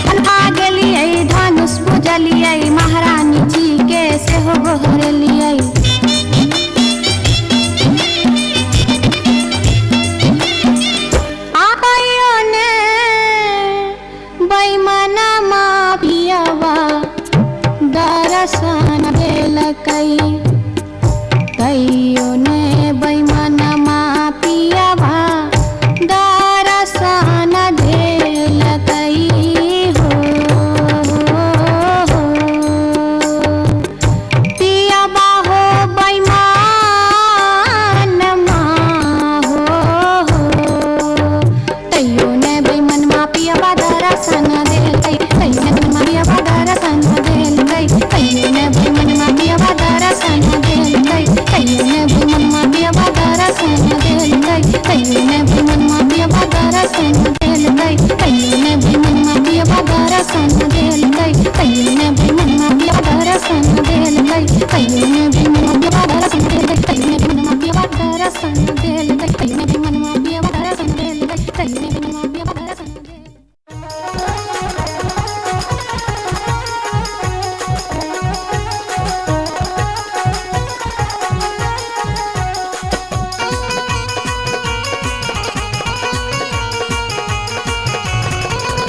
कन्हा गेलियै धनुष पूजलियै, महारानी जी के सेहो गोहरेलियै। आ कहियो ने बैमनमा पियबा दर्शन देलकै, तैयो ने बैमनमा पियबा दर्शन देलकै हो। पियबा हो बैमनमा हो, तैयो ने बैमनमा पियबा दर्शन देलकै, तैयो ने बैमनमा पियबा दर्शन देलकै, तैयो ने बैमनमा पियबा दर्शन देलकै, तैयो ने बैमनमा पियबा दर्शन देलकै, तैयो ने बैमनमा पियबा दर्शन देलकै, तैयो ने बैमनमा पियबा दर्शन देलकै, तैयो ने बैमनमा पियबा दर्शन देलकै, तैयो ने बैमनमा पियबा दर्शन देलकै, तैयो ने बैमनमा पियबा दर्शन देलकै, तैयो ने बैमनमा पियबा दर्शन देलकै, तैयो ने बैमनमा पियबा दर्शन देलकै।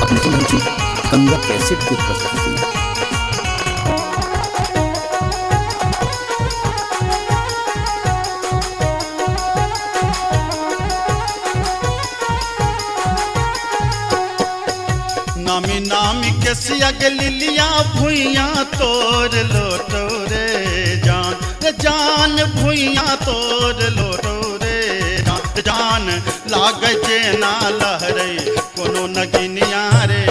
अपने सुन रहल छी गंगा कैसेट के प्रस्तुति। नामी नामी केसिया के लिलिया भुइया तोर लोटो रे जान, रे जान भुइया तोर लोटो रे जान, रे जान लागे जेना लहरे कोनो नगिनिया रे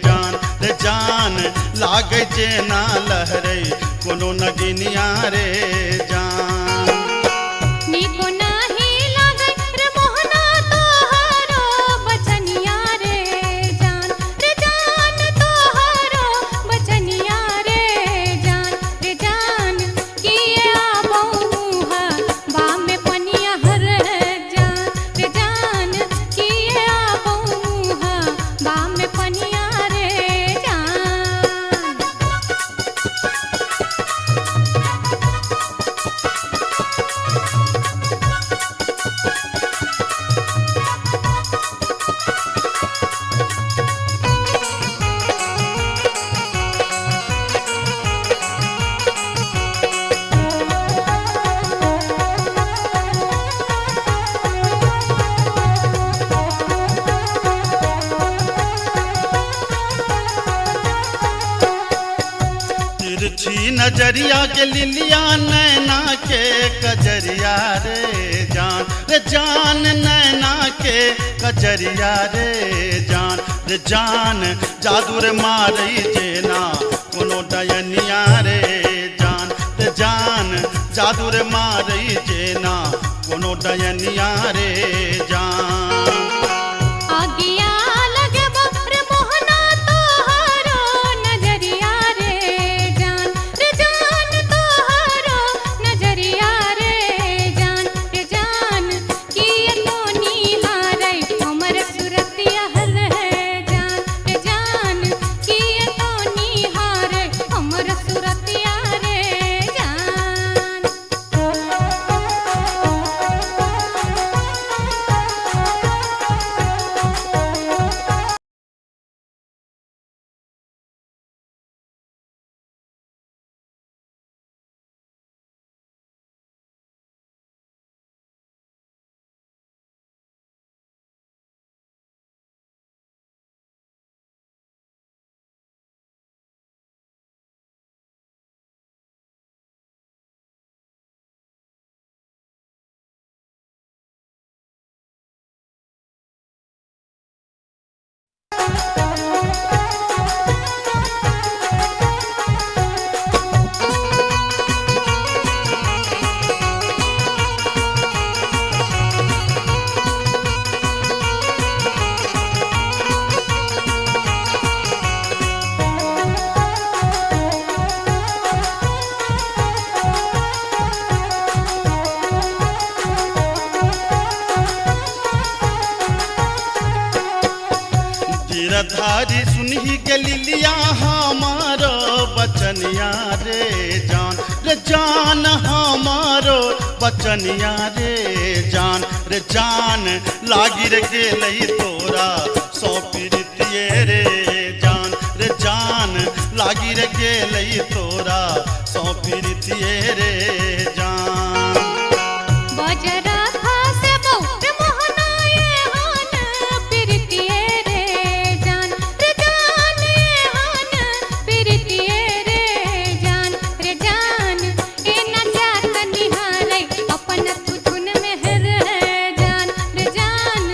जान, रे जान लागे जेना लहरे कोनो नगिनिया रे जान। नीको नाही लागै रे मोहना तोहरो बचनिया रे जान, रे जान तोहरो बचनिया रे जान, रे जान किए आबौ मुहा बा में पनिया रे जान, रे जान किए तिरछी नजरिया के लिलिया नैना के कजरिया रे जान, रे जान नैना के कजरिया रे जान, रे जान जादू रे मारई जेना कोनो डयनिया रे जान, रे जान जादू रे मारई जेना कोनो डयनिया रे जान। आगिया लगबो रे मोहना तोहरो नजरिया रे जान, रे जान तोहरो नजरिया रे जान, रे जान किया तो निहारै हमर सुरतिया रे जान, रे जान किया तो निहारै हमर सुरतिया रे जान। गिरधारी सुनही के लिलिया हमारो बचनिया रे जान, रे जान हमारो बचनिया रे जान, रे जान लागी रे गेलई तोरा सौ प्रीतिये रे जान, रे जान लागी रे गेलई तोरा सौ प्रीतिये रे जान। बजरा खासे बहु रे मोहना ये हान प्रीतिये रे जान, रे जान ये हान प्रीतिये रे जान, रे जान ए न जात निहारै अपन तुथुन में रे जान, रे जान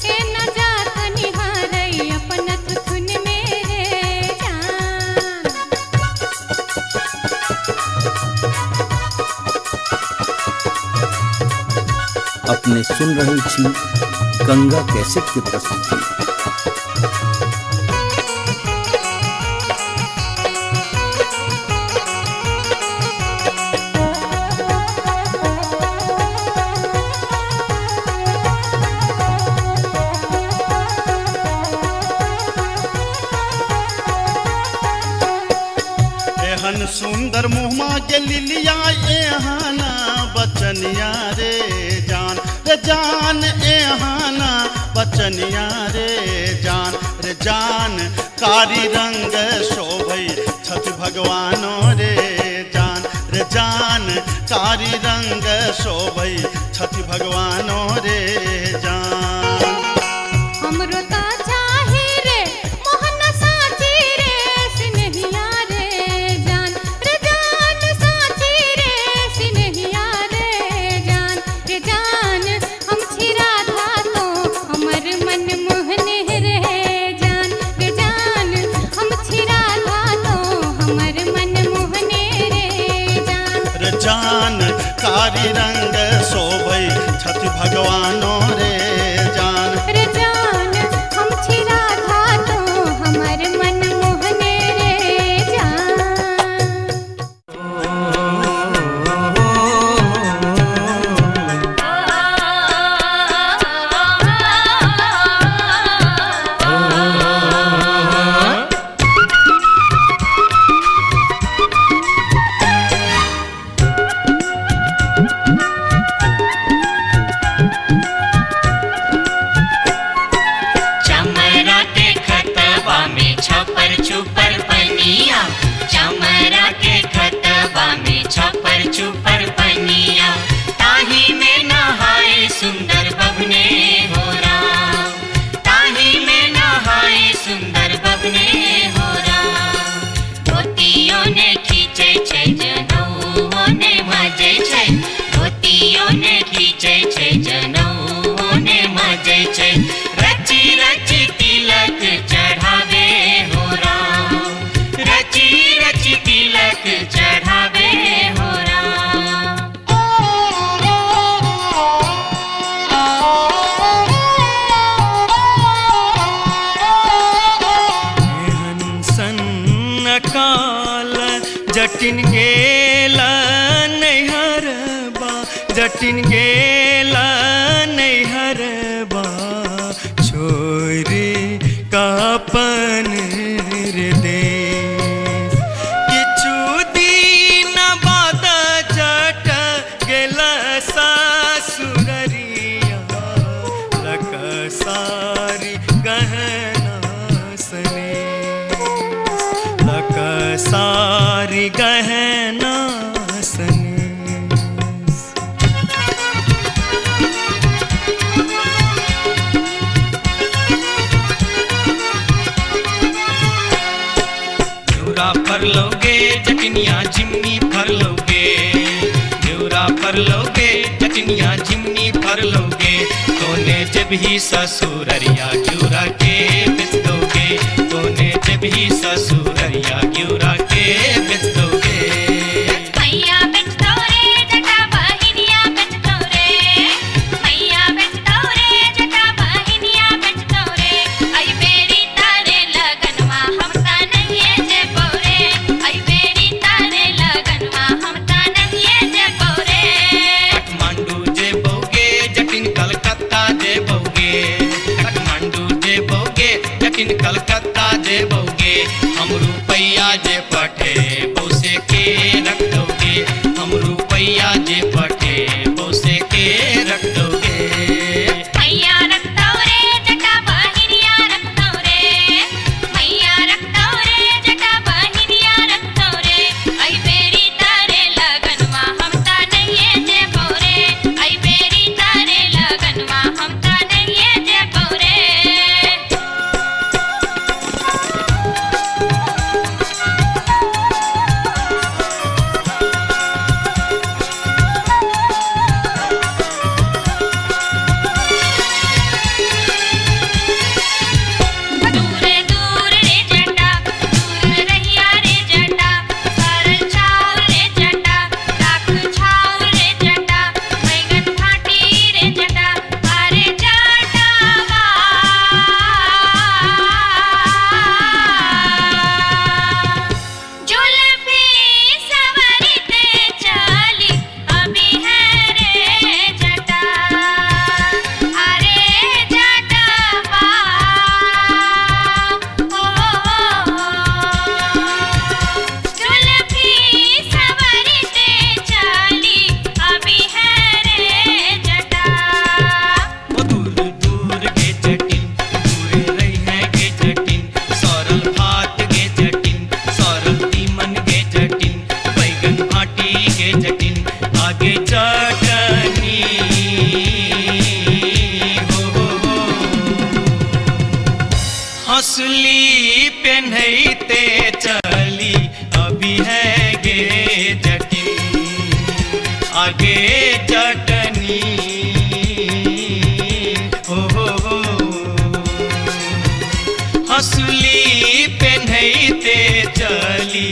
ए न जात निहारै अपन तुथुन में रे जान। अपने सुन रहल छी गंगा कैसेट के प्रस्तुति। एहन सुंदर मुहमा के लिलिया एहाना बचनिया रे जान, रे जान एहाना बचनिया रे जान, रे जान कारी रंग शोभै छठ भगवानो रे जान, रे जान कारी रंग शोभै छठ भगवानो रे जान। हमरो ता चाही रे मोहन साची रे सिनहिया रे जान, रे जान साची रे सिनहिया रे जान, रे जान हम छी राधा तो हमर मन मोहन रे जान, रे जान हम छी राधा तो हमर मन मोहन रे जान, रे जान कारी रंग शोभै छठ भगवानो रे जान, रे जान हम छी राधा तो हमर मन मोहन रे जान। चमरा के खतवा में छपर छुपर पनिया, चमरा के खतवा में छपर छुपर पनिया, ताही में नहाए सुंदर बबने हो राम, ताही में नहाए सुंदर बबने हो राम। धोतियों ने खींचे। जटिन गेला नैहरबा, जटिन गेला नैहरबा, छोरी कापन रे देश। किछु दिन बाद जट गेला सासुररिया, लक सारी गहना सने, लक सारी गहना सने। घिउरा फर लोगे जटनिया झिमनी फर लोगे, घिउरा फर लोगे जटनिया झिमनी फर लोगे, तोने जब ही ससुररिया घिउरा के बेच दोगे, तोने जब ही ससुररिया घिउरा के बेच दोगे। मैया बेचतो रे जटा बहिनिया बेचतो रे, मैया बेचतो रे जटा बहिनिया बेचतो रे, आई बेरी तारे लगनवा हम ता नहिए जेबो रे, आई बेरी तारे लगनवा हम ता नहिए जेबो रे। काठमांडू जेबोगे जटिन कलकत्ता जेबोगे, काठमांडू जेबोगे जटिन कलकत्ता जेबोगे, हम रुपैया जे पठे बौसे के रख दोगे, हम रुपैया जे पठे बौसे के रख दोगे। मैया रखतो रे जटा बहिनिया रखतो रे, मैया रखतो रे जटा बहिनिया रखतो रे, आई बेरी तारे लगनवा हम ता नहिए जेबो रे, आई बेरी तारे लगनवा हम ता नहिए जेबो रे। दूर दूर रे जटा दूर रहिया रे जटा, सरल छाव रे जटा राख छाव रे जटा, बैगन फाटी रे जटा अरे जटावा। जुल्फी सवरते चली अभी है रे जटा, अरे जटावा। ओ जुल्फी सवरते चली अभी है रे जटा। ओ दूर दूर गे जटिन दूर रही है गे जटिन, सरल भात गे जटिन सरल तीमन गे जटिन, बैगन भाटी गे जटिन आगे चटनी हो हो हो। हंसली पेन्हते चली अभी है गे जटिन आगे चटनी हो हो हो। हंसली पेन्हते चली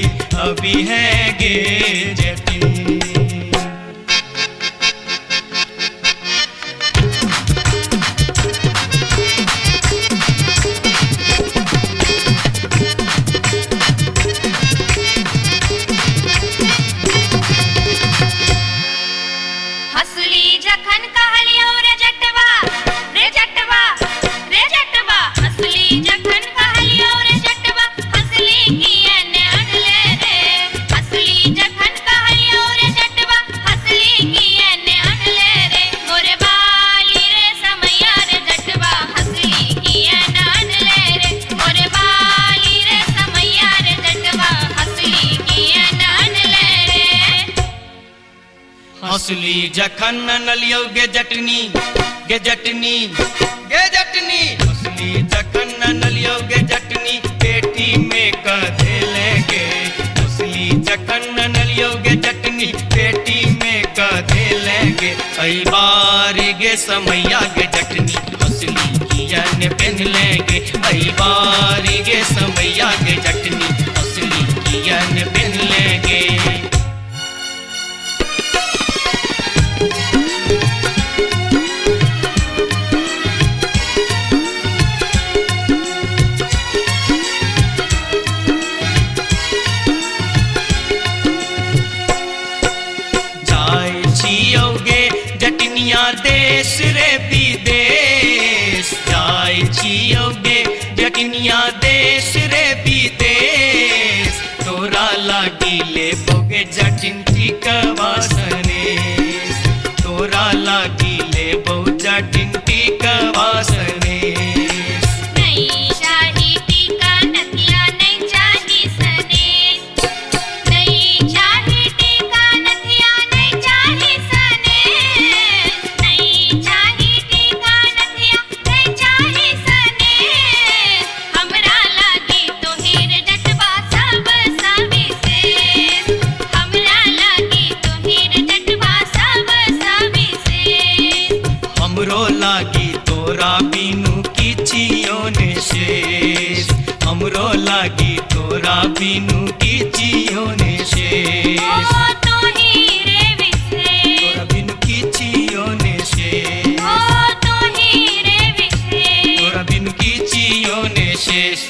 अभी है गे जटिन। हंसली जखन कहलियो रे जटवा, रे जटवा, रे जटवा, हंसली जखन कहलियो रे जटवा, हंसली किए ने अनले रे, हंसली जखन कहलियो रे जटवा, हंसली किए ने अनले रे, मोरे बाली रे समैया रे जटवा, हंसली किए ने अनले रे, मोरे बाली रे समैया रे जटवा, हंसली किए ने अनले रे। हंसली जखन नलियो गे जटनी, गे जटनी, गे जटनी, हंसली जखन नलियो गे जटनी, पेटी में कधे लेगे, हंसली जखन नलियो गे जटनी, पेटी में कधे लेगे, ऐ बारी गे समैया गे जटनी, हंसली किया ने पहन लेंगे, ऐ बारी गे समैया गे जटनी, हंसली किया ने पहन लेंगे। जटनिया देश रे विदेश, तोरा लागी ले बोगे जटिन टिकवा सनेस, तोरा लागी ले बो जटिन टिकवा सनेस। नहीं चाही टीका नथिया नहीं चाही सनेस, नहीं चाही टीका नथिया नहीं चाही सनेस, नहीं चाही टीका नथिया नहीं चाही सनेस, हमरा लागी तोहेर जटवा सब सविशेष, हमरा लागी तोहेर जटवा सब सविशेष। हमरो लागी तोरा बिनु किछियो ने शेष, हमरो लागी तोरा बिनु किछियो ने शेष, ओ तोही रे विशेष, तोरा बिनु किछियो ने शेष, ओ तोही रे विशेष। तोरा बिनु किछियो ने शेष।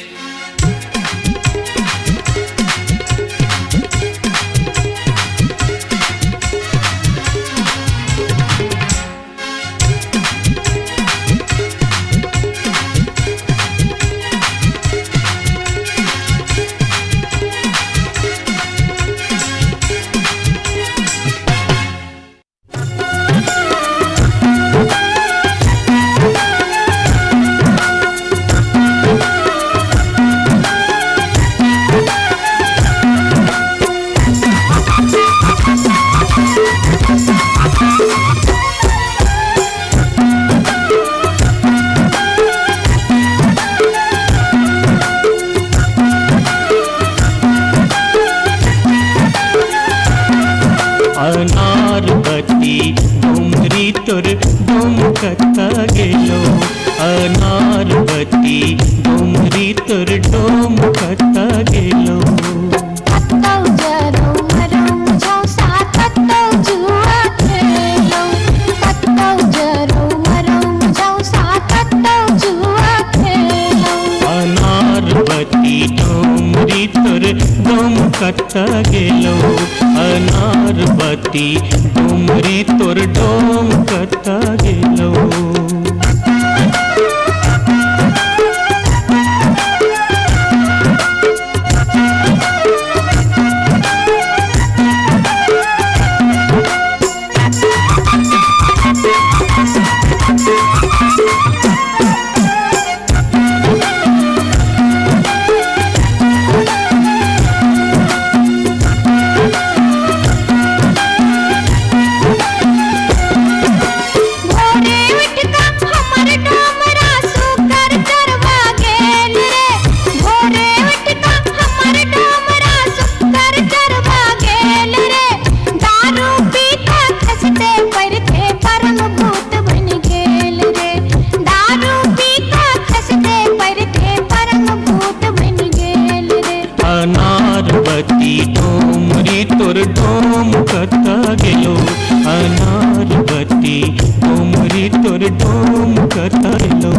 अनारबती डोमरी तोर डोम कत्ता गेलो, अनारबती डोमरी तोर डोम कत्ता गेलो। कतौ जरौ मरौ झौसा कतौ जुआ खेलौ, कतौ जरौ मरौ झौसा कतौ जुआ खेलौ। अनारबती डोमरी तोर डोम कत्ता गेलो, अनारबती डोमरी तोर डोम कत्ता गेलो। भोरे उठ कऽ हमर डोमरा सुकर चरवा गेल रे, भोरे उठ कऽ हमर डोमरा सुकर चरवा गेल रे, दारू पी कऽ खसते पड़ते परम भूत बनि गेल रे, दारू पी कऽ खसते पड़ते परम भूत बनि गेल रे। अनारबती डोमरी तोर डोम कत्ता गेलो, अनारबती डोमरी तोर डोम कत्ता गेलो।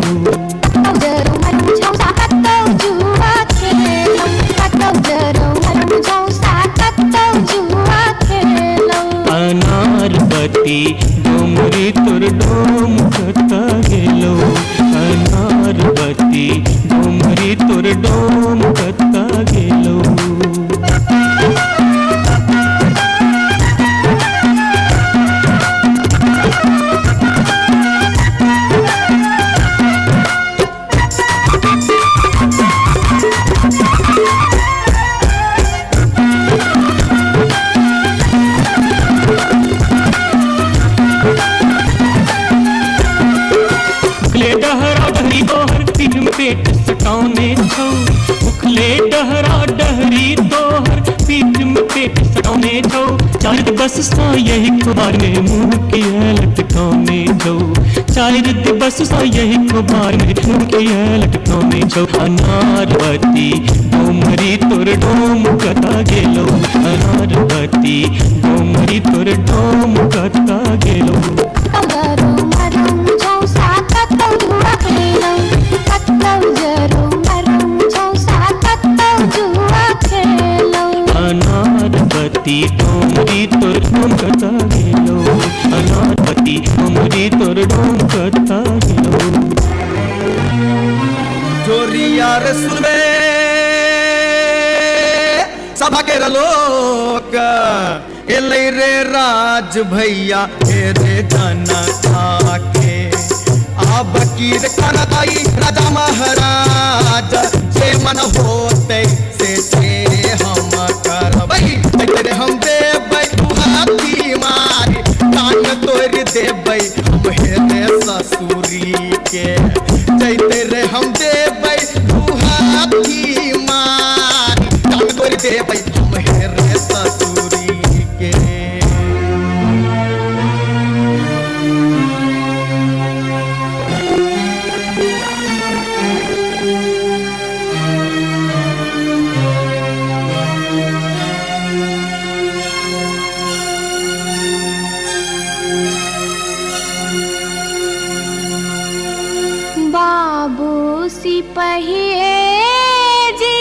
कतौ जरौ मरौ झौसा कतौ जुआ खेलौ, कतौ जरौ मरौ झौसा कतौ जुआ खेलौ। अनारबती डोमरी तोर डोम कत्ता गेलो, अनारबती डोमरी तोर डोम कत्ता गेलो। उखले डहरा डहरी तोहर पीठ में पेट सटौने छौ, उखले डहरा डहरी तोहर पीठ में पेट सटौने छौ। चार दिवस सा यही खुबार में मुँह के लटकौने छौ, चार दिवस सा यही खुबार में मुँह के लटकौने छौ। अनारबती डोमरी तोर डोम कत्ता गेलो, अनारबती डोमरी तोर डोम कत्ता गेलो। कतौ जरौ मरौ झौसा कतौ जुआ खेलौ, कतौ जरौ मरौ झौसा कतौ जुआ खेलौ। अनारबती डोमरी तोर डोम कत्ता गेलो, अनारबती डोमरी तोर डोम कत्ता गेलो। जो गोरिया रे सुनबे सभा के लोक एलै रे राज भैया हे रे जनता के। आब की रे करतै राजा महाराज जे मन होतै से हम करबै। रे हम देबै हाथी मारी कान तोड़ि देबै हम हे रे ससुरी के। जैते रे हम देबै हाथी मारी कान तोड़ि देबै हम हे रे ससुरी के। बाबू सिपहिए जी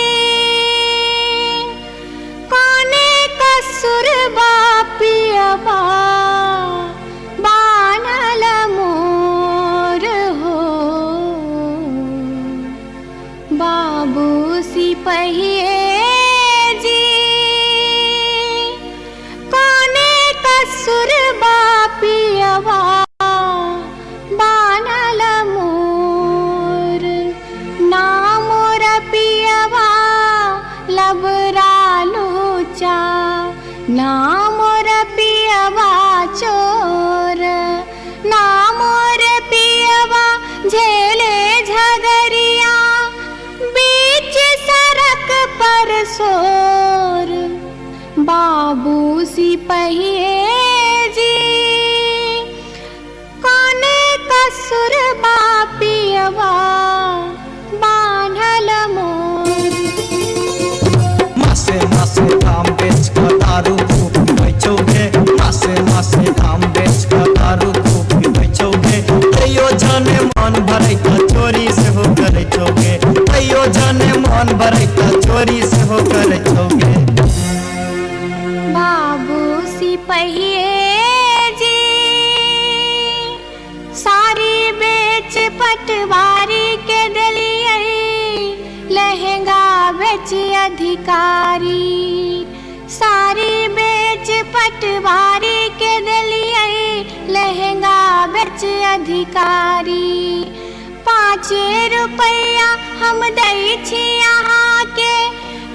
कोने कसुर बापियबा बानल मोर हो। बाबू सिपहिए जी कोने कसुर बापियबा बानल मोर। ना मोर पियवा लबरालूचा ना मोर पियवा चोर ना मोर पियवा झेले झगरिया बीच सड़क पर शोर। बाबू सिपहिए जी कोने कसुर बापियवा बान्हल मोर। मासे मासे धाम बेच कऽ दारू खूब पीबै छौ गे। मासे मासे धाम बेच कऽ दारू खूब पीबै छौ गे। तैयो जाने मन भरै तऽ चोरी सेहो करै छौ गे। तैयो जाने मन भरै तऽ चोरी सेहो करै छौ गे। बाबू सिपहिए जी सारी बेच पटवारी के देलियै लहंगा बेच अधिकारी। सारी बेच पटवारी के देलियै लहंगा बेच अधिकारी। 5 रुपैया हम दै छी अहाँके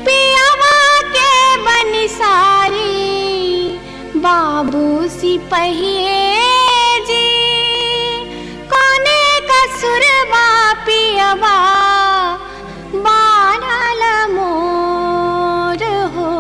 पियवा के बनिसारी। बाबू सिपहिए जी कोने कसुर बापियवा बान्हल मोर हो।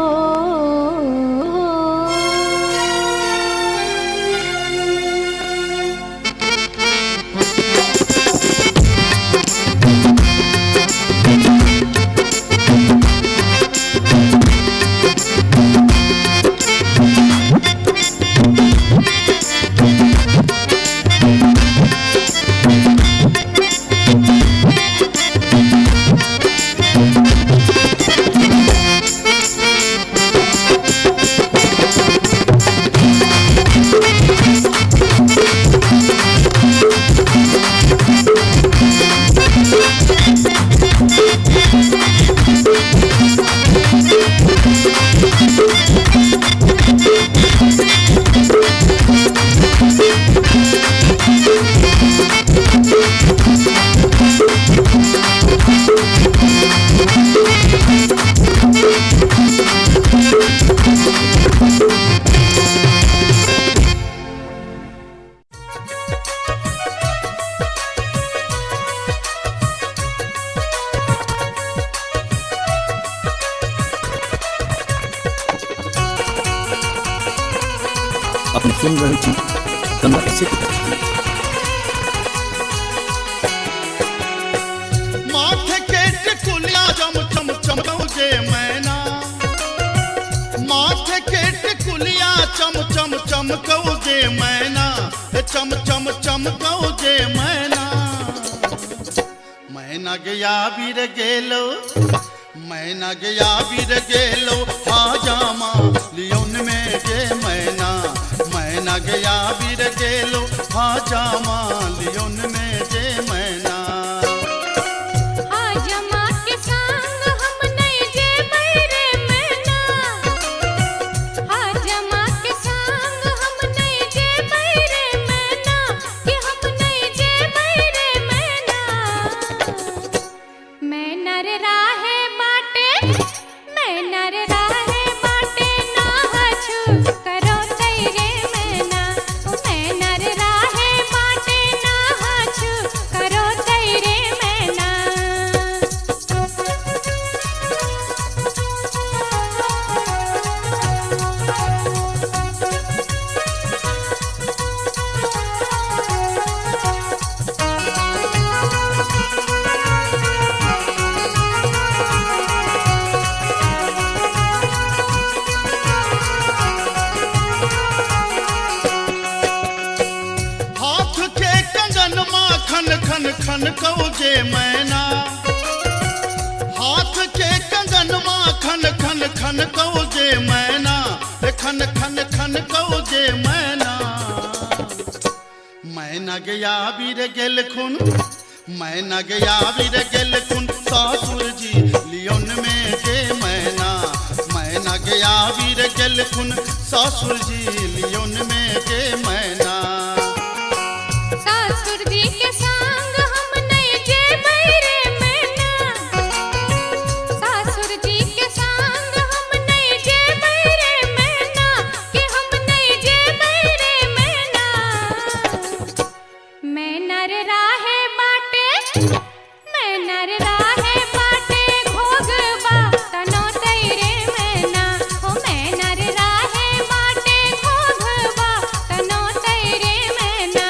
अपने सुन रहे छी गंगा कैसेट की प्रस्तुति। माथे के टिकुलिया चम चम चमकौ जे मैना। माथे के टिकुलिया चम चम चमकौ जे मैना। चम चम चमकौ जे मैना। मैना गया वीर गेलो मैना गया वीर गेलो हाजामा लियोन में गे मैना। मैना गया वीर गेलो हाजामा लियोन में गे मैना। हाजामा नर राहे बाटे, मैं नर राहे बाटे ना छु करो तैरे मैना, मैं नर राहे बाटे ना छु करो तैरे मैना। हाथ के कंगन मा खन खन खन कौजे मैना, हाथ के कंगन मा खन खन खन कौजे मैना, रे खन खन खन कौजे मैना। मैना गया वीर गेल खुन, मैना गया वीर गेल खुन ससुर जी लियोन में गे मैना, मैना गया वीर गेल खुन ससुर जी लियोन में गे मैना। सासुर जी के संग हम नहीं जेबै रे मैना, सासुर जी के संग हम नहीं जेबै रे मैना, कि हम नहीं जेबै रे मैना। मैं नर राहे बाटे, मैं नर राहे बाटे घोघबा तनो तैरे मैना, हो मैं नर राहे बाटे घोघबा तनो तैरे मैना।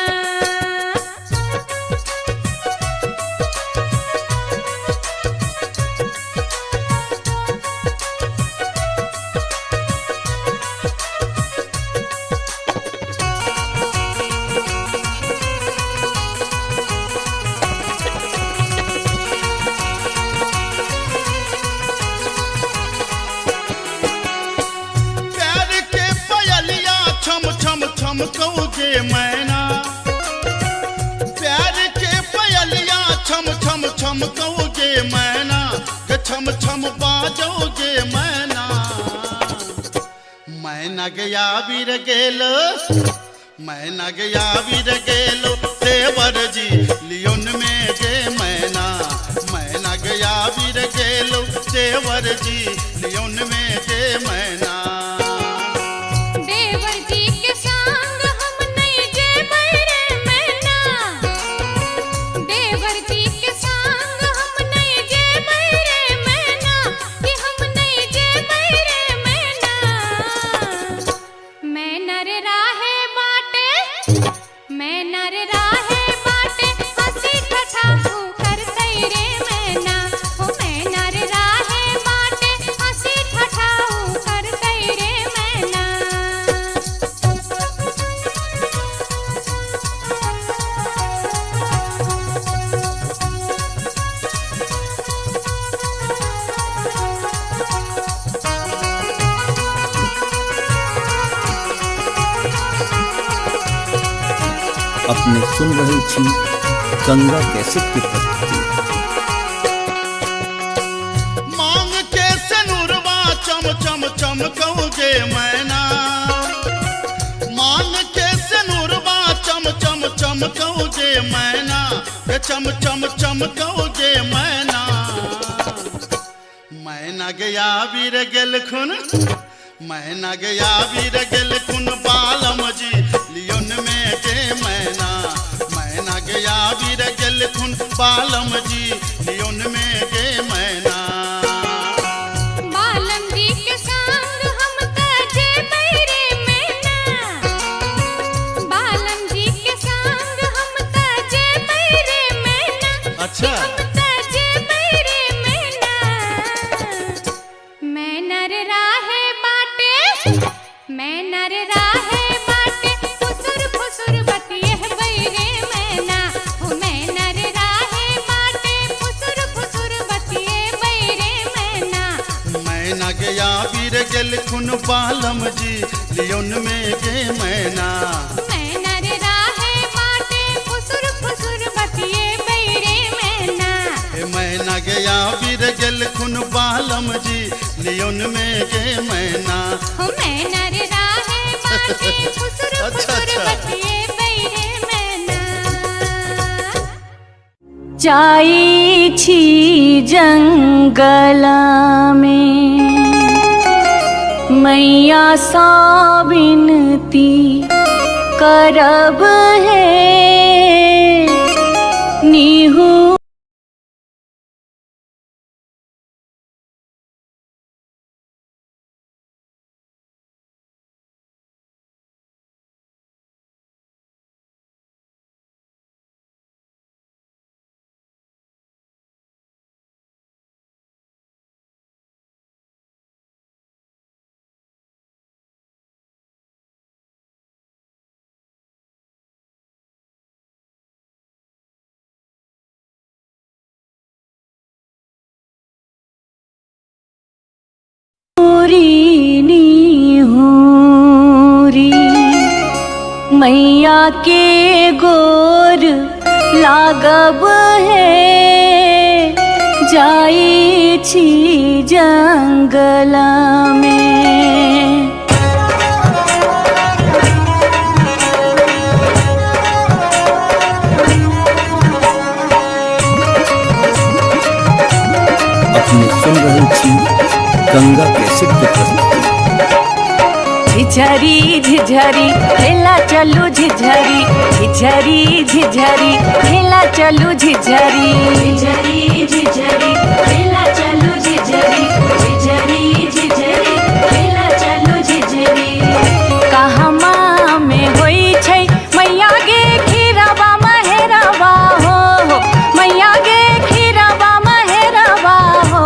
प्यार के पयलिया छम छम छम कौजे मैना, प्यार के पयलिया छम छम छम कौजे मैना, गे छम छम बाजौजे मैना। मैना गया वीर गेल, मैना गया वीर गेलो देवर जी लियोन में गे मैना, मैना गया वीर गेलो देवर जी लियोन में गे मैना। देवर जी के संग हम नहीं जेबै रे मैना, देवर जी के संग हम नहीं जेबै रे मैना, कि हम नहीं जेबै रे मैना। मैं नर राहे बाटे, मैं नर राहे बाटे हंसी ठठा करतै रे मैना, हो मैं नर राहे बाटे हंसी ठठा करतै रे मैना। अपने सुन रहल छी गंगा कैसेट के प्रस्तुति। मांग के सनुरवा चम चम चम कौजे मैना, मांग के सनुरवा चम चम चम कौजे मैना, गे चम चम चम कौजे मैना। मैना गया वीर गेल खुन, मैना गया वीर गेल खुन बालम जी लियोन में गे मैना, मैना गया वीर गेल खुन बालम जी लियोन में गे मैना। बालम जी के संग हम त जेबै रे मैना, बालम जी के संग हम त जेबै रे मैना, अच्छा हम त जेबै रे मैना। मैं नर राहे बाटे, मैं नर राहे बाटे फुसुर फुसुर बतिये रे मैना, हो मैं नर राहे बाटे फुसुर फुसुर बतिये रे मैना। मैना गया वीर गेल खुन बालम जी लियोन में गे मैना, मैं नर राहे बाटे फुसुर फुसुर बतिये रे मैना, हे मैना गया वीर गेल खुन बालम जी लियोन में गे मैना। हो मैं नर राहे बाटे फुसुर अच्छा, फुसुर अच्छा। बतिये रे मैना। जाई छी जंगल में मैया सा विनती करब है निहू। मैया के गोर लागब है जाई छी जंगल में। अपने सुन रहल छी गंगा कैसेट के प्रस्तुति। झिझरी झिझरी खेला चलू झिझरी, झिझरी झिझरी खेला चलू झिझरी, झिझरी झिझरी खेला चलू झिझरी, झिझरी झिझरी खेला चलू झिझरी। कहमा में होई छै मैया गे खीरवा महेरवा हो, मैया गे खीरवा महेरवा हो,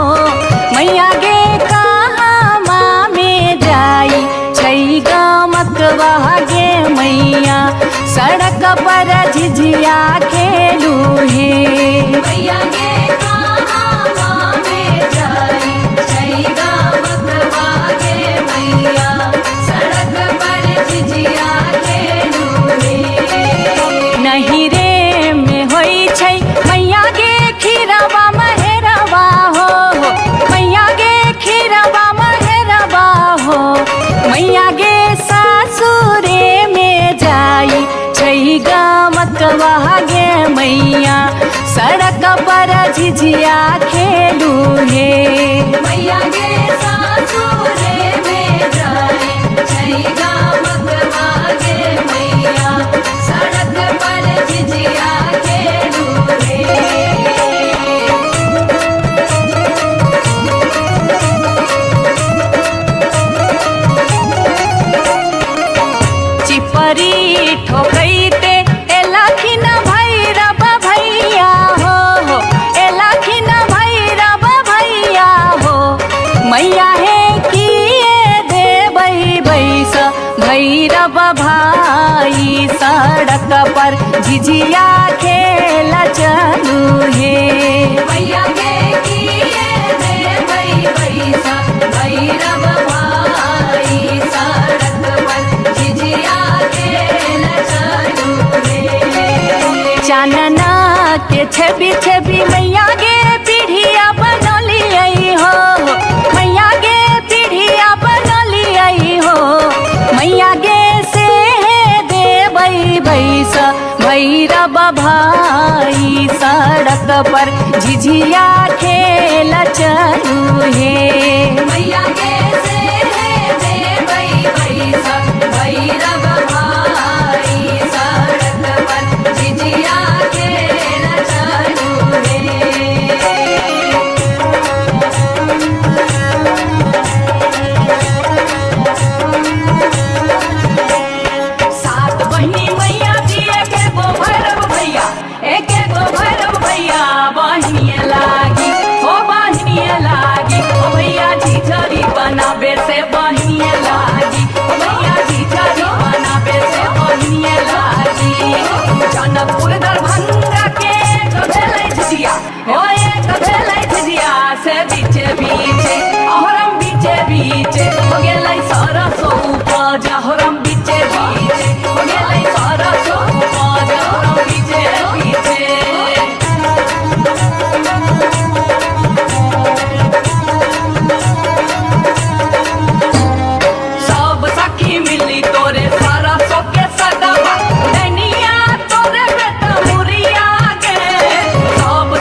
मैया गे कहमा में जाई छै गामकवा गे मैया, सड़क पर झिझिया खेलू हे। मैया गे कहमा में जाई छै गामकवा गे मैया, सड़क पर झिझिया खेलू हे। नहीं रे में होई छै मैया गे खीरवा महेरवा हो, मैया गे खीरवा महेरवा हो, मैया गे सासुरे में जाई छै गामकवा गे मैया, सड़क पर झिझिया खेलू हे। मैया गे सासुरे में जाई छै गामकवा गे मैया, सड़क पर झिझिया खेलू हे। चिपरी ठोकैते एलखिन भैरव भैया हो, एलखिन भैरव भैया हो, मैया हे किए देबै बैस भैरव भाई, सड़क पर झिझिया खेल चलू हे। मैया गे किए देबै बैस भैरव भाई, सड़क पर झिझिया खेल चलू हे। चानना के छवि छवि मैया गे पीढ़िया बनलियै हो, मैया गे पीढ़िया बनलियै हो, मैया गे से देबै बैस भैरव भाई, सड़क पर झिझिया खेल चलू हे। मैया गे से देबै बैस भैरव भाई, सड़क पर झिझिया खेल चलू हे। सात बहिनी मैया जी एके गो भैरव भैया, एके गो भैरव भैया बहिनिया लागी हो, बहिनिया लागी हो, भैया झिझरी बनाबे से बहिनिया लागी हो, भैया झिझरी बनाबे से बहिनिया लागी। जनकपुर दरभंगा के एक भेलै झिझिया हो, एक भेलै झिझिया से बीचे बीचे अहरम बीचे बीचे हो गेलै सरसो उपज, अहरम बीचे बीचे हो गेलै सरसो उपज, अहरम बीचे बीचे। सब सखी मिली तोरे सरसो के सदवा, डैनिया तोरे बेटा मुरिया गे, सब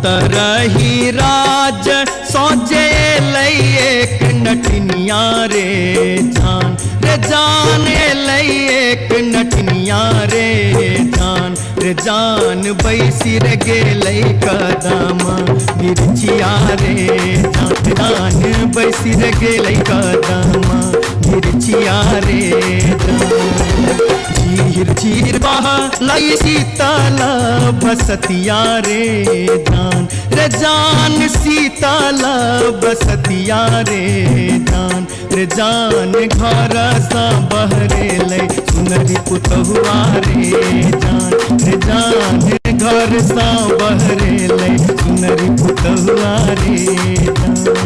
उतरही राज सोचे लई एक नटनिया रे जान, रे जान लई एक नटनिया रे जान, रे जान बैसी रे गेलै कदम बिरछिया रे जान, जान बैसी रे गेलै कदम बिरछिया रे जान। झीर झीर बहलै शीतल बसतिया रे जान, रे जान शीतल बसतिया रे जान, रे जान घर सँ बहरेलै सुनरी पुतहुआ रे जान, रे जान घर सँ बहरेलै सुनरी पुतहुआ रे जान।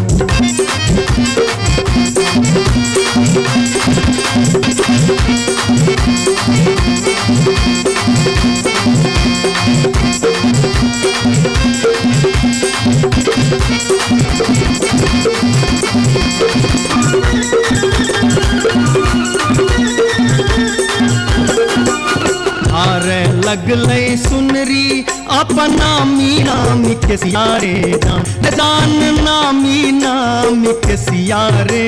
हारे लगलै सुनरी अपना मीना के सियारे जान, रे जान नामी नाम के सियारे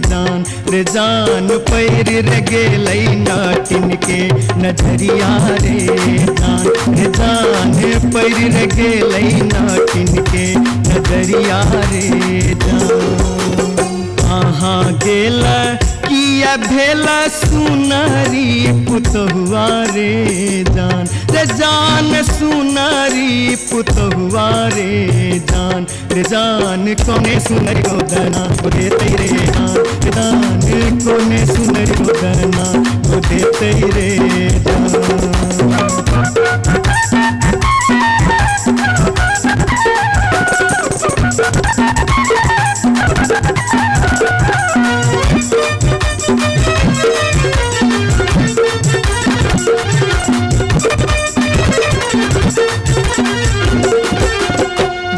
जान, रे जान पैर रे गेलै नटिन के नजरिया रे जान, रे जान पैर रे गेलै नटिन के नजरिया रे जान। अहाँ गेल किया भेल सुनरी पुतहुआ रे जान, रे जान सुनरी पुतहुआ रे जान, रे जान कोने सुनरी गोदना गोदेतै रे जान, रे जान कोने सुनरी गोदना गोदेतै रे जान।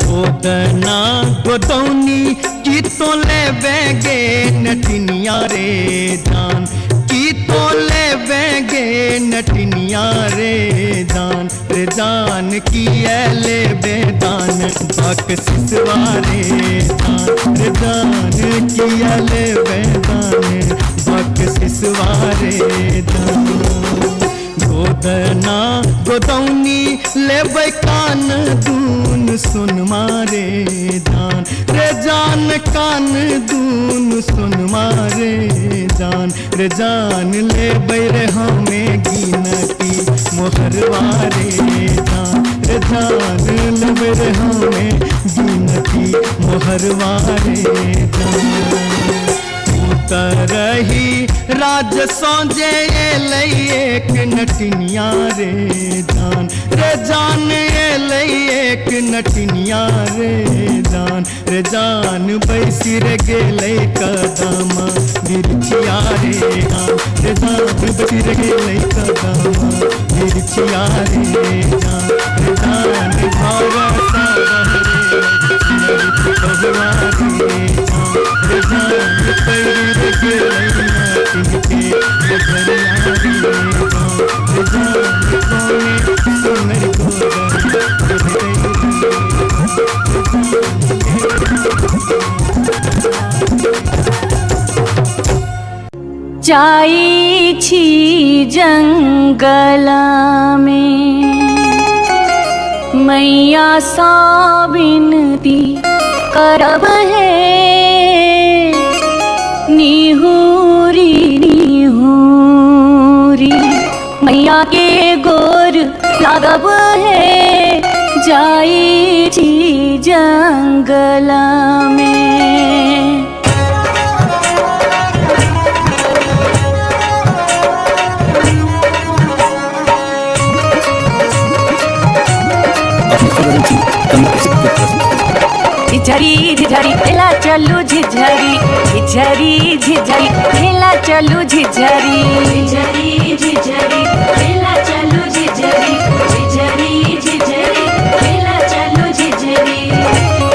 गोदना गोदौनी की तो लेबे गे नटिनिया रे जान, की तो लेबे गे नटिनिया रे जान, रे जान किया लेबे दान बख्शिशवा रे जान, रे जान किया लेबे दान बख्शिशवा रे जान। गोदना गोदौनी लेबै कान दून सुन मारे जान, रे जान कान दून सुन मारे जान, रे जान लेबै रे हमें गिनती मोहरवा रे जान, रे जान लेबै रे हमें गिनती मोहरवा रे जान। उतरही राज सौजे एलै एक नटिनिया रे जान, रे जान एलै एक नटिनिया रे जान, रे जान बैसी रे गेलै कदम बिरछिया रे जान, रे जान बैसी रे गेलै कदम बिरछिया रे जान, रे जान घर सँ बहरेलै सुनरी पुतहुआ रे जान, रे जान पैर रे गेलै नटिन के नजरिया रे जान, रे जान कोने सुनरी गोदना गोदेतै रे। जाई छी जंगल में मैया सा विनती करब है, निहूरी निहूरी मैया के गोर लागब है। जाई छी जंगल में। अपने सुन रहल छी गंगा कैसेट के प्रस्तुति। झिझरी झिझरी खेला चलू झिझरी, झिझरी झिझरी खेला चलू झिझरी, झिझरी झिझरी खेला चलू झिझरी, झिझरी झिझरी खेला चलू झिझरी।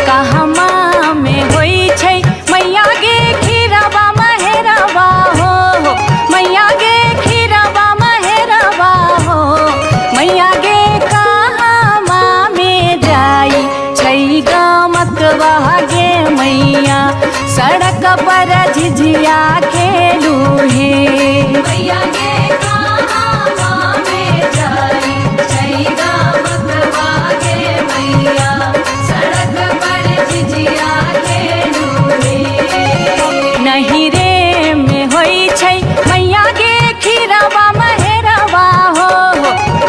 कहमा में होई छै मैया गे खीरवा महेरवा हो, मैया गे खीरवा महेरवा हो, मैया गे कहमा में जाई सड़क पर झिझिया खेलू हे। मैया गे कहाँ में जाई छैगा मकवा गे मैया सड़क पर झिझिया खेलू हे। नहीं रे में होई छै मैया गे खीरवा महेरवा हो,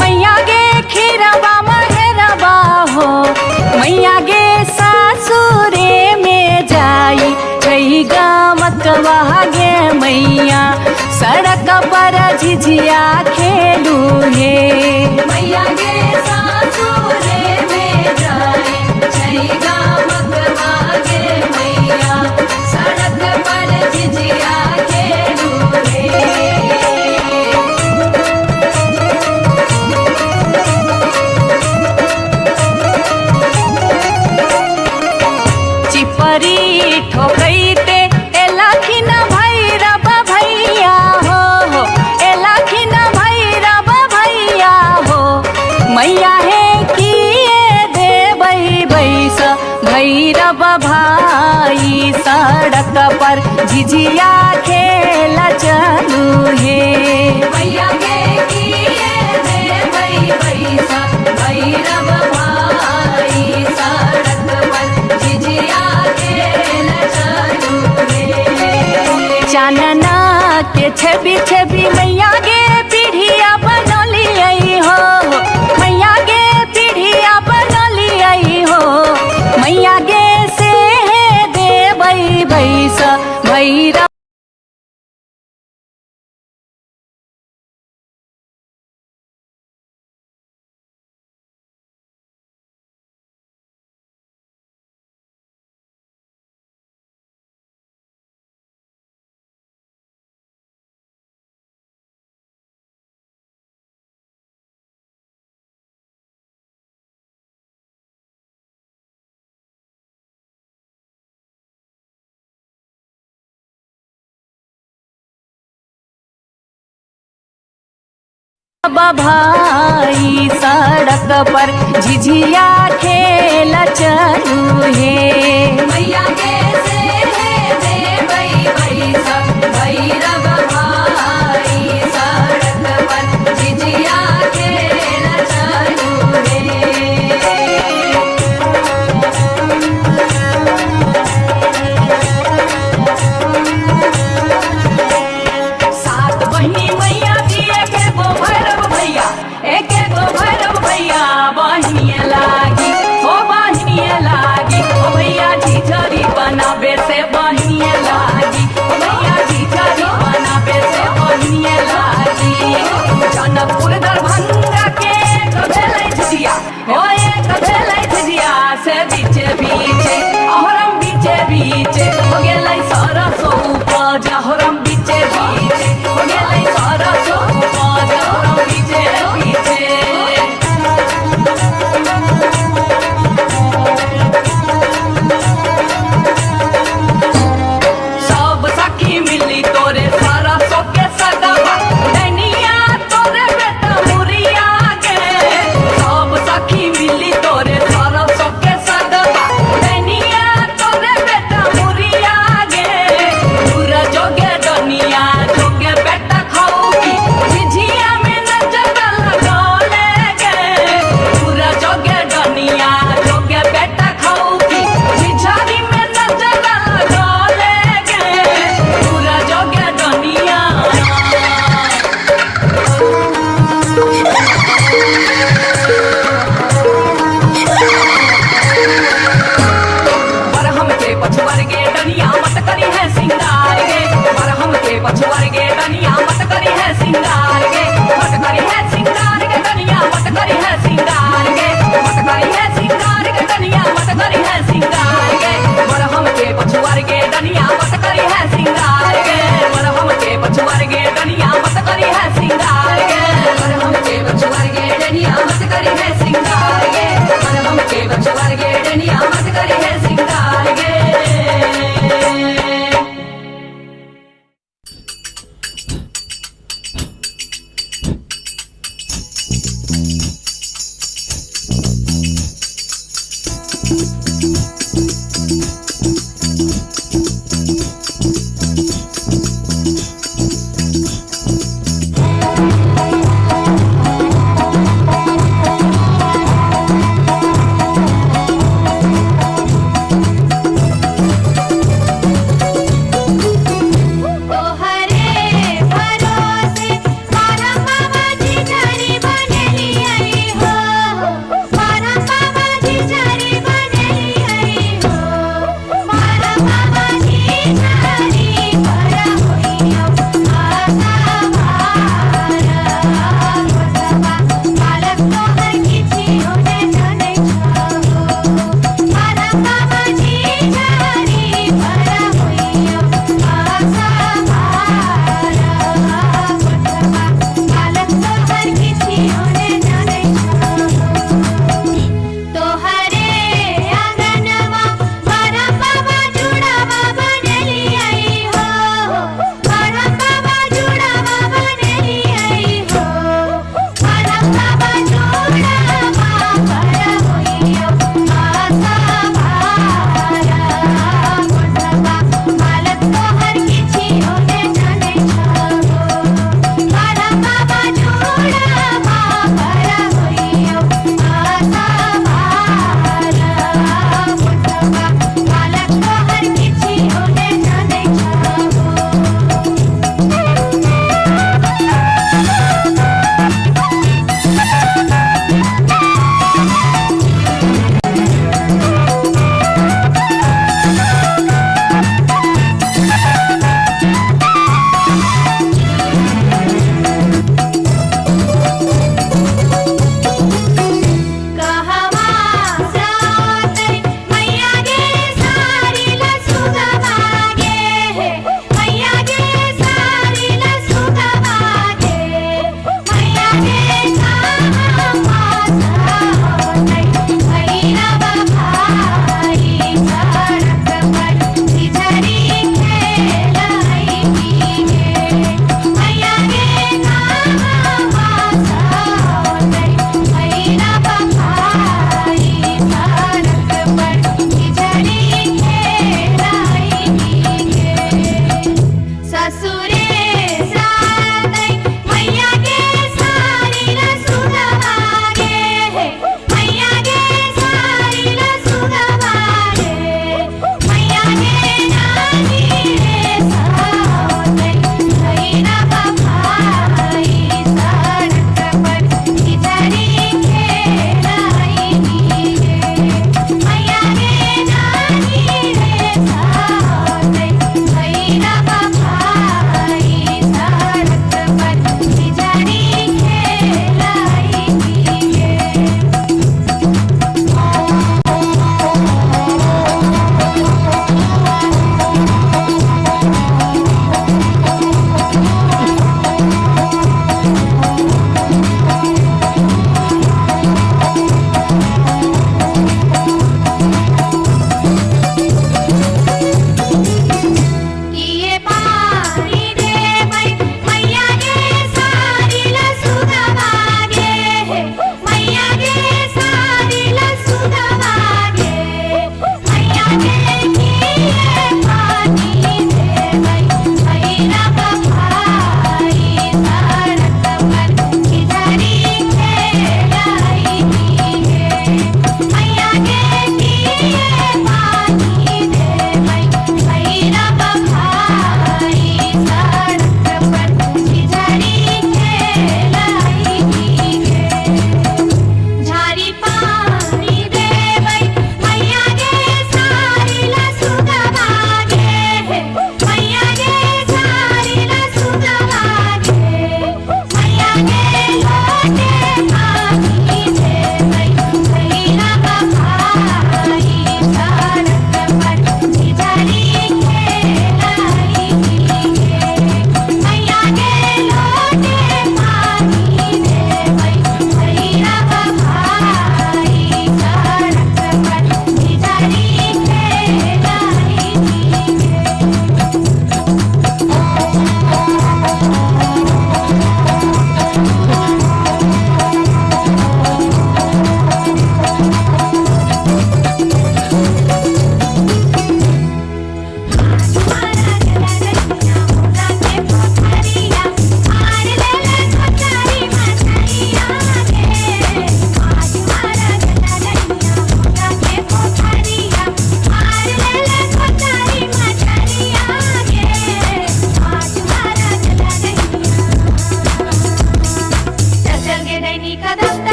मैया गे खीरवा महेरवा हो, मैया गे सासुरे में जाई छैगा मकवा गे मैया सड़क पर झिझिया खेलू हे। मैया गे सासुरे में जाई छैगा मकवा गे मैया सड़क पर झिझिया खेलू हे। चिपरी ठोकैते एलखिन भैरव भैया हो, एलखिन भैरव भैया हो, मैया हे किए देबै बैस भैरव भाई सड़क पर झिझिया खेल चलू हे। मैया गे किए देबै बैसा भैरव भाई सड़क पर झिझिया खेल चलू हे। चानना के छवि छवि मैया गे पीढ़िया बनलियै हो, मैया गे पीढ़िया बनलियै हो, मैया गे से देबै बैस भैरव भाई सड़क पर झिझिया खेल चलू हे। मैया गे से देबै बैसा भैरव भाई सड़क पर झिझिया खेल चलू हे। सात बहिनी मैया जी एक गो भैरव भैया, एक गो भैरव भैया बहिनिया लागी हो, बहिनिया लागी हो, भैया झिझरी बनाबे से बहिनिया लागी हो, भैया झिझरी बनाबे से बहिनिया लागी। जनकपुर दरभंगा के एक भेलै झिझिया हो, एक भेलै झिझिया से बीचे बीचे अहरम बीचे बीचे हो गेलै सरसो उपज, अहरम बीचे बीचे हो गेलै सरसो उपज, अहरम बीचे बीचे। सब सखी मिली तोरे सारा सोके सगवा डनिया तोरे बेटा मुरिया गे, सब सखी मिली तोरे सारा सोके सगवा डनिया तोरे बेटा मुरिया गे, पूरा जोगे डनिया जोगे बेटा खाऊगी झिझिया में नजर लगौले गे, पूरा जोगे डनिया जोगे बेटा खाऊगी झिझरी में नजर लगौले गे, पूरा जोगे डनिया। बरहम के पछुअर गे डनिया मत करी है सिंगार गे, बरहम के पछुअर गे डनिया मत करी है सिंगार गे, मत करी है सिंगार गे डनिया मत करी है सिंगार गे, मत करी है सिंगार गे डनिया मत करी है सिंगार गे, बरहम के पछुअर गे डनिया मत करी है सिंगार गे, बरहम के पछुअर गे डनिया मत करी है सिंगार गे, बरहम के बछुआर गे डनिया मत करी है सिंगार गे, बरहम के बछुआर गे डनिया मत करी है सिंगार गे। Thank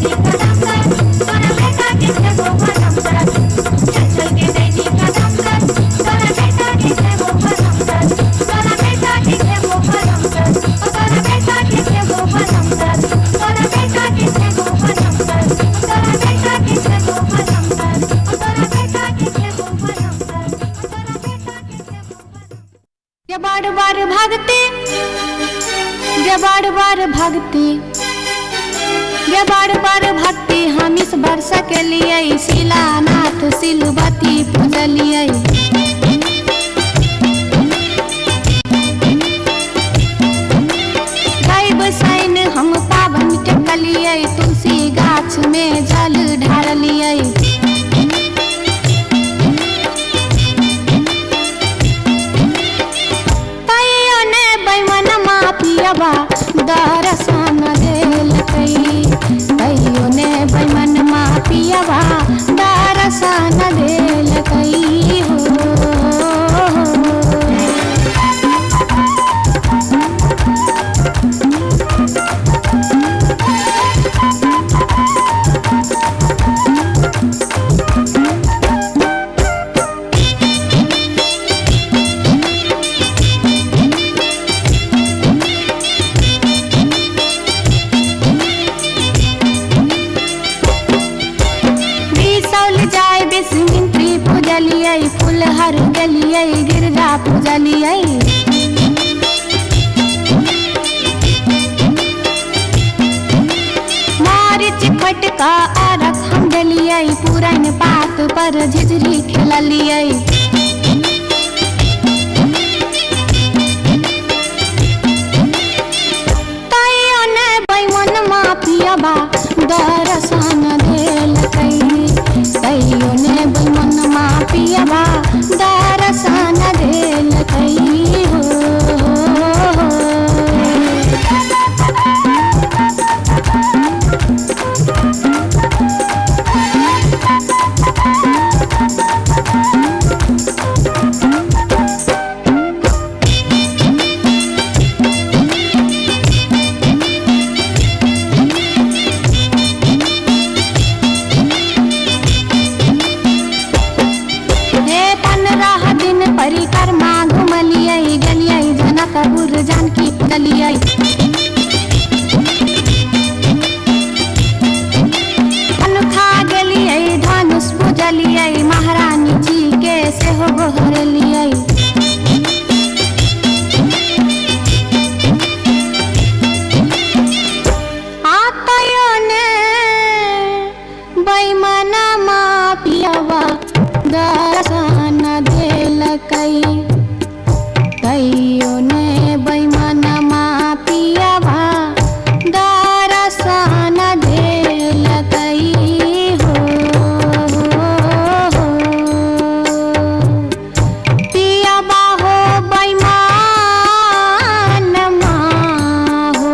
दैनी कदम तर, तोरा बेटा के खेबो भरम तर। चंचल के दैनी कदम तर, तोरा बेटा के खेबो भरम तर, तोरा बेटा के खेबो भरम तर, तोरा बेटा के खेबो भरम तर, तोरा बेटा के खेबो भरम तर, तोरा बेटा के खेबो भरम तर, तोरा बेटा के खेबो भरम तर, तोरा बेटा के खेबो भरम। ये बार बार भागते, ये बार बार भागते, ये बार बार भक्ति हम इस वर्ष के लिए शिलानाथ सिलवती पूजलिए। गायब सैन हम पावन टेकलिए, तुलसी गाछ में जल ढारलिए। तैयो ने बैमनमा पियबा दरसन देलकै, तैयो ने बैमनमा पियबा दरसन देलकै हो। बिसौल जाय बिस्मित्री पूजलियै, फुलहर गेलियै गिरजा पूजलियै। मारिच खटका अरख हम देलियै, पुरैन पात पर झिझरी खेललियै। तैयो ने बैमनमा पियबा दरसन देलकै, तैयो ने बैमनमा पियबा दरसन देलकै हो। हे 15 दिन परिक्रमा घुमलियै, गेलियै जनकपुर जानकी पूजलियै। अनखा गेलियै धनुष पूजलियै, महारानी जी के सेहो गोहरलियै। आ तैयो ने बैमनमा पियबा दर्शन देलकै, तैयो ने बैमनमा पियबा दर्शन देलकै हो। पियबा हो बैमानमा हो,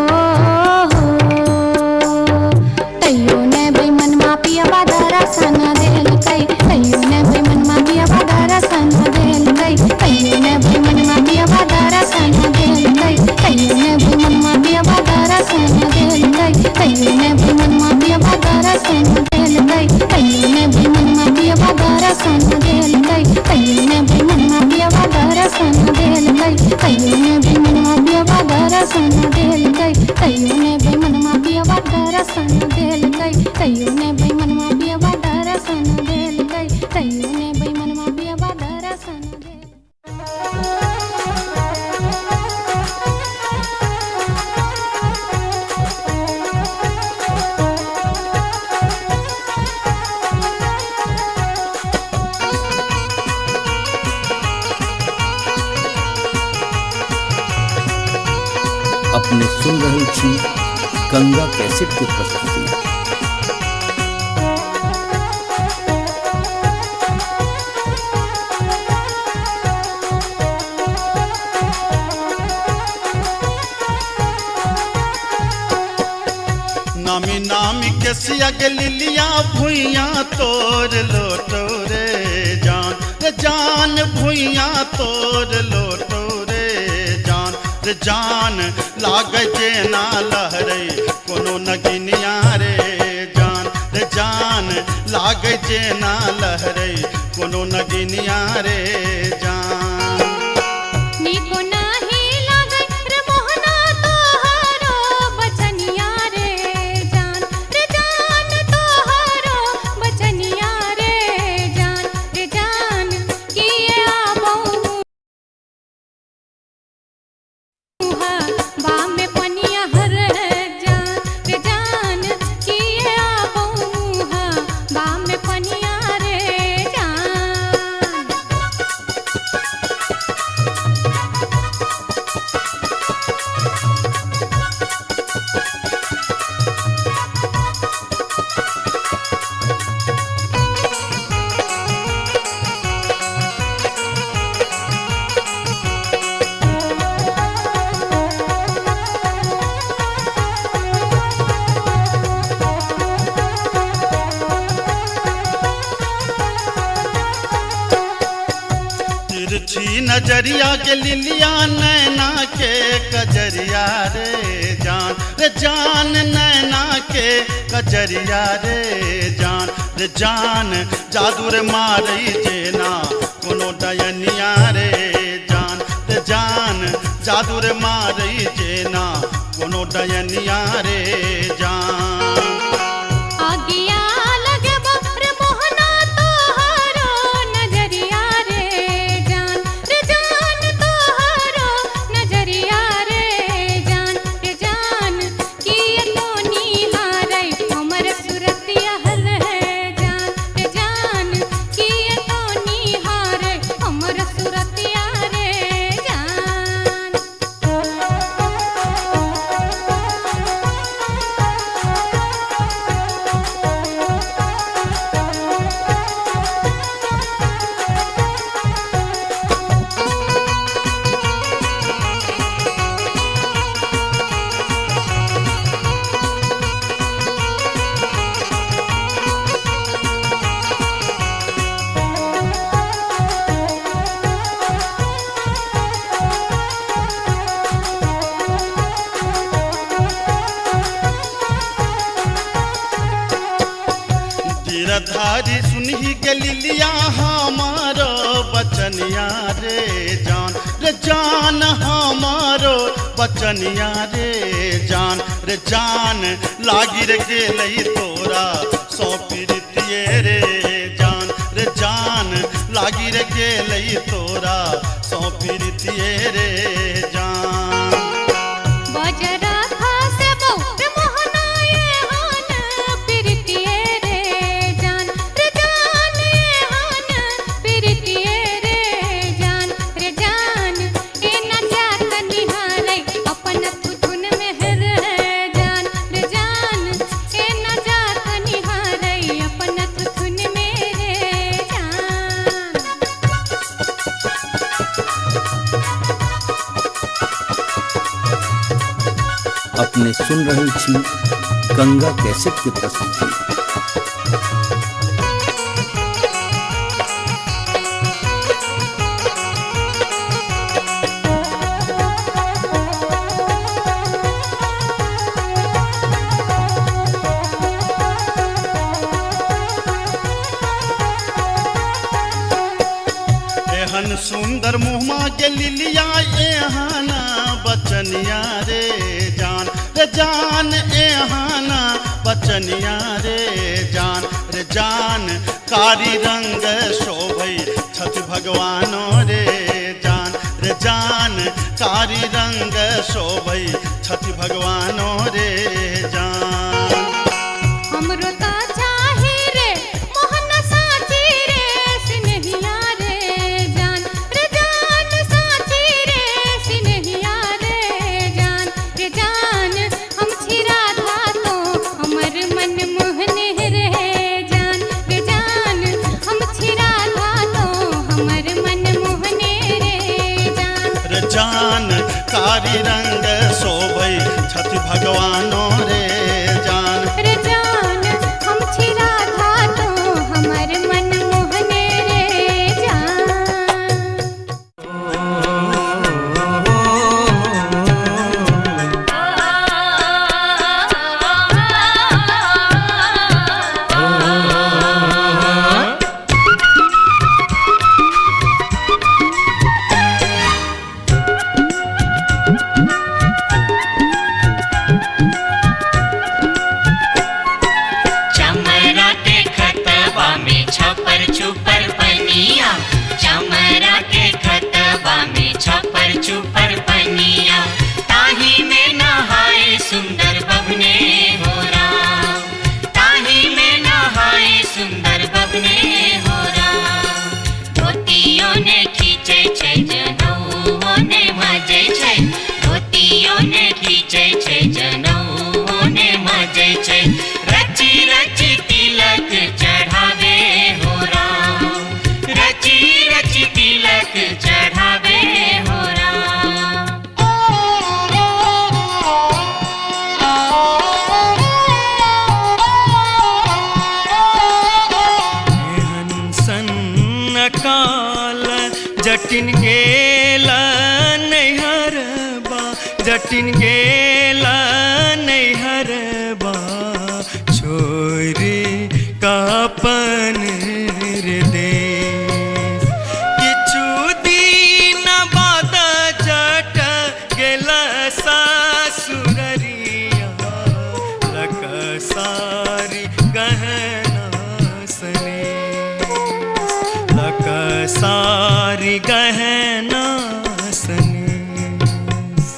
तैयो ने बैमनमा पियबा दर्शन देलकै, तैयो ने बैमनमा पियबा दर्शन देलकै, तैयो ने बैमनमा पियबा दर्शन देलकै, तैयो ने बैमनमा पियबा दर्शन देलकै, तैयो ने बैमनमा पियबा दर्शन देलकै, तैयो ने बैमनमा पियबा दर्शन देलकै, तैयो ने बैमनमा पियबा दर्शन देलकै, तैयो ने बैमनमा पियबा दर्शन देलकै, तैयो ने बैमनमा पियबा दर्शन देलकै, तैयो ने बैमनमा पियबा दर्शन देलकै, तैयो ने बैमनमा पियबा दर्शन देलकै। अपने सुन रहल छी गंगा कैसेट के प्रस्तुति। नामी नामी केसिया के लिलिया भुइया तोर लोटो रे जान, रे जान भुइया तोर लोटो रे जान, रे जान लागे जेना लहरे कोनो नगिनिया रे। लागै जेना लहरै कोनो नगिनिया रे जान। नीको नाही लागै रे मोहना तोहरो बचनिया रे जान, रे जान तोहरो बचनिया रे जान, रे जान किए आबौ बा में पनिया हर जान, रे जान किए आबौ बा में पनिया रे जान। तिरछी नजरिया के लिलिया नैना के कजरिया रे जान, रे जान नैना के कजरिया रे जान, रे जान जादू रे मारै जेना कोनो डयनिया रे जान, रे जान जादू रे मारै जेना कोनो डयनिया रे जान। आगिया लगबो रे मोहना तोहरो नजरिया रे जान, रे जान तोहरो नजरिया रे जान, रे जान किए तो निहारै हमर सुरतिया रे जान, रे जान किए तो निहारै हमर सुरतिया रे जान। गिरधारी सुनही के लिलिया हमारो बचनिया रे जान, रे जान हमारो बचनिया रे जान, रे जान लागी रे गेलै तोरा सौ प्रीतिये रे जान, रे जान लागी रे गेलै तोरा सौ प्रीतिये रे जान। बजरा खसबौ रे मोहना एहन प्रीतिये रे जान, रे जान एहन प्रीतिये रे जान, रे जान एना जात निहारै अपन थुथुन में रे जान, रे जान एना जात निहारै अपन थुथुन में रे जान। अपने सुन रहल छी गंगा कैसेट के प्रस्तुति। एहन सुंदर मुहमा के लिलिया एहन बचनिया रे जान, रे जान एहन बचनिया रे जान, रे जान कारी रंग शोभै छथि भगवानो रे जान, रे जान कारी रंग शोभै छथि भगवानो रे जान। हमरो ता चाही रे मोहन साची रे सिनहिया रे जान, रे जान साची रे सिनहिया रे जान, रे जान हम छी राधा तो हमर मन मोहन रे जान, रे जान हम छी राधा तो हमर मन मोहन रे जान, रे जान कारी रंग शोभै छथि भगवानो रे जान, रे जान हम छी राधा तो हमर मन मोहन रे जान। आ छपर छुपर पनिया, चमरा के खतबा में छपर छुपर पनिया, ताही में नहाए सुंदर बबने हो राम, ताही में नहाए सुंदर बबने हो राम। धोतियों ने खींचे छे जनऊ ने मजे छे, धोतियों ने खींचे छे जनऊ ने मजे छे, रची रची तिलक चढ़ावे हो राम, रची रची तिलक चढ़ावे हो राम। एहन सन काल जटिन गेल नैहरबा, जटिन गेल नैहरबा, छोरी कापन रे देश। किछु दिन बाद जट गेल ससुररिया, लक सारी गहना सनेस, लक सारी गहना सनेस।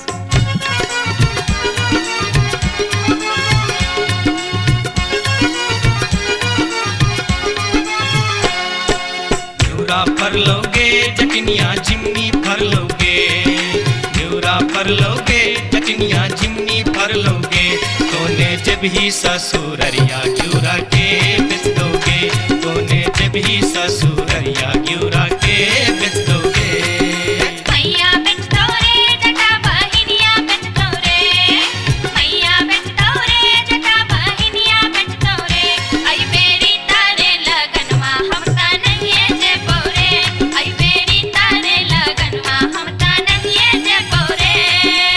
न्यूरा फर लोगे जटिनिया झिमनी फर लोगे, न्यूरा फर लोगे जटिनिया झिमनी फर लोगे, तोने जब ही ससुररिया घिउरा के बेच दोगे, तोने जब ही ससुररिया घिउरा के बेच दोगे। मैया बेच दो रे जटा बहिनिया बेच दो रे, मैया बेच दो रे जटा बहिनिया बेच दो रे, आई बेरी तारे लगनवा हम ता नहीं जेबो रे, आई बेरी तारे लगनवा हम ता नहीं जेबो रे।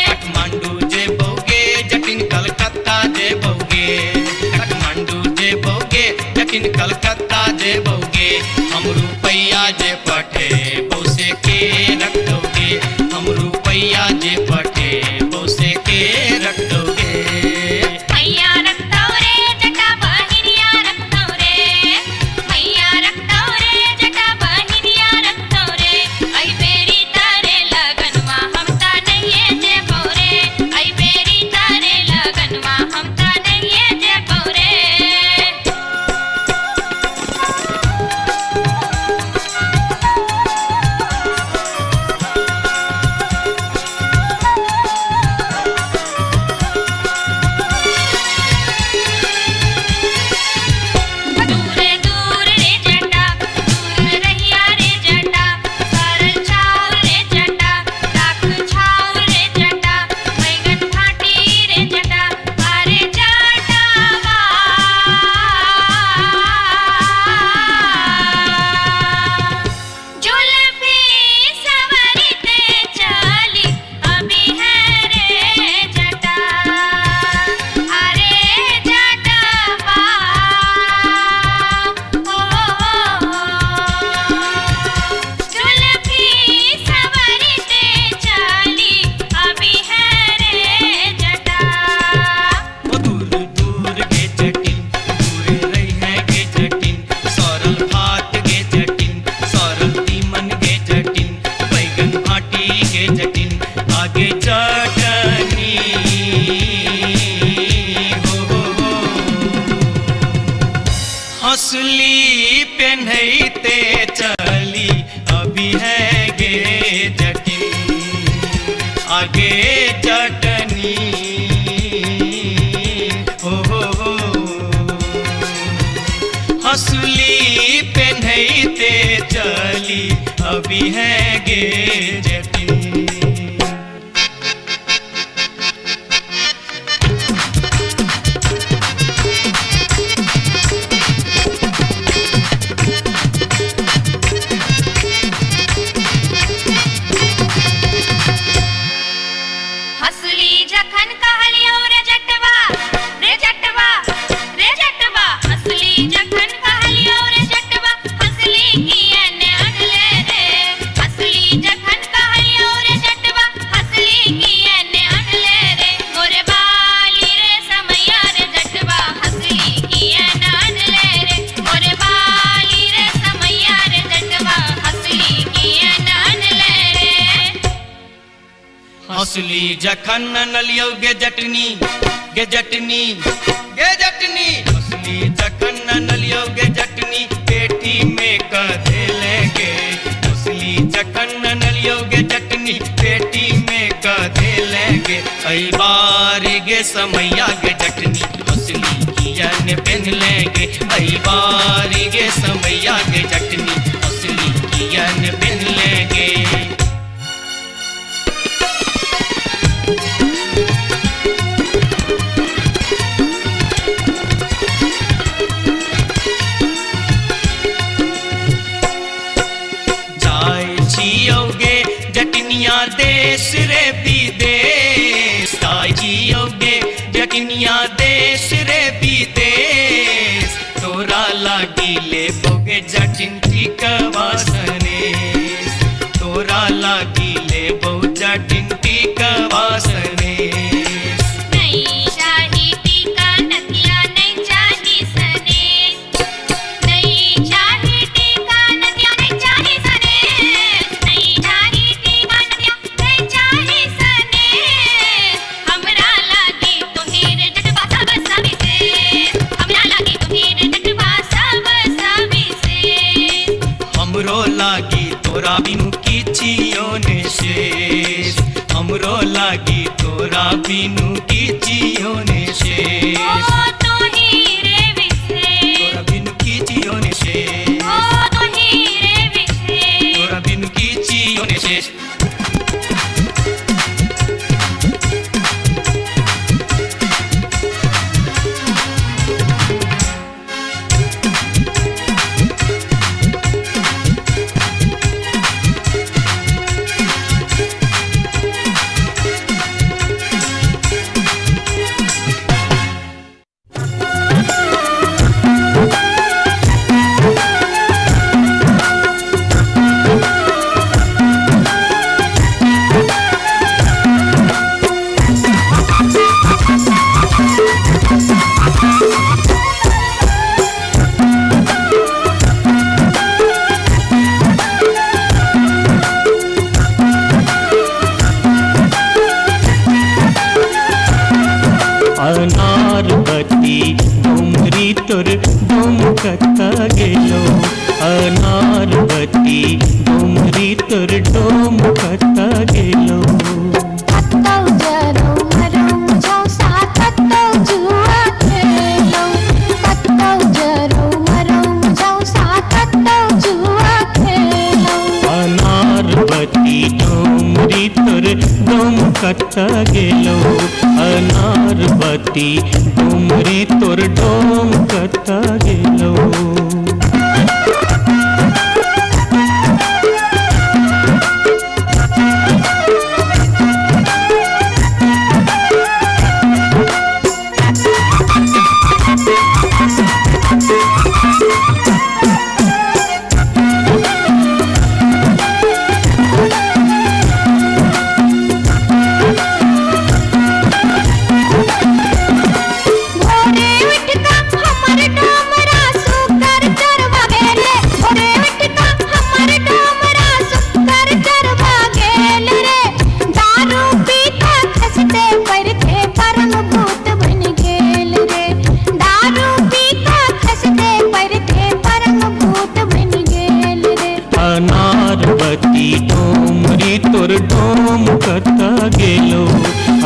काठमांडू जेबोगे जटिन कलकत्ता जेबोगे, काठमांडू जेबोगे जटिन कलकत्ता जेबोगे, हम रुपैया जे पठे बौसे के रख दोगे, हम रुपैया जे पठे बौसे के रख दोगे। मैया रख दो रे जटा बहिनिया रख दो रे, मैया रख दो रे जटा बहिनिया रख दो रे, आई बेरी तारे लगनवा हम ता नहीं जेबो रे, आई बेरी तारे लगनवा हम ता नहीं जेबो रे। दूर दूर रे जटा दूर रहिया रे जटा, सरल छाउर रे जटा राख छाउर रे जटा, बैगन फाटी रे जटा अरे जटावा। जुल्फी सवरते चली अभी है रे जटा, अरे जटावा। ओ जुल्फी सवरते चली अभी है रे जटा। ओ दूर दूर गे जटिन दूर रही है गे जटिन, सरल भात गे जटिन सरल तीमन गे जटिन, बैगन भाटी गे जटिन आगे चटनी हो हो हो। हंसली पेन्हते चली अभी है गे जटिन आगे चटनी हो हो हो। हंसली पेन्हते चली अभी है गे जटिन। हंसली जखन कहलियो रे जटवा, रे जटवा, रे जटवा, हंसली जखन कहलियो रे जटवा, हंसली किए ने अनले रे, हंसली जखन कहलियो रे जटवा। हंसली जखन नलियौ गे जटनी गे जटनी गे जटनी हंसली जखन नलियौ गे जटनी पेटी में क देले गे हंसली जखन नलियौ गे जटनी पेटी में क देले गे ऐ बारी गे समैया गे जटनी हंसली किया ने पहन लेंगे ऐ बारी गे समैया गे जटनी हंसली किया ने पहन लेंगे। जटनिया देश रे विदेश जाय छियौगे जटनिया देश रे विदेश तोरा लागी ले बोगे जटिन टिकवा सनेश तोरा लागी ले बो जटिन टिकवा सनेश। नहीं चाही टीका नथिया नहीं चाही सनेश नहीं चाही टीका नथिया नहीं चाही सनेश नहीं चाही टीका नथिया नहीं चाही सनेश हमरा लागी तोहेर जटवा सब सविशेष हमरा लागी तोहेर जटवा सब सविशेष। हमरो लागी तोरा बिनु किछियो ने शेष हमरो लागी तोरा बिनु किछियो ने शेष ओ तोही रे विशेष तोरा बिनु किछियो ने शेष ओ तोही रे विशेष तोरा बिनु किछियो ने शेष। अनारबती डोमरी तोर डोम कत गेलो अनारबती डोमरी तोर डोम कत गेलो। कतौ जरौ मरौ झौसा कतौ जुआ खेलौ कतौ जरौ मरौ झौसा कतौ जुआ खेलौ। अनारबती डोमरी तोर डोम कत गेलो अनारबती डोमरी तोर डोम कत गेलो। भोरे उठ का हमर डोमरा सुकर चरवा गेले भोरे उठ का हमर डोमरा सुकर चरवा गेल रे दारू पी के खसते परथे परम भूत बन गेल रे दारू पी के खसते परथे परम भूत बन गेल रे। अनारबती डोमरी तोर डोम कत गेलो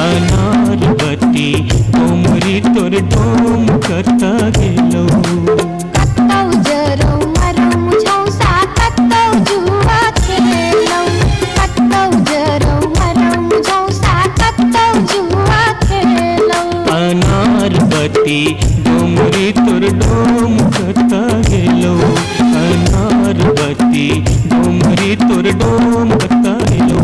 अनारबती डोमरी तोर डोम कत गेलो। कतौ जरौ मरौ झौसा कतौ जुआ खेलौ कतौ जरौ मरौ झौसा कतौ जुआ खेलौ। अनारबती डोमरी तोर डोम कत गेलो अनारबती डोमरी तोर डोम कत गेलो।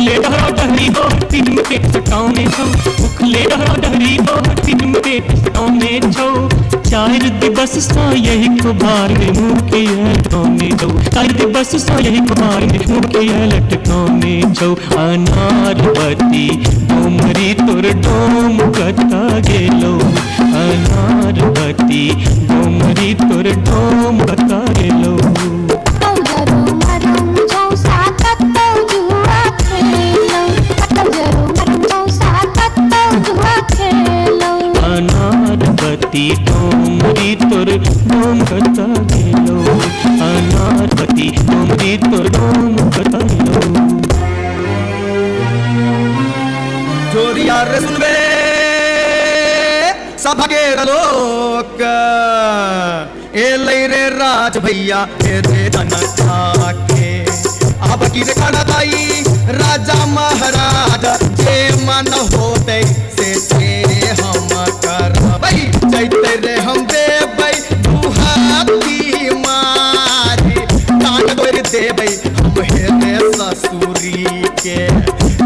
ले डहरा डहरी हो तीन में में पेट सटौने छौ। भुखले डहरा डहरी तोहर पीठ में पेट सटौने छौ। चारि दिवस सँ यही कुभार में मुँह के लटकौने छौ। चारि दिवस सँ यही कुभार में मुँह के लटकौने छौ। अनारवती डोमरी तोर डोम कतऽ गेलौ। अनारवती डोमरी तोर डोम कतऽ गेलौ। कतौ जरू मरम झौसा कतौ जुआ खेलौ। कतौ जरू मरम झौसा कतौ जुआ खेलौ। अनारवती डोमरी तोर डोम कतऽ गेलौ। अनारवती डोमरी तोर डोम कतऽ गेलौ। चोरिया रे सुनबे सभके लोक, एलै रे राज भैया हे रे जनता के। आब की रे दाई राजा महाराजा, जे मन होतै से हम करबै। जैते रे हम देबै दुहाती मारी, कान तोड़ि देबै हम हे रे ससुरी के।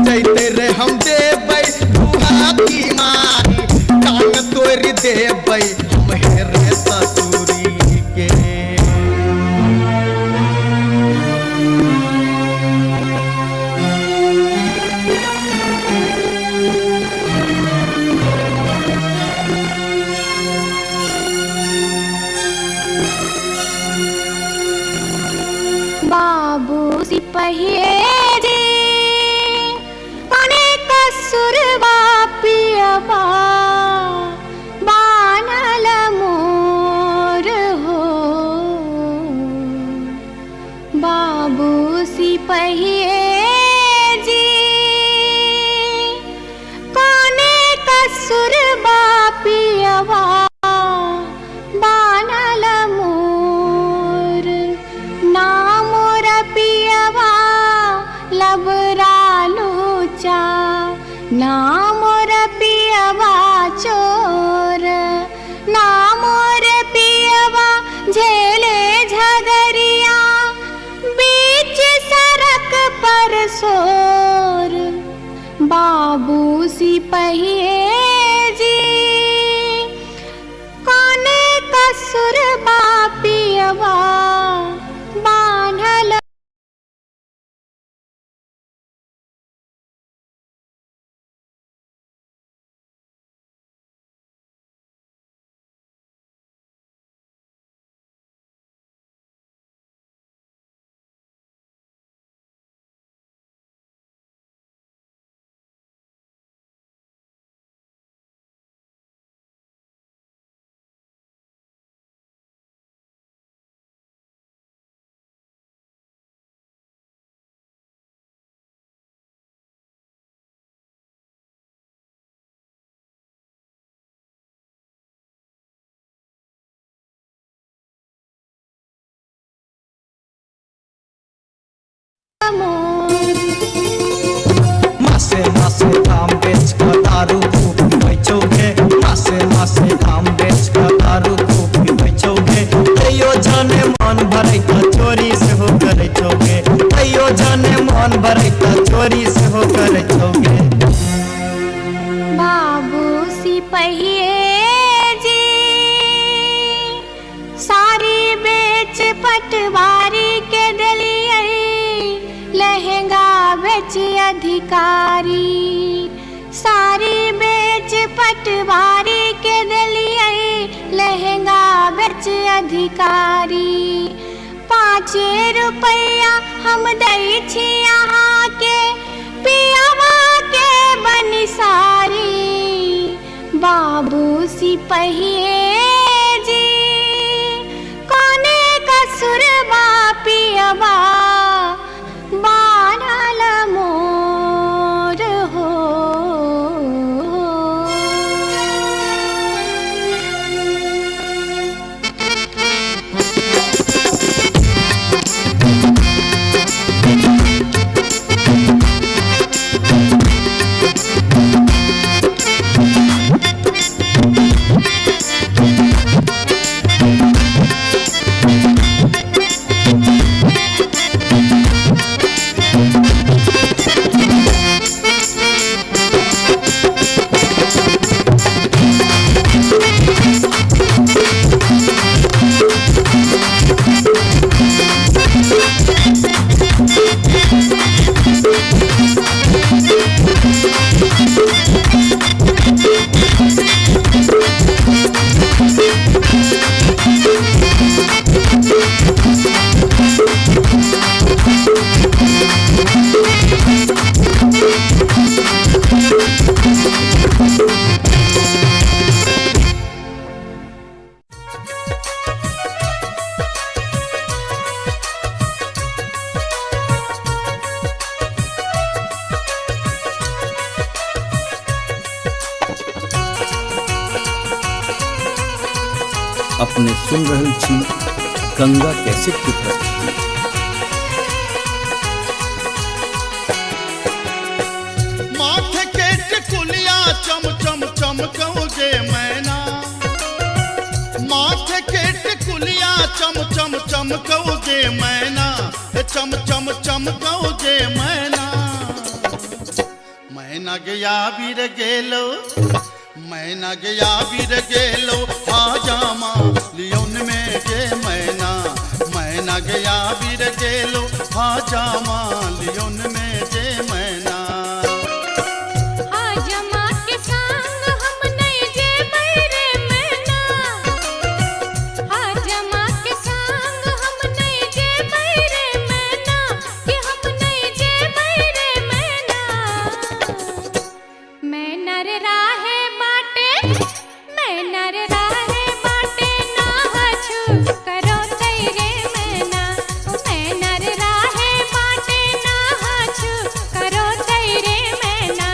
जैते रे हम देबै दुहाती मारी, कान तोड़ि देबै हम हे रे ससुरी के। बाबू सिपहिए जी कने कसुरवा पियबा बानल मोर हो। बाबू सिपहिए जी कने कसुरवा पियबा बानल मोर। ना मोर पियवा लबरालूचा, ना मोर पियवा चोर, ना मोर पियवा झेले झगरिया बीच सड़क पर शोर। बाबू सिपहिए जी कौने कसुर पियवा बान्हल। मासे मासे धाम बेच कऽ दारू खूब पीबै छौ गे। मासे मासे धाम बेच कऽ दारू खूब पीबै छौ गे। तैयो जाने मन भरै तऽ चोरी सेहो करै छौ गे। तैयो जाने मन भरै तऽ चोरी सेहो करै छौ गे। बाबू सिपहिए जी सारी बेच पटवारी के देलियै, लहंगा बेच अधिकारी। सारी बेच पटवारी के देलियै, लहंगा बेच अधिकारी। 5 रुपैया हम दै छी अहाँके, पियवा के बनिसारी। बाबू सिपहिए जी कौने कसुरवा पियवा बान्हल मोर हो। अपने सुन रहल छी गंगा कैसेट की प्रस्तुति। माथे के टिकुलिया चम चम चमकौगे मैना, माथे के टिकुलिया चम चम चमकौगे मैना, चम चम चमकौगे मैना। मैना गया वीर गेलो, मैना गया वीर गेलो हाजामा लियोन में गे मैना, मैना गया वीर गेलो हाजामा लियोन में गे मैना। हाजमा के संग हम नहीं जेबै रे मैना, हाजमा के संग हम नहीं जेबै रे मैना, कि हम नहीं जेबै रे मैना। मैना रे राहे बाटे, मैना रे राहे बाटे ना हछु करो तैरे मैना, मैना रे राहे बाटे ना हछु करो तैरे मैना।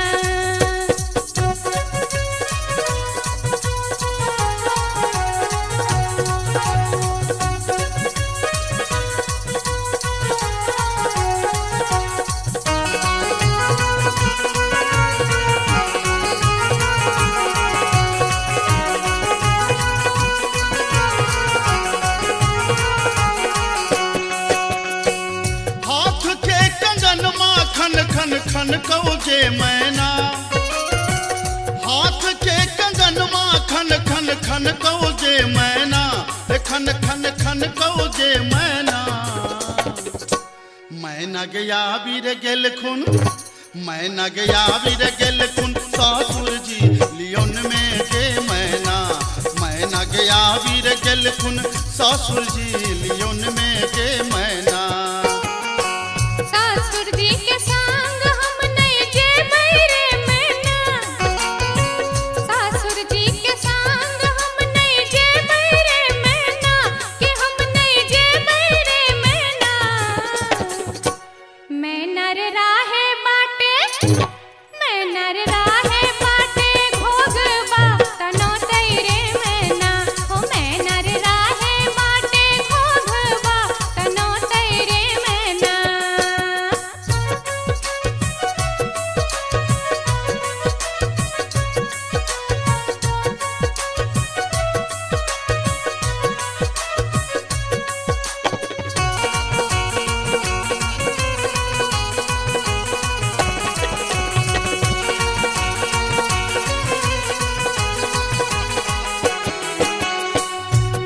हाथ के कंगन मा खन खन खन कौगे मैना, हाथ के कंगन मा खन खन खन कौगे मैना, खन खन खन कौगे मैना। मैना गया वीर गेलखुन, मैना गया वीर गेलखुन सासुर जी लियोन में गे मैना, मैना गया वीर गेलखुन सासुर जी लियोन में गे मैना। सासुर जी के संग हम नहीं जेबै रे मैना, सासुर जी के संग हम नहीं जेबै रे मैना, कि हम नहीं जेबै रे मैना। मैना रे राहे बाटे, मैना रे राहे बाटे घोघबा तनो तैरे मैना, हो मैना रे राहे बाटे घोघबा तनो तैरे मैना।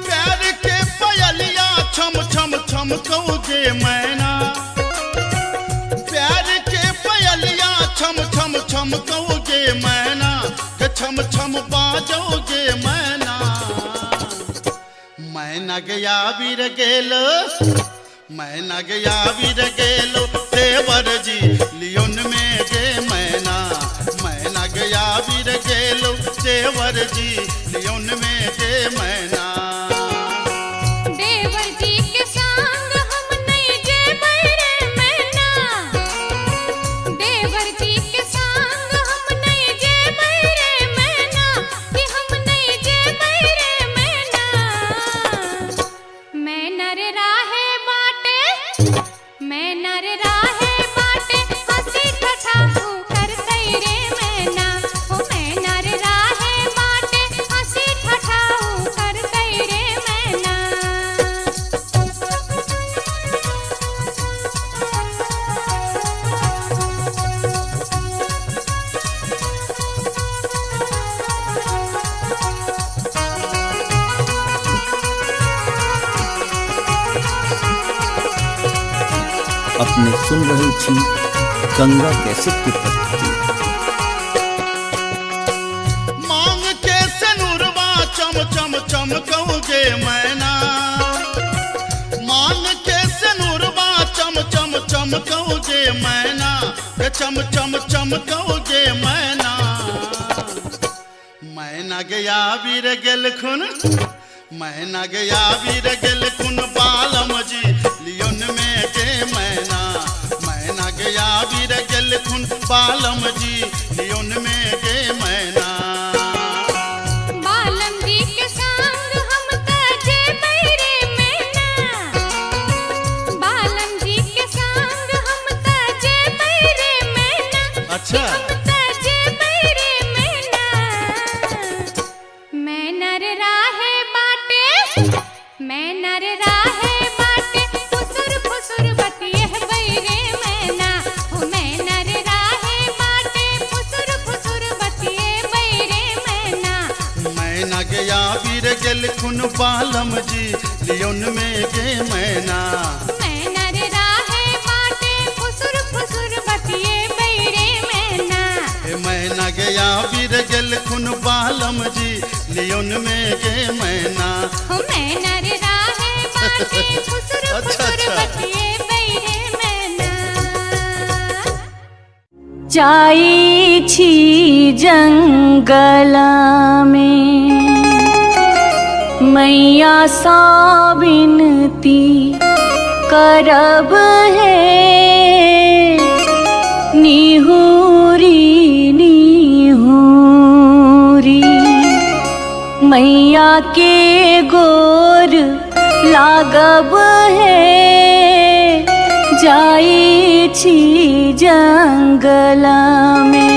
प्यार के पयलिया छम छम छम कौगे मैना, प्यार के पयलिया छम छम छम कौगे मैना, के छम छम बाजोगे मैना। मैना गया वीर गेलो, मैना गया वीर गेलो देवर जी लियोन में गे मैना, मैना गया वीर गेलो देवर जी लियोन में गे मैना। देवर जी के संग हम नहीं जेबै रे मैना, देवर जी के संग हम नहीं जेबै रे मैना, कि हम नहीं जेबै रे मैना। मैना रे राहे बाटे, मैना रे राहे बाटे हंसी ठठा करतै रे मैना, हो मैना रे राहे बाटे हंसी ठठा करतै रे मैना। अपने सुन रहल छी गंगा कैसेट की प्रस्तुति। मांग के सनुरवा चम चम चमकौगे मैना, मांग के सनुरवा चम चम चमकौगे मैना, के चम चम चमकौगे मैना। मैना गया वीर गेलखुन, मैना गया वीर गेलखुन बालम जी लियोन में गे मैना, मैना गया वीर गेलखुन बालम जी लियोन में गे मैना। बालम जी के संग हम त गया वीर गेलखुन बालम जी लियोन में गे मैना। मैना रे राहे बाटे फुसुर फुसुर बतिए बैरे मैना। हे मैना गया वीर गेलखुन बालम जी लियोन में गे मैना। हो मैना रे राहे बाटे फुसुर फुसुर बतिए बैरे मैना। जाई छी जंगल में मैया सा विनती करब है, निहूरी निहूरी मैया के गोर लागब है, जाई छी जंगल में।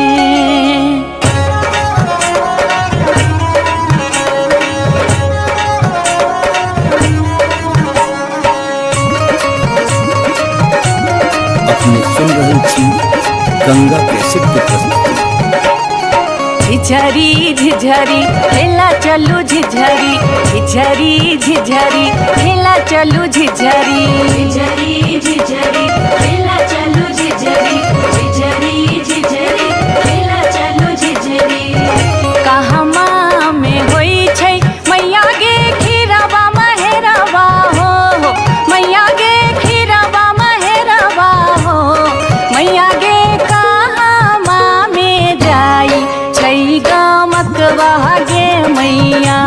अपने सुन रहल छी गंगा कैसेट के प्रस्तुति। झिझरी झिझरी खेला चलू झिझरी, झिझरी झिझरी खेला चलू झिझरी, झिझरी झिझरी खेला चलू झिझरी, झिझरी झिझरी खेला चलू झिझरी। कहमा में होई छै मैया गे खीरवा महेरवा हो, मैया गे खीरवा महेरवा हो, मैया गे कहमा में जाई छै गामकवा गे मैया,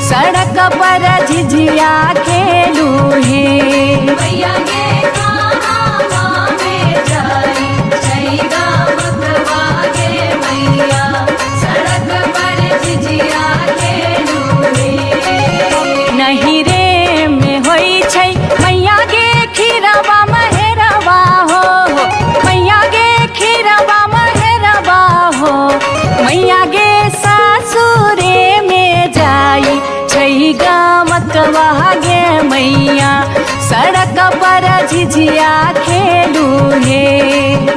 सड़क पर झिझिया खेलू हे। मैया गे कहमा में जाई छै गामकवा गे मैया, सड़क पर झिझिया खेलू हे। नहीं रे में होई छै मैया गे खीरवा महेरवा हो, मैया गे खीरवा महेरवा हो, मैया गे सासुरे में जाई छै गामकवा गे मैया, सड़क पर झिझिया खेलू हे।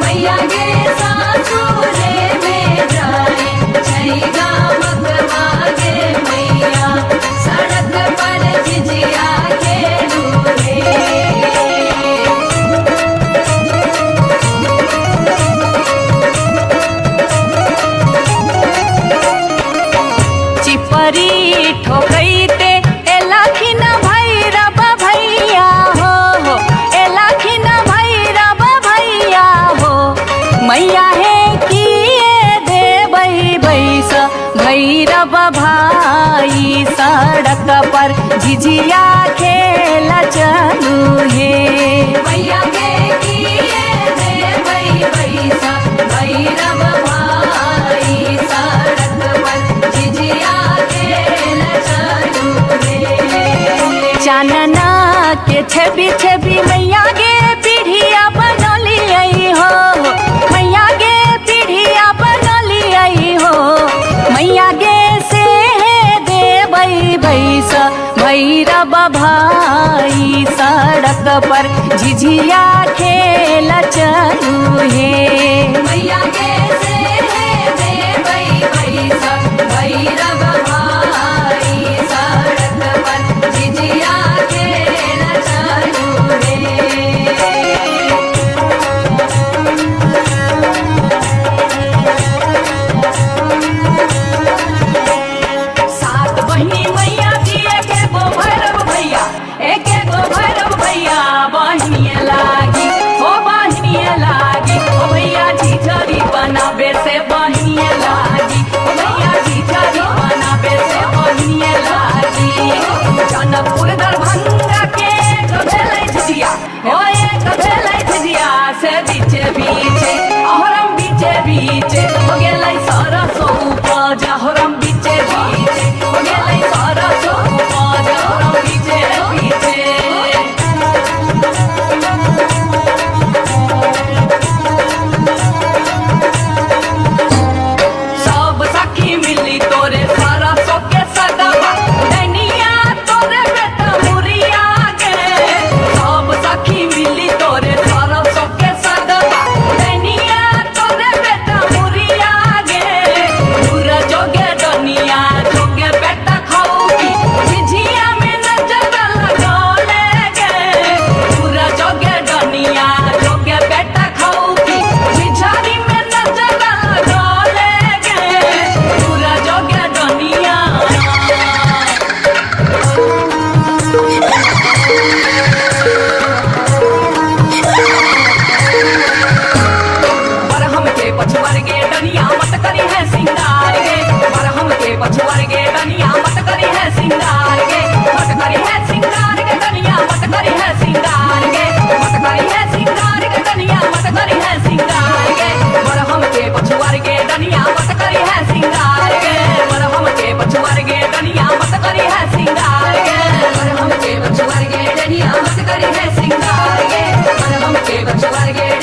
मैया गे सासुरे में जाई छै गामकवा गे मैया, सड़क पर झिझिया खेलू हे। चिपरी ठोकैते एलखिन भैरव भैया हो, एलखिन भैरव भैया हो, मैया हे किए देबै बैस भैरव भाई, सड़क पर झिझिया खेल चलू हे। मैया गे किए देबै बैस भैरव भाई, सड़क पर झिझिया खेल चलू हे। चानना के छवि छवि मैया गे पीढ़िया बनलियै हो, मैया गे पीढ़िया बनलियै हो, मैया गे से देबै बैस भैरव भाई, सड़क पर झिझिया खेल चलू हे। मैया गे से देबै बैस भैरव भाई, सड़क पर झिझिया खेल चलू हे। सात बहिनी मैया जी एके गो भैरव भैया, एके गो भैरव भैया बहिनिया लागी हो, बहिनिया लागी हो भैया।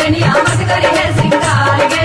कनिया मत करी है सिंगार गे।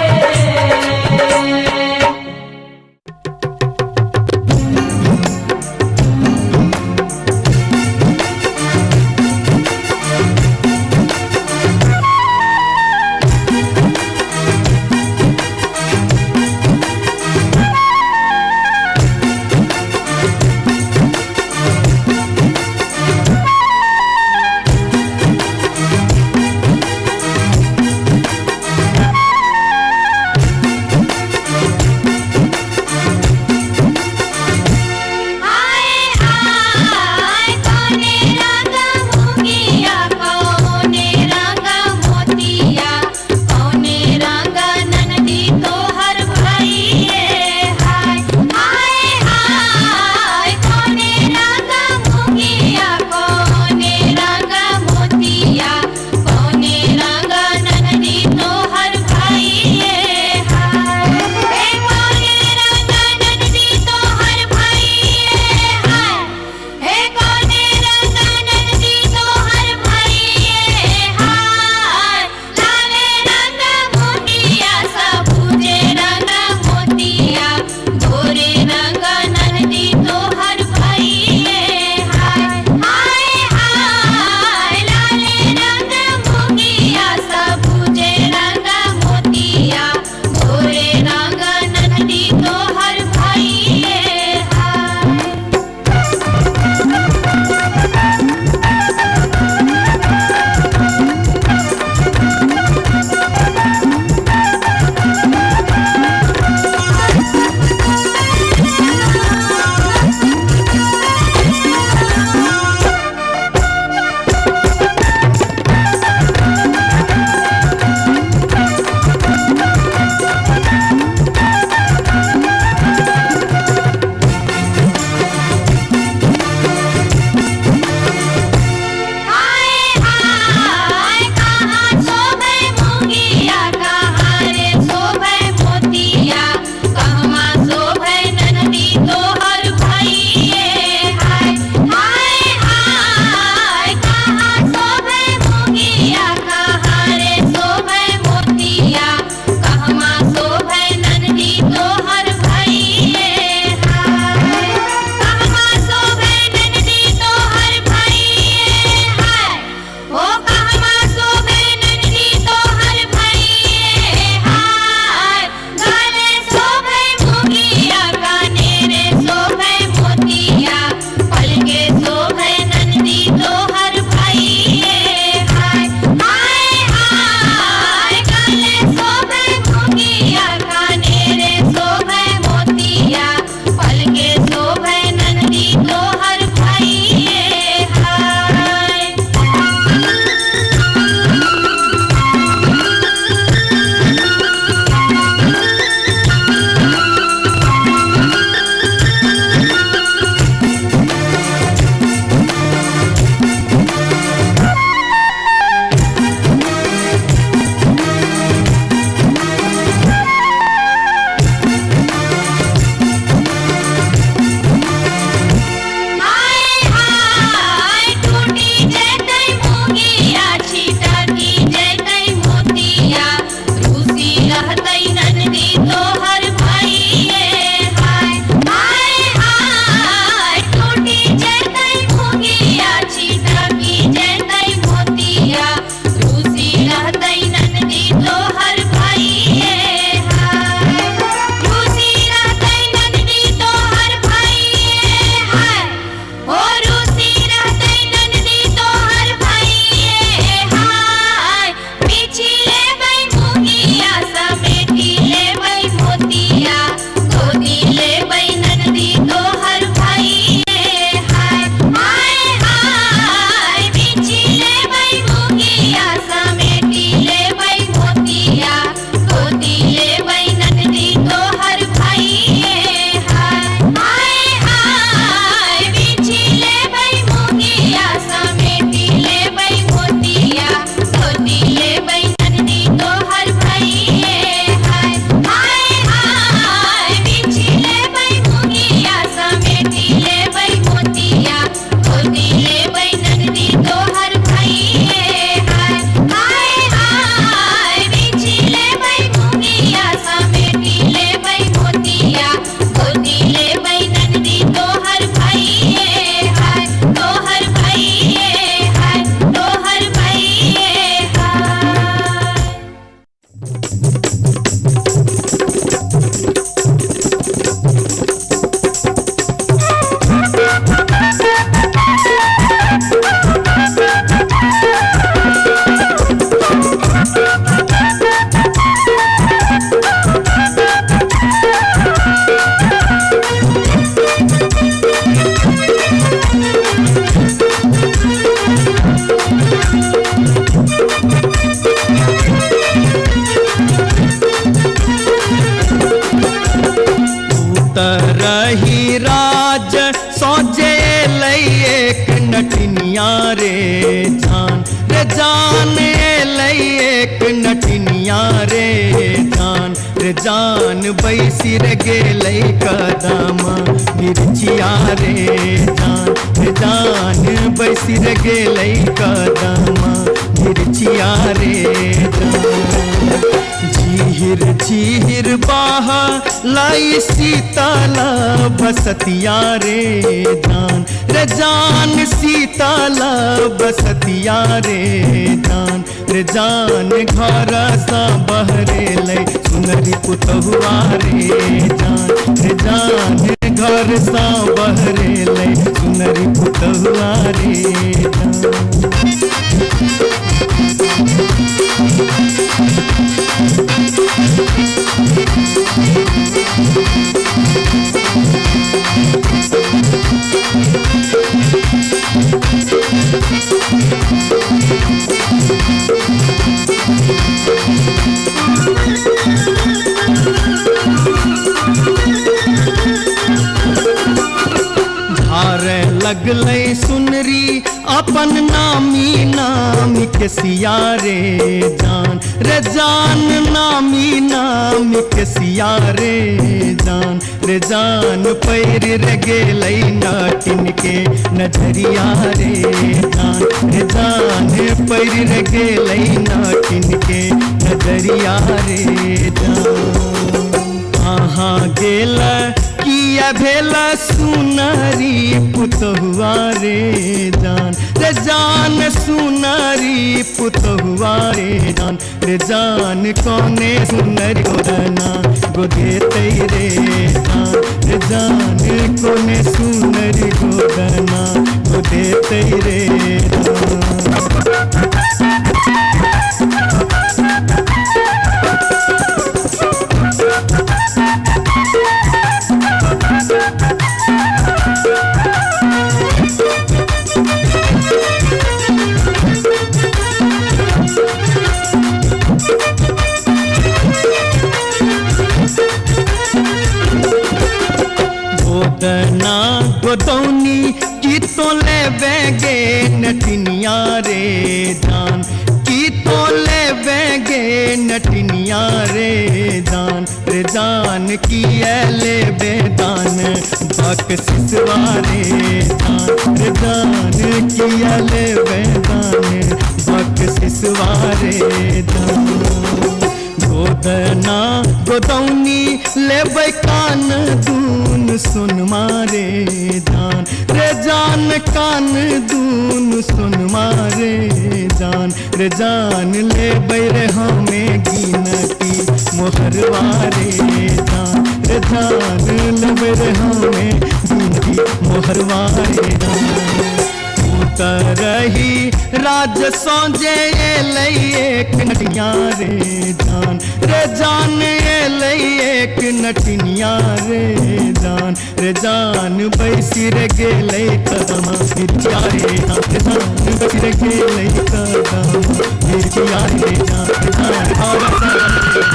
बैसी रे गेलै कदमा बिरछिया रे जान रे जान बैसी रे गेलै कदमा बिरछिया रे जान। झिहिर झिहिर बाहा लाई सीताला बसतिया रे जान रे जान सीताला बसतिया रे जान रे जान घर सा बहरेलै सुनरी पुतहुआ रे जान रे जान घर सा बहरेलै सुनरी पुतहुआ रे जान। झारे लगलै सुनरी अपन नामी नामी के सिया रे जान रे जान नामी नामी के सिया रे जान रे जान पैर रे गेलै नाटिन के नजरिया रे जान रे जान पैर रे गेलै नाटिन के नजरिया रे जान। अहाँ गेल किया भेल सुनरी पुतहुआ रे जान रे जान सुनरी पुतहुआ रे जान रे जान कौने सुनरी गोदना गोदेतै रे जान रे जान कौने सुनरी गोदना गोदेतै रे जान। गोदना गोदौनी की तो लेबे गे नटिनिया रे जान की तो लेबे गे नटिनिया रे जान रे जान किया लेबे दान बख्शिसवा रे जान रे जान किया लेबे दान बख्शिसवा रे जान। गोदना गोदौनी लेबै कान दून सुन मारे जान रे जान कान दून सुन मारे जान रे जान लेबै रे हमें गिनती मोहरवा रे जान रे जान लेबै रे हमें गिनती मोहरवा रे जान। उतरही राज सौजे एलै एक नटिया रे जान रे जान एलै एक नटिनिया रे जान रे जान बैसी रे गेलै कदमा बिरछिया रे जान रे जान बैसी रे गेलै कदमा बिरछिया रे जान रे जान और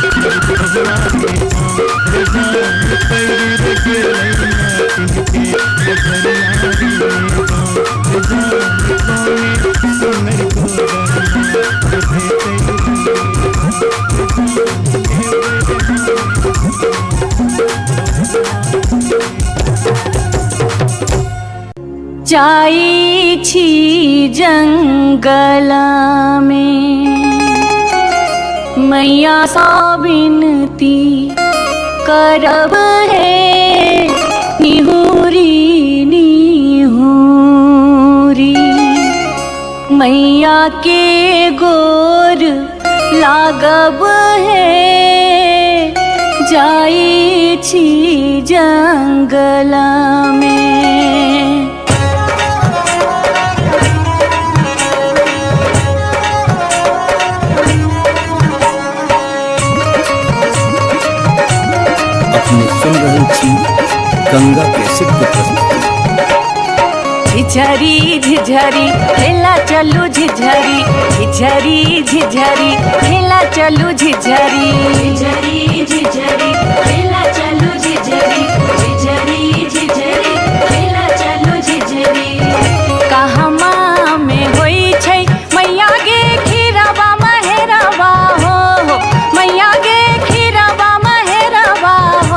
रे जान रे जान पैरी रे गेलै नाटिन के नजरिया रे जान रे जान कोने सुनर जाई छी जंगल में मैया सा विनती करब है निहुरी निहुरी मैया के गोर लागब है जाई छी जंगल में। अपने सुन रहल छी गंगा कैसेट के प्रस्तुति। झिझरी झिझरी खेला चलू झिझरी झिझरी झिझरी खेला चलू झिझरी झिझरी झिझरी खेला चलू झिझरी झिझरी झिझरी खेला चलू झिझरी। कहमा में होई छै मैया गे खीरवा महेरवा हो मैया गे खीरवा महेरवा हो।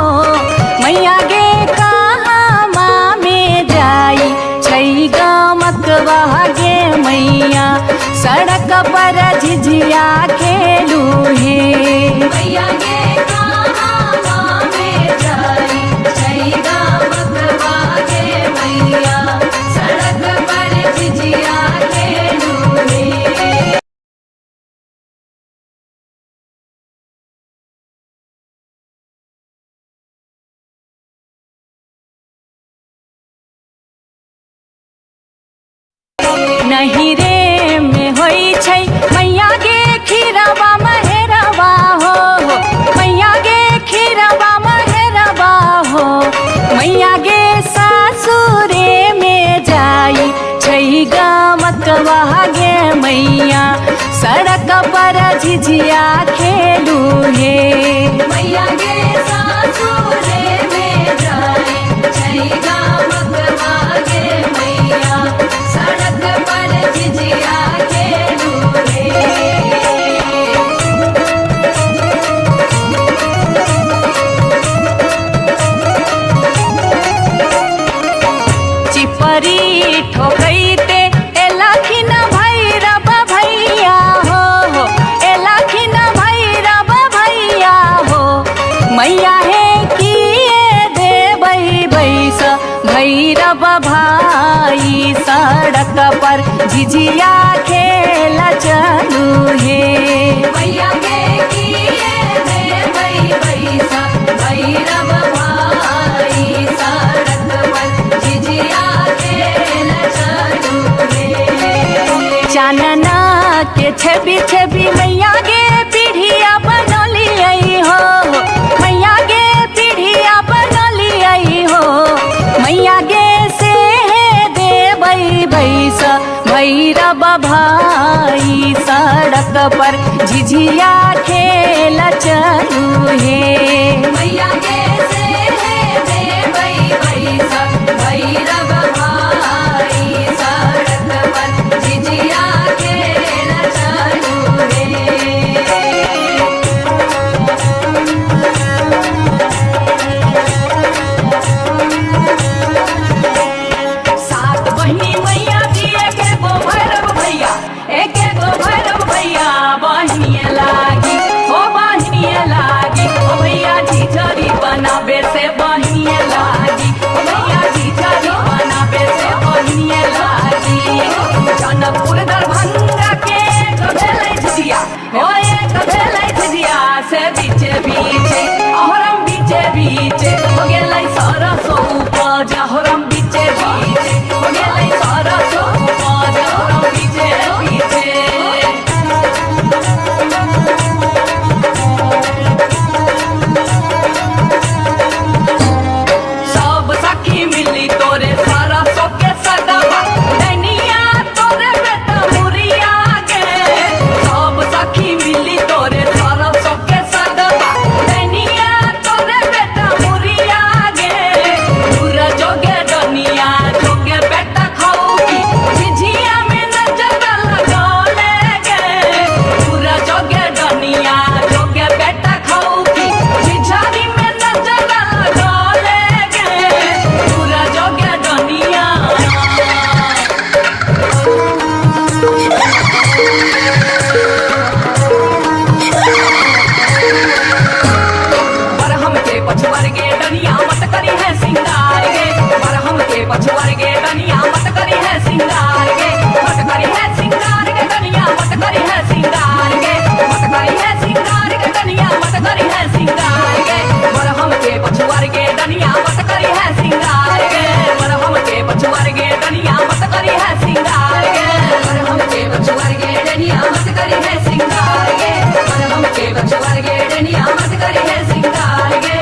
झिझिया खेलू हे। मैया गे कहाँ में जाई छै गामकवा गे मैया सड़क पर झिझिया खेलू हे। नहीं रे में होई छै मैया गे खीरवा महेरवा हो, मैया गे खीरवा महेरवा हो, मैया गे सासुरे में जाई छै गामकवा गे मैया सड़क पर झिझिया खेलू हे। मैया गे सासुरे में जाई छै गामकवा गे मैया सड़क पर झिझिया खेलू हे। चिपरी ठोकैते एलखिन भैरव भैया हो, एलखिन भैरव भैया हो, मैया हे किए देबै बैस भैरव भाई सड़क पर झिझिया खेल चलू हे। मैया गे किए देबै बैसा भैरव भाई सड़क पर झिझिया खेल चलू हे। चानना के छवि छवि मैया गे पीढ़िया बनलियै हो, मैया गे पीढ़िया बनलियै हो, मैया गे से देबै बैस भैरव भाई सड़क पर झिझिया खेल चलू हे। मैया गे से देबै बैसा भैरव भाई सड़क पर झिझिया खेल चलू हे। सात बहिनी मैया जी एके गो भैरव भैया, एके गो भैरव भैया बहिनिया लागी हो, बहिनिया लागी हो, भैया झिझरी बनाबे से बहिनिया लागी हो, भैया झिझरी बनाबे से बहिनिया लागी। जनकपुर दरभंगा के एक भेलै झिझिया हो, एक भेलै झिझिया से बीचे बीचे अहरम बीचे बीचे हो गेलै सरसो उपज, अहरम बीचे बीचे हो गेलै सरसो उपज, अहरम बीचे बीचे। सब सखी मिली तोरे सारा सोके सदवा डनिया तोरे बेटा मुरिया गे, सब सखी मिली तोरे सारा सोके सदवा डनिया तोरे बेटा मुरिया गे, पूरा जोगे डनिया जोगे बेटा खाऊगी झिझिया में नजर लगौले गे, पूरा जोगे डनिया जोगे बेटा खाऊगी झिझरी में नजर लगौले गे, पूरा जोगे डनिया। बरहम के पछुआर गे डनिया मत करी है सिंगार गे, बरहम के पछुआर गे डनिया मत करी है सिंगार गे, मत करी है सिंगार गे डनिया मत करी है सिंगार गे, मत करी है सिंगार गे डनिया मत करी है सिंगार गे, बरहम के पछुआर गे डनिया मत करी है सिंगार गे, बरहम के पछुआर गे डनिया मत करी है सिंगार गे, बरहम के बछुआर गे डनिया मत करी है सिंगार गे, बरहम के बछुआर गे डनिया मत करी है सिंगार गे।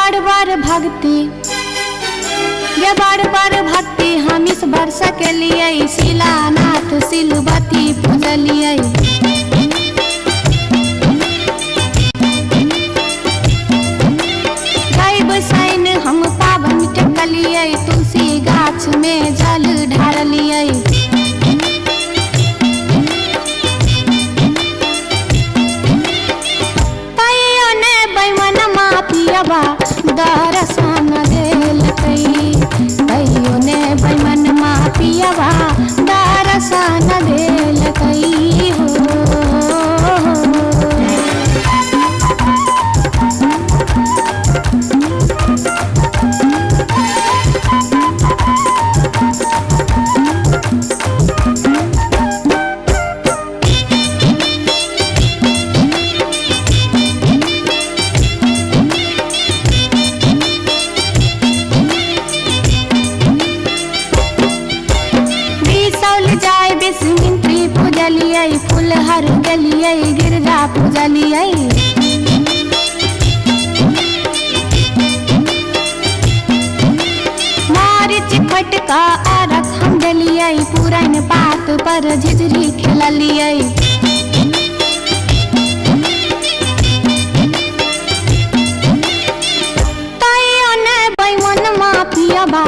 बड़ बड़ भक्ति गे बड़ बड़ भक्ति हम इस वर्ष के लिए शिलानाथ सिलबती पूजलियै। गायब सैन हम पावन टेकलियै तुलसी गाछ में जल ढारलियै। तैयो ने बैमनमा पियबा दरसन देलकै, तैयो ने बैमनमा पियबा दरसन देलकै हो। बिसौल जाय बिस्मित्री पूजलियै फुलहर गेलियै गिरजा पूजलियै। मारिच खटका अरख हम देलियै पुरैन पात पर झिझरी खेललियै। तैयो ने बैमनमा पियबा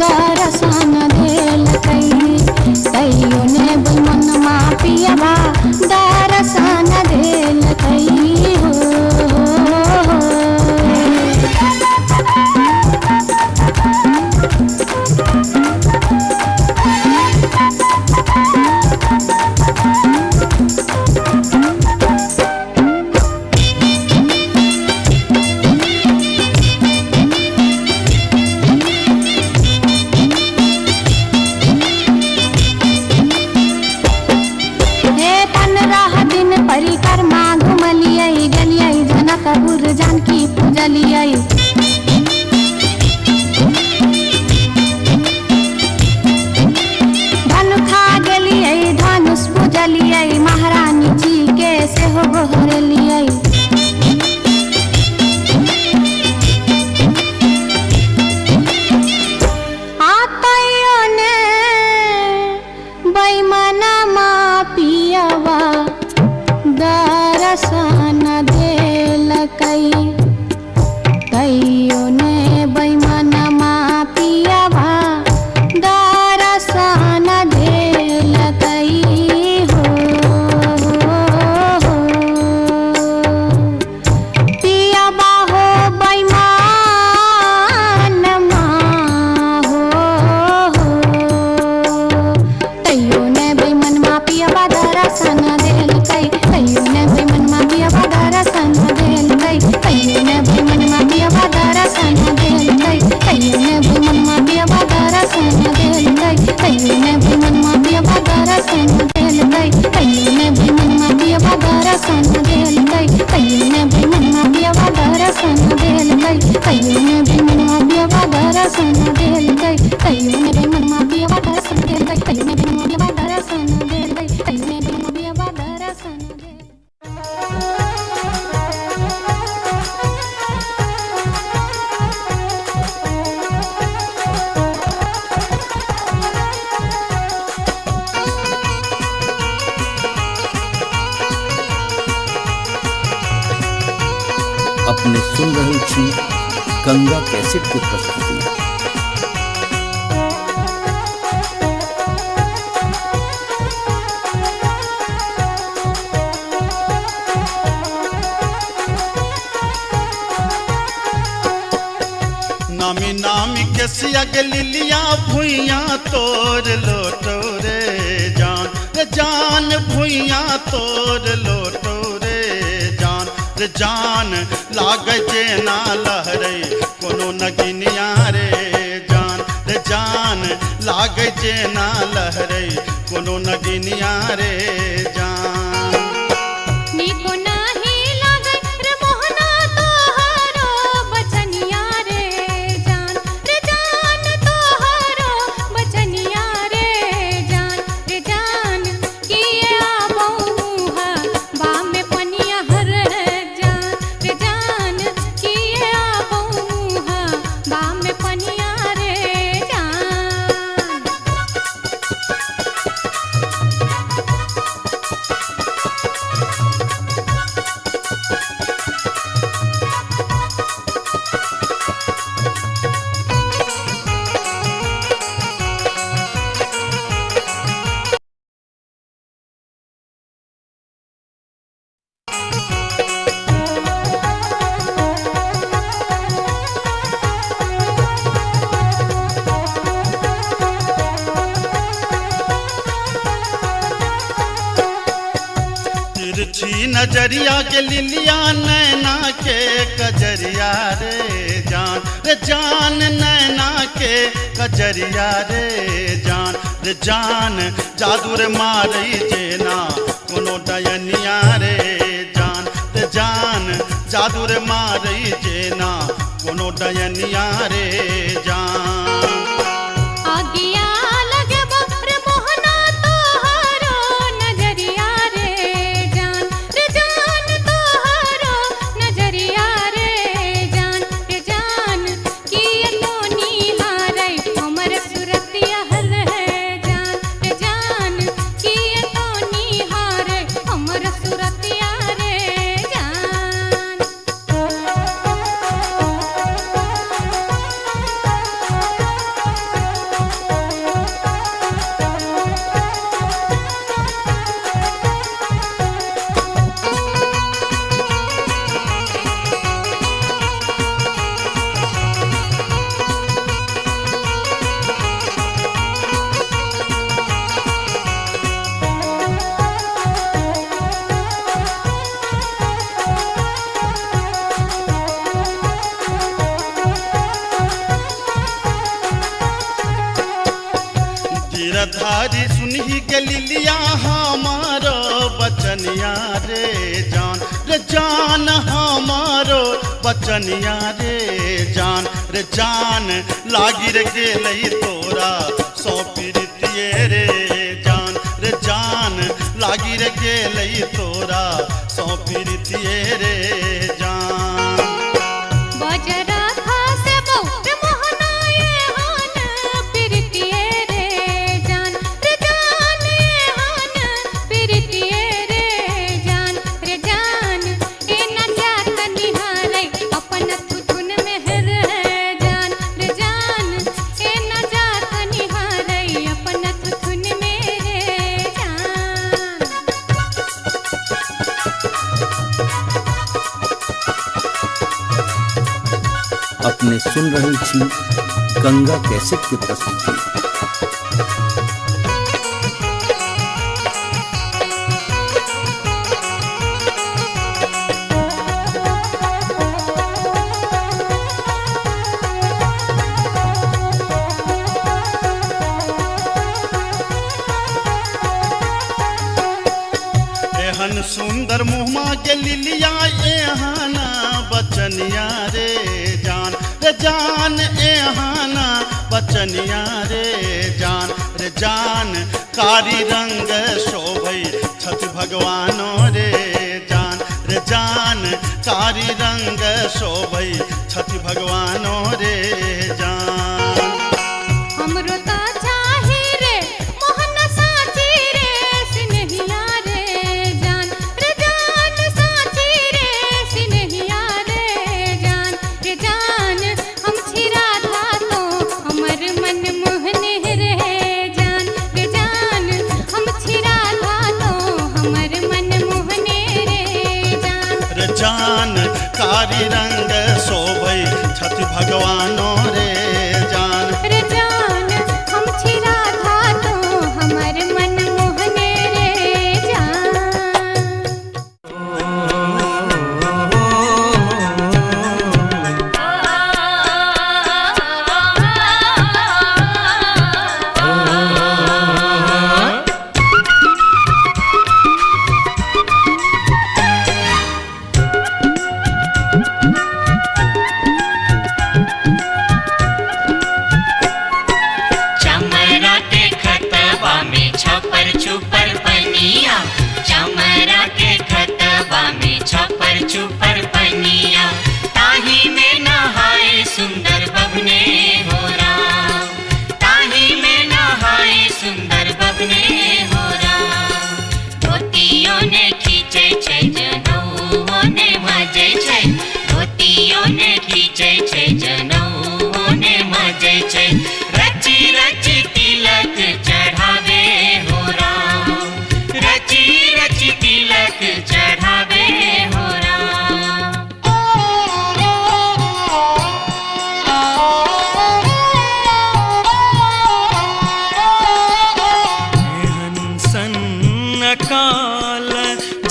दरसन देलकै, तैयो ने बैमनमा पियबा दरसन देलकै हो। हे 15 दिन परिक्रमा घुमलियै गेलियै जनकपुर जानकी पूजलियै। धनुखा गेलियै धनुष पूजलियै महारानी जी के सेहो गोहरलियै। आ तैयो ने बैमनमा पियबा दरसन देलकै, तैयो ने बैमनमा पियबा दरसन देलकै हो। पियबा हो बैमानमा हो, तैयो ने बैमनमा पियबा दरसन देलकै, तैयो ने बैमनमा पियबा दरसन देलकै, तैयो ने बैमनमा पियबा दरसन देलकै, तैयो ने बैमनमा पियबा दरसन देलकै, तैयो ने बैमनमा पियबा दरसन देलकै, तैयो ने बैमनमा पियबा दरसन देलकै, तैयो ने बैमनमा पियबा दरसन देलकै, तैयो ने बैमनमा पियबा दरसन देलकै, तैयो ने बैमनमा पियबा दरसन देलकै, तैयो ने बैमनमा पियबा दरसन देलकै, तैयो ने बैमनमा पियबा दरसन देलकै। अपने सुन रहल छी गंगा कैसेट के प्रस्तुति। नामी नामी केसिया के लिलिया भुइया तोर लोटो रे जान, रे जान भुइया तोर लोटो रे जान, रे जान लागे जेना लहरे कोनो नगिनिया रे जान, रे जान लागे जेना लहरे कोनो नगिनिया रे जान। नीको नाही लागै रे मोहना तोहरो बचनिया रे जान, रे जान तोहरो बचनिया रे जान, रे जान किए आबौ बा में पनिया हर जान, रे जान किए आबौ तिरछी नजरिया के लिलिया नैना के कजरिया रे जान, रे जान नैना के कजरिया रे जान, रे जान जादू रे मारै जेना कोनो डयनिया रे जान, रे जान जादू रे मारै जेना कोनो डयनिया रे जान। आगिया लगबो रे मोहना तोहारो नजरिया रे जान, रे जान तोहारो नजरिया रे जान, रे जान किया तो निहारै हमर सुरतिया रे जान, रे जान किया तो निहारै हमर सुरतिया रे जान। गिरधारी सुनही के लिलिया हमारो बचनिया रे जान, रे जान हमारो बचनिया रे जान, रे जान लागी रे गेलै तोरा सौ प्रीतिये रे जान, रे जान लागी रे गेलै तोरा सौ प्रीतिये रे जान। बजरा खसबो रे मोहना एहन प्रीतिये रे जान, रे जान एहन प्रीतिये रे जान, रे जान एना जात निहारै अपन थुथुन में रे जान, रे जान एना जात निहारै अपन थुथुन में रे जान। अपने सुन रहल छी गंगा कैसेट के प्रस्तुति। एहन सुंदर मुहमा के लिलिया एहन बचनिया रे जान, रे जान एहन बचनिया रे जान, रे जान कारी रंग शोभै छथि भगवानो रे जान, रे जान कारी रंग शोभै छथि भगवानो रे जान। हमरो ता चाही रे मोहन साची रे सिनहिया रे जान, रे जान साची रे सिनहिया रे जान, रे जान हम छी राधा तो हमर मन मोहन रे जान, रे जान हम छी राधा तो हमर मन मोहन रे जान, रे जान कारी रंग शोभै छथि भगवानो रे जान, रे जान हम छी राधा तो हमर मन मोहन रे जान। आ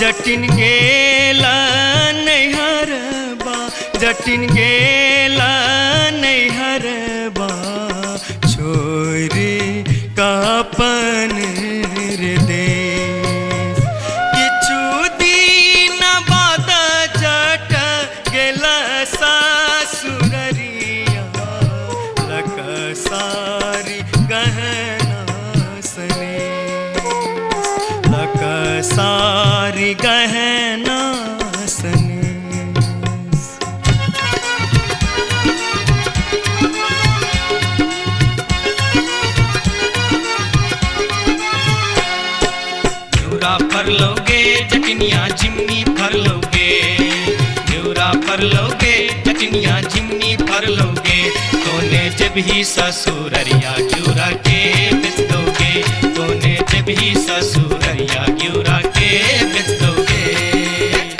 जटिन गेला नैहरबा, जटिन गेला नैहरबा, छोरी कापन रे देश। किछु दिन बाद जट गेला सासुररिया, लक सारी गहना सने, लक सारी गहना सने। घिउरा फर लोगे जटनिया झिमनी फर लोगे, घिउरा फर लोगे जटनिया झिमनी फर लोगे, तोने जब ही ससुररिया घिउरा के बेच दोगे, तोने जब ही ससुररिया घिउरा के बेच दोगे।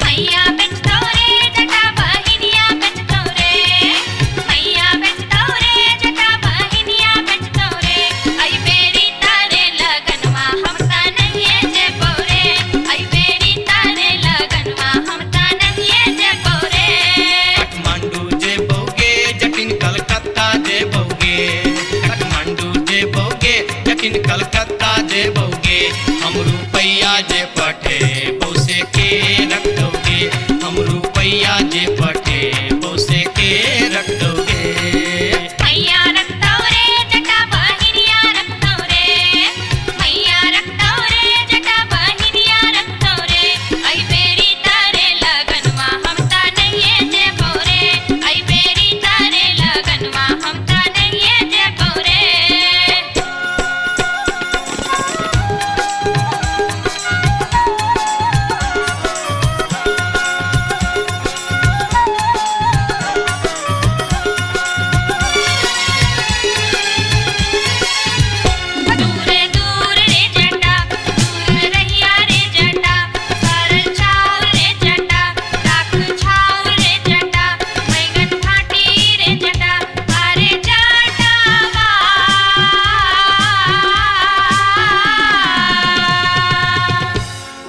मैया बेच दो रे जटा बहिनिया बेच दो रे, मैया बेच दो रे जटा बहिनिया बेच दो रे, आई बेरी तारे लगनवा हम ता नहीं जेबो रे, आई बेरी तारे लगनवा हम ता नहीं जेबो रे। काठमांडू जेबोगे जटिन कलकत्ता जेबोगे, काठमांडू जेबोगे जटिन कलकत्ता जेबोगे, हम रुपैया जे पठे बौसे के रख दोगे, हम रुपैया जे पठे बौसे के रख दोगे। मैया रख दो रे जटा बहिनिया रख दो रे, मैया रख दो रे जटा बहिनिया रख दो रे, आई बेरी तारे लगनवा हम ता नहीं जेबो रे, आई बेरी तारे लगनवा हम ता नहीं जेबो रे। दूर दूर रे जटा दूर रहिया रे जटा, सरल छाव रे जटा राख छाव रे जटा, बैगन फाटी रे जटा अरे जटावा।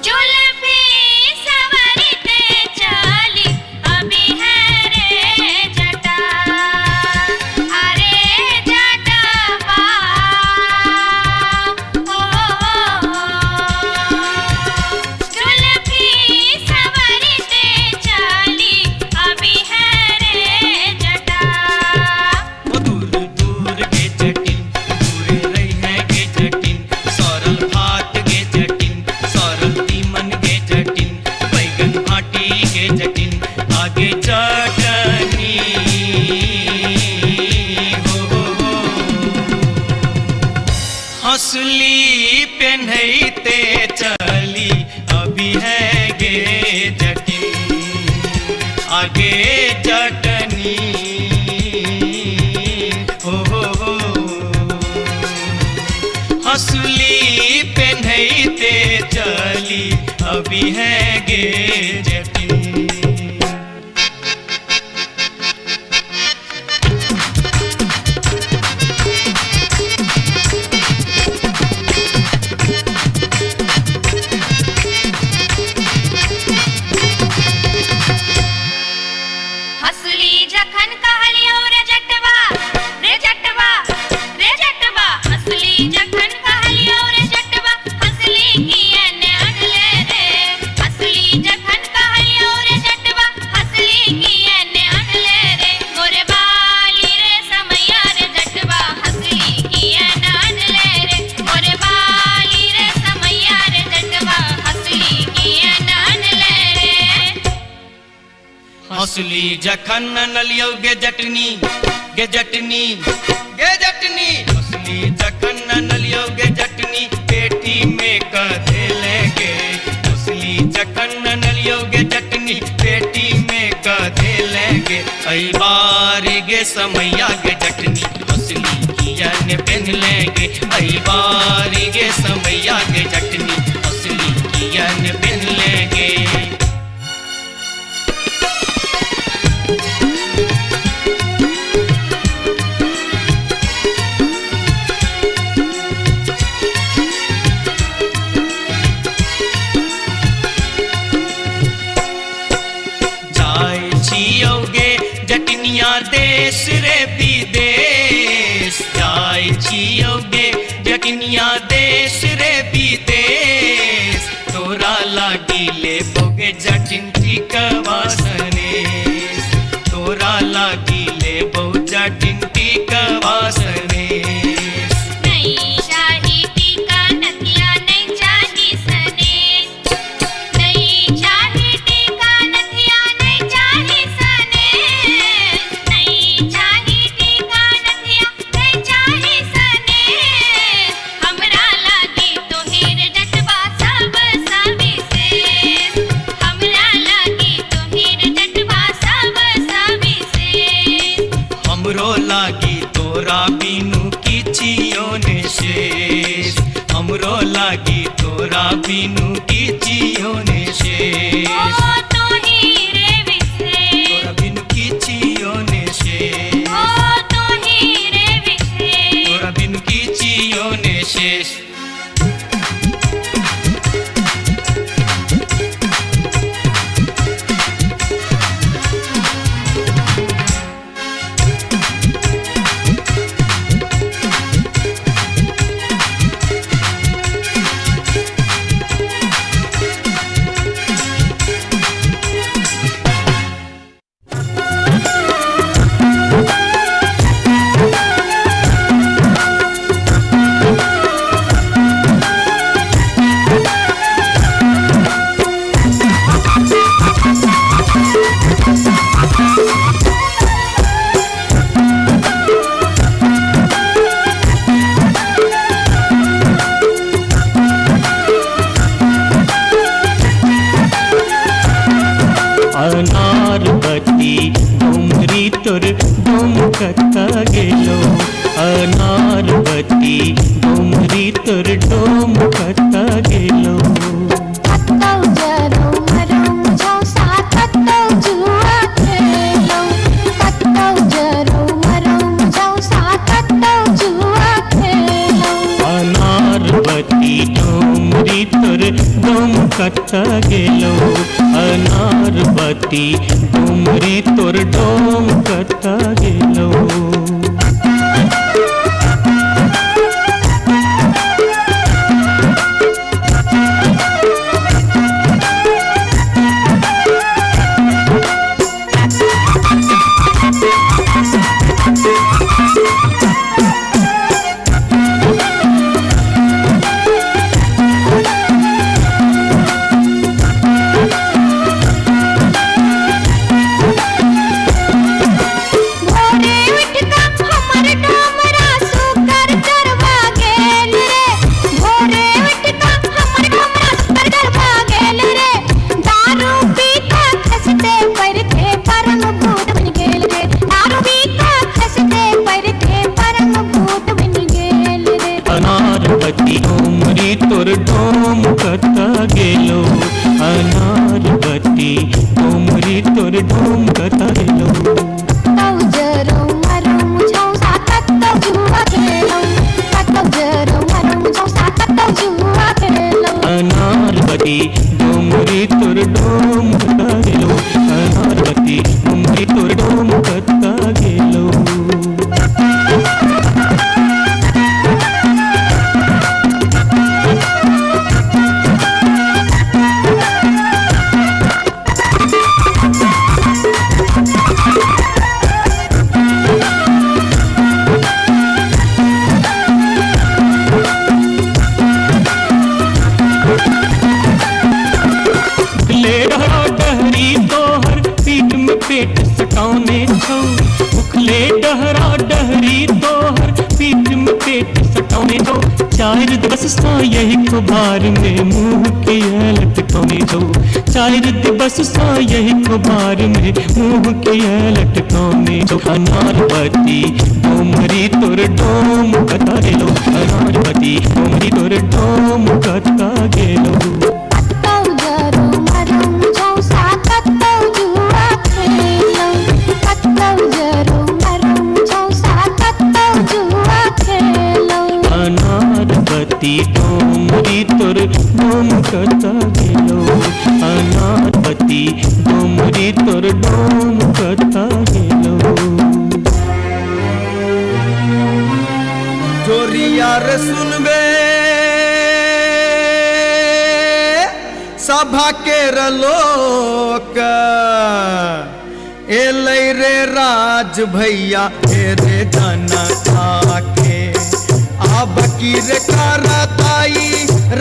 जुल्फी सवरते चली अभी है रे जटा, अरे जटावा। ओ जुल्फी सवरते चली अभी है रे जटा। ओ दूर दूर गे जटिन दूर रही है गे जटिन, सरल भात गे जटिन सरल तीमन गे जटिन, बैगन भाटी गे जटिन आगे चटनी हो हो हो। हंसली पेन्हते चली अभी है गे जटिन आगे चटनी हो हो हो। हंसली पेन्हते चली अभी है गे जटिन। हंसली जखन कहलियो रे जटवा, रे जटवा, रे जटवा, हंसली जखन कहलियो रे जटवा, हंसली किए ने अनले रे, हंसली जखन कहलियो रे जटवा, हंसली किए ने अनले रे, मोरे बाली रे समैया रे जटवा, हंसली किए ने अनले रे, मोरे बाली रे समैया रे जटवा, हंसली किए ने अनले रे। हंसली जखन नलियो गे जटनी, गे जटनी, गे जटनी, हंसली जखन नलियो गे जटनी, पेटी में कधे लेंगे, हंसली जखन नलियो गे जटनी, पेटी में कधे लेंगे, ऐ बारी गे समैया गे जटनी, हंसली किया ने पहन लेंगे, ऐ बारी गे समैया गे जटनी, हंसली किया ने पहन लेंगे। अनलियो गे जटनिया देश रे विदेश तोरा लागी ले बोगे जटिन टिकवा सनेस तोरा लागी ले बो जटिन टिकवा सनेस। नहीं चाही टीका नथिया नहीं चाही सनेस नहीं चाही टीका नथिया नहीं चाही सनेस नहीं चाही टीका नथिया नहीं चाही सनेस हमरा लागी तोहेर जटवा सब सविशेष हमरा लागी तोहेर जटवा सब सविशेष। हमरो लागी तोरा बिनु किछियो ने शेष हमरो लागी तोरा बिनु किछियो ने शेष ओ तोही रे विशेष तोरा बिनु किछियो ने शेष ओ तोही रे विशेष तोरा बिनु किछियो ने शेष। अनारबती डोमरी तोर डोम कत्ता गेलो अनारबती डोमरी तोर डोम कत्ता गेलो। कतौ जरौ मरौ झौसा कतौ जुआ खेलौ कतौ जरौ मरौ झौसा कतौ जुआ खेलौ। अनारबती डोमरी तोर डोम कत्ता गेलो अनारबती डोमरी तोर डोम कत्ता गेलो। भोरे उठ कऽ हमर डोमरा सुकर चरवा गेल रे भोरे उठ कऽ हमर डोमरा सुकर चरवा गेल रे दारू पी कऽ खसते पड़ते परम भूत बनि गेल रे दारू पी कऽ खसते पड़ते परम भूत बनि गेल रे। अनारबती डोमरी तोर डोम कत्ता गेलो अनारबती डोमरी तोर डोम कत्ता गेलो। कतौ जरौ मरौ झौसा कतौ जुआ खेलौ कतौ जरौ मरौ झौसा कतौ जुआ खेलौ। अनारबती डोमरी तोर डोम कत्ता गेलो अनारबती डोमरी तोर डोम कत्ता गेलो। ले डहरा डहरी तोहर पीठ में पेट सटौने छौ उखले डहरा डहरी तोहर पीठ में पेट सटौने छौ चारि दिवस सँ यही खुबार में मुँह के लटकौने छौ चारि दिवस सँ यही खुबार में मुँह के लटकौने छौ। अनारबती डोमरी तोर डोम कत्ता गेलो अनारबती डोमरी तोर डोम कत्ता गेलो। कतौ जरौ मरौ झौसा कतौ जुआ खेलौ कतौ जरौ मरौ झौसा कतौ जुआ खेलौ। अनारबती डोमरी तोर डोम कत्ता गेलो अनारबती डोमरी तोर डोम कत्ता गेलो। चोरी कहिया रे सुनबे सभा के लोक, एलै रे राज भैया हे रे जनता के। आब की रे करताई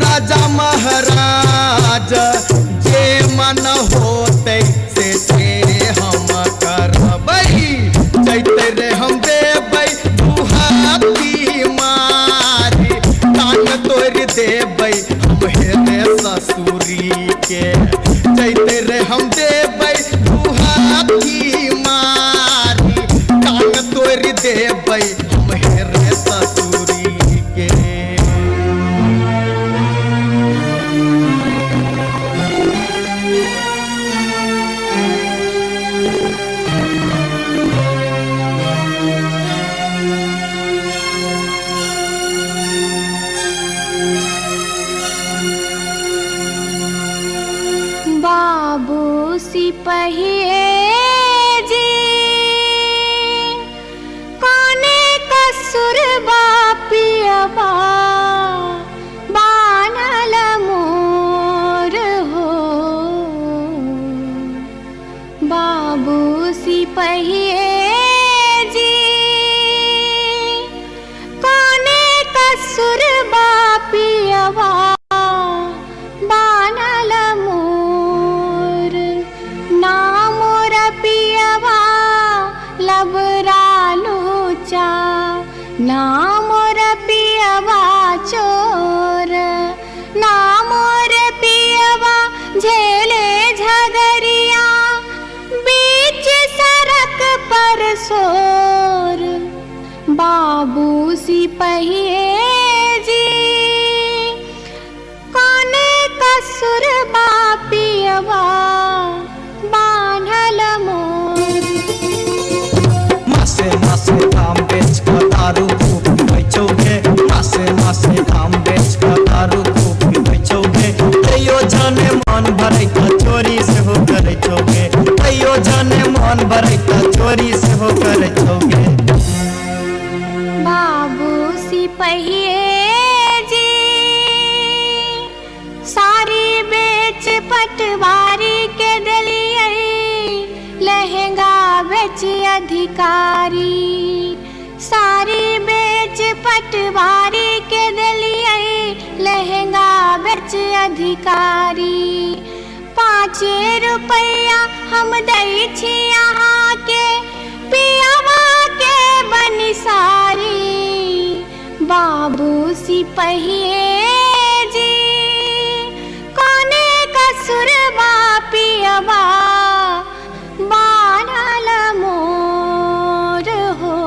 राजा महाराज, जे मन होतै से हम करबै, जैते रे हम देबै दुहाती मारी, कान तोड़ि देबै हम हे रे ससुरी के, जैते रे हम देबै दुहाती मारी, कान तोड़ि देबै हम हे रे ससुरी के। बाबू सिपहिए जी कोने कसुर बापियबा बानल मोर हो। बाबू सिपहिए जी कोने कसुर बापियबा बानल मोर, ना मोर पियवा लबरालूचा, ना मोर पियवा चोर, ना मोर पियवा झेले झगरिया बीच सड़क पर शोर। बाबू सिपहिए जी कोने कसुर बापियवा बान्हल मोर। मासे मासे धाम बेच कऽ दारू खूब पीबै छौ गे, मासे मासे धाम बेच कऽ दारू खूब पीबै छौ गे, तैयो जाने मन भरै तऽ चोरी सेहो करै छौ गे, तैयो जाने मन भरै तऽ चोरी सेहो करै छौ गे। बाबू सिपहिए जी सारी बेच पटवारी के देलियै, लहंगा बेच अधिकारी, सारी बेच पटवारी के देलियै, लहंगा बेच अधिकारी। 5 रुपैया हम दै छी अहाँके पियवा के बनिसारी। बाबू सिपहिए जी कोने कसुर बापियवा बान्हल मोर हो।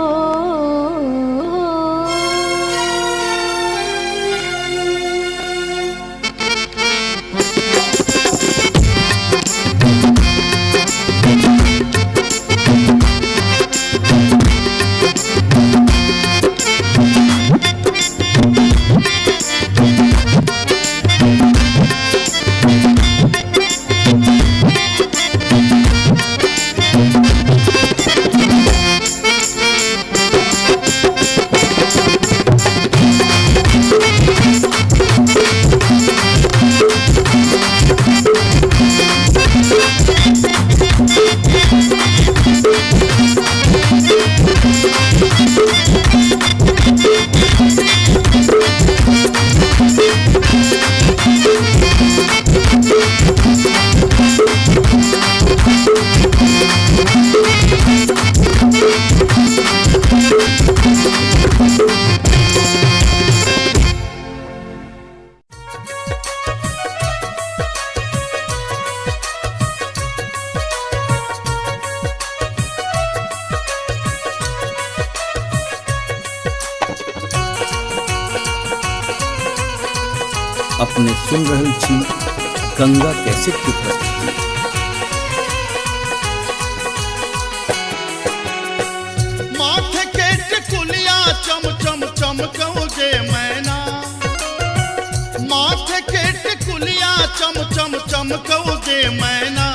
अपने सुन रहल छी गंगा कैसेट की प्रस्तुति। माथे के टिकुलिया चम चम चमकौगे मैना, माथे के टिकुलिया चम चम चमकौगे मैना,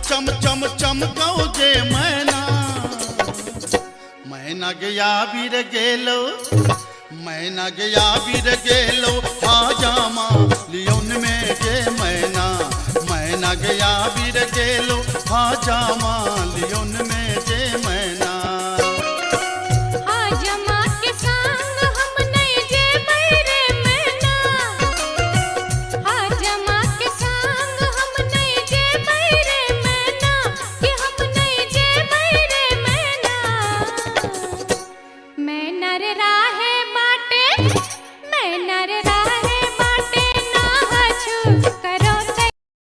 चम चम चमकौगे मैना। मैना गया वीर गेलो, मैना गया वीर गेलो हाजामा लियोन में गे मैना। मैना गया वीर गेलो हाजामा लियोन में गे मैना। हाजमा के संग हम नहीं जेबै रे मैना। हाजमा के संग हम नहीं जेबै रे मैना, कि हम नहीं जेबै रे मैना। मैना रे राहे बाटे, मैना रे राहे बाटे, ना हछु करो रे मैना।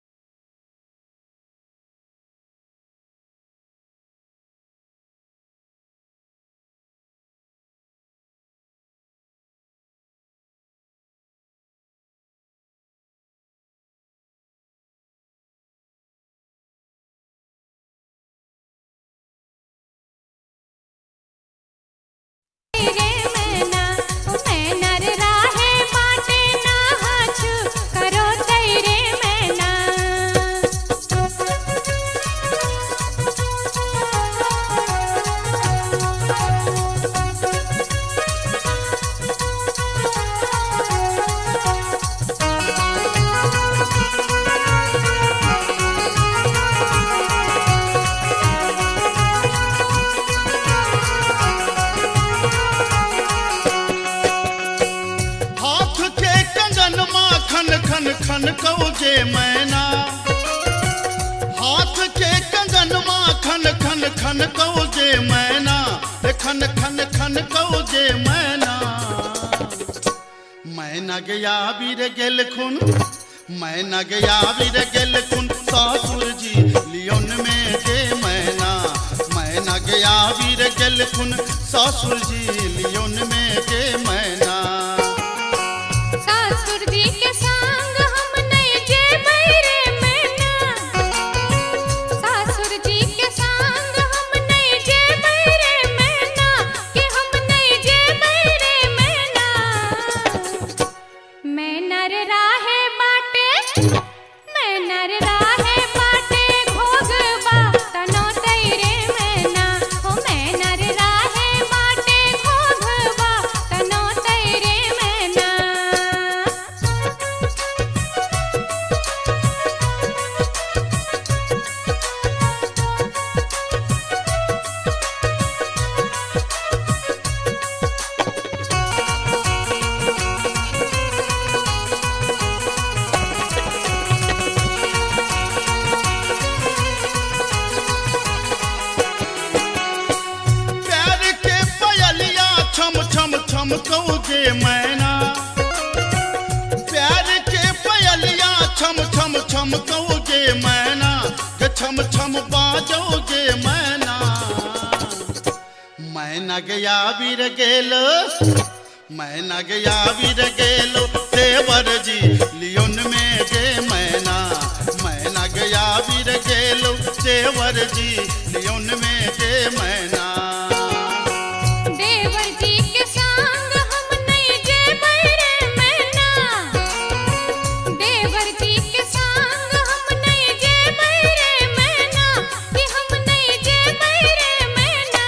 मैना रे राहे बाटे, ना हछु करो रे मैना। हाथ के कंगन मा खन खन खन कौ जे मैना। हाथ के कंगन मा खन खन खन कौ जे मैना, रे खन खन खन कौ जे मैना। मैना गया वीर गेलखुन, मैना गया वीर गेलखुन सासुर जी लियोन में गे मैना। मैना गया वीर गेलखुन सासुर जी लियोन में गे मैना। सासुर जी के संग हम नहीं जेबै रे मैना। सासुर जी के संग हम नहीं जेबै रे मैना, कि हम नहीं जेबै रे मैना। मैना रे राहे बाटे, मैना रे राहे बाटे, घोघबा तनो तैरे मैना। हो मैना रे राहे बाटे, घोघबा तनो तैरे मैना। प्यार के पयलिया छम छम छम कौ जे मैना। प्यार के पयलिया छम छम छम कौ जे मैना, के छम छम बाजो जे मैना। मैना गया वीर गेलो, मैना गया वीर गेलो देवर जी लियोन में गे मैना। मैना गया वीर गेलो देवर जी लियोन में गे मैना। देवर जी के संग हम नहीं जेबै रे मैना। देवर जी के संग हम नहीं जेबै रे मैना, कि हम नहीं जेबै रे मैना।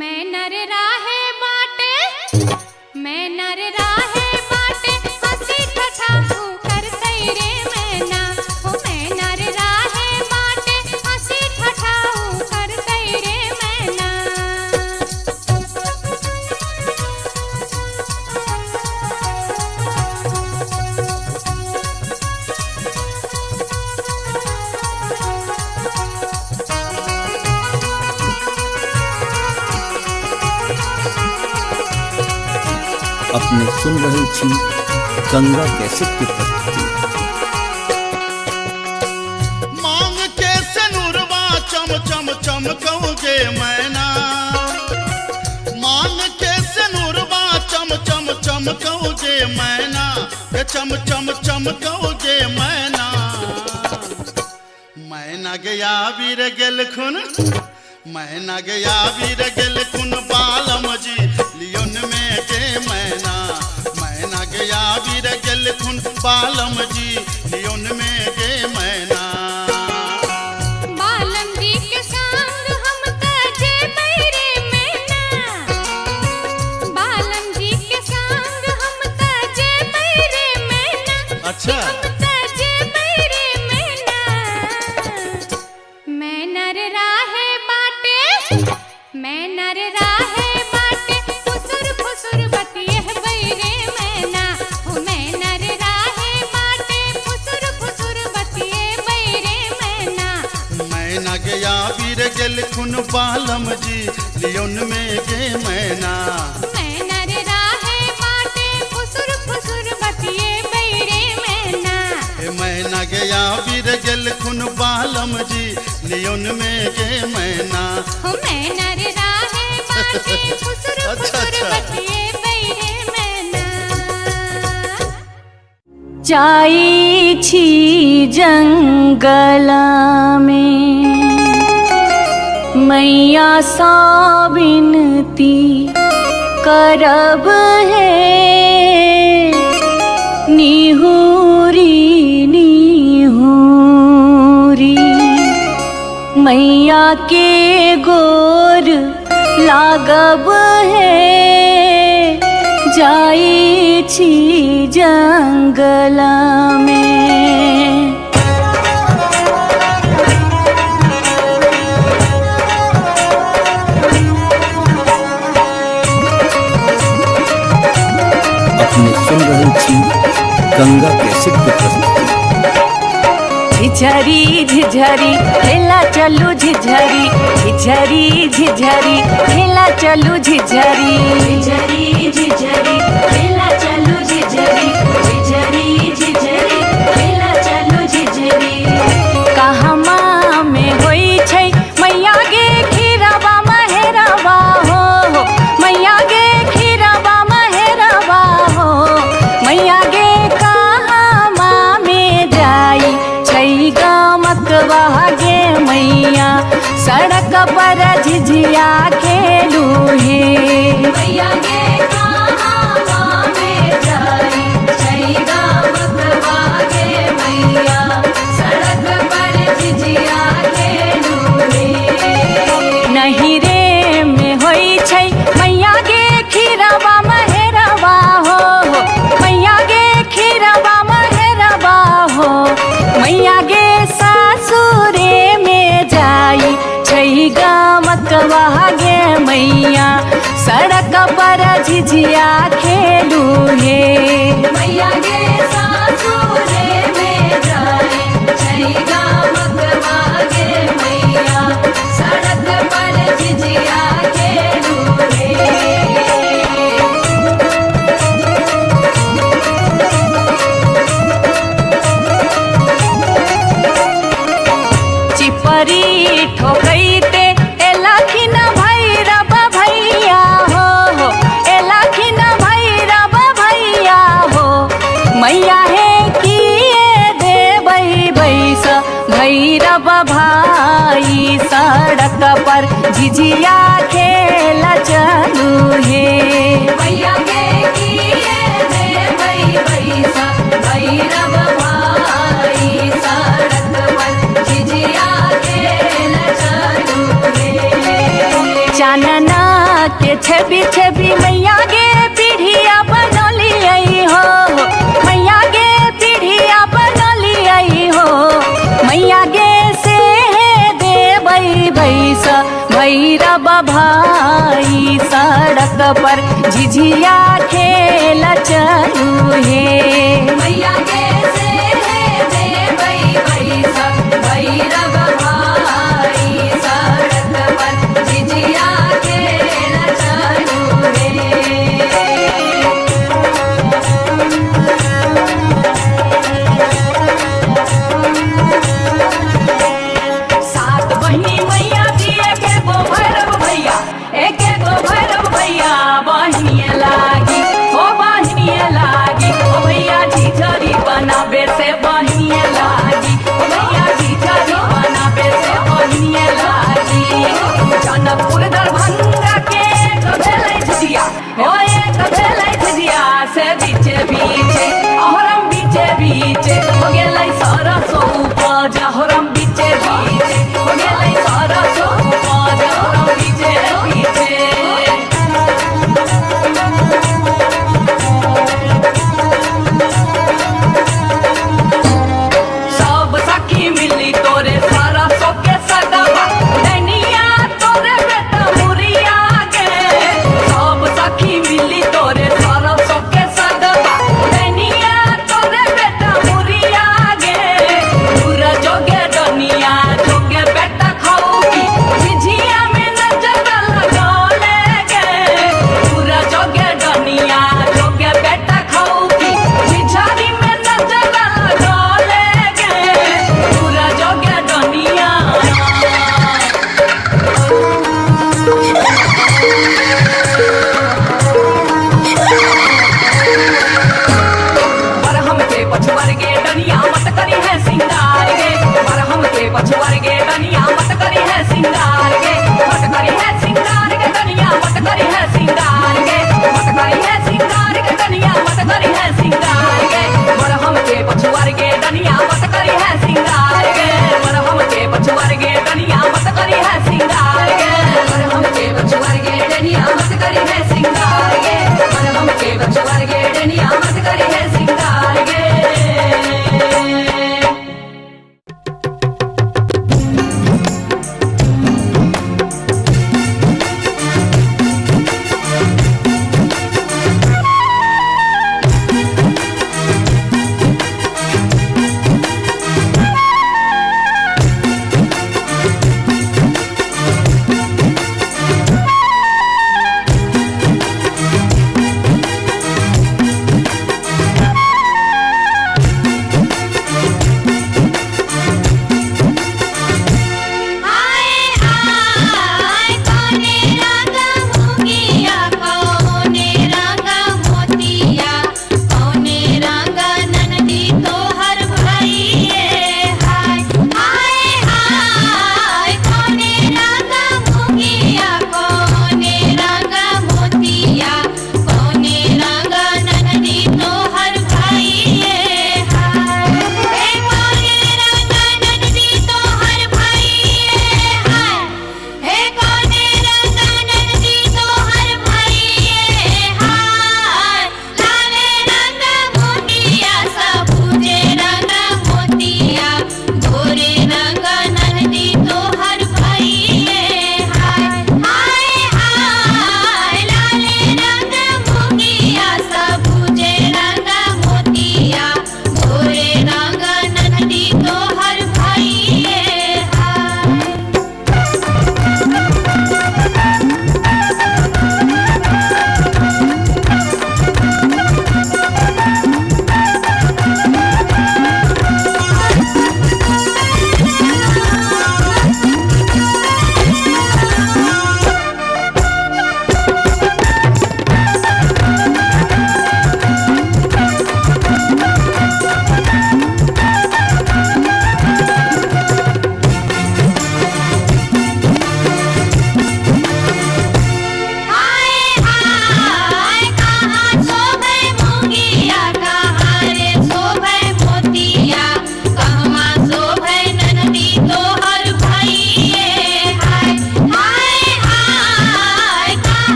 मैना रे राहे बाटे, मैना रे राहे बाटे, हंसी ठठा करतै रे मैना। हो मैना रे राहे बाटे, हंसी ठठा करतै रे मैना। अपने सुन रहल छी गंगा कैसेट के प्रस्तुति। मांग के सिनुरवा चम चम चम कौ गे मैना। मांग के सिनुरवा चम चम चम कौ गे मैना, के चम चम चम कौ गे मैना। मैना गया वीर गेलखुन, मैना गया वीर गेलखुन बालम जी लियोन में गे मैना। मैना गया वीर गेलखुन बालम जी लियोन में गे मैना। बालम जी के संग हम त जेबै रे मैना। अच्छा। हम त जेबै रे मैना। मैं नर राहे बाटे, मैं नर राहे बाटे, फुसुर फुसुर बतियहबै रे मैना। हो मैं नर राहे बाटे, फुसुर फुसुर बतियहबै रे मैना। मैना गया वीर गेलखुन बालम जी लियोन में गे मैना। मैं नर राहे बाटे, फुसुर फुसुर बतियेबै रे मैना। हे मैना गया वीर गेलखुन बालम जी लियोन में गे मैना। हो मैं नर राहे बाटे, फुसुर अच्छा, फुसुर अच्छा। बतियेबै रे मैना। जाई छी जंगल में मैया सा विनती करब है, निहूरी निहूरी मैया के गोर लागब है। जाई छी जंगल में। अपने सुन रहल छी गंगा कैसेट के प्रस्तुति। झिझरी झिझरी खेला चलू झिझरी, झिझरी झिझरी खेला चलू झिझरी, झिझरी झिझरी खेला चलू झिझरी, झिझरी झिझरी खेला चलू झिझरी। कहमा में होई छै मैया गे खीरवा महेरवा हो, मैया गे खीरवा महेरवा हो, मैया गे कहमा में जाई छै गामकवा गे मैया, सड़क पर झिझिया खेलू हे। मैया गे कहाँ में जाई छै गामकवा गे मैया, सड़क पर झिझिया खेलू हे। नहीं रे में होई छै मैया गे खीरवा महेरवा हो, मैया गे खीरवा महेरवा हो, मैया गे सासुरे में जाई छै गामकवा गे मैया, सड़क पर झिझिया खेलू हे। मैया गे सासुरे में जाई छै गामकवा गे मैया, सड़क पर झिझिया खेलू हे। चिपरी ठोकैते एलखिन भैरव भैया हो, एलखिन भैरव भैया हो, मैया हे किए देबै बैस भैरव भाई, सड़क पर झिझिया खेल चलू हे। मैया गे किए देबै बैसा भैरव भाई, सड़क पर झिझिया खेल चलू हे। चानना के छवि छवि मैया गे पीढ़िया बनलियै हो, मैया गे पीढ़िया बनलियै हो, मैया गे से देबै बैस भैरव भाई, सड़क पर झिझिया खेल चलू हे। मैया गे से देबै बैसा भैरव भाई, सड़क पर झिझिया खेल चलू हे। सात बहिनी मैया जी एके गो भैरव भैया, एके गो भैरव भैया बहिनिये लागी।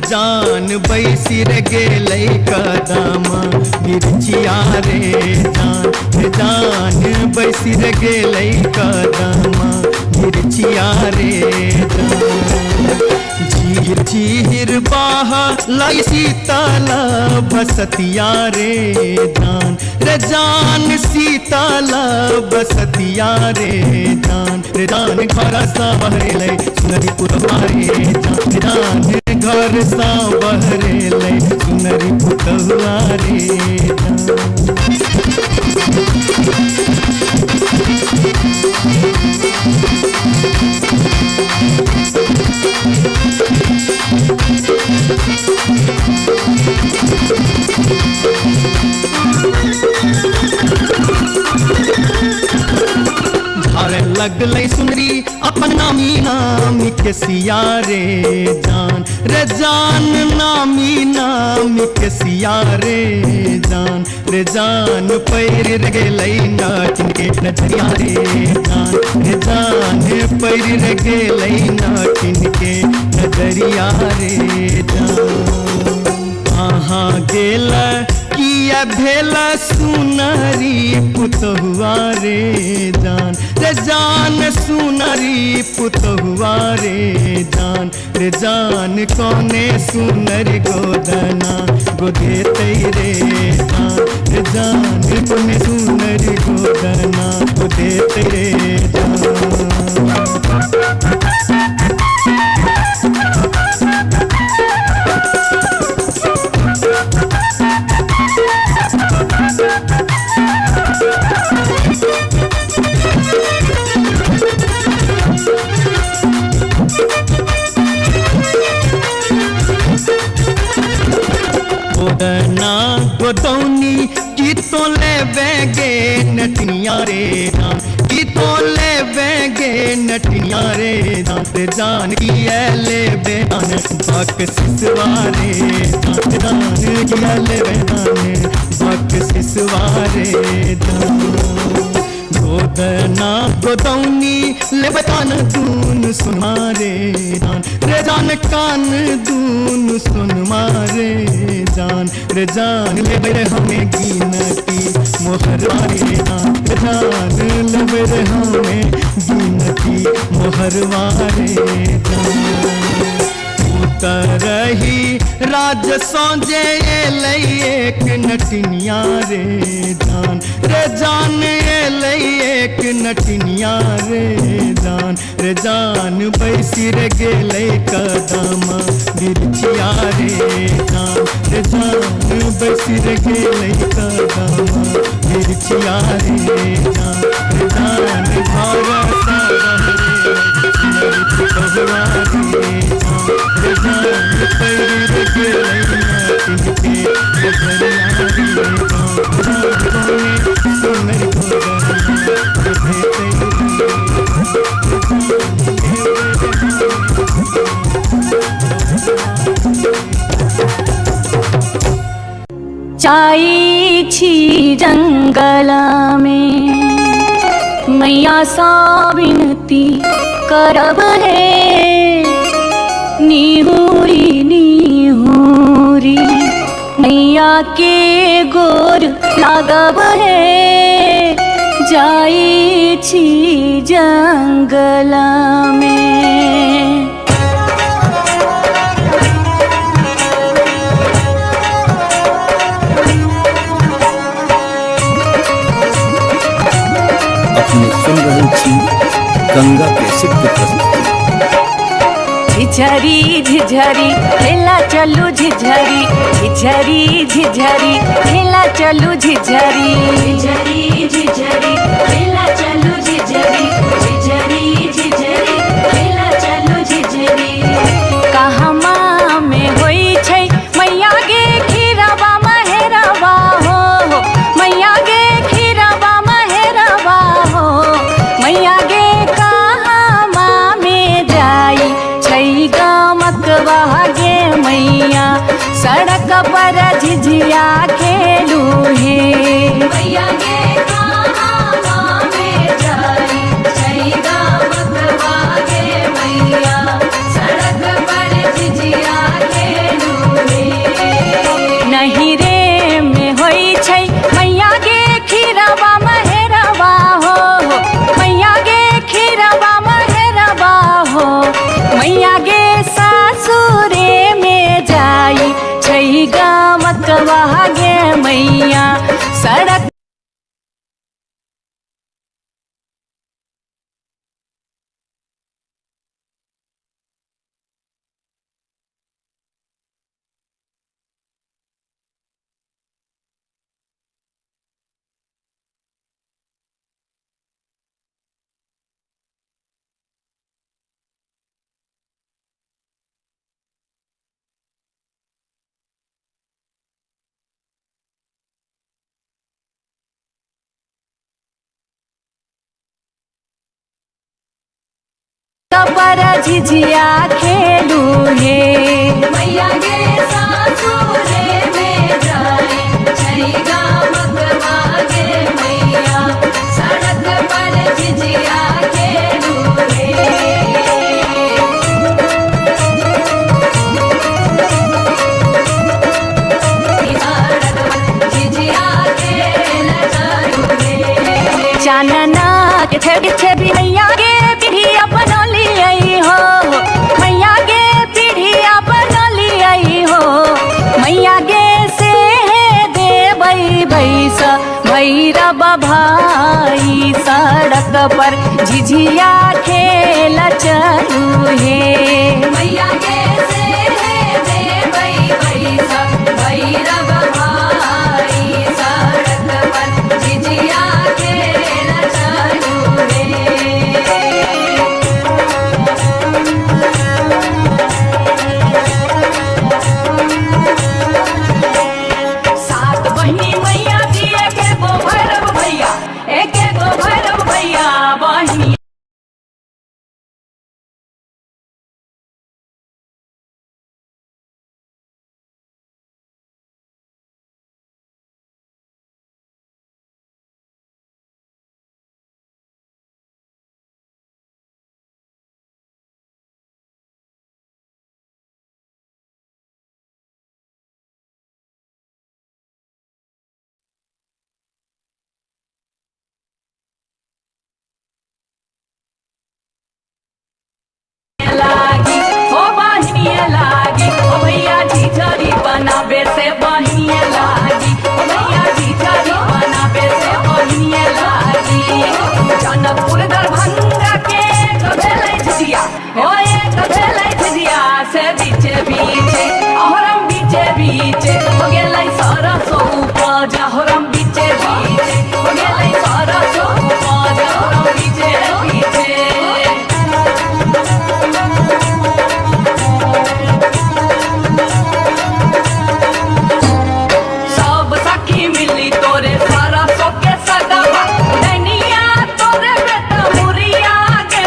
जान बैसी रे गेलै कदमा बिरछिया रे जान, रे जान बैसी रे गेलै कदमा बिरछिया रे जान। झीर झीर बाहा लाई सीताला बसतिया रे जान, रे जान सीताला बसतिया रे जान, रे जान घर सा बहरेलै सुनरी पुतवा रे जान, रे जान घर सा बहरेलै सुनरी पुतवा रे जान। झारे लगलै सुनरी अपन नामी नामी के सिया रे जान, रे जान नामी नामी के सिया रे जान, रे जान पैर रे गेलै नाटिन के नजरिया रे जान, रे जान पैर रे गेलै नाटिन के नजरिया रे जान। अहाँ गेल किया भेल सुनरी पुतहुआ रे जान, रे जान सुनरी पुतहुआ रे जान, रे जान कोने सुनर गोदना गोदेतै रे जान, रे जान कोने सुनर गोदना गोदेतै रे जान। गोदना गोदौनी की तो लेवे गे नटनिया रे जान, की तो लेवे गे नटनिया रे जान, रे जान किया लेवे दान बख्शिसवा रे जान, दान किया लेवे दान बख्शिसवा रे जान। गोदना गोदौनी लेवे कान दून सुना रे जान, रे जान कान दून सुन मारे जान, रे जान लेवे रे हमें गिनती मोहरवा रे जान, रे जान लेवे रे हमें गिनती मोहरवा रे जान। उतरही राज सौजे एलै एक नटनिया रे जान, रे जान एलै एक नटनिया रे जान, रे जान बैसी रे गेलै कदमा बिरछिया रे जान, रे जान बैसी रे गेलै कदमा बिरछिया रे जान, रे जान घर सा बहरेलै सुनरी पुतहुआ रे जान, रे जान पैर रे गेलै नाटिन के नजरिया रे जान, जान कोने सुनरी गोदना गोदेतै रे जाई छी जंगल में मैया सा विनती करब हे, निहुरी निहुरी मैया के गोर लागब हे, जाई छी जंगल में। अपने सुन रहल छी गंगा कैसेट के प्रस्तुति। झिझरी झिझरी खेला चलू झिझरी, झिझरी झिझरी खेला चलू झिझरी, झिझरी झिझरी खेला चलू झिझरी, झिझरी झिझरी खेला चलू झिझरी। कहमा में होई छै मैया गे खीरवा महेरवा हो, मैया गे खीरवा महेरवा हो, मैया गे कहमा में जाई छै गामकवा गे मैया, सड़क पर झिझिया खेलू हे। मैया गे कहाँ में जाई छै गामकवा गे मैया, सड़क पर झिझिया खेलू। पर झिझिया खेलू हे। मैया गे सासुरे में जाए छै गामक मागे मैया सड़क पर झिझिया खेलू रे। चानना के छेबी छेबी मैया गे पीढ़िया बनली आई हो, मैया गे पीढ़िया बनली आई हो, मैया गे से हे देबै भैसा भैरव भाई सड़क पर झिझिया खेल चलू हे। मैया गे से हे देबै भैसा भैरव भाई सड़क पर झिझिया खेल चलू रे। सात बहिनी मैया जी एके गो भैरव भैया, एके गो भैरव भैया बहिनी लागी हो बहिनिया लागी ओ भैया झिझरी बनाबे से बहिनिया लागी, ओ भैया झिझरी बनाबे से बहिनिया लागी। जनकपुर दरभंगा के एक भेलै झिझिया, हो एक भेलै झिझिया से बीचे बीचे अहरम बीचे बीचे हो गेलै सरसो उपज, अहरम बीचे बीचे हो गेलै सरसो उपज, अहरम बीचे बीचे। सब सखी मिली तोरे सारा सोके सदवा नैनिया तोरे बेटा मुरिया गे,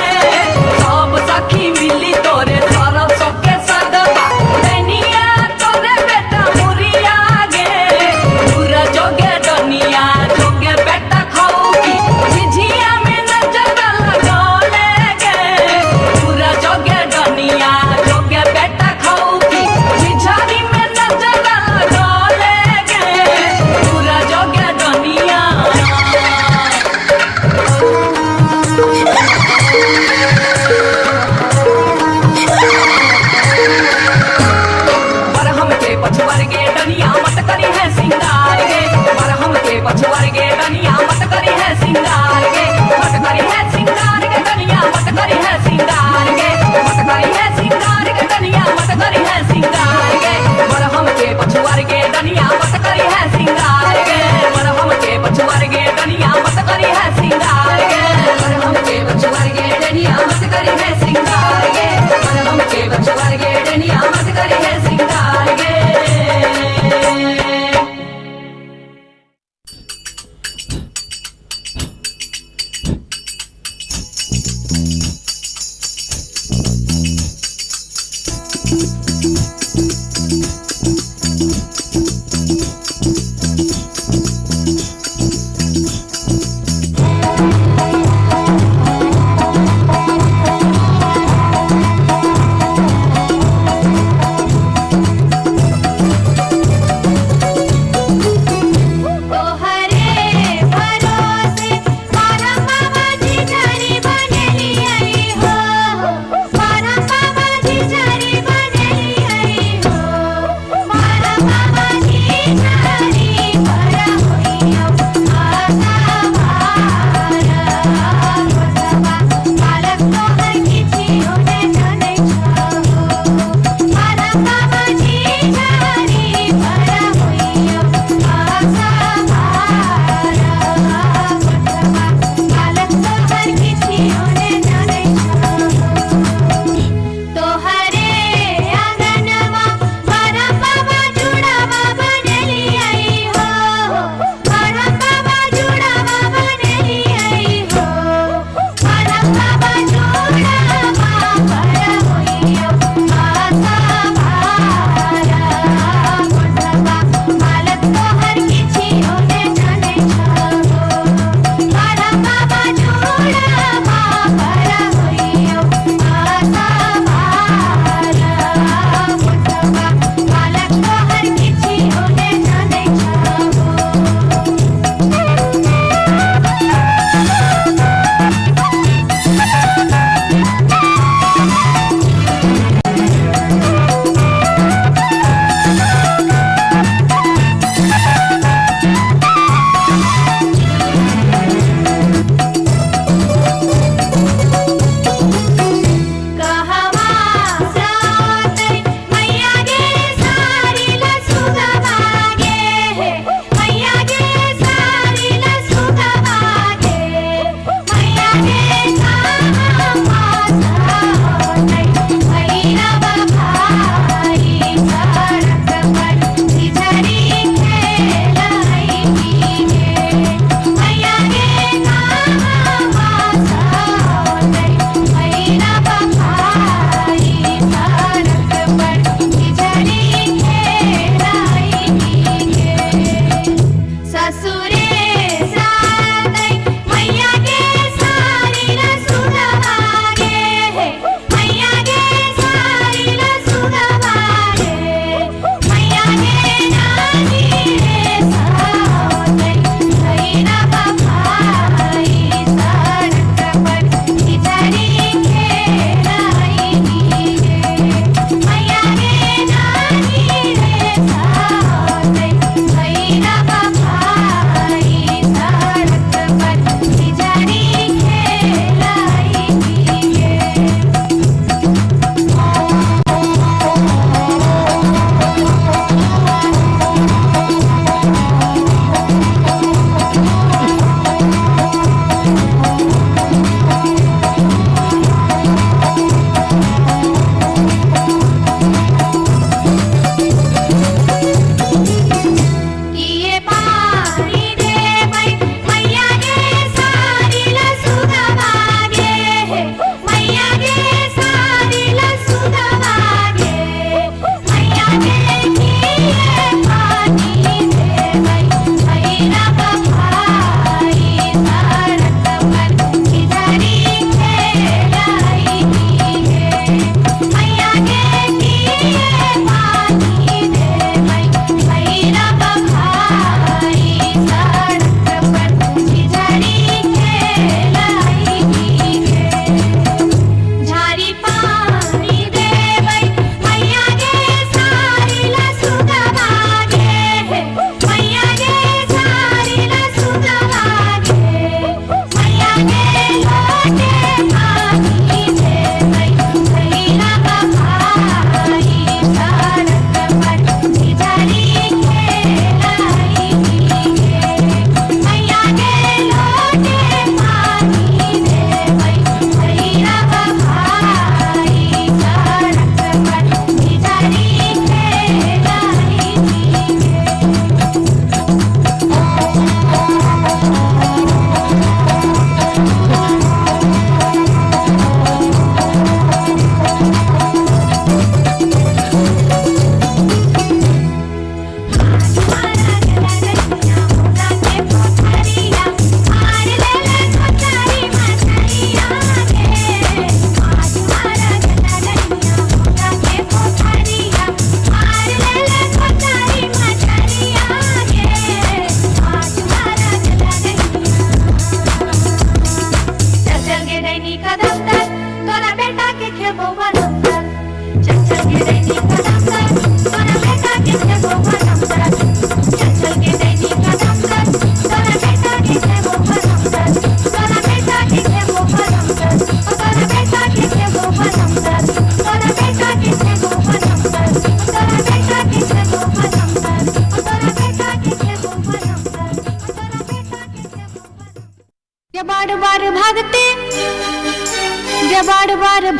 सब सखी मिली तोरे सारा सोके सदवा नैनिया तोरे बेटा मुरिया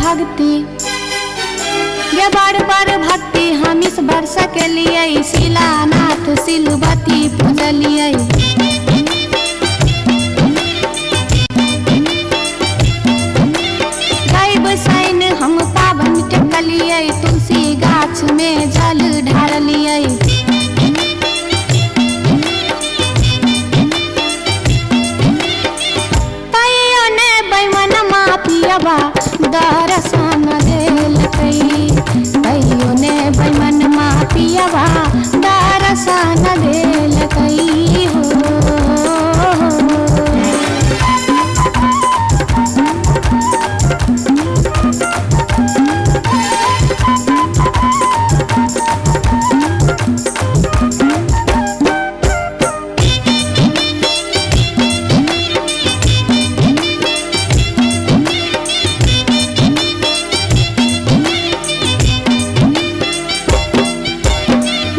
भक्ति गे बड़ बड़ भक्ति हम इस वर्ष के लिए शिलानाथ सिलबती पूजलियै। गायब सैन हम पावन टेकलियै तुलसी गाछ में जल ढारलियै। तैयो ने बैमनमा पियबा दर्शन देलकै, तैयो ने बैमनमा पियबा दर्शन देलकै हो।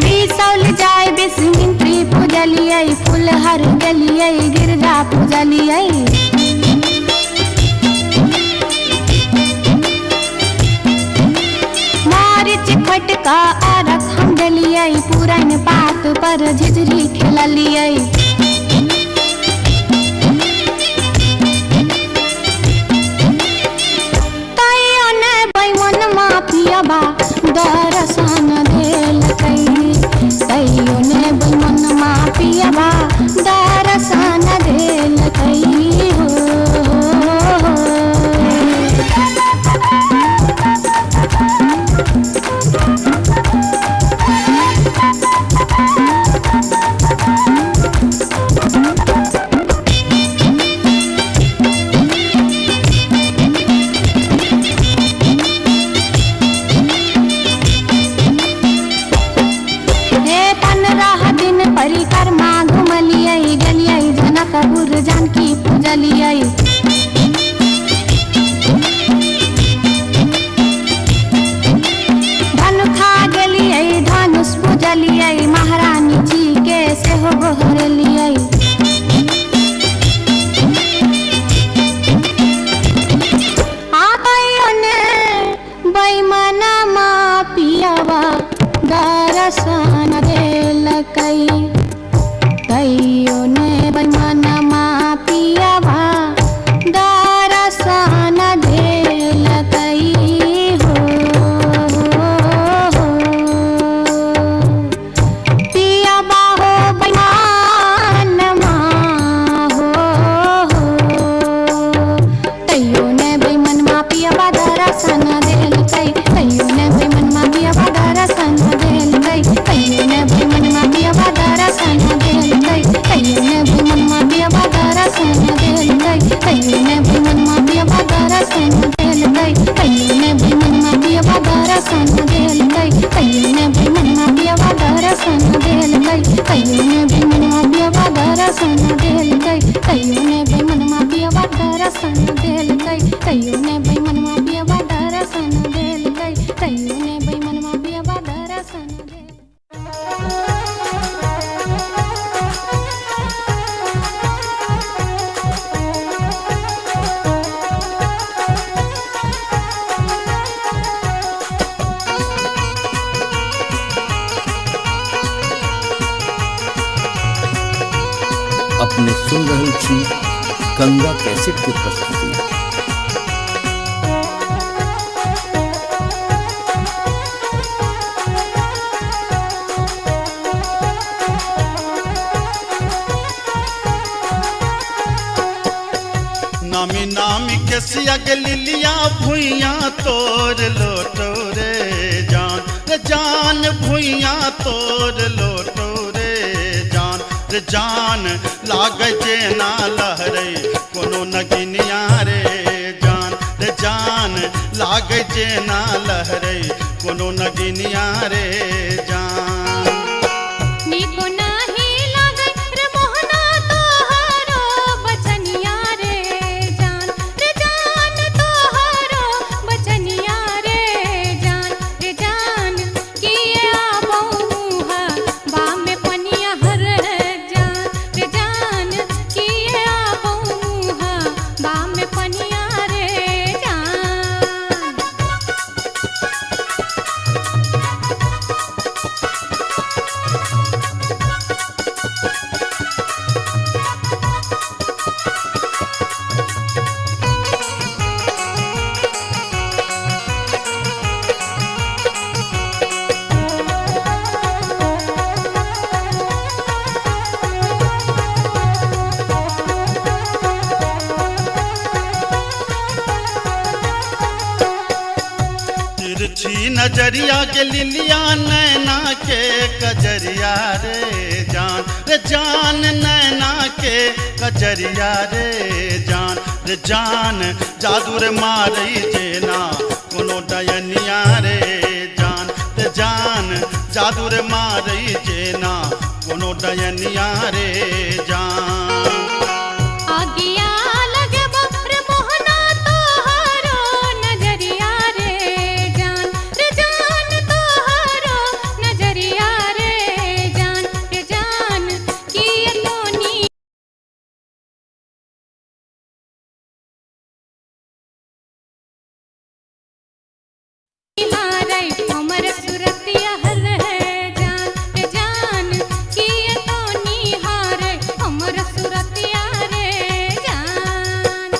बिसौल जाय बिस्मित्री पूजलियै फुलहर गेलियै गिरजा पूजलियै। मारिच खटका अरख हम देलियै पुरन पात पर झिझरी खेललियै। तैयो ने बैमनमा पियबा दर्शन देलकै, तैयो ने बैमनमा पियबा दर्शन देलकै हो। हे 15 दिन परिक्रमा घुमलियै गेलियै जनकपुर जानकी पूजलियै। धनुखा गेलियै धनुष पूजलियै महारानी जी के सेहो गोहरलियै। आ तैयो ने बैमनमा पियबा दर्शन देलकै, तैयो ने बैमनमा पियबा दर्शन देलकै हो। पियबा हो बैमनमा हो, तैयो ने बैमनमा पियबा दर्शन देलकै, तैयो ने बैमनमा पियबा दर्शन देलकै, तैयो ने बैमनमा पियबा दर्शन देलकै, तैयो ने बैमनमा पियबा दर्शन देलकै, तैयो ने बैमनमा पियबा दर्शन देलकै, तैयो ने बैमनमा पियबा दर्शन देलकै, तैयो ने बैमनमा पियबा दर्शन देलकै, तैयो ने बैमनमा पियबा दर्शन देलकै, तैयो ने बैमनमा पियबा दर्शन देलकै, तैयो ने बैमनमा पियबा दर्शन देलकै, तैयो ने बैमनमा पियबा दर्शन देलकै। अपने सुन रहल छी गंगा कैसेट के प्रस्तुति। नामी नामी के सिया के लिलिया भुइया तोर लोटो रे जान, रे जान भुइया तोर लोटो रे जान, रे जान लागे जेना लहरे कोनो नगिनिया रे जान, रे जान लागे जेना लहरे कोनो नगिनिया रे जान। नीको नाही लागै रे मोहना तोहरो बचनिया रे जान, रे जान तोहरो बचनिया रे जान, रे जान किए आबौ मुहा बामे पनिया रे जान, रे जान किए आबौ मुहा बामे पनिया रे जान। तिरछी नजरिया के लिलिया नैना के कजरिया रे जान, रे जान नैना के कजरिया रे जान, रे जान जादू रे मारई जेना कोनो डयनिया रे जान, रे जान जादू रे मारई जेना कोनो डयनिया रे जान। आगिया लगबो रे मोहना तोहारो नजरिया रे जान, रे जान तोहारो नजरिया रे जान, रे जान किए तोनी हारै हमर सुरतिया रे जान, रे जान किए तोनी हारै हमर सुरतिया रे जान।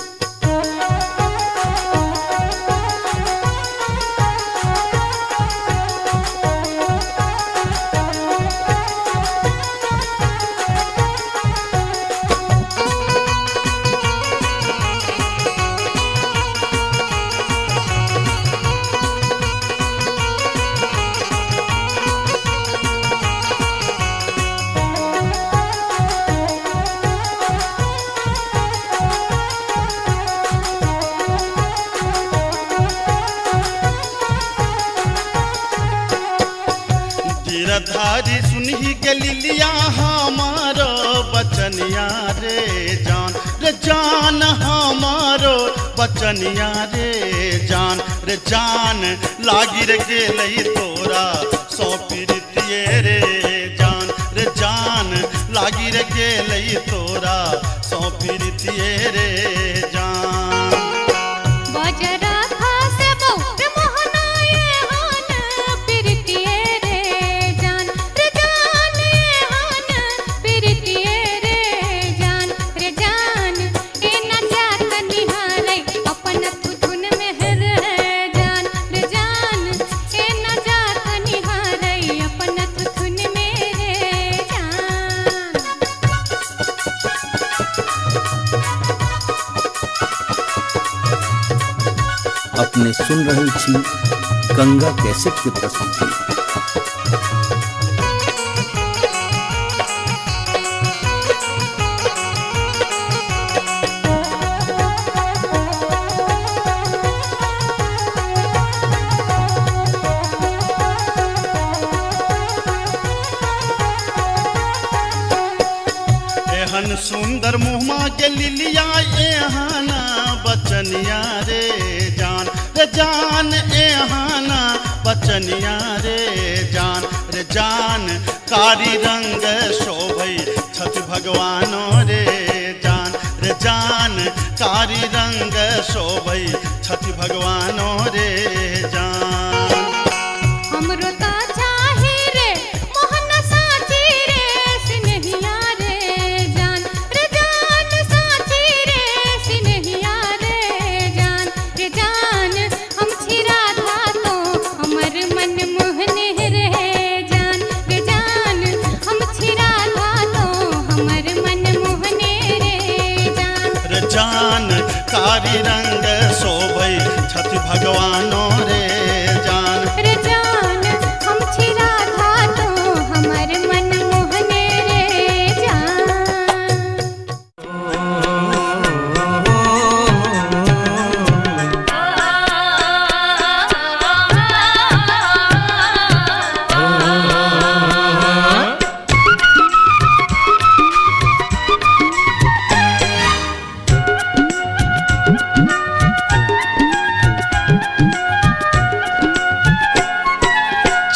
गिरधारी सुनही के लिलिया हमारो बचनिया रे जान, रे जान हमारो बचनिया रे जान, रे जान लागी रे गेलई तोरा सौ प्रीतिये रे जान, रे जान लागी रे गेलई तोरा सौ प्रीतिये रे जान। बजरा खासबो रे मोहना ये हान प्रीतिये रे जान, रे जान ये हान प्रीतिये रे जान, रे जान ए न जात निहारै अपन थुथुन में रे जान, रे जान ए न जात निहारै अपन थुथुन में रे जान। अपने सुन रहल छी गंगा कैसेट के प्रस्तुति। एहन सुंदर मुहमा के लिलिया एहाना बचनिया रे जान, रे जान एहाना बचनिया रे जान, रे जान कारी रंग शोभई छठ भगवानो रे जान, रे जान कारी रंग शोभई छठ भगवानो रे जान। हमरो ता चाही रे मोहन साची रे सिनहिया रे जान, रे जान साची रे सिनहिया रे जान, रे जान हम छी राधा तो हमर मन मोहन रे जान, रे जान हम छी राधा तो हमर मन मोहन रे जान, रे जान कारी रंग शोभई छठ भगवानो रे जान, रे जान हम छी राधा तो हमर मन मोहन रे जान।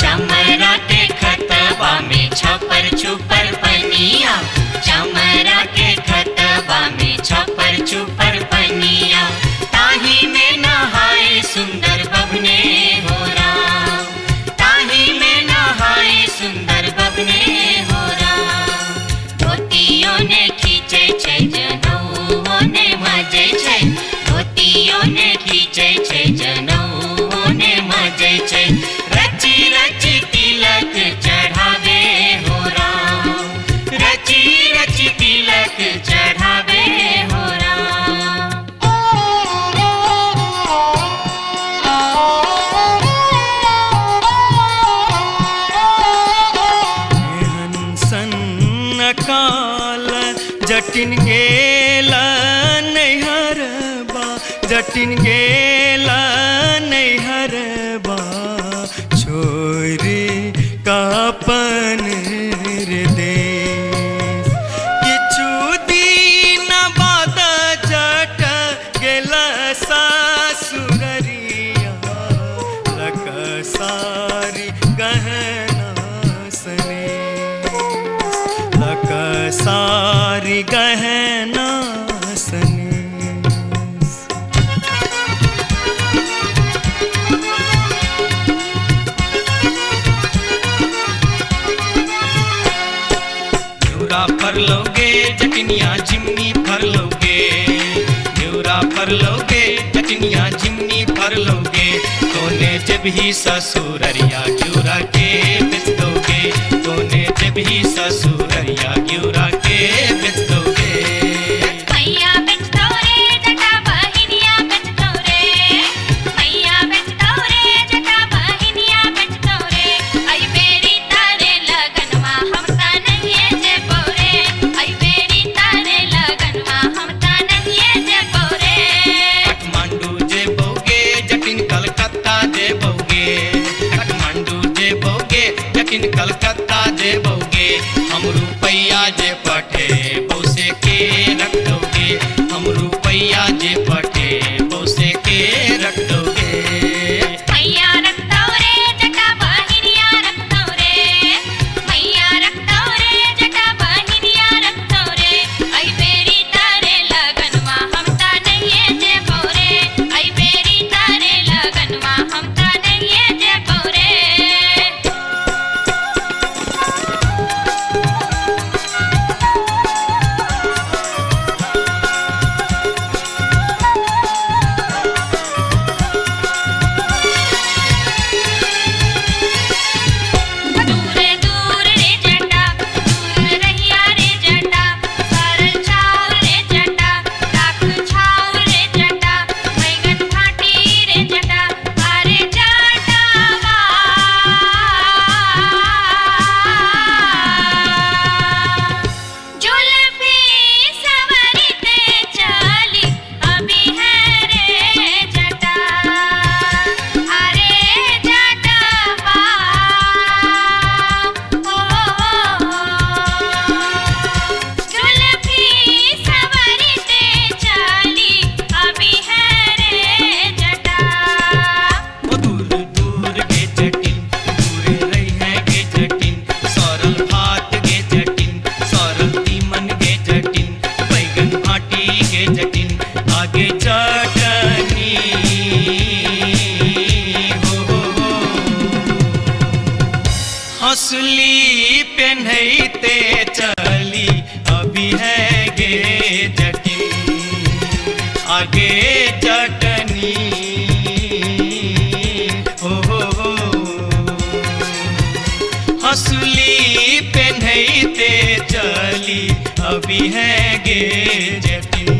चमरा के खतबा में छपर छुपर पनिया, चमरा के खतबा में छपर छुपर पनिया, ताही में नहाए सुंदर बबने हो राम, ताही में नहाए सुंदर बबने हो राम। धोतियों ने खींचे छे जनऊ ने मजे छे, धोतियों ने खींचे छे जनऊ ने मजे छे, रची रची तिलक चढ़ावे हो राम, रची रची तिलक चढ़ावे हो राम। Oh जटिन गेला नैहरबा, जटिन गेला नैहरबा, छोरी कापन रे देश। किछु दिन बाद जट गेला सासुररिया, लक सारी गहना सने, लक सारी गहना सने। न्यूरा फर लोगे जटिनिया झिमनी फर लोगे, न्यूरा फर लोगे जटिनिया झिमनी फर लोगे, तोने जब ही ससुररिया घिउरा के बेच दोगे, तोने जब ही ससुररिया घिउरा के बेच दोगे। मैया बेच दो रे जटा बहिनिया बेच दो रे, मैया बेच दो रे जटा बहिनिया बेच दो रे, आई बेरी तारे लगनवा हम ता नहीं जेबो रे, आई बेरी तारे लगनवा हम ता नहीं जेबो रे। काठमांडू जेबोगे जटिन कलकत्ता जेबोगे, काठमांडू जेबोगे जटिन कलकत्ता जेबोगे, हम रुपैया जे पठे बौसे के रख दोगे, हम रुपैया जे पठे बौसे के रख दोगे। मैया रख दो रे जटा बहिनिया रख दो रे, मैया रख दो रे जटा बहिनिया रख दो रे, आई बेरी तारे लगनवा हम ता नहीं जेबो रे, आई बेरी तारे लगनवा हम ता नहीं जेबो रे। दूर दूर रे जटा दूर रहिया रे जटा, सरल छाव रे जटा राख छाव रे जटा, बैगन फाटी रे जटा अरे जटावा। जुल्फी सवरते चली अभी है रे जटा, अरे जटावा। ओ जुल्फी सवरते चली अभी है रे जटा। ओ दूर दूर गे जटिन दूर रही है गे जटिन, सरल भात गे जटिन सरल तीमन गे जटिन, बैगन भाटी गे जटिन आगे चटनी हो हो हो। हंसली पेन्हते चली अभी है गे जटिन आगे चटनी हो हो हो। हंसली पेन्हते चली अभी है गे जटिन।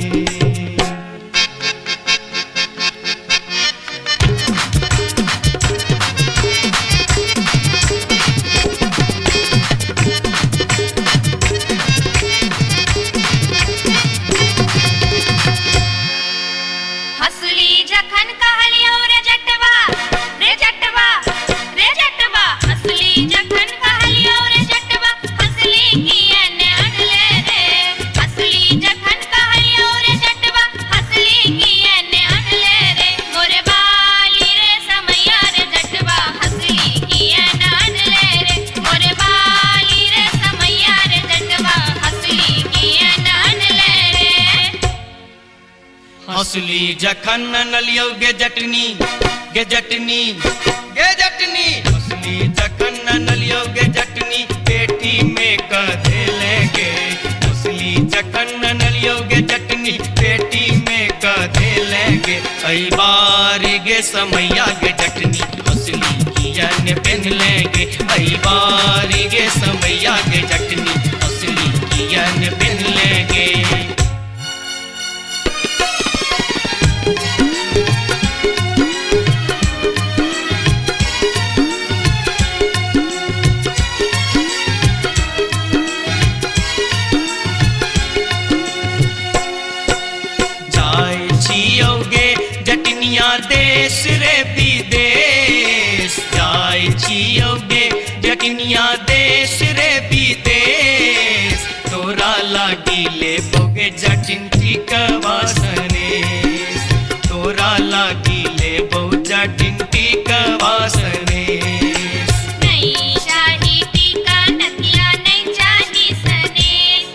हंसली जखन कहलियो रे जटवा, रे जटवा, रे जटवा, हंसली जखन कहलियो रे जटवा, हंसली किए ने अनले रे, हंसली जखन कहलियो रे जटवा, हंसली किए ने अनले रे, मोरे बाली रे समैया रे जटवा, हंसली किए ने अनले रे, मोरे बाली रे समैया रे जटवा, हंसली किए ने अनले रे। हंसली जखन नलियो गे जटनी, गे जटनी, गे जटनी, हंसली जखन नलियो गे जटनी, पेटी में कधे लेगे, हंसली जखन नलियो गे जटनी, पेटी में कधे लेगे, ऐ बारी गे समैया गे जटनी, हंसली किया ने पहन लेंगे, ऐ बारी गे समैया गे जटनी, हंसली किया ने पहन लेंगे। खाइ छियौ गे जटनिया देश रे विदेश तोरा लागी लेबौ गे जटिन टिकवा सनेस तोरा लागी लेबौ जटिन टिकवा सनेस। नहीं चाही टीका नथिया नहीं चाही सनेस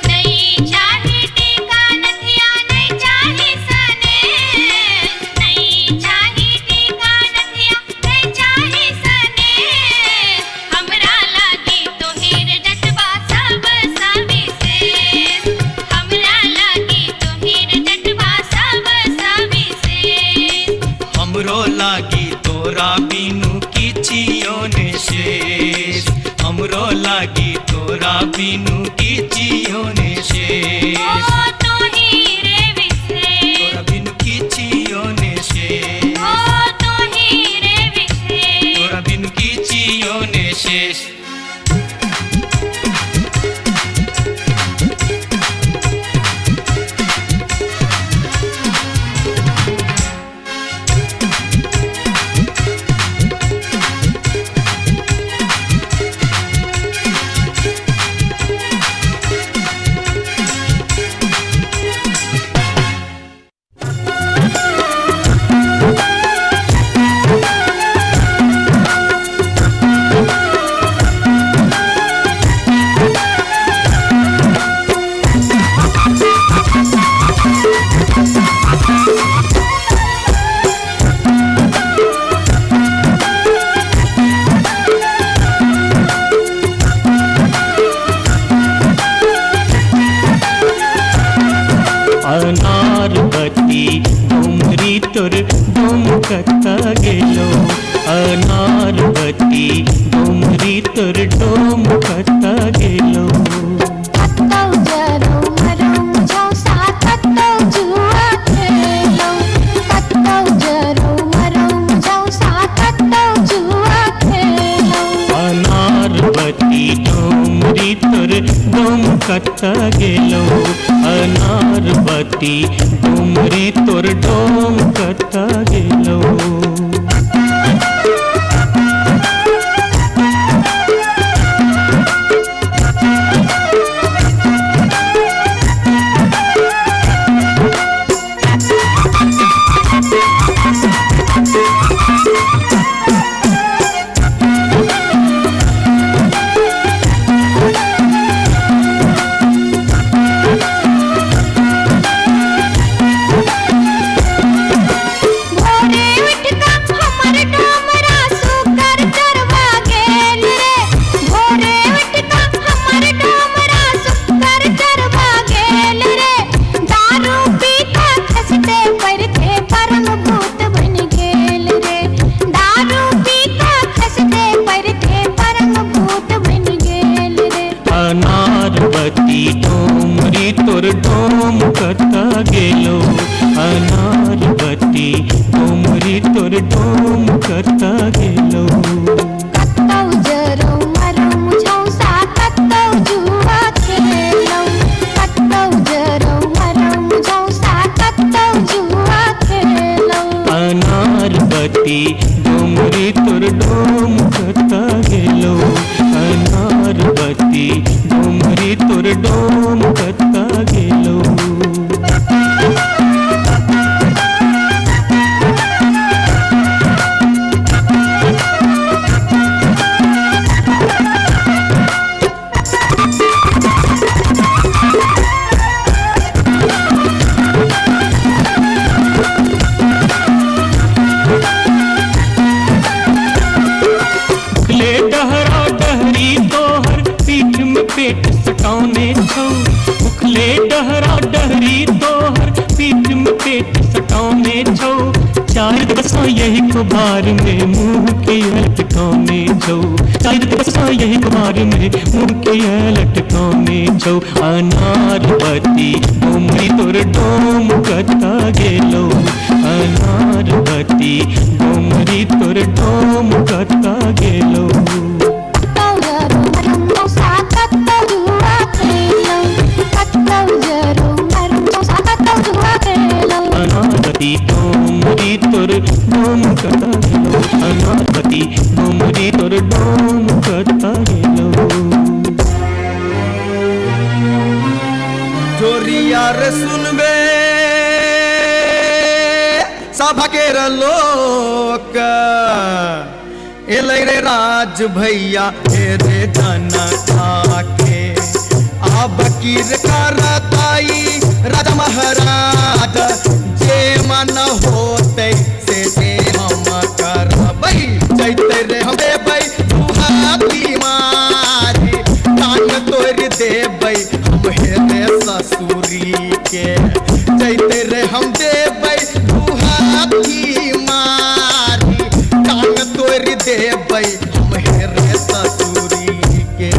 नहीं चाही टीका नथिया नहीं चाही सनेस नहीं चाही टीका नथिया नहीं चाही सनेस हमरा लागी तोहेर जटवा सब सविशेष हमरा लागी तोहेर जटवा सब सविशेष। हमरो लागी तोरा बिनु किछियो ने शेष हमरो लागी तोरा बिनु किछियो ने शेष ओ तोही रे विशेष तोरा बिनु किछियो ने शेष ओ तोही रे विशेष तोरा बिनु किछियो ने शेष। अनारबती डोमरी तोर डोम कत्ता गेलो अनारबती डोमरी तोर डोम कत्ता गेलो। कतौ जरौ मरौ झौसा कतौ जुआ खेलौ कतौ जरौ मरौ झौसा कतौ जुआ खेलौ। अनारबती डोमरी तोर डोम कत्ता गेलो अनारबती डोमरी तोर डोम कत्ता गेलो। भोरे उठ कऽ हमर डोमरा सुकर चरवा गेल रे भोरे उठ कऽ हमर डोमरा सुकर चरवा गेल रे दारू पी कऽ खसते पड़ते परम भूत बनि गेल रे दारू पी कऽ खसते पड़ते परम भूत बनि गेल रे। अनारबती डोमरी तोर डोम कत्ता गेलो अनारबती डोमरी तोर डोम कत्ता गेलो। कतौ जरौ मरौ झौसा कतौ जुआ खेलौ कतौ जरौ मरौ झौसा कतौ जुआ खेलौ। अनारबती डोमरी तोर डोम कत्ता गेलो अनारबती डोमरी तोर डोम कत्ता गेलो। ले डहरा डहरी तोहर पीठ में पेट सटौने छौ उखले डहरा डहरी तोहर पीठ में पेट सटौने छौ चार दिवस यही कुबार में मुँह के लटकौने छौ चार दिवस यही कुबार में मुँह के लटकौने छौ। अनारबती डोमरी तोर डोम कत्ता गेलो अनारबती डोमरी तोर डोम कत्ता गेलो। कतौ जरौ मरौ झौसा कतौ जुआ खेलौ कतौ जरौ मरौ झौसा कतौ जुआ खेलौ। अनारबती डोमरी तोर डोम कत्ता गेलो अनारबती सभा के लोक एलै रे राज भैया हे रे जनता के। आब कीर करताई राजा महाराज, जे मन होतै से हम करबै। जैतै रे हम देबै दुहाती मारी, कान तोड़ि देबै हम हे रे ससुरी के। जैतै रे हम देबै दुहाती मारी, कान तोड़ि देबै हम हे रे ससुरी के।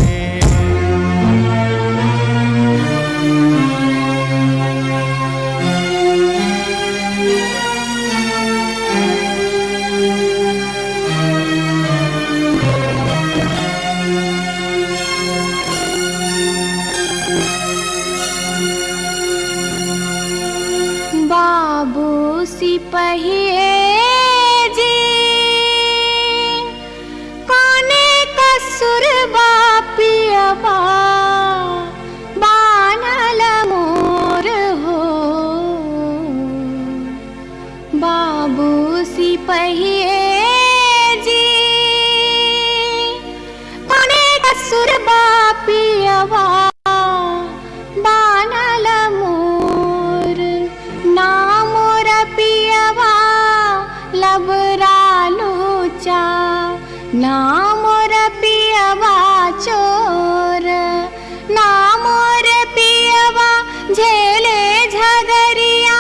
बाबू सिपहिए जी कोने कसुर बापियबा बानल मोर हो। बाबू सिपहिए जी कोने कसुर बापियबा बानल मोर। ना मोर पियवा लबरालूचा, ना मोर पियवा चोर, ना मोर पियवा झेले झगरिया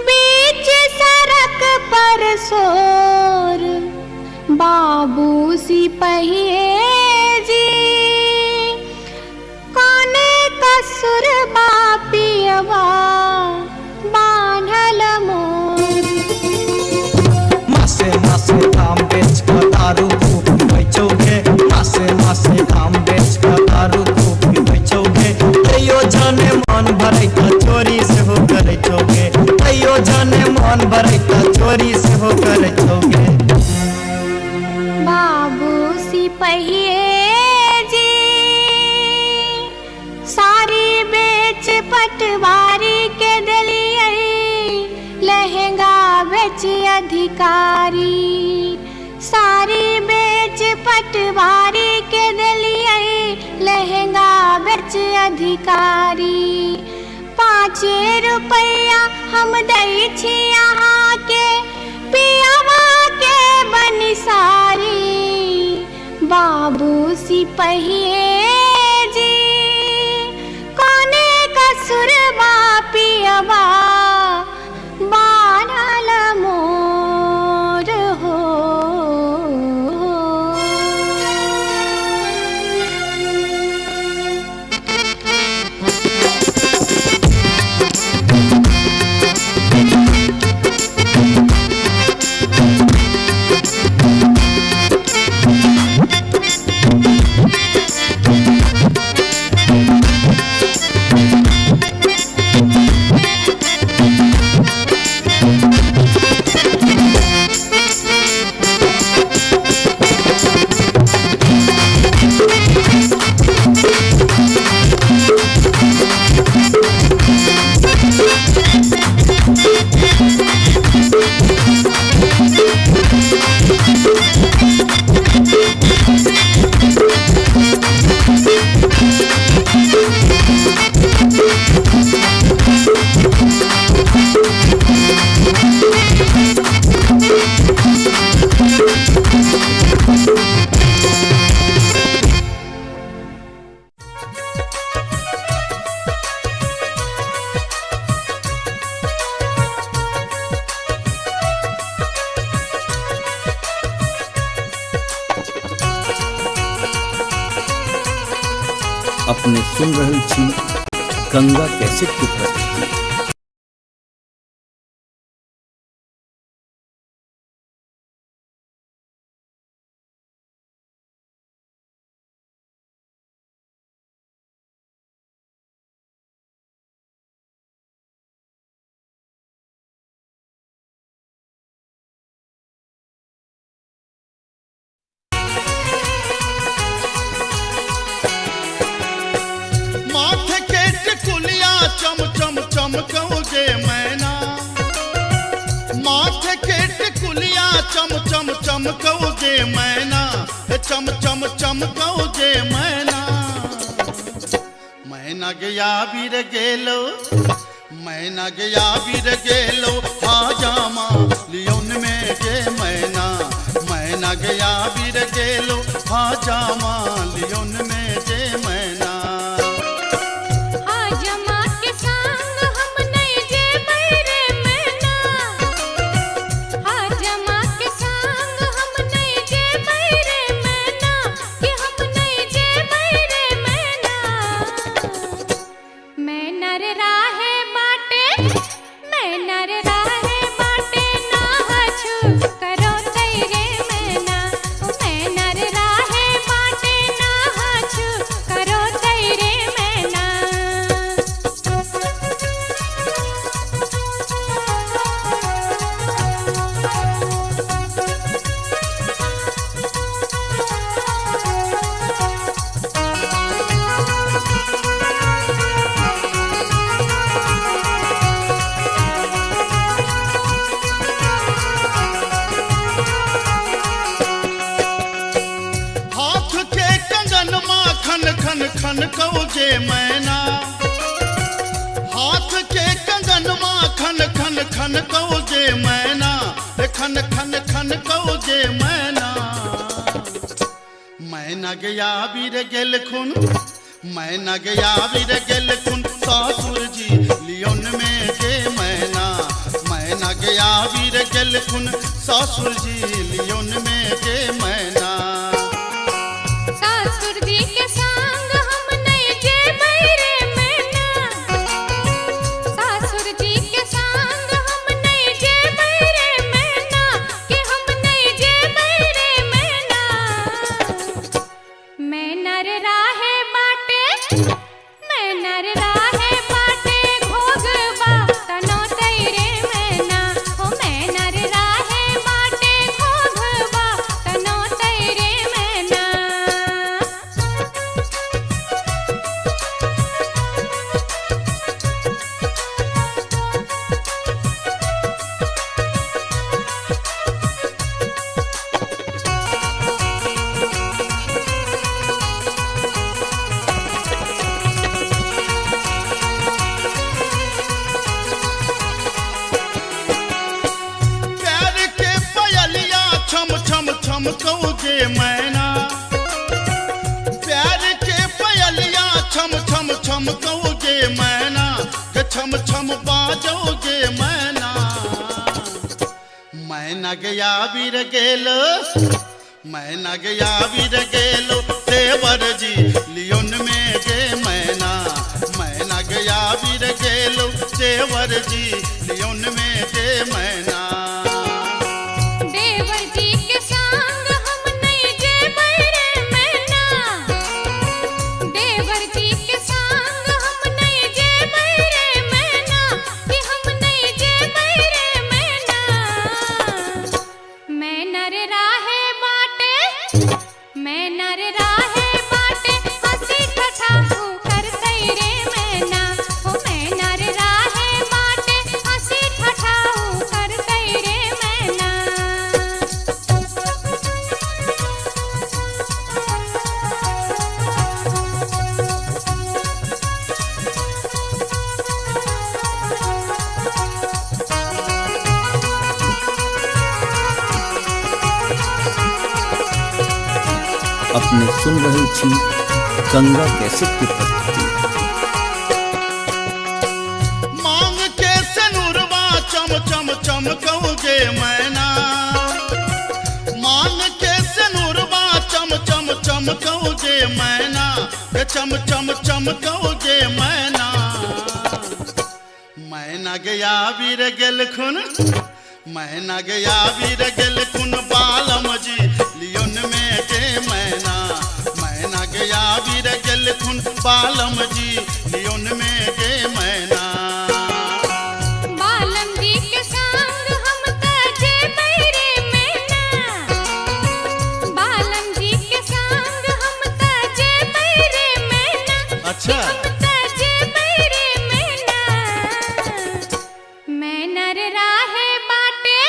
बीच सड़क पर शोर। बाबू सिपहिए जी कोने कसुर बापियवा बान्हल मोर। मासे मासे धाम बेच कऽ दारू खूब पीबै छौ गे, मासे मासे धाम बेच कऽ दारू खूब पीबै छौ गे। तैयो जाने मन भरै तऽ चोरी सेहो करै छौ गे, तैयो जाने मन भरै तऽ चोरी सेहो करै छौ गे। बाबू सिपहिए जी सारी बेच पटवारी के देलियै, लहंगा बेच अधिकारी। सारी बेच पटवारी के देलियै, लहंगा बेच अधिकारी। 5 रुपैया हम दै छी अहाँके, पियवा के बनिसारी। बाबू सिपहिए जी कोने कसुर बापियवा बान्हल मोर हो। अपने सुन रहल छी गंगा कैसेट के प्रस्तुति। माथे के टिकुलिया चम चम चमकौगे मैना, माथे चमकौ गे मैना, चम चम चमकौ गे मैना। मैना गया वीर गेलो, मैना गया वीर गेलो हाजामा लियोन में गे मैना। मैना गया वीर गेलो हाजामा लियोन में गे मैना। हाजमा के संग हम नहीं जेबै रे मैना, हाजमा के संग हम नहीं जेबै रे मैना, कि हम नहीं जेबै रे मैना। मैना रे राहे बाटे, मैना रे राहे बाटे ना हछु करो तैरे मैना, मैना रे राहे बाटे ना हछु करो तैरे मैना। हाथ के कंगन मा खन खन खन कौ गे मैना, हाथ के कंगन मा खन खन खन कौ गे मैना, खन खन खन कौ गे मैना। मैना गया वीर गेलखुन, मैना गया वीर गेलखुन सासुर जी लियोन में गे मैना। मैना गया वीर गेलखुन सासुर जी लियोन में गे मैना। सासुर जी के संग हम नहीं जेबै रे मैना, सासुर जी के संग हम नहीं जेबै रे मैना, कि हम नहीं जेबै रे मैना। मैना रे राहे बाटे, मैना रे राहे बाटे घोघबा तनो तैरे मैना, हो मैना रे राहे बाटे घोघबा तनो तैरे मैना। प्यार के पयलिया छम छम छम कौ गे मैना, प्यार के पयलिया छम छम छम कौ गे मैना, के छम छम बाजौ गे मैना। मैना गया वीर गेलो, मैना गया वीर गेलो देवर जी लियोन में गे मैना। मैना गया वीर गेलो देवर जी लियोन में गे मैना। देवर जी के संग हम नहीं जेबै रे मैना, देवर जी के संग हम नहीं जेबै रे मैना, कि हम नहीं जेबै रे मैना। मैना रे राहे बाटे, मैना रे राहे बाटे हंसी ठठा करतै रे मैना, हो मैना रे राहे बाटे हंसी ठठा करतै रे मैना। अपने सुन रहल छी गंगा कैसेट के प्रस्तुति। मांग के सनुरवा चम चम चमकौ गे मैना, मांग के सनुरवा चम चम चमकौ गे मैना, के चम चम चमकौ गे मैना। मैना गया वीर गेलखुन, मैना गया वीर गेलखुन बालम जी लियोन में गे मैना। मैना गया वीर गेलखुन बालम जी लियोन में गे मैना। बालम जी के संग हम त जेबै रे मैना, बालम जी के संग हम त जेबै रे मैना, अच्छा। हम त जेबै रे मैना। मैना रे राहे बाटे,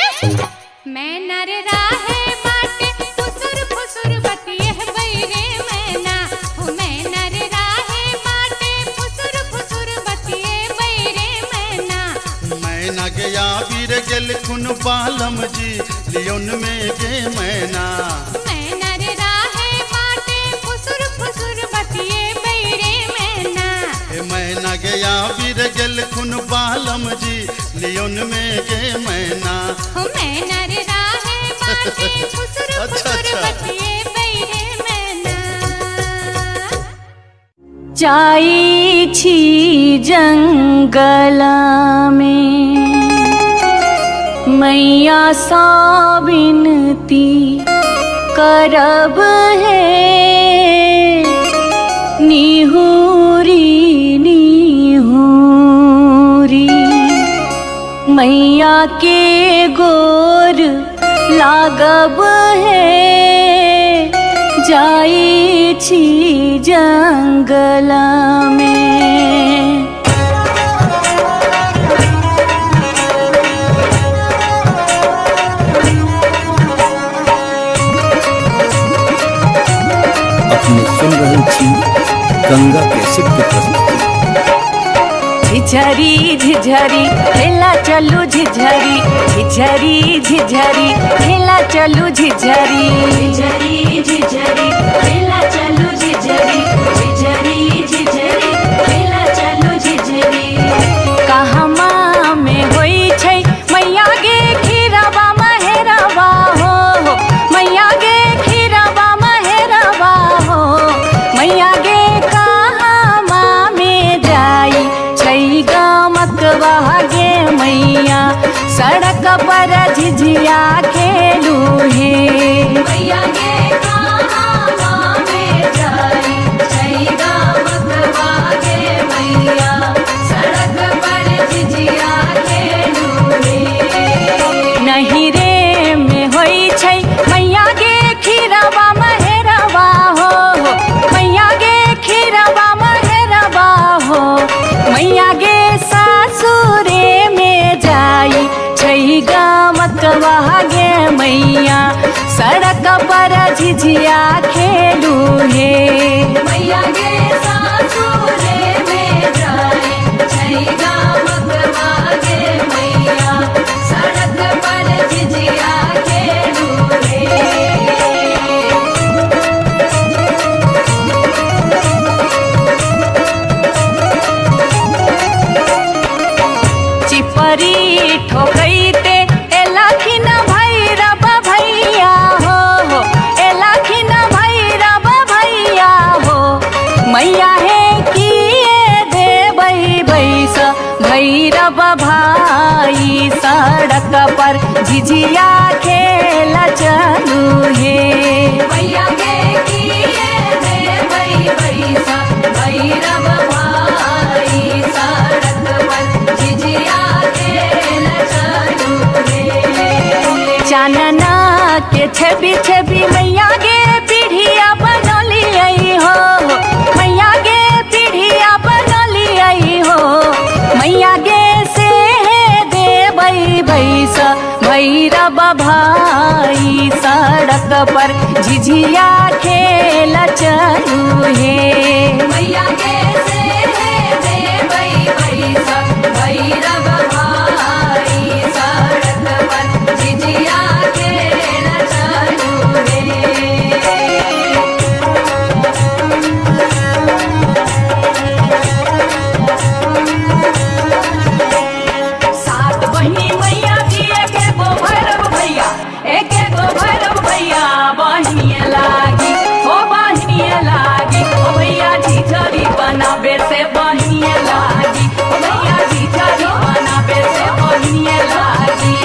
मैना रे राहे बाटे। लियोन में गे मैना। मैना रे राहे बाटे फुसुर फुसुर बतिए बैरे मैना। ए मैना गया बीर गेल खुन बालम जी लियोन में गे मैना। हो मैना रे राहे बाटे फुसुर अच्छा, फुसुर अच्छा। बतिए बैरे मैना। जाई छी जंगल में मैया सा विनती करब है, निहूरी निहूरी मैया के गोर लागब है, जाई छी जंगल में। अपने सुन रहल छी गंगा कैसेट के प्रस्तुति। झिझरी झिझरी खेला चलू झिझरी, झिझरी झिझरी खेला चलू झिझरी, झिझरी झिझरी खेला चलू झिझरी, झिझरी झिझरी खेला चलू झिझरी। कहमा में होई छै मैया गे खीरवा महेरवा हो, मैया गे खीरवा महेरवा हो, मैया गे कहमा में जाई छै गामकवा गे मैया, सड़क पर झिझिया खेलू हे। मैया गे कहाँ में जाई छै गामकवा गे मैया, सड़क पर झिझिया खेलू हे। नहीं रे में होई छै मैया गे खीरवा महेरवा हो, मैया गे खीरवा महेरवा हो, मैया गे सासुरे में जाई छै गामकवा गे मैया, सड़क पर झिझिया खेलू हे। मैया गे सासुरे में जाई छै गामकवा गे मैया, सड़क पर झिझिया खेलू हे। चिपरी ठोकैते एलखिन भैरव भैया हो, एलखिन भैरव भैया हो, मैया हे किए देबै बैस भैरव भाई, सड़क पर झिझिया खेल चलू हे। मैया गे किए देबै बैसा भैरव भाई, सड़क पर झिझिया खेल चलू हे। चानना के छवि छवि मैया गे पीढ़िया बनलियै हो, मैया गे पीढ़िया बनलियै हो, मैया गे से देबै बैस भैरव भाई, सड़क पर झिझिया खेल चलू हे। मैया गे से देबै बैसा भैरव भाई, सड़क पर झिझिया खेल चलू हे। सात बहिनी मैया जी एके गो भैरव भैया, एके गो भैरव भैया बहिनिए लागी हो, बहिनिए लागी हो, भैया झिझरी बनाबे से बहिनिए लागी हो, भैया झिझरी बनाबे से बहिनिए लागी।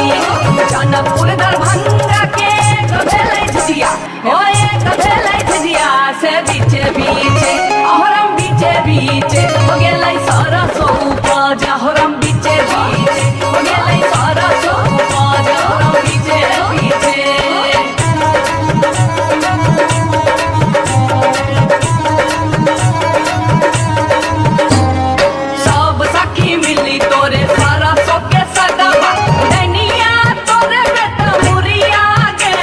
जनकपुर दरभंगा के एक भेलै झिझिया हो, एक भेलै झिझिया से बीचे बीचे अहरम बीचे बीचे हो गेलै सरसो उपज, अहरम बीचे बीचे हो गेलै सरसो उपज, अहरम बीचे बीचे। सब सखी मिली तोरे सरसो के सदवा, डैनिया तोरे बेटा मुरिया गे,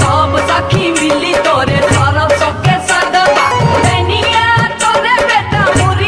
सब सखी मिली तोरे सरसो के सदवा, डैनिया तोरे बेटा मुरिया।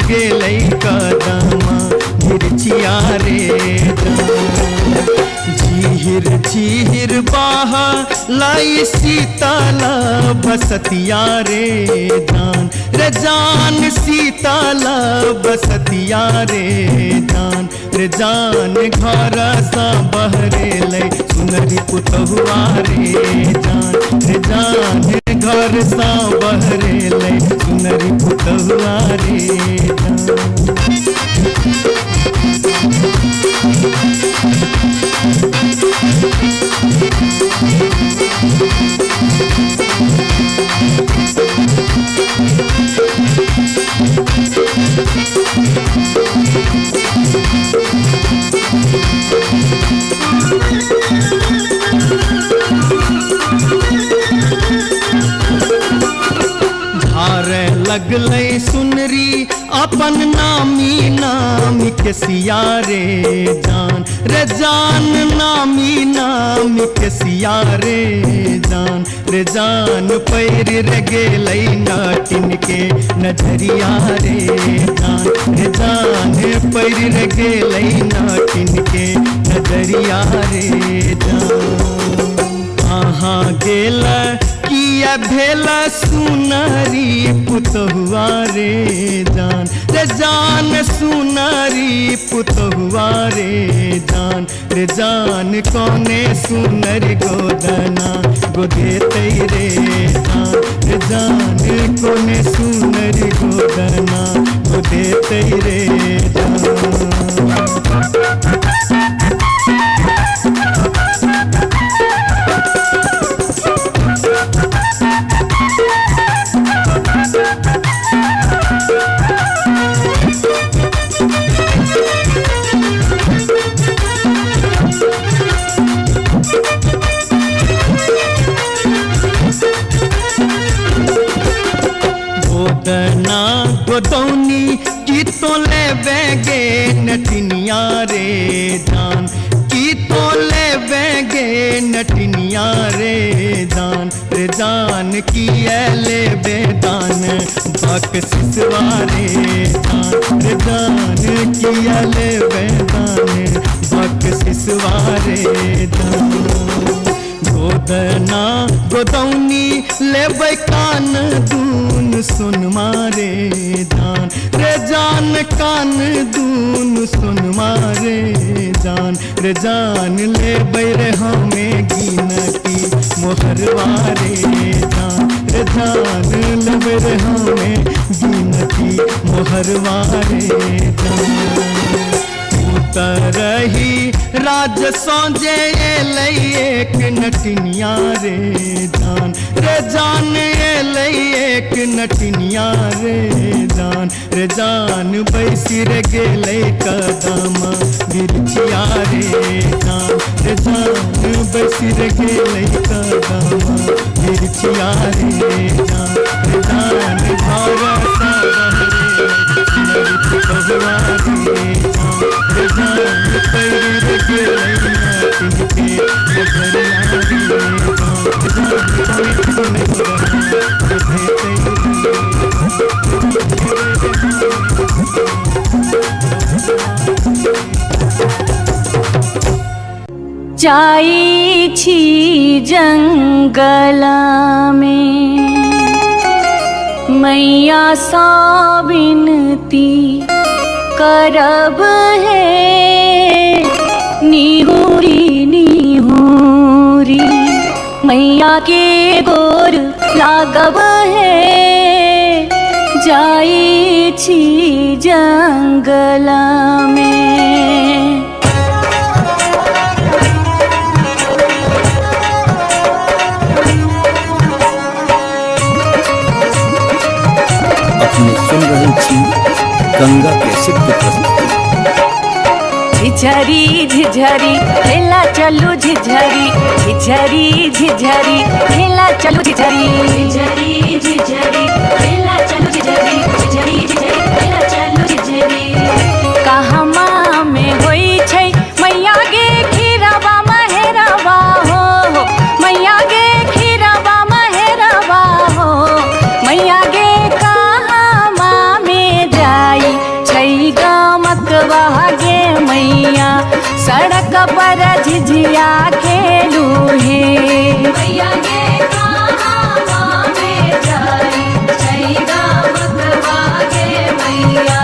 गेलै कदमा बिरछिया रे जान। झिहिर झिहिर बाहा लाई सीताला बसतिया रे जान, रे जान सीताला बसतिया रे जान, रे जान घर सा बहरेलै सुनरी पुतहुआ रे जान, रे जान घर सा बहरेलै सुनरी पुतहुआ रे जान। झारे लगलै सुनरी अपन नामी नामी के सिया रे जान, रे जान नामी नामी के सिया रे जान, रे जान पैर रे गेलै नाटिन के नजरिया रे जान, रे जान पैर रे गेलै नाटिन के नजरिया रे जान। अहाँ गेल किया भेल सुनरी पुतहुआ रे जान, रे जान सुनरी पुतहुआ रे जान, रे जान कोने सुनर गोदना गोदेतै रे जान, रे जान कोने सुनर गोदना गोदेतै रे जान। गोदना गोदौनी की तो लेबे गे नटिनिया रे जान, की तो लेबे गे नटिनिया रे जान, रे जान किया लेबे दान बख्शिशवा रे जान, रे जान किया लेबे दान बख्शिशवा रे जान। गोदना गोदौनी लेबै कान दून सुन मारे जान, रे जान कान दून सुन मारे जान, रे जान लेबै रे हमें गिनती मोहरवा रे जान, रे जान लेबै रे हमें गिनती मोहरवा रे जान। उतरही राज सौजे एलै एक नटिनिया रे जान, रे जान एलै एक नटिनिया रे जान, रे जान बैसी रे गेलै कदम बिरछिया रे जान, रे जान बैसी रे गेलै कदम बिरछिया रे जान, रे जान घर सा रे सुनरी पुतहुआ रे जान, रे जान पैर रे गेलै नाटिन के नजरिया रे जान, रे जान कोने सुनर गोदेतै जाई छी जंगल में मैया सा विनती करब है, निहुरी निहुरी मैया के गोर लागब है, जाई छी जंगल में। अपने सुन रहल छी गंगा कैसेट के प्रस्तुति। झिझरी झिझरी खेला चलू झिझरी, झिझरी झिझरी खेला चलू झिझरी, झिझरी झिझरी खेला चलू झिझरी, झिझरी झिझरी खेला चलू झिझरी। कहमा में होई छै मैया गे खीरवा महेरवा हो, मैया गे खीरवा महेरवा हो, मैया गे कहमा में जाई झिझिया खेलू हे। मैया गे कहाँ में जाई छैगा मकवा गे मैया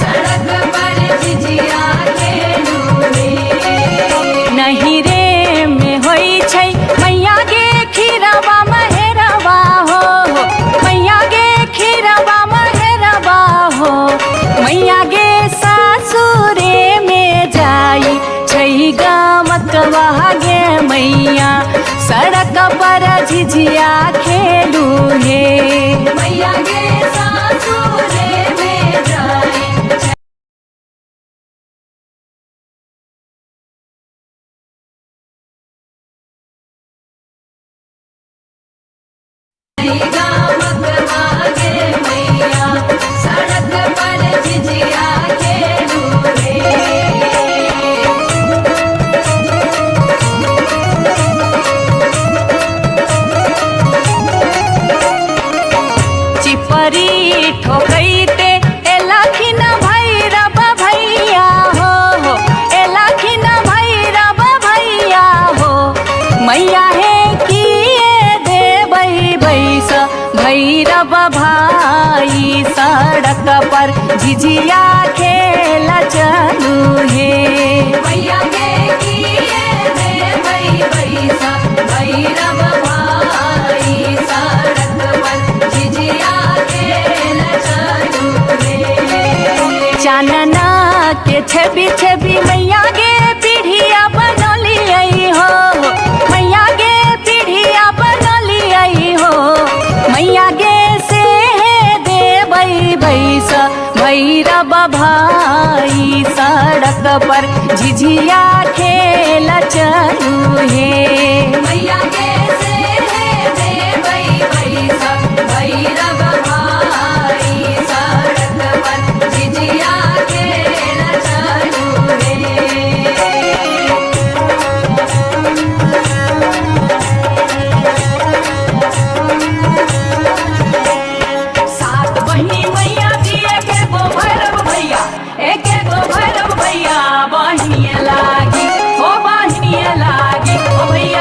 सड़क पर झिझिया खेलू हे। नहीं रे में होई छै मैया गे खीरवा महेरवा हो, मैया गे खीरवा महेरवा हो, मैया गे सासुरे में जाई छै गामकवा गे मैया सड़क पर झिझिया खेलू हे। मैया गे सासुरे में जाई छैगा मकवा गे मैया सड़क पर झिझिया खेलू हे। चिपरी ठोकैते एलखिन भैरव भैया हो, एलखिन भैरव भैया हो, मैया हे किए देबै बैस भैरव भाई सड़क पर झिझिया खेल चलू हे। मैया गे किए देबै बैसा भैरव भाई सड़क पर झिझिया खेल चलू हे। चानना के छवि छवि मैया गे पीढ़िया बनलियै हो, मैया गे पीढ़िया बनलियै हो, मैया गे से देबै बैस भैरव भाई सड़क पर झिझिया खेल चलू हे। मैया गे से देबै बैसा भैरव भाई सड़क पर झिझिया खेल चलू हे। सात बहिनी मैया जी एके गो भैरव भैया, एके गो भैरव भैया बहिनिया लागी हो, बहिनिया लागी हो भैया।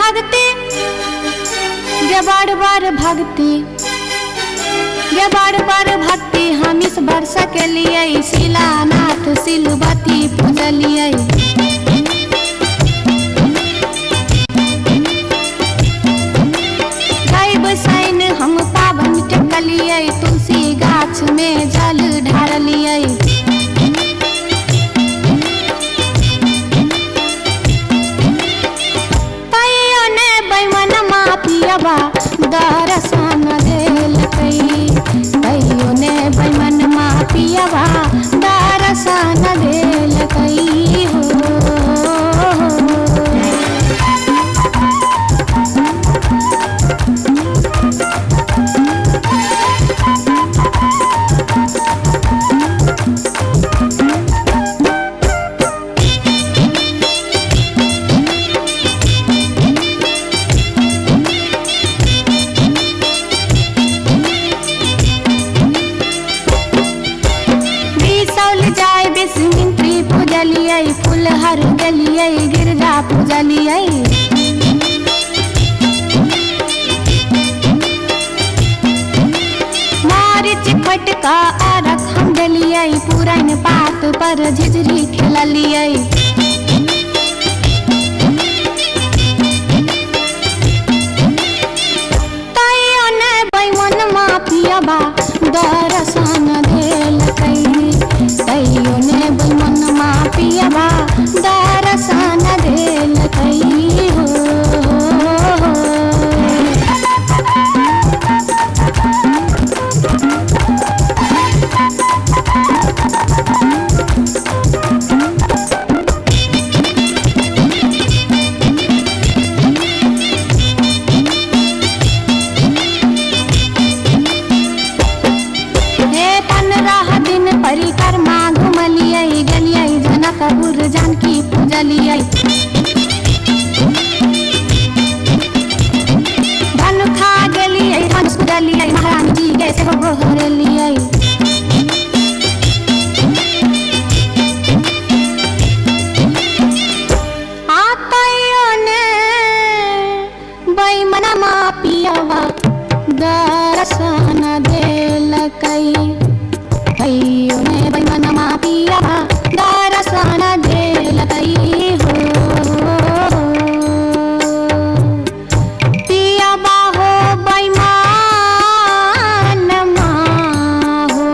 भक्ति गे बड़ बड़ भक्ति गे बड़ बड़ भक्ति हम इस वर्ष के लिए शिलानाथ सिलबती पूजलियै। गायब सैन हम पावन टेकलियै तुलसी गाछ में जल ढारलियै। तैयो ने बैमनमा पियबा दर्शन देलकै, तैयो ने बैमनमा पियबा दर्शन देलकै हो। बिसौल जाय बिस्मित्री पूजलियै फुलहर गेलियै गिरजा पूजलियै। मारिच खटका अरख हम देलियै पुरैन पात पर झिझरी खेललियै। तैयो ने बैमनमा पियबा दर्शन देलकै, तैयो ने बैमनमा पियबा दर्शन देलकै हो। हे 15 दिन परिक्रमा घुमलियै गेलियै जनकपुर जानकी पूजलियै। धनुखा गेलियै धनुष पूजलियै महारानी जी के सेहो गोहरेलियै। आ तैयो ने बैमनमा पियबा दर्शन देलकै, तैयो ने बैमनमा पियबा दर्शन देलकै हो। पियबा हो बैमानमा हो,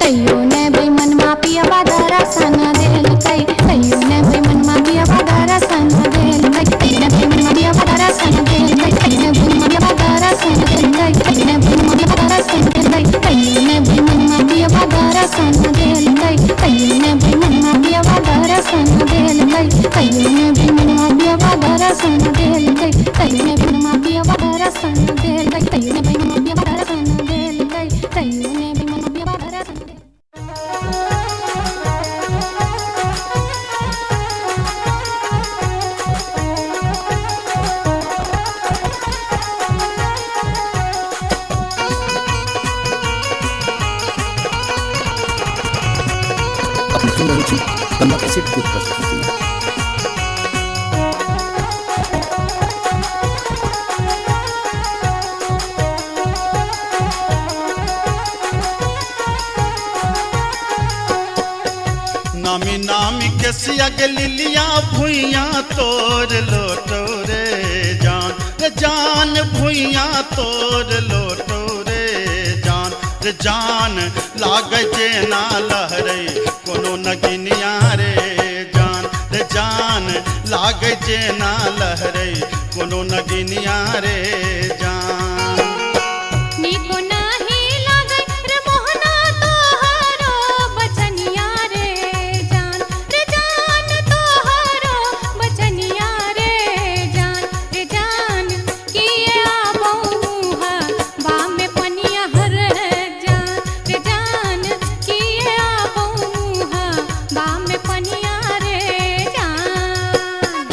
तैयो ने बैमनमा पियबा दर्शन देलकै, तैयो ने बैमनमा पियबा दर्शन देलकै, तैयो ने बैमनमा पियबा दर्शन देलकै, तैयो ने बैमनमा पियबा दर्शन देलकै, तैयो ने बैमनमा पियबा दर्शन देलकै, तैयो ने बैमनमा पियबा दर्शन देलकै, तैयो ने बैमनमा पियबा दर्शन देलकै, तैयो ने बैमनमा पियबा दर्शन देलकै, तैयो ने बैमनमा पियबा दर्शन देलकै, तैयो ने बैमनमा पियबा दर्शन देलकै, तैयो ने बैमनमा पियबा दर्शन देलकै। अपने सुन रहल छी गंगा कैसेट के प्रस्तुति। नामी नामी के सिया के लिलिया भुइया तोर लोटो रे जान रे जान, भुइया तोर लोटो रे जान रे जान, लागे जेना लहरे कोनो नगिनिया रे जान रे जान, लागे जेना लहरे कोनो नगिनिया रे जान। नीको नाही लागै रे मोहना तोहरो बचनिया रे जान रे जान, तोहरो बचनिया रे जान रे जान, किए आबौ मुहा बामे पनिया रे जान रे जान, किए आबौ मुहा बामे पनिया रे जान।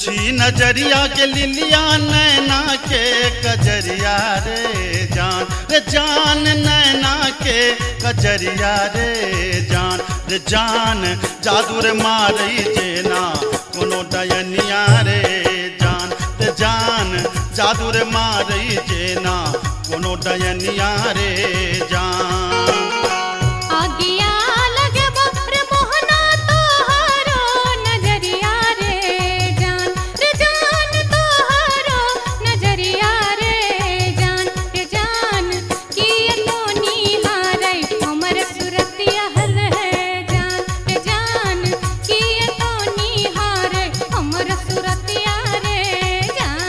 तिरछी नजरिया के लिलिया नैना के कजरिया रे जान, रे जान नैना के कजरिया रे जान, रे जान जादू रे मारई जेना कोनो डयनिया रे जान, रे जान जादू रे मारई जेना कोनो डयनिया रे जान। आगिया लगबो रे मोहना तोहारो नजरिया रे जान, रे जान तोहारो नजरिया रे जान, रे जान किए तो निहारै हमर सुरतिया रे जान, रे जान किए तो निहारै हमर सुरतिया रे जान।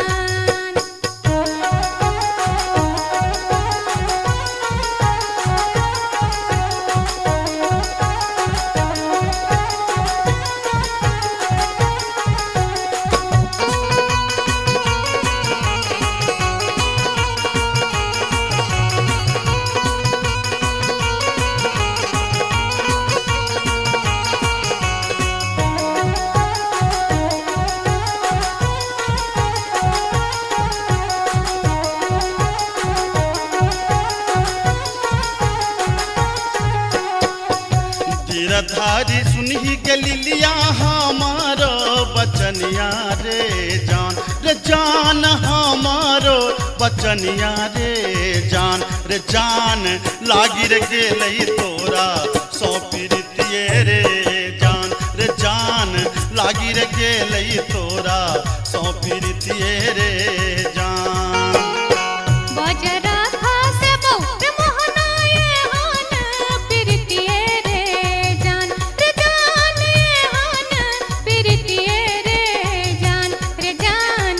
गिरधारी सुनही के लिलिया हमारो बचनिया रे जान, रे जान हमारो बचनिया रे जान, रे जान लागी रे गेलई तोरा सौ प्रीतिये रे जान, रे जान लागी रे गेलई तोरा सौ प्रीतिये रे जान। बजरा खसबो रे मोहना एहन प्रीतिये रे जान, रे जान एहन प्रीतिये रे जान, रे जान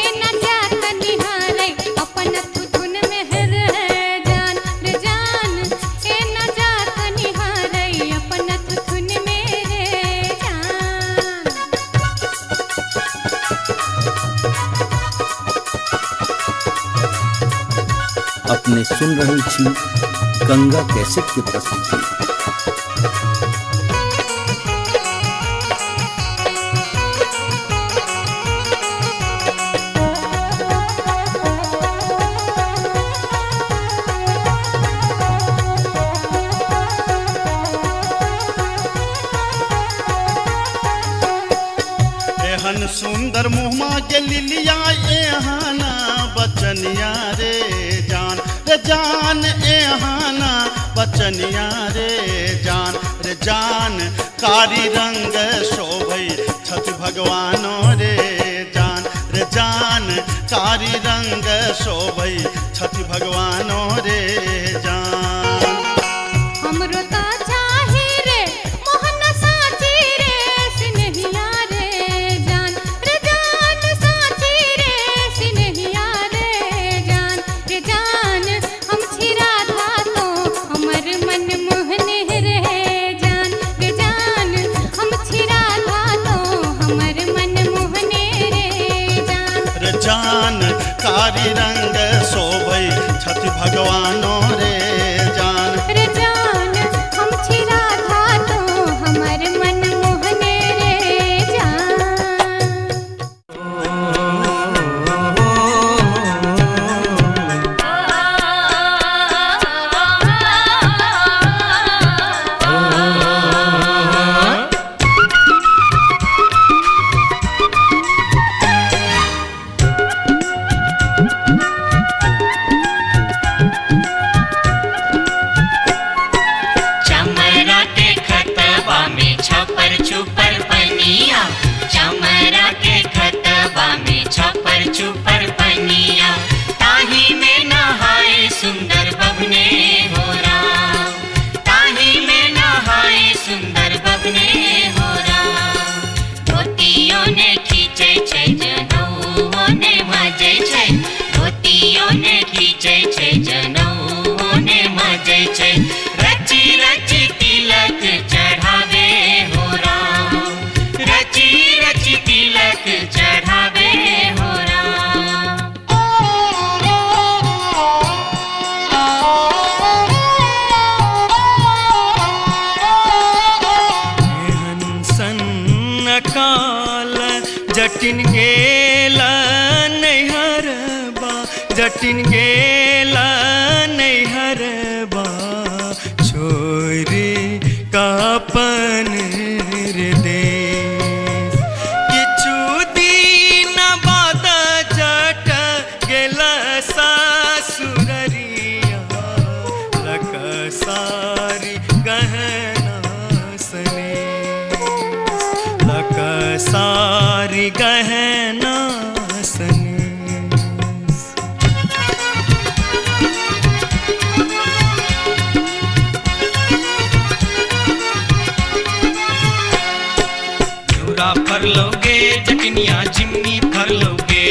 एना जात निहारै अपन थुथुन में रे जान, रे जान एना जात निहारै अपन थुथुन में रे जान। अपने सुन रहल छी गंगा कैसेट के प्रस्तुति। एहन सुंदर मुहमा के लिलिया एहन बचनिया रे जान, रे जान एहन बचनिया रे जान, रे जान कारी रंग शोभई छठ भगवानो रे जान, रे जान कारी रंग शोभई छठ भगवानो रे जान। हमरो ता चाही रे मोहन साची रे सिनहिया रे जान, रे जान साची रे सिनहिया रे जान, रे जान हम छी राधा तो हमर मन मोहन रे जान, रे जान हम छी राधा तो हमर मन मोहन रे जान, रे जान कारी रंग शोभई छठ भगवानो रे जान, रे जान हम छी राधा तो हमर मन मोहन रे जान। आ जटिन गेला नैहरबा, जटिन गेला नैहरबा, छोरी कापन रे देश। किछु दिन बाद जट गेला सासुररिया, लक सारी गहना सने, लक सारी गहना सने। घिउरा फर लोगे जटनिया झिमनी फर लोगे,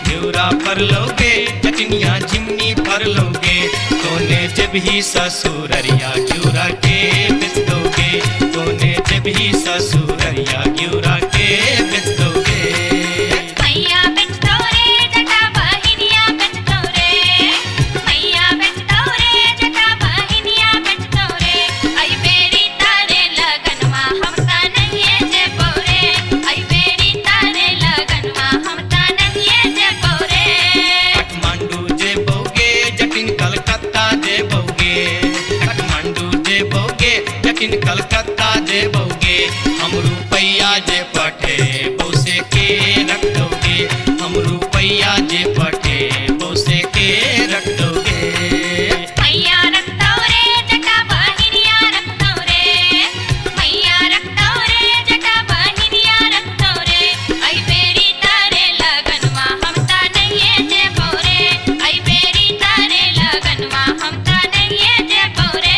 घिउरा फर लोगे जटनिया झिमनी फर लोगे, तोने जब ही ससुररिया घिउरा के बेच दोगे, तोने जब ही ससुररिया घिउरा के बेच दोगे। मैया बेच दो रे जटा बहिनिया बेच दो रे, मैया बेच दो रे जटा बहिनिया बेच दो रे, आई बेरी तारे लगनवा हम ता नहीं जेबो रे, आई बेरी तारे लगनवा हम ता नहीं जेबो रे। काठमांडू जेबोगे जटिन कलकत्ता जेबोगे, काठमांडू जेबोगे जटिन कलकत्ता जेबोगे, हम रुपैया जे पठे बौसे के रख दोगे, हम रुपैया जे पठे बौसे के रख दोगे। मैया रख दो रे जटा बहिनिया रख दो रे, मैया रख दो रे जटा बहिनिया रख दो रे, आई बेरी तारे लगनवा हम ता नहीं जेबो रे, आई बेरी तारे लगनवा हम ता नहीं जेबो रे।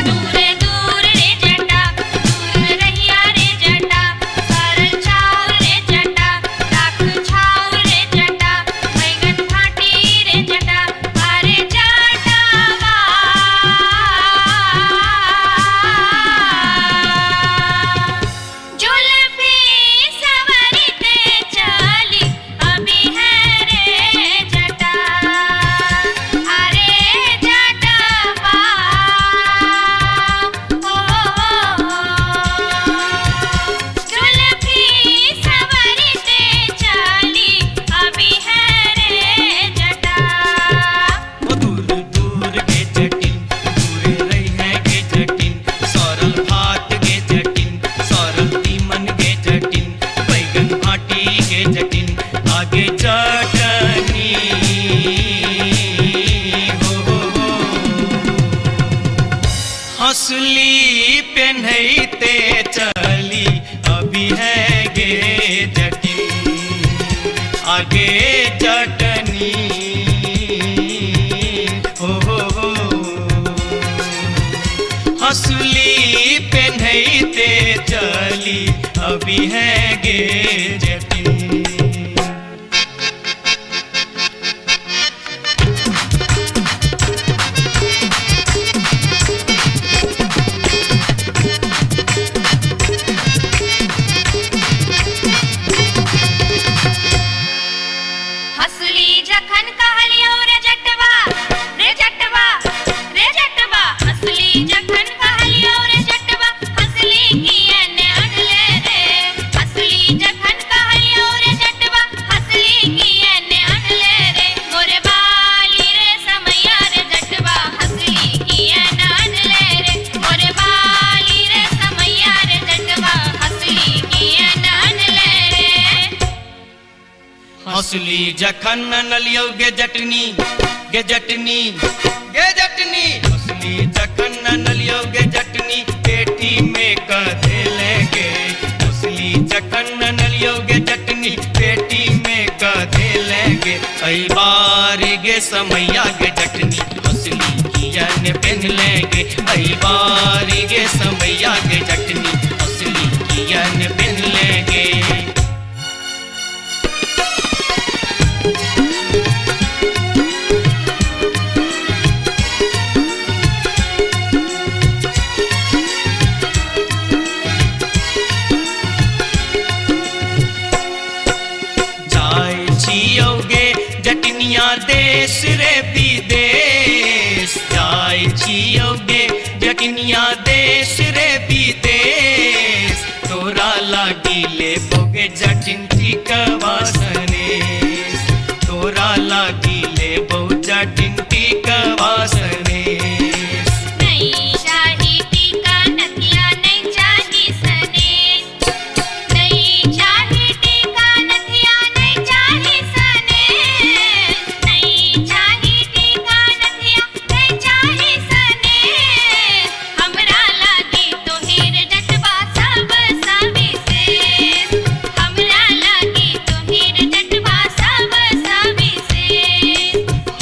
दूर दूर रे जटा दूर रहिया रे जटा, सरल छाव रे जटा राख छाव रे जटा, बैगन फाटी रे जटा अरे जटावा। जुल्फी सवरते चली अभी है रे जटा, अरे जटावा ओ जुल्फी सवरते चली अभी है रे जटा। ओ दूर दूर गे जटिन दूर रही है गे जटिन, सरल भात गे जटिन सरल तीमन गे जटिन, बैगन भाटी गे जटिन आगे चटनी हो हो हो। हंसली पेन्हते चली अभी है गे जटिन आगे चटनी हो हो हो। हंसली पेन्हते चली अभी है गे जटिन। हंसली जखन कहलियो रे जटवा, रे जटवा, रे जटवा, हंसली जखन कहलियो रे जटवा, हंसली किए ने अनले रे, हंसली जखन कहलियो रे जटवा, हंसली किए ने अनले रे, मोरे बाली रे समैया रे जटवा, हंसली किए ने अनले रे, मोरे बाली रे समैया रे जटवा, हंसली किए ने अनले रे। हंसली जखन नलियो गे जटनी, गे जटनी, गे जटनी, हंसली जखन नलियो गे जटनी, पेटी में कधे लेंगे, हंसली जखन नलियो गे जटनी, पेटी में कधे लेंगे, ऐ बारी गे समैया गे जटनी, हंसली किया ने पहन लेंगे, ऐ बारी गे समैया गे जटनी, हंसली किया ने पहन लेंगे। देश रे विदेश जाय छियौ गे जटनिया देश रे विदेश तोरा लागी लेबो गे जटिन टिकवा सनेश तोरा लागी लेबो जटिन टिकवा सनेश। नहीं चाही टीका नथिया नहीं चाही सनेस नहीं चाही टीका नथिया नहीं चाही सनेस नहीं चाही टीका नथिया नहीं चाही सनेस हमरा लागी तोहेर जटवा सब सविशेष हमरा लागी तोहेर जटवा सब सविशेष।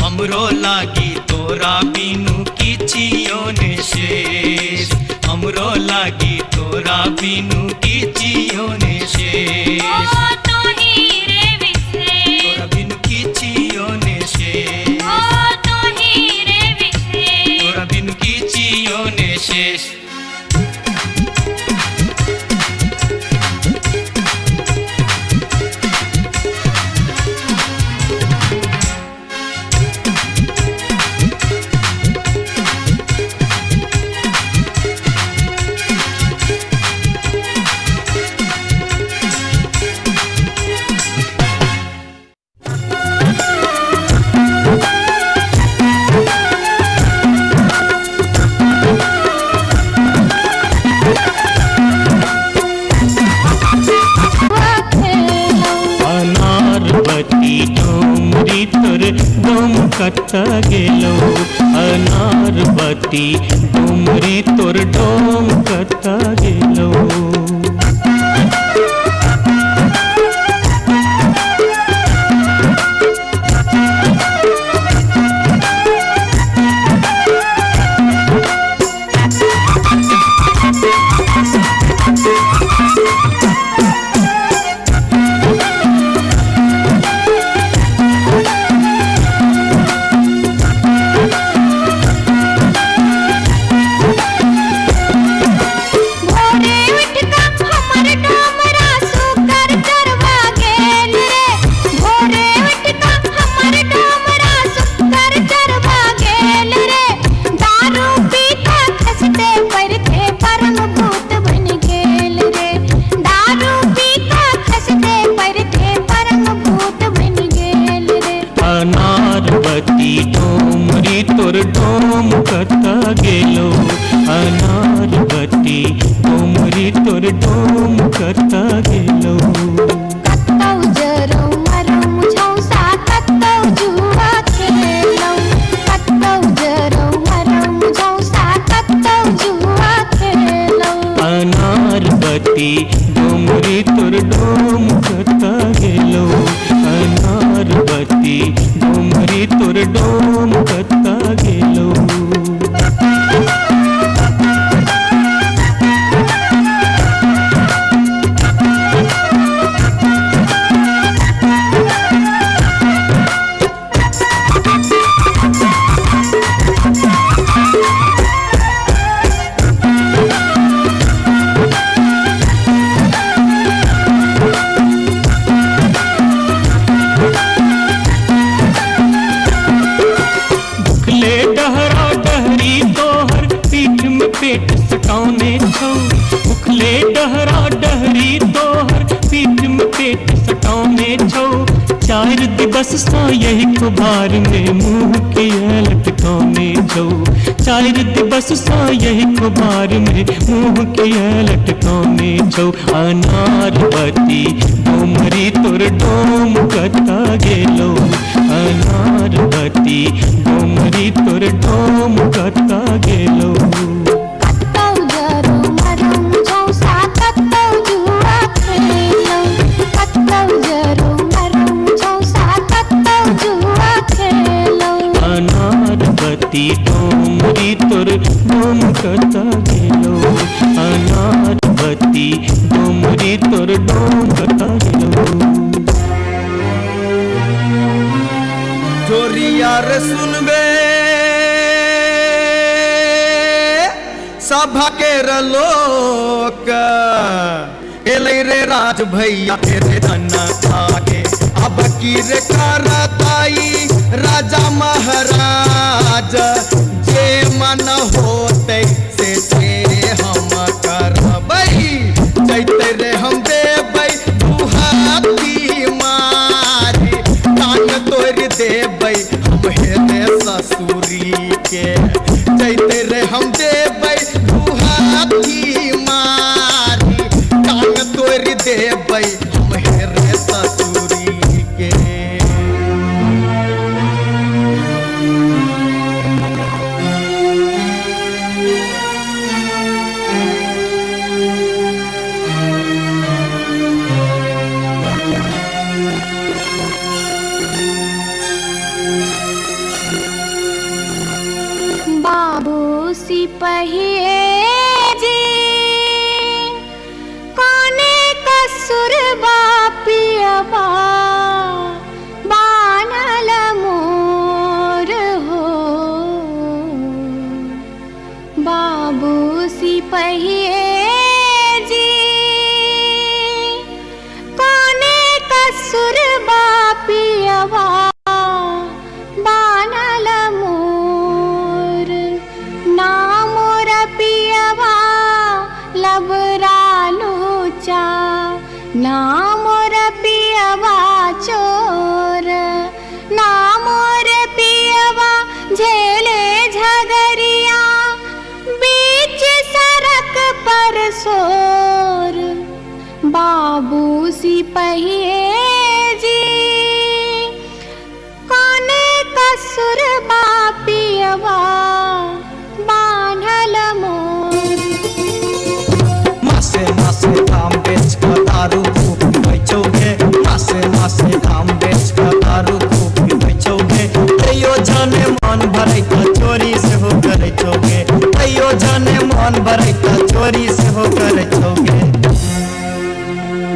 हमरो लागी तोरा बिनु किछियो ने शेष हमरो लागी तोरा बिनु किछियो ने शेष ओ तोही रे विशेष तोरा बिनु किछियो ने शेष ओ तोही रे विशेष तोरा बिनु किछियो ने शेष। अनारवती डोमरी तोर डोम कत गेलो अनारवती डोमरी तोर डोम कत गेलो। भोरे उठ क हमर डोमरा सुकर चरवा गेल रे भोरे उठ क हमर डोमरा सुकर चरवा गेल रे दारू पी क खसते परथे परम भूत बन गेल रे दारू पी क खसते परथे परम भूत बन गेल रे। अनारवती डोमरी तोर डोम कत गेलो अनारवती डोमरी तोर डोम कत गेलो। कतौ जरौ मरौ मुझौसा कतौ जुआ खेलौ कतौ जरौ मरौ मुझौसा कतौ जुआ खेलौ। अनारवती डोमरी तोर डोम कत गेलो अनारवती डोमरी तोर डोम कत गेलो। भुखले डहरा डहरी तोहर पीठ में पेट सटौने छौ भुखले डहरा डहरी तोहर पीठ में पेट सटौने छौ चार दिवस सा यही कुभार में मुँह के लटकौने छौ चार दिवस सा यही कुभार में मुँह के लटकौने छौ। अनारवती डोमरी तोर डोम कत गेलो अनारवती डोमरी तोर डोम कत गेलो। कतौ जरौ मरौ मुझौसा कतौ जुआ खेलौ कतौ जरौ मरौ मुझौसा कतौ जुआ खेलौ। अनारवती डोमरी तोर डोम कत गेलो अनारवती डोमरी तोर डोम कत गेलो। जोरिया रे सुनबे सभा के लोक एलै रे राज भैया रे धन आगे अब की रे करता करतै राजा महाराज, जे मन होतै से से हम करबै। जैते रे हम देबै दुहाती मारी, टांग तोड़ देबै हम हेरे ससुरी के। जैते रे हम देबै दुहाती मारी, टांग तोड़ देबै हम हेरे ससुरी के। बाबू सिपहिए जी काने कसुर बापियबा बानल मोर हो। बाबू सिपहिए जी काने कसुर बापियबा बानल मोर, ना मोर पियवा लबरालूचा, ना मोर पियवा चोर, ना मोर पियवा झेले झगरिया बीच सड़क पर शोर। बाबू सिपहिए जी काने कसुर बापियवा बान्हल मोर। मासे मासे धाम बेच कऽ दारू खूब पीबै छौ गे, मासे मासे धाम बेच कऽ दारू खूब पीबै छौ गे। तैयो जाने मन भरै तऽ चोरी सेहो करै छौ गे, तैयो जाने मन भरै तऽ चोरी सेहो करै छौ गे।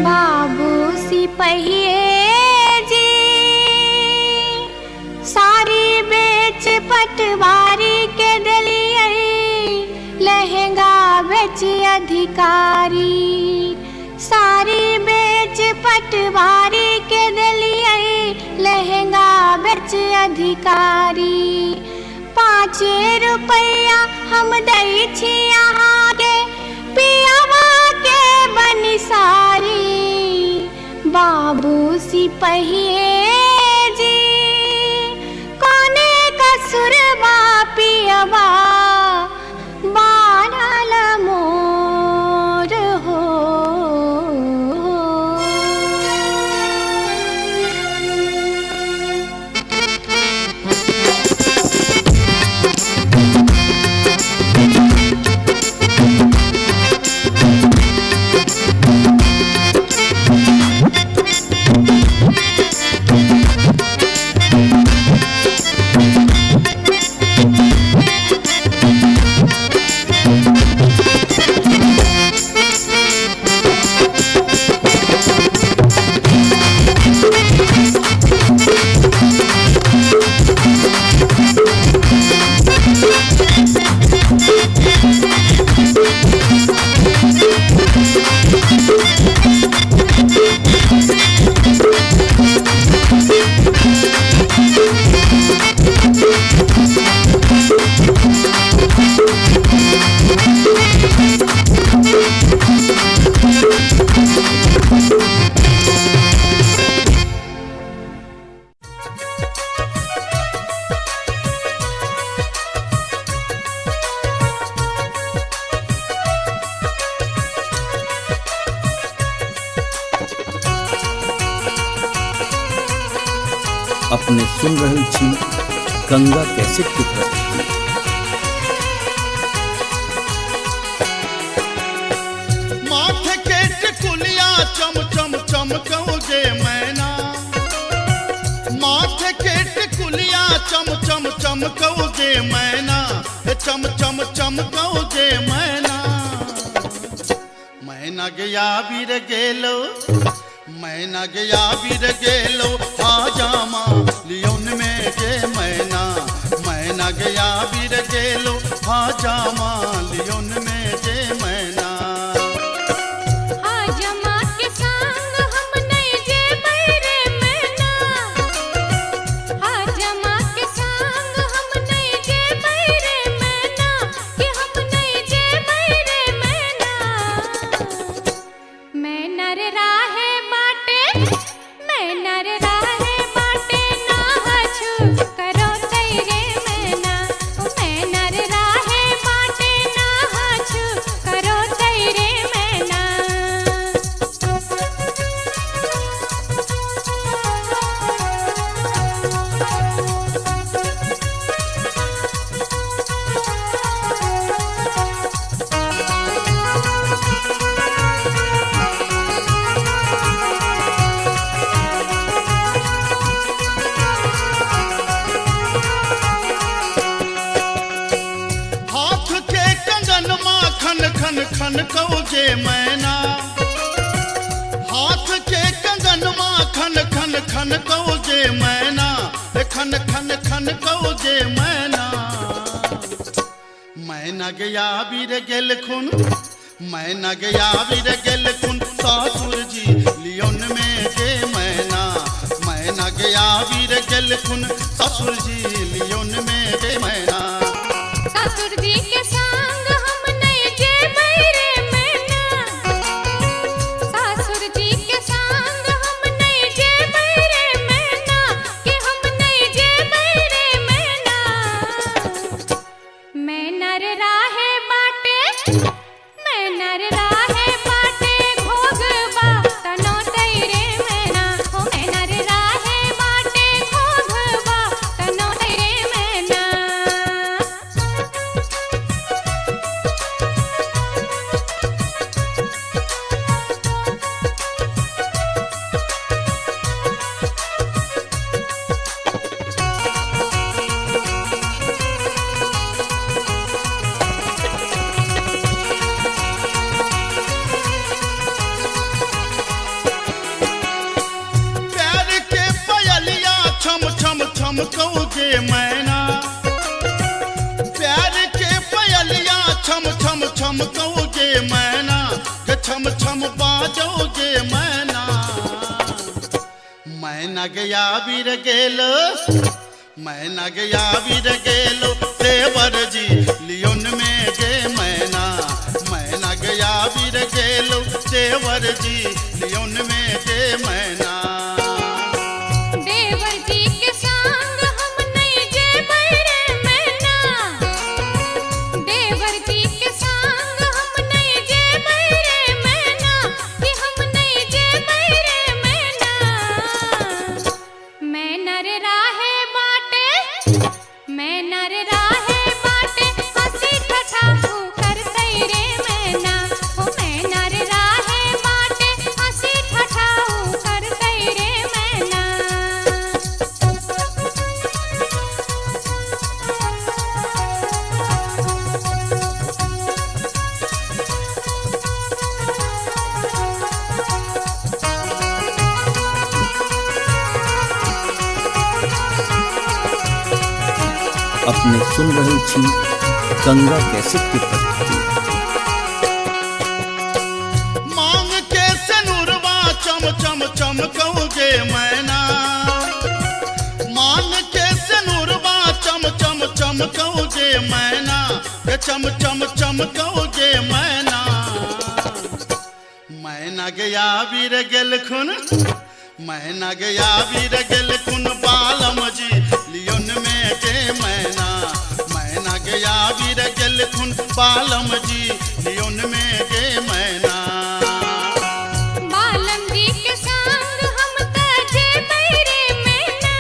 बाबू सिपहिए जी सारी बेच पटवारी के देलियै, लहंगा बेच अधिकारी, सारी बेच पटवारी के देलियै, लहंगा बेच अधिकारी। 5 रुपैया हम दै छी अहाँके पियवा के बनिसारी। बाबू सिपहिए जी कोने कसुर बापियवा बानल मोर हो। अपने सुन रहल छी गंगा कैसेट की प्रस्तुति। माथे के टिकुलिया चम चम चमकौगे मैना, माथे के टिकुलिया चम चम चमकौगे मैना, हे चम चम चमकौगे मैना। मैना गया वीर गेलो, मैना गया वीर गेलो हाजामा लियोन में गे मैना, मैना गया वीर गेलो हाजामा लियोन में गे मैना। हाजमा के संग हम नहीं जेबै रे मैना, खन खन कौ जे मैना, हाथ के कंगनवा खन खन खन कौ जे मैना, खन खन खन कौ जे मैना। मैना गया वीर गेलखुन, मैना गया वीर गेलखुन सासुर जी लियोन में गे मैना। मैना गया वीर गेलखुन ससुर जी लियोन में गे मैना। ससुर जी के संग हम नहीं जेबै रे मैना, ससुर जी के संग हम नहीं जेबै रे मैना, कि हम नहीं जेबै रे मैना। मैना रे राहे बाटे, मैना रे राहे बाटे घोघबा तनो तैरे मैना, हो मैना रे राहे बाटे घोघबा तनो तैरे मैना। प्यार के पयलिया छम छम छम कौ जे मैना, प्यार के पयलिया छम छम छम कौ जे मैना, गे छम छम बाजौ जे मैना। मैना गया वीर गेल, मैना गया वीर गेलो देवर जी लियोन में गे मैना। मैना गया वीर गेलो देवर जी लियोन में गे मैना। देवर जी के संग हम नहीं जेबै रे मैना, देवर जी के संग हम नहीं जेबै रे मैना, कि हम नहीं जेबै रे मैना। मैना रे राहे बाटे, मैना रे राहे बाटे हंसी ठठा करतै रे मैना, हो मैना रे राहे बाटे हंसी ठठा करतै रे मैना। अपने सुन रहल छी गंगा कैसेट के प्रस्तुति। मांग के सिनुरवा चम चम चम कौ गे मैना, मांग के सिनुरवा चम चम चम कौ गे मैना, गे चम चम चम कौ गे मैना। मैना गया वीर गेलखुन, मैना गया वीर गेलखुन बालम जी लियोन में गे मैना। मैना गया वीर गेलखुन बालम जी लियोन में गे मैना। बालम जी के संग हम त जेबै रे मैना,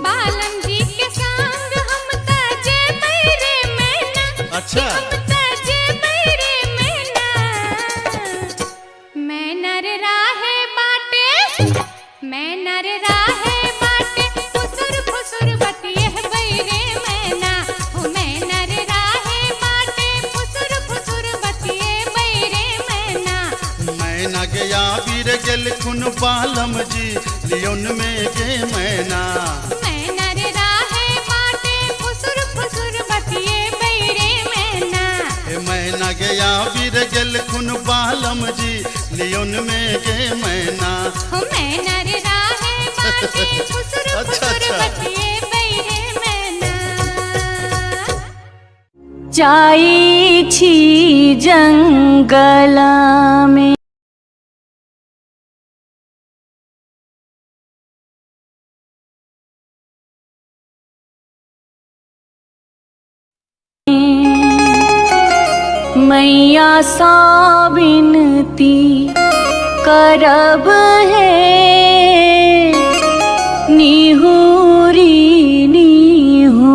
बालम जी के संग हम त जेबै रे मैना, अच्छा हम त जेबै रे मैना। मैना रे राहे बाटे, मैना रे राहे बाटे फुसुर फुसुर बतियहबै रे मैना, हो मैना रे राहे बाटे फुसुर फुसुर बतियहबै रे मैना। मैना गया वीर गेलखुन बालम जी लियोन में गे मैना। मैना रे राहे बाटे फुसुर फुसुर बतियेबै रे मैना, ए मैना गया वीर गेलखुन बालम जी लियोन में गे मैना। हो मैना रे राहे बाटे फुसुर अच्छा, फुसुर अच्छा। बतियेबै रे मैना। जाई छी जंगल में मैया सा विनती करब है निहूरी निहूरी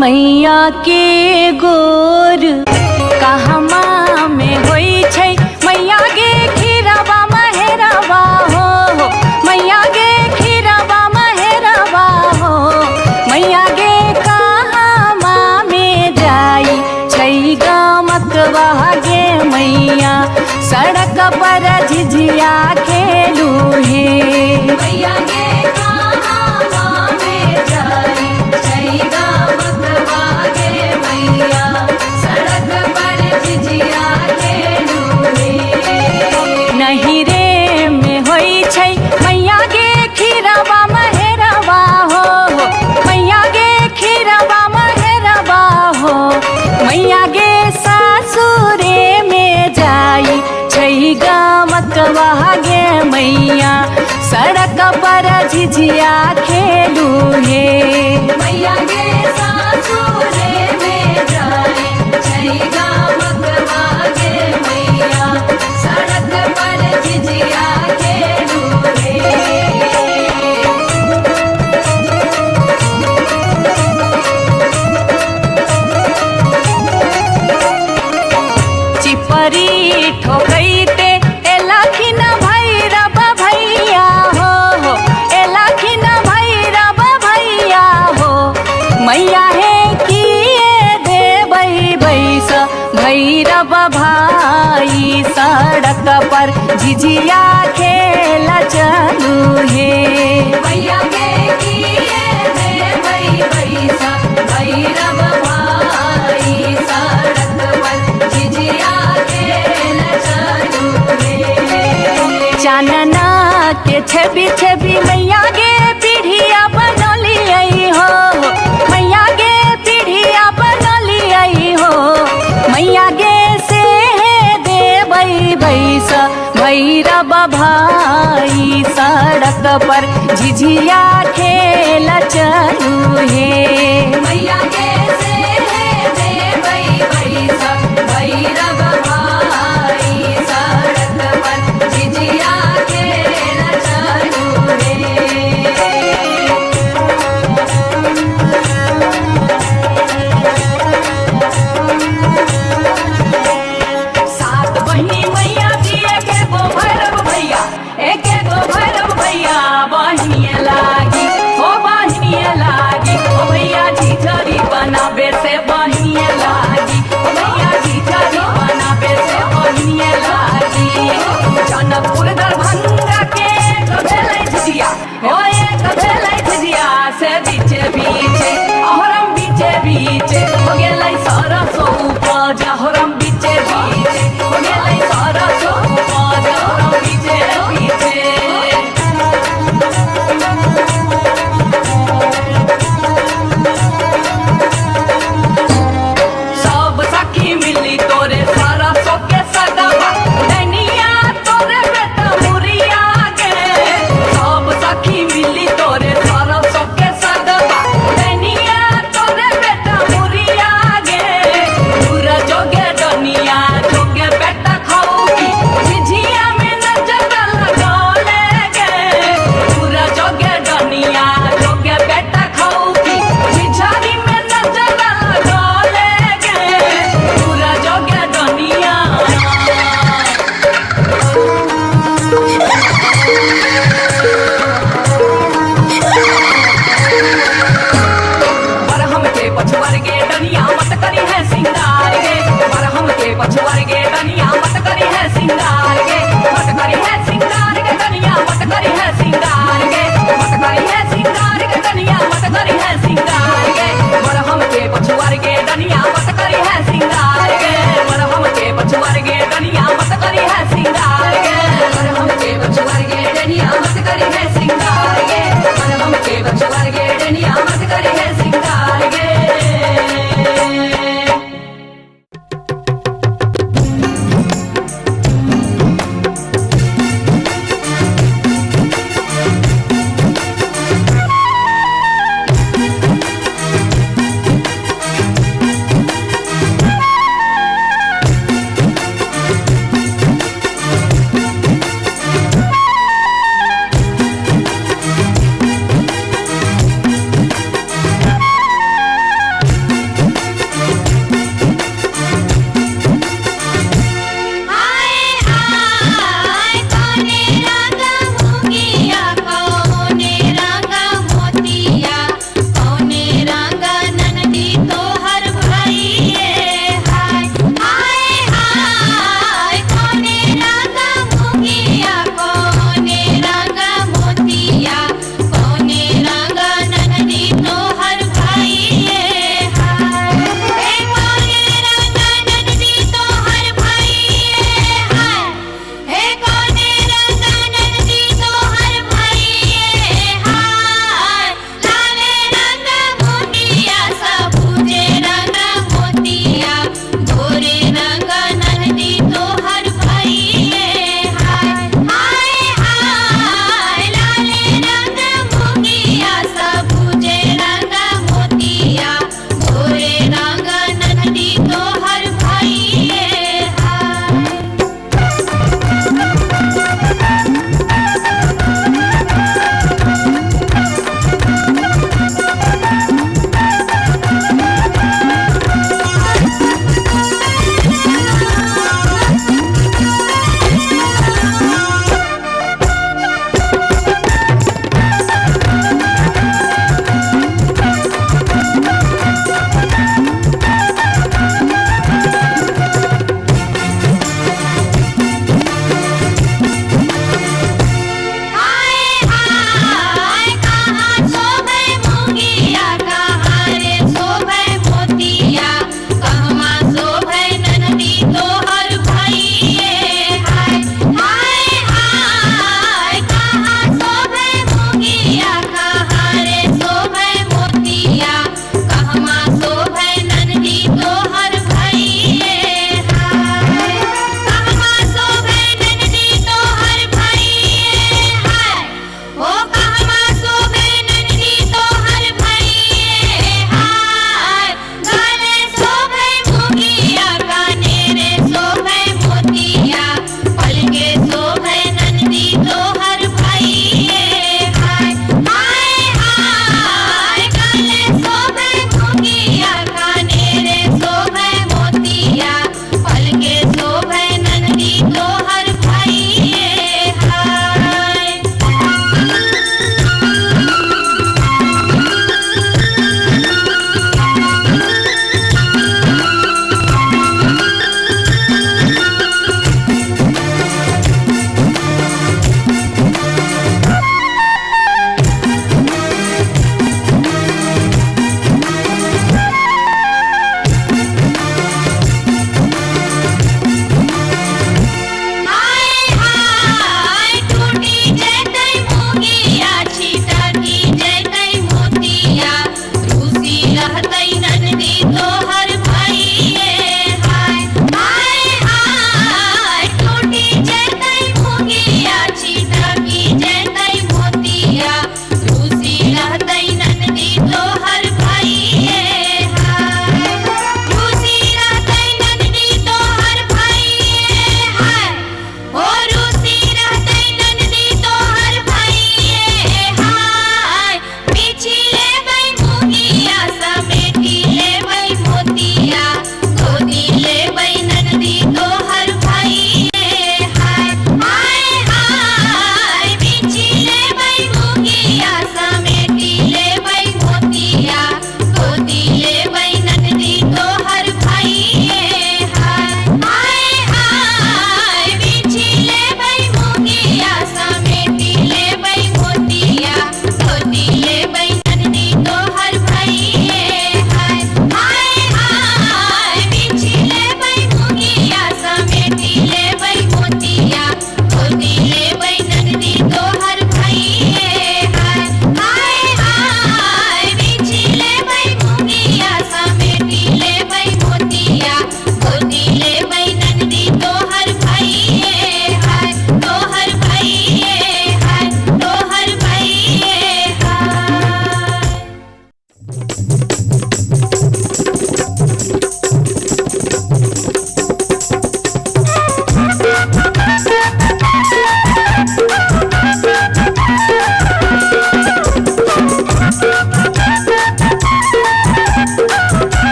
मैया के गोर कहमा में होई छै मैया गे खीरवा महेरवा हो, मैया गे खीरवा महेरवा हो, मैया गे कहमा में जा। पर झिझिया खेलू हे। मैया गे कहाँ में जाई छै गामकवा गे मैया, सड़क पर झिझिया खेलू हे। नहीं रे में होई छै मैया गे खीरवा महेरवा हो, मैया गे खीरवा महेरवा हो, मैया गे सासुरे में जाई छै गामकवा गे मैया, सड़क पर झिझिया खेलू हे। मैया गे सासुरे में जाई छै गामकवा गे मैया, सड़क पर झिझिया खेलू हे। चिपरी ठोकैते एलखिन भैरव भैया हो, एलखिन भैरव भैया हो, मैया हे किए देबै बैस भैरव भाई, सड़क पर झिझिया खेल चलू हे। मैया गे किए देबै बैसा भैरव भाई, सड़क पर झिझिया खेल चलू हे। चानना के छवि छवि मैया गे पीढ़िया बनलियै हो, मैया गे पीढ़िया बनलियै हो, मैया गे से देबै बैस भैरव भाई, सड़क पर झिझिया खेल चलू हे। मैया गे से देबै बैसा भैरव भाई, सड़क पर झिझिया खेल चलू हे। सात बहिनी मैया जी एके गो भैरव भैया, एके गो भैरव भैया, बहिनिया लागी हो बहिनिया लागी।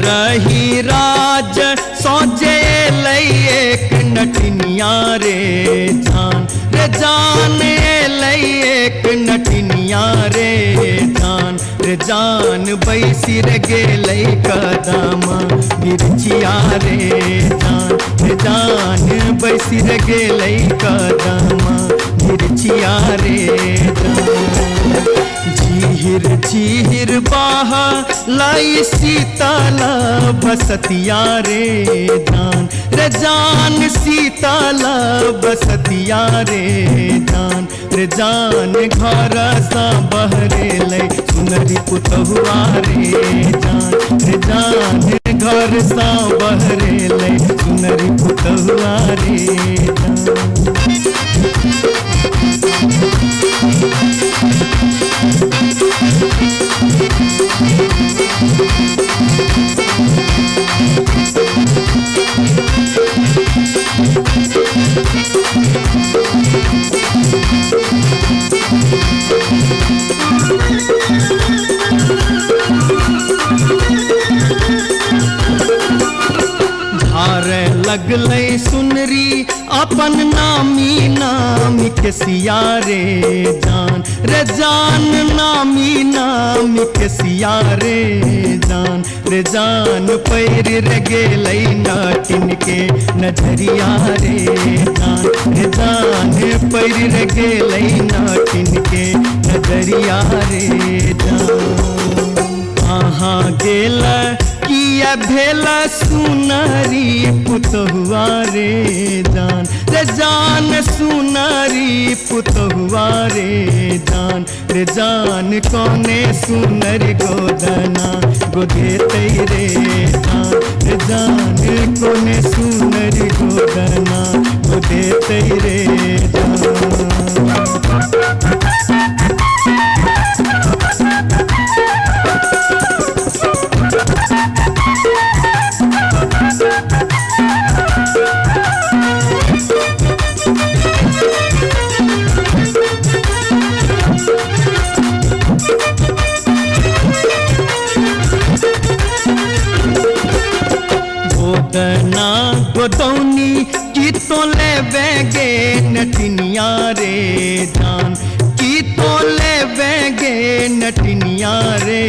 रही राज सोचे एक नटनिया रे जान, रे जान एक नटनिया रे जान, रे जान बैसी रे गेलै कदमा बिरछिया रे जान, रे जान बैसी रे गेलै कदमा बिरछिया रे जान। झीहिर झीहिर बाहा लाई सीताला बसतिया रे जान, रे जान सीताला बसतिया रे जान, रे जान घर सा बहरे लै सुनरी पुतहुआ रे जान, रे जान घर सा बहरे लै सुनरी पुतहुआ रे जान। धारे लगलै सुनरी अपन नामी नामी के सिया रे जान, रे जान नामी नामी के सिया रे जान, रे जान पैर रे गेलै नाटिन के नजरिया रे जान, रे जान पैर रे गेलै नाटिन के नजरिया रे जान। अहाँ गेल किया भेल सुनरी पुतहुआ रे जान, रे जान सुनरी पुतहुआ रे जान, रे जान कोने सुनर गोदना गोदेतै रे जान, रे जान कोने सुनर गोदना गोदेतै रे जान। गोदना गोदौनी की तो लेबे गे नटनिया रे जान, की तो लेबे गे नटनिया रे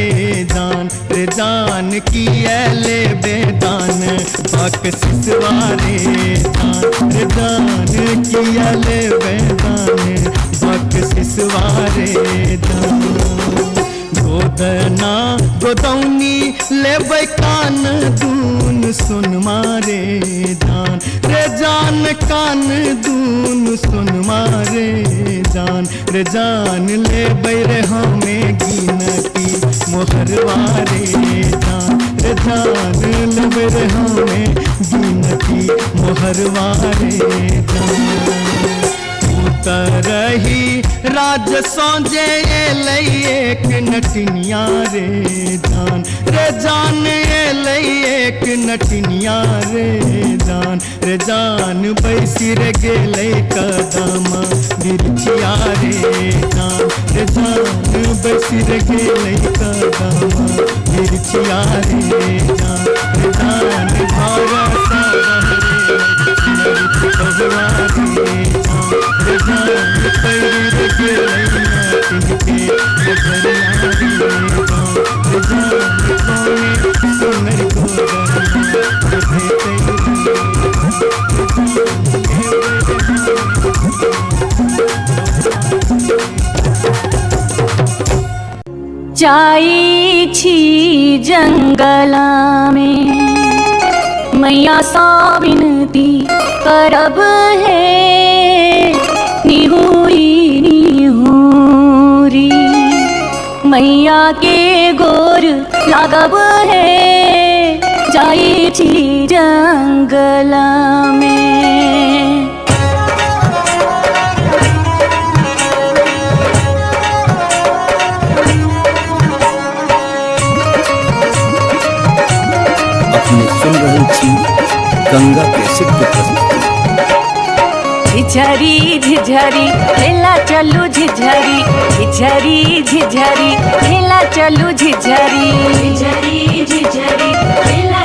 जान, रे जान किया लेबे दान बख्शिसवा रे जान, रे जान किया लेबे दान बख्शिसवा रे जान। गोदना गोदौनी लेबै कान दून सुन मारे जान, रे जान कान दून सुन मारे जान, रे जान लेबै रे हमें गिनती मोहरवा रे जान, रे जान लेबै रे हमें गिनती मोहरवा रे जान। उतरही राज सौजे एलै एक नटनिया रे जान, रे जान एलै एक नटनिया रे जान, रे जान बैसी रे गेलै कदमा बिरछिया रे जान, रे जान बैसी रे गेलै कदमा बिरछिया रे जान, रे जान घर सा रे पुतहुआ रे जान, रे जान पैर रे गेलै नाटिन के नजरिया रे जान, रे जान कोने सुनर गोदना गोदेतै रे जाई छी जंगला में मैया सा विनती करब है निहुरी निहुरी मैया के गोर लागब है जाई छी जंगला में। अपने सुन रहल छी गंगा कैसेट के प्रस्तुति। झिझरी झिझरी खेला चलू झिझरी, झिझरी झिझरी खेला चलू झिझरी, झिझरी झिझरी खेला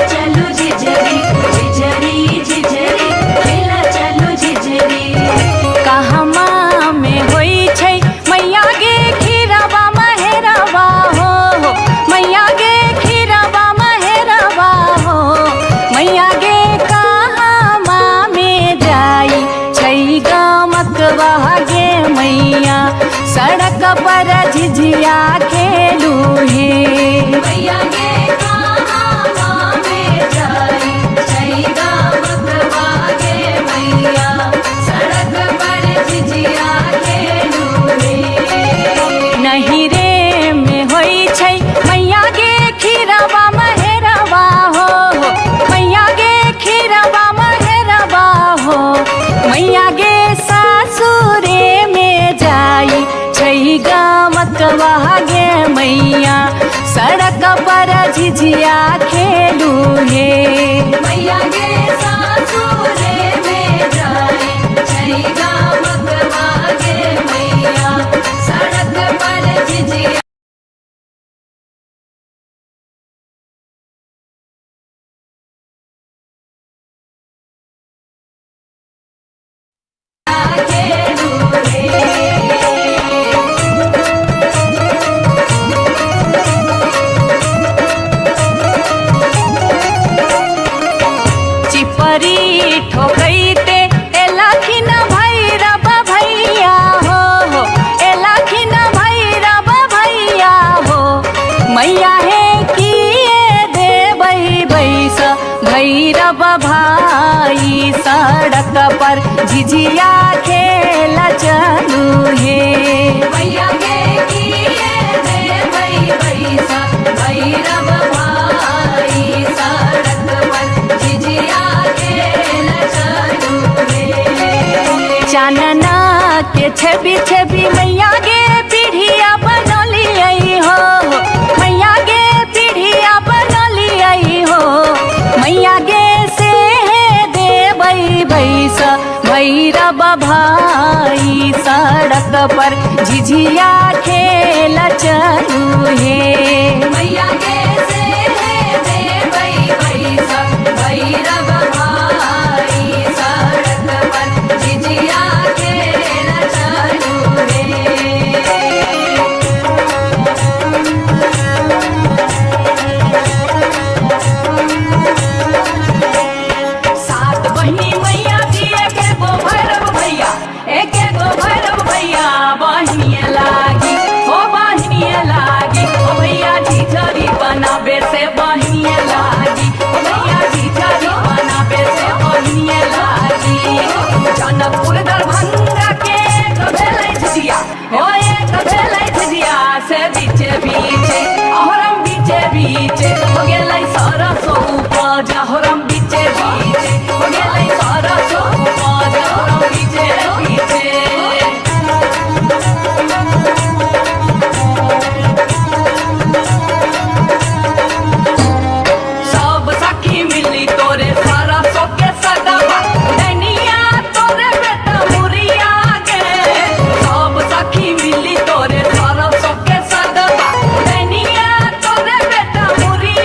भैरव भाई सड़क पर झिझिया खेल चलू हे। मैया गे किए देबै पैसा भैरव भाई सड़क पर झिझिया खेल चलू हे। चानना के छवि छवि मैया गे पीढ़िया बनलियै हो, मैया गे पीढ़िया बनलियै हो, मैया गे से देबै भैसा भैरव भाई सड़क पर झिझिया खेल चलू हे। मैया गे से देबै पैसा भैरव भाई सड़क पर झिझिया खेल चलू हे। सात बहिनी मैया जी एके गो भैरव भैया, एके गो भैरव भैया बहिनिए लागी हो, बहिनिए लागी ओ भैया झिझरी बनाबे से बहिनिए लागी ओ भैया झिझरी बनाबे से बहिनिए लागी। जनकपुर दरभंगा के एक भेलै झिझिया हो, एक भेलै झिझिया से बीचे बीचे अहोरम बीचे बीचे हो गेलै सरसो उपज, अहोरम बीचे बीचे हो गेलै सरसो उपज, अहोरम बीचे बीचे। सब सखी मिली तोरे सरसो के सदवा डैनिया तोरे बेटा मुरिया गे। सब सखी मिली तोरे सरसो के सदवा डैनिया तोरे बेटा मुरिया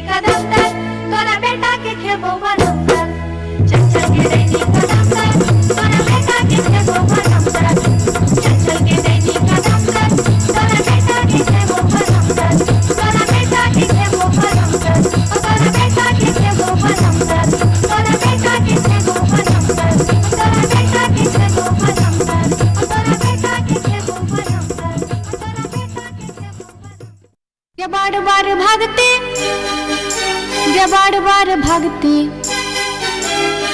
कदम तर तोरा बेटा के खेबो बनम तर। चल चल के डैनी कदम तर तोरा बेटा के खेबो बनम तर। चल चल के डैनी कदम तर तोरा बेटा के खेबो बनम तर। तोरा बेटा के खेबो बनम तर तोरा बेटा के खेबो बनम तर। तोरा बेटा के खेबो बनम तर तोरा बेटा के खेबो बनम तर। तोरा बेटा के खेबो बनम तर तोरा बेटा के खेबो बनम। ये बार बार भागती, ये बार बार भागती,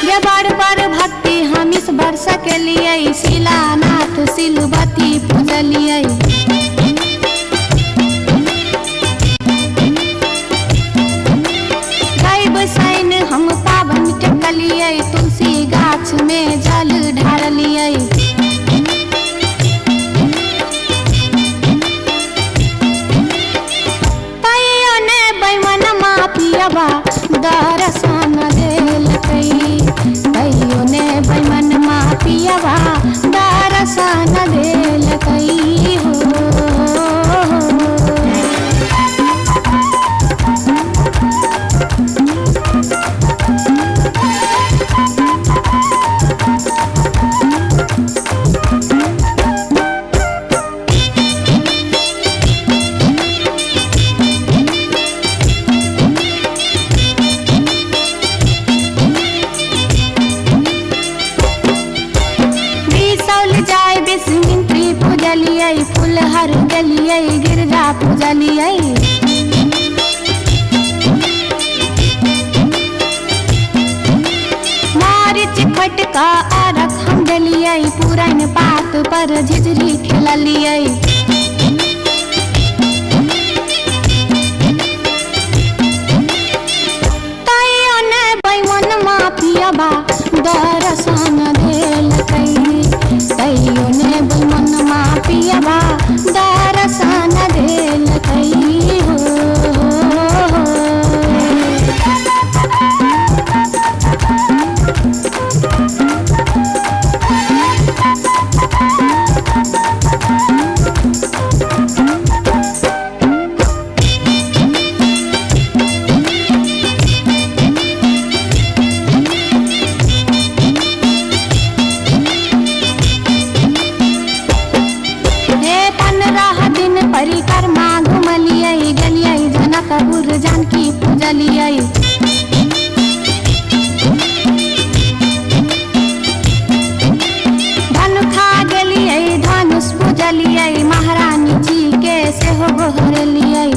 ये बार बार भक्ति हम इस वर्ष के लिए शिलानाथ सिलबती पूजलिए। गायब सैन हम पावन टेकलिए तुलसी गाछ में जल ढारलिए। तैयो ने बैमनमा पियबा दर्शन देलकै। तैयो ने बैमनमा पियबा दर्शन देलकै हो। बिसौल जाय बिस्मित्री पूजलियै फुलहर गेलियै गिरजा पूजलियै। मारिच फटका अरख हम देलियै पुरैन पात पर झिझरी खेललियै। तैयो ने बैमनमा पियबा दर्शन देलकै। तैयो ने बैमनमा पियबा दर्शन देलकै हो। हे 15 दिन परिक्रमा घुमलियै गेलियै जनकपुर जानकी पूजलियै। धनुखा गेलियै धनुष पूजलियै महारानी जी के सेहो गोहरलियै।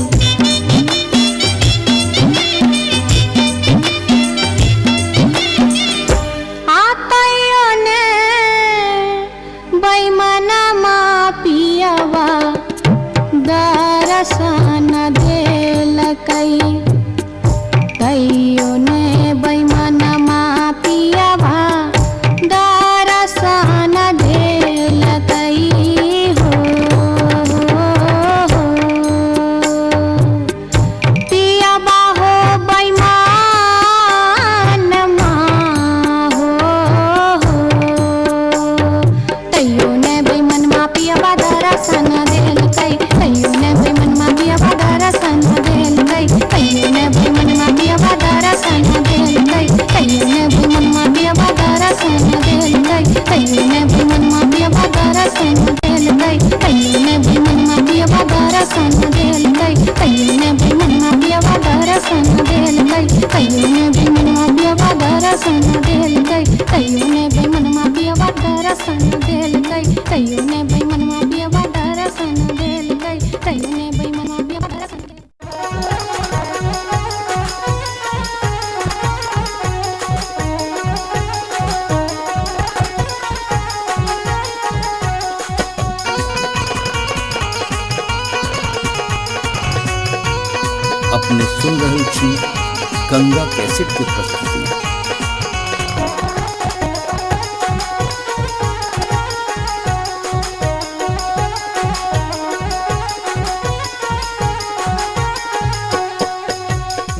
आ तैयो ने बैमनमा पियबा दर्शन देलकै। तैयो ने बैमनमा पियबा दर्शन देलकै हो। पियबा हो बैमानमा हो। तैयो ने बैमनमा पियबा दर्शन देलकै। तैयो ने बैमनमा पियबा दर्शन देलकै। तैयो ने बैमनमा पियबा दर्शन देलकै। तैयो ने बैमनमा पियबा दर्शन देलकै। तैयो ने बैमनमा पियबा दर्शन देलकै। तैयो ने बैमनमा पियबा दर्शन देलकै। तैयो ने बैमनमा पियबा दर्शन देलकै। तैयो ने बैमनमा पियबा दर्शन देलकै। तैयो ने बैमनमा पियबा दर्शन देलकै। तैयो ने बैमनमा पियबा दर्शन देलकै। तैयो ने बैमनमा पियबा दर्शन देलकै। अपने सुन रहल छी गंगा कैसेट के प्रस्तुति।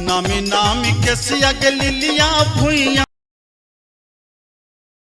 नामी नामी केसिया के लिलिया भुइया